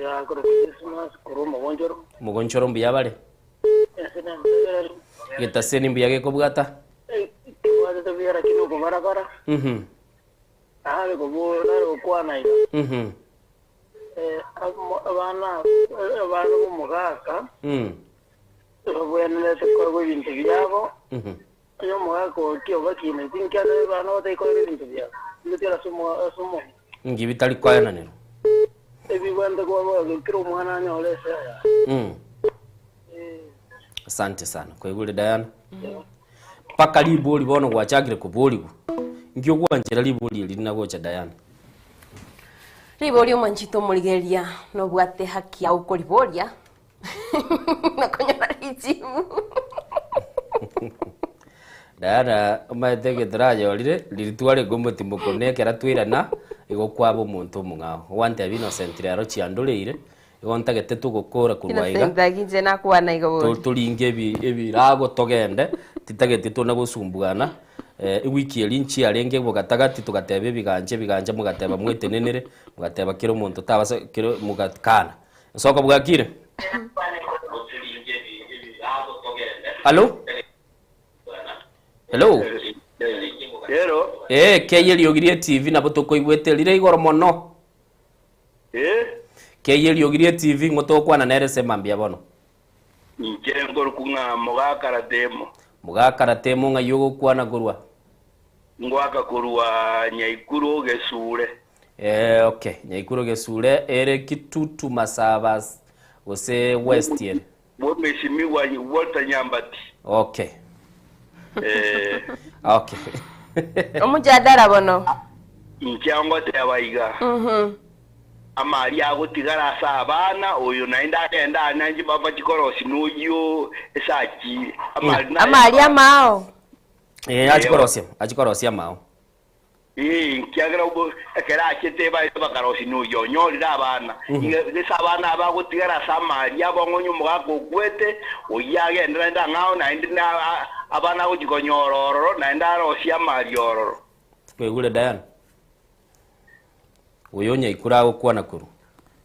Speaker 6: Ya korokwa Dismas korwa omogonchoro.
Speaker 2: Omogonchoro mbuya bare?
Speaker 6: Ese nentegereri.
Speaker 2: Getaseni mbuya gekobwata?
Speaker 6: Kebwatete buya lakini okobarakara. Nare kobo nare gokwana iga. Abana abana bomogaka babwenerete koegwa ebinto biabo. Onye omogaka okia obakineti nkiagera abana batari koegwa ebinto biabo. Ngotiga ase ase omonto.
Speaker 2: Inki bitari koenanera?
Speaker 6: Ebigwente koba kera omwana anyore ase ayaye.
Speaker 2: Asante sana. Kwaigure Diana? Mpaka ribori bono gwachakire koborigwa. Inki ogwanchera ribori eri rinagocha Diana?
Speaker 3: Ribori omwanchete omorigereria nobwate haki yao koriboria na konyora richibu.
Speaker 2: Diana omanyete egento nanyorire, riria twarenge omotimoko na ekero twairana, igo kwaba omonto omong'ao. Gwantebia Innocent rero chiandoreire, igo ntagete togokora korwa iga,
Speaker 3: Innocent aki inche nakwana igo
Speaker 2: to-
Speaker 3: bori.
Speaker 2: toringe ebi ebirago togende. Titageti tona gosumbuana, ewiki eria nchiarenge bogatagati togateba ebigancha ebigancha mogateba mwetenenere, mogateba kera omonto tabasa kera mogakana. Nsoko bwakire? Hallo? Hello?
Speaker 4: Hello.
Speaker 2: Eh, kei eriogi rie TV nabo tokoigwete rire igoro mono.
Speaker 4: Eh?
Speaker 2: Kei eriogi rie TV ng'o togokwana nere sema mbuya bono.
Speaker 4: Inche nkorokwa ng'a Mogakaratemo.
Speaker 2: Mogakaratemo ng'ai ogokwana korwa?
Speaker 4: Ngoaka korwa Nyaikuro Gesure.
Speaker 2: Eh, okay. Nyaikuro Gesure ere Kitutu Masaba gose West ere?
Speaker 4: Bw'Omwesimigwa Walter Nyambati.
Speaker 2: Okay.
Speaker 4: Eh.
Speaker 2: Okay.
Speaker 3: Omojadara bono.
Speaker 4: Inche ngoteba iga, amari agotigara ase abana, oyo naende agende aa nanche baba chikorosi noyio esachire. Amari naye
Speaker 3: Amari amao.
Speaker 2: Eh, achikorosia, achikorosia amao.
Speaker 4: Ee, ekiagera obo ekero achete baye bakarosia noyio onyorire abana. Iga gese abana aba agotigara ase amari abo ng'onye omogaka okwete, oyio agende naende ang'ao naende na a- abana agochia konyora ororo naende arosie amari ororo.
Speaker 2: Kwaigure Diana? Oyo onyaikure agokwana korwa.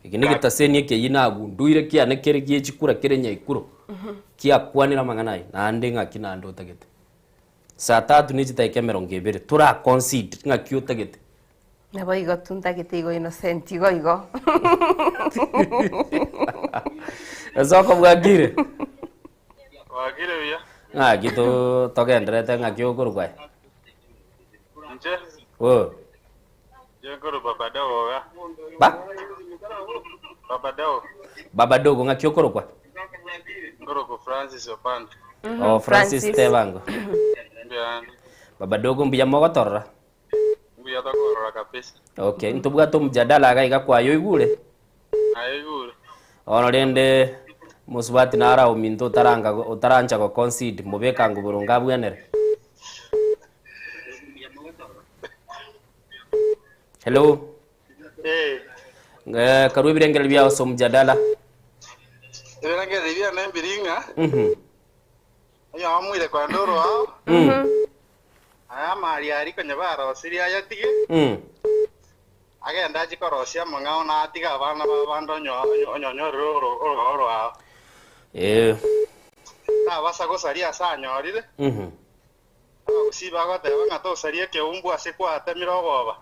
Speaker 2: Eke negetaseni ekeyio nagunduire kiane kere gie chikura kere nyaikuro. Kiakwanire amang'ana ayio naende ng'aki naende otagete. Saa tatu ne chidakika emerongo ebere tora concede ng'aki otagete.
Speaker 3: Nabo igo tu ntagete igo Innocent igo igo.
Speaker 2: Esoko bwakire?
Speaker 7: Bwakire buya.
Speaker 2: Ng'aki to togenderete ng'aki okorokwa aye?
Speaker 7: Inche?
Speaker 2: Oh.
Speaker 7: Inche nkorokwa Badogo iga.
Speaker 2: Ba?
Speaker 7: Baba Dogo.
Speaker 2: Baba Dogo ng'aki okorokwa?
Speaker 7: Nkorokwa Francis Opande.
Speaker 2: Oh, Francis Tebango.
Speaker 7: Mbuya ande.
Speaker 2: Baba Dogo mbuya mogotorora?
Speaker 7: Mbuya tokorora kabisa.
Speaker 2: Okay, ntobwate omjadala iga iga kwaye oigure?
Speaker 7: Aye oigure.
Speaker 2: Bono rende mosubati naro ominto otaranga otarancha go concede mobekango boronge abwenere. Hello.
Speaker 7: Eh.
Speaker 2: Eh, karue ebirengererio biao ase omjadala.
Speaker 7: Ebirengererio biane mbiri ng'a onye oamuire kwenda oroao, aya amari aria konya barosirie ayatige, agende achie korosia amang'ao na atige abana b'abande onye onye onyorire oro- oroao oroao.
Speaker 2: Eh.
Speaker 7: Tabasa gosaria ase anyorire, Abagusii bagoteba ng'a tosaria ekeumbu ase gwatemire ogoba.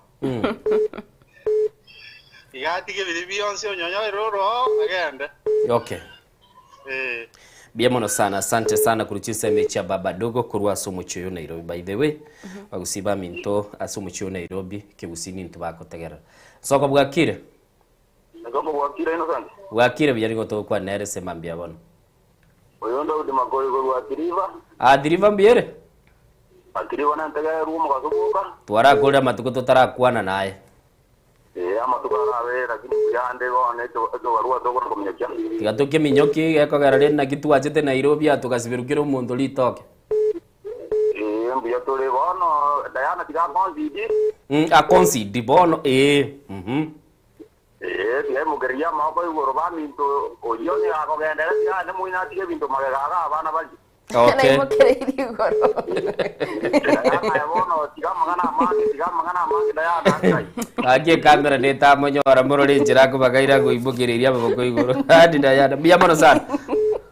Speaker 7: Iga atige biria bionsi onyonyorere oroao agende.
Speaker 2: Okay.
Speaker 7: Ee.
Speaker 2: Mbuya mono sana, asante sana korwa chinsemo echi chia Baba Dogo korwa ase omochie oyo Nairobi. By the way, bagusii baminto ase omochie oyo Nairobi, kegusii ninto bagotegerera. Nsoko bwakire?
Speaker 4: Nsoko bwakire Innocent?
Speaker 2: Bwakire buya nigo togokwana nere sema mbuya bono.
Speaker 4: Oyo Daudi Makori korwa Athi River.
Speaker 2: Athi River mbuya ere?
Speaker 4: Athi River nentegererwe omogaso bwoka.
Speaker 2: Twarakorire amatuko totarakwana naye.
Speaker 4: Ee, amatuko arabe, lakini mbuya ande bono ekebarua tokona kominyokia.
Speaker 2: Tiga tokeminyokie gekogera rende naki twachete Nairobi aa togasiberwa kera omonto ritoke.
Speaker 4: Ee, mbuya tore bono, Diana tiga aconcede.
Speaker 2: Aconcede bono ee.
Speaker 4: Ee, tiga aimokererie amaboko igoro, baminto, oyio onye akogenderera, tiga aande moino atige ebinto magega iga abana baria.
Speaker 2: Okay.
Speaker 3: Naimokereirie igoro.
Speaker 4: Diana aye bono tiga amang'ana amange, tiga amang'ana amange Diana nkai.
Speaker 2: Gaki ekamera netamonyora morore enchera akobagaira agoimokereria amaboko igoro. Adi Diana, mbuya mono sana.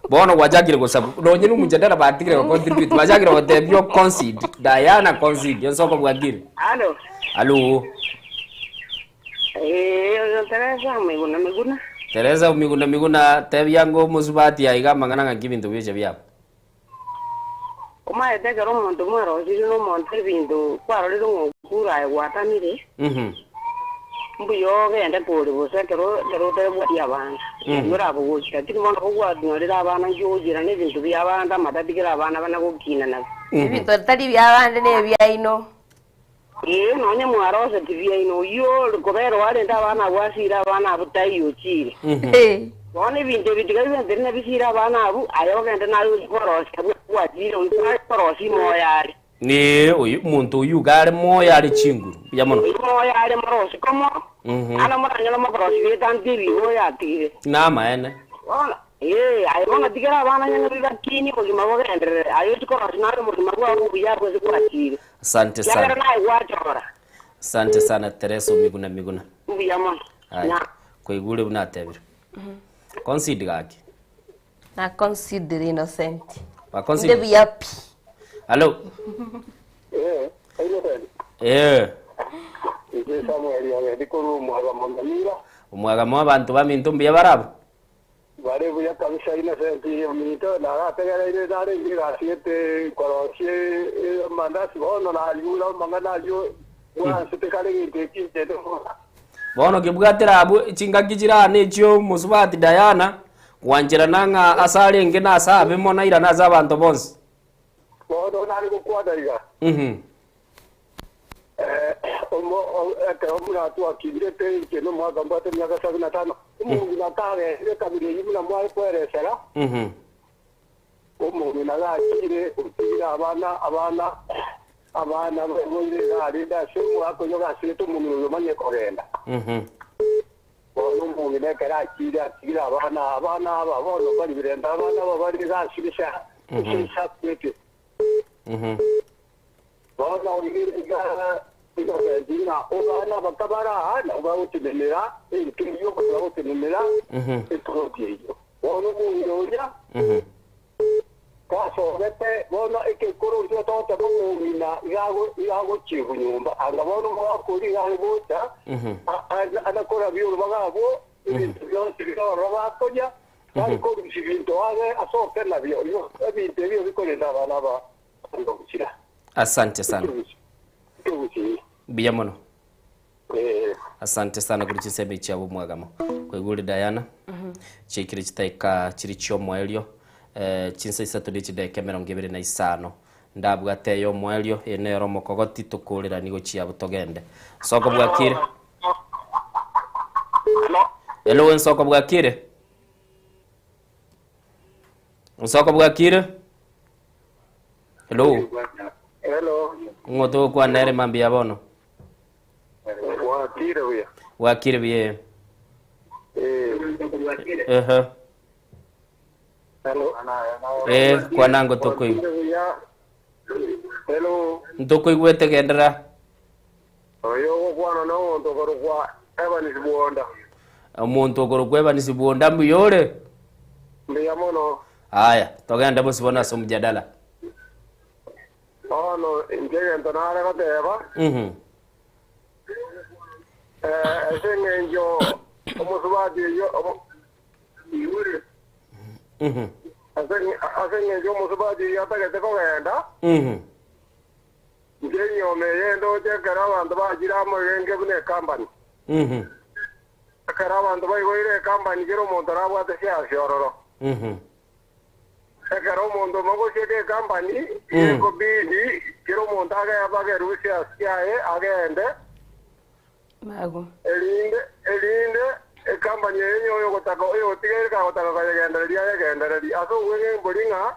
Speaker 2: Bono gwachakire gosabu. Nonye na omochandara batigire go contribute, bachakire gotebia o concede. Diana concede, onsi okobwatire.
Speaker 6: Alo.
Speaker 2: Alo.
Speaker 6: Ee, oyo Teresa Miguna Miguna.
Speaker 2: Teresa Miguna Miguna, tebia ng'a omosubati aiga amang'ana ng'aki ebinto biacha biaba.
Speaker 6: Omaete ekero omonto mwarosirie nomonto ebinto kwarorire ng'a okure aye gwatamire, mbuya ogende kore bosa ekero ekero otabwati abana, nario orabogochi. Lakini bono kogwanyorire abana nki ogochiera na ebinto bia abande amatatigere abana bana gokina nabio.
Speaker 3: Ebinto bitari ebi'abande nebiaino.
Speaker 6: Ee, nonya mwaroseti biaino, oyio ore kobera oarente abana abwo asiire abana abwo taiyo ochiire. Bono ebinto ebi tiga bibe ntiri nabisiire abana abwo, aye ogende naye ochie korosia abwo gwachiire, oyio kware korosia moyo are.
Speaker 2: Ee, oyo omonto oyio iga are moyo are chinguru. Mbuya mono.
Speaker 6: Oyio moyo are morosie komo, ana moranyore mokorosia getanto ebibe oyo atigire.
Speaker 2: Namaene.
Speaker 6: Bono. Ee, aye bono tigera abana nyang'ereri bakinie obogima bogenderere, aye ochie korosia naye obogima bwao obuya abwo ase gwachire,
Speaker 2: Asante
Speaker 6: ekiagera
Speaker 2: sana.
Speaker 6: naye gwachora.
Speaker 2: Asante sana Teresa Miguna Miguna.
Speaker 6: Mbuya mono.
Speaker 2: Aya,
Speaker 6: Na.
Speaker 2: kwaigure buna atebire. Concede gaki.
Speaker 3: Na consider innocent.
Speaker 2: Ba concede.
Speaker 3: Inde buya pi.
Speaker 2: Hello.
Speaker 4: Eh, Innocent.
Speaker 2: Eh,
Speaker 4: Inche Samuel Ogendi korwa omwaga Mongamira.
Speaker 2: omwaga mwa abanto baminto mbuya barabwo.
Speaker 4: Bare buya kabisa Innocent ominto nagategereire narenge egasi gete korosia amandasi bono nariure amang'ana ayio mwansete kare egento eki inche ndikora.
Speaker 2: Bono kebwatera abwo chingaki chiria echio mosubati Diana gwancherana ng'a ase arenge na ase abe mono airane ase abanto bonsi.
Speaker 4: Bono nare gokwana iga, ekero buna twakindete inche nomwaka mbwate emiaka sabini na tano, omong'ina kagerire kabira eyio buna mware kweresera, omong'ina gachire otigire abana abana abana baiboire iga arende ase omwaka oyio gasirete omong'ina oyo omanye kogenda. Bono omong'ina ekero achiire atigire abana abana aba bono mbari birende abana aba bare iga asirese ase esakwete. Bono iga Innocent ng'a abana aba kabare aa nabo bagotenenera enka eyio gose bagotenenera eploti eyio. Bono omong'ina oria Twasogete bono ekekororio togoteba omong'ina iga agochiigwa nyomba, anga bono omogaka oria iga are gocha, ana korabia orubaga abwo, ebinto bionsi biria ororo bakoria, tari korusia binto abe asoke nabio, igo ebinto ebio bikorenda abana aba gosira.
Speaker 2: Asante sana.
Speaker 4: Ekegusii.
Speaker 2: Mbuya mono.
Speaker 4: Eh.
Speaker 2: Asante sana kuri chinsemo echi chiabo omwagamo. Kwaigure Diana? Chiaikire chidaeka chiri chiomoerio eh, chinsa isato ne chidaeka emerongo ebere na isano. Ndabwate eye omoerio, eye nero omokogoti tokorerani gochia abwo togende. Nsoko bwakire? Hello, Nsoko bwakire? Nsoko bwakire? Hello.
Speaker 4: Hello.
Speaker 2: Ng'o togokwana nere mambia bono?
Speaker 4: Bwakire buya.
Speaker 2: Bwakire buya.
Speaker 4: Eh.
Speaker 2: Ehe.
Speaker 4: Hello.
Speaker 2: Eh, kwanango tokoigwa.
Speaker 4: Bwakire buya. Hello.
Speaker 2: Ntokoigwete genderera.
Speaker 4: Oyo ogokwana na omonto okorokwa Evans Bwonda.
Speaker 2: Omonto okorokwa Evans Bwonda mbuya ore?
Speaker 4: Mbuya mono.
Speaker 2: Aya, togende bosio bono ase omojadala.
Speaker 4: Bono inche egento nare goteba, ase eng'encho omosubati oyio ase eng'encho omosubati oyio atagete kogenda, inche enyiomo eye ndoche ekero abanto bachire amo egenge buna ecompany. Ekero abanto baigoire ecompany kera omonto nabwate shares ororo. Ekero omonto omo agosieka ecompany, gekobidi kera omonto agebe agerue shares chiaye agende, erinde erinde ecompany eye onye oyogotaka oyogotigaire kagotaka koyegendereria ayegendererie. Ase obweng'embori ng'a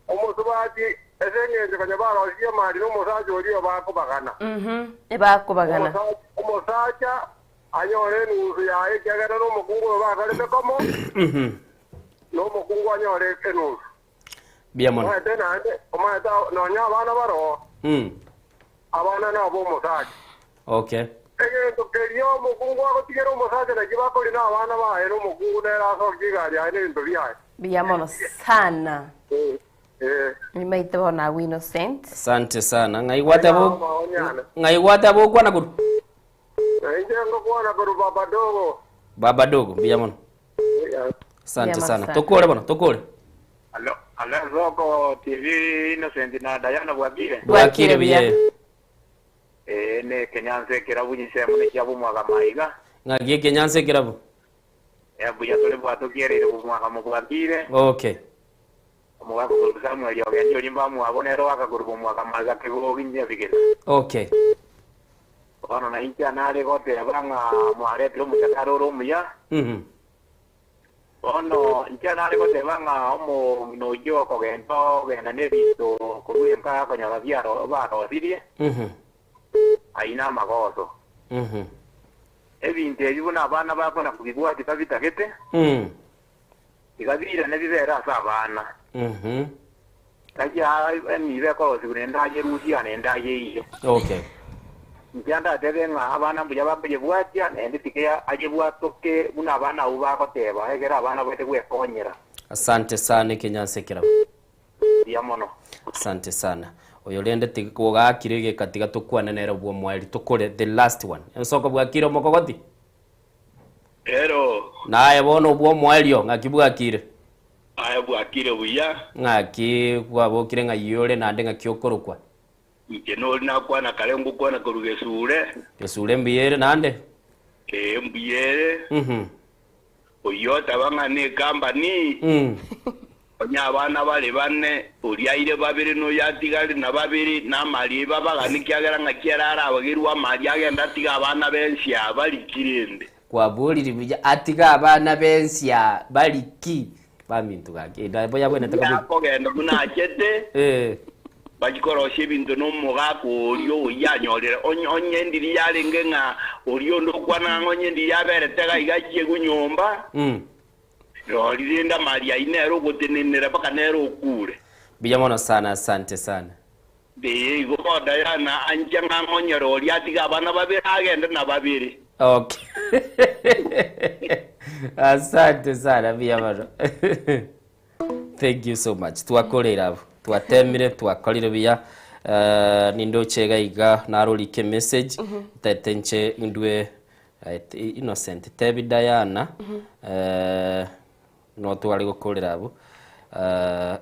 Speaker 4: omosubati ase eng'encho konya barosirie amari na omosacha oria bakobagana.
Speaker 3: Ebakobagana.
Speaker 4: Omosacha anyore enusu yaye ekiagera nomokungu oyo bakarete komo, na omokungu anyore enusu.
Speaker 2: Mbuya mono.
Speaker 4: Omanyete naende, omanyete nonya abana baroo, abana nabo omosacha.
Speaker 2: Okay.
Speaker 4: Egento keria omokungu agotigera omosacha nakio bakorina abana baye, na omokungu nere asokie egari yaye na ebinto biaye.
Speaker 3: Mbuya mono sana.
Speaker 4: Eh.
Speaker 3: Nimaete bono agwo Innocent.
Speaker 2: Asante sana. Ng'ai gwateba ng'ai gwateba okwana korwa?
Speaker 4: Na inche ngokwana korwa Baba Dogo.
Speaker 2: Baba Dogo, mbuya mono. Asante sana. Tokore bono, tokore.
Speaker 4: Alo, alo Soko TV Innocent na Diana bwakire?
Speaker 2: Bwakire buya.
Speaker 4: Eh, ne Kenyansa ekerabu chinsemo ne chia bomwaga maiga.
Speaker 2: Ng'aki Ekenyansa ekerabu?
Speaker 4: Eh, buya tore bwatokiereire bomwaga mobwakire.
Speaker 2: Okay.
Speaker 4: Omogaka okorokwa Samueli ogendia oria mbamwabo, nere oakakorokwa omwaka magega kegogi nyabigena.
Speaker 2: Okay.
Speaker 4: Bono nainche nare goteba ng'a mwaretire omochakara ore omuya. Bono inche nare goteba ng'a omong'ina oyio okogenda ogenda nebinto korwa enka akonyora biaro barosirie, ayio namagoso. Ebinto ebi buna abana bakona kobibwatia babitagete. Iga birane bibere ase abana. Naki aa emiibo ekorosigwa naende ayerusie naende ayeiye.
Speaker 2: Okay.
Speaker 4: Inche ndatebe ng'a abana mbuya bakoyebwatia, naende tiga ayebwatoke buna abana abwo bagoteba, egere abana baete gwekonyera.
Speaker 2: Asante sana ekenyansa ekerabu.
Speaker 4: Mbuya mono.
Speaker 2: Asante sana. Oyo rende ogakire egeka tiga tokwane nere obwomwaeri tokore the last one. Ensoko bwakire omokogoti?
Speaker 9: Ero.
Speaker 2: Naye bono obw'omoerio, ng'aki bwakire?
Speaker 9: Aye bwakire buya.
Speaker 2: Ng'aki bwabokire ng'ai ore, naende ng'aki okorokwa?
Speaker 9: Inche nori nakwana kare ngokwana korwa gesure.
Speaker 2: Gesure mbuya ere naende?
Speaker 9: Ee, mbuya ere. Oyio otaba ng'a nekambani. Onye abana bare bane, oria aire babere na oyo atigare na babere, na amari aye babagane, ekiagera ng'aki ere arabagerwe amari agende atige abana b'ense aa bariki rende.
Speaker 2: Kwaborire buya, atige abana b'ense aa bariki? Baminto gaki, nabo yabwenerete
Speaker 9: Oria
Speaker 2: kobe.
Speaker 9: akogenda buna achete,
Speaker 2: Eh.
Speaker 9: bachie korosia ebinto nomogaka oria oyio anyorire. Onye onye ndiri yarenge ng'a oria onde okwana ng'a onye ndiri yaberete iga iga achiegwe nyomba, Rori rende amari ayio nere ogotenenera mpaka nere okure.
Speaker 2: Mbuya mono sana asante sana.
Speaker 9: Ee, igo bono Diana ancha ng'a ang'onyore oria atige abana babere agende na babere.
Speaker 2: Okay. Asante sana mbuya mono. Thank you so much. Twakoreire abwo. Twatemire, twakorire buya. Eh, nindoche iga iga narorike message. Ntete nche ndue Innocent tebi Diana notware gokorera abwo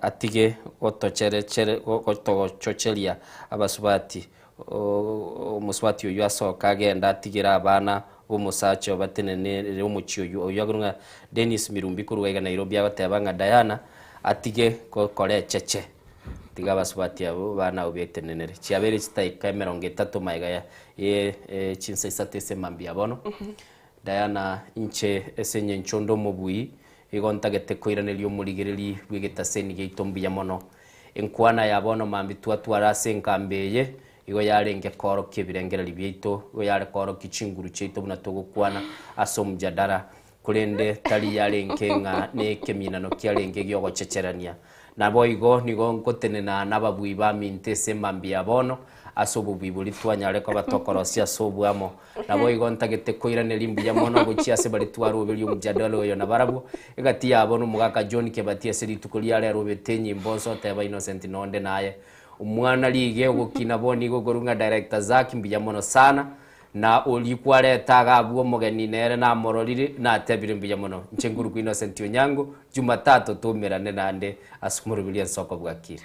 Speaker 2: atige gotochocheria abasubati omosubati oyio asoke agende atigere abana bomosacha batenenere omochie oyio oyio akorwa ng'a Dennis Mirumbi korwa iga Nairobi agoteba ng'a Diana atige gokora echeche tiga abasubati abwo bana abwo betenenere chiabeire chidakika emerongo etato magega ya Ee, ee, chinsa isato ase mambia bono. Diana, inche ase engencho onde omobui, igo ntagete koiraneria omorigereri bw'egetaseni giaito mbuya mono. Enkwana ya bono mambia twatwara ase enkambi eye, igo yarenge koorokia ebirengererio biaito, igo yare koorokia chinguru chiaito buna togokwana ase omjadara, korende tari yarenge ng'a nekeminano kiarenge gi'ogochecherania. Naboigo nigo ngotenena nababui baminto ase mambia ya bono, ase obobui boria twanyare koba tokorosia ase oboamo. Naboigo ntagete koiraneria mbuya mono gochia ase baria twaroberie omjadala oyo nabarabwo, egati yabo nomogaka John Kebati ase rituko ria rero obete enyimbo nse oteba Innocent nonde naye. Omwana rige ogokina bono nigo okorwa ng'a Director Zack mbuya mono sana, Na oria kwareta iga abwo omogeni nere namororire, natebire mbuya mono. Inche nkorokwa Innocent Onyango, Jumatatu toumerane naende ase omoroberi ensoko bwakire.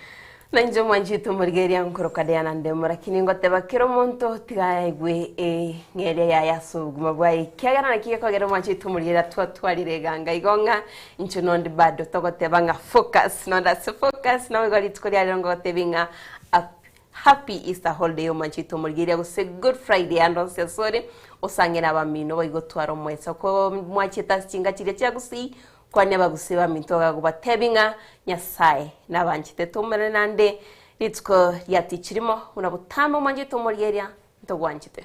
Speaker 3: Na inche omwanchete omorigereria nkoroka Diana Ndemo, lakini ngoteba kera omonto tiga aigwe eng'eria yaye ase obogima bwaye, ekiagera naki gekogera omwanchete omorigereria twatwarire eganga igo ng'a inche nonde bado togoteba ng'a focus nonde ase focus naboigo rituko riarero ngogotebia ng'a Happy Easter holiday omanchete omorigereria gose Good Friday ande onsi asore osange na abamino baigotwara omoeso ko mwachete ase chinga chiria chia gusii kwania abagusii baminto ogagobatebi ng'a Nyasaye nabanchete toumerane nande rituko ria tichirimo buna botambe omanchete omorigereria ntogwanchete.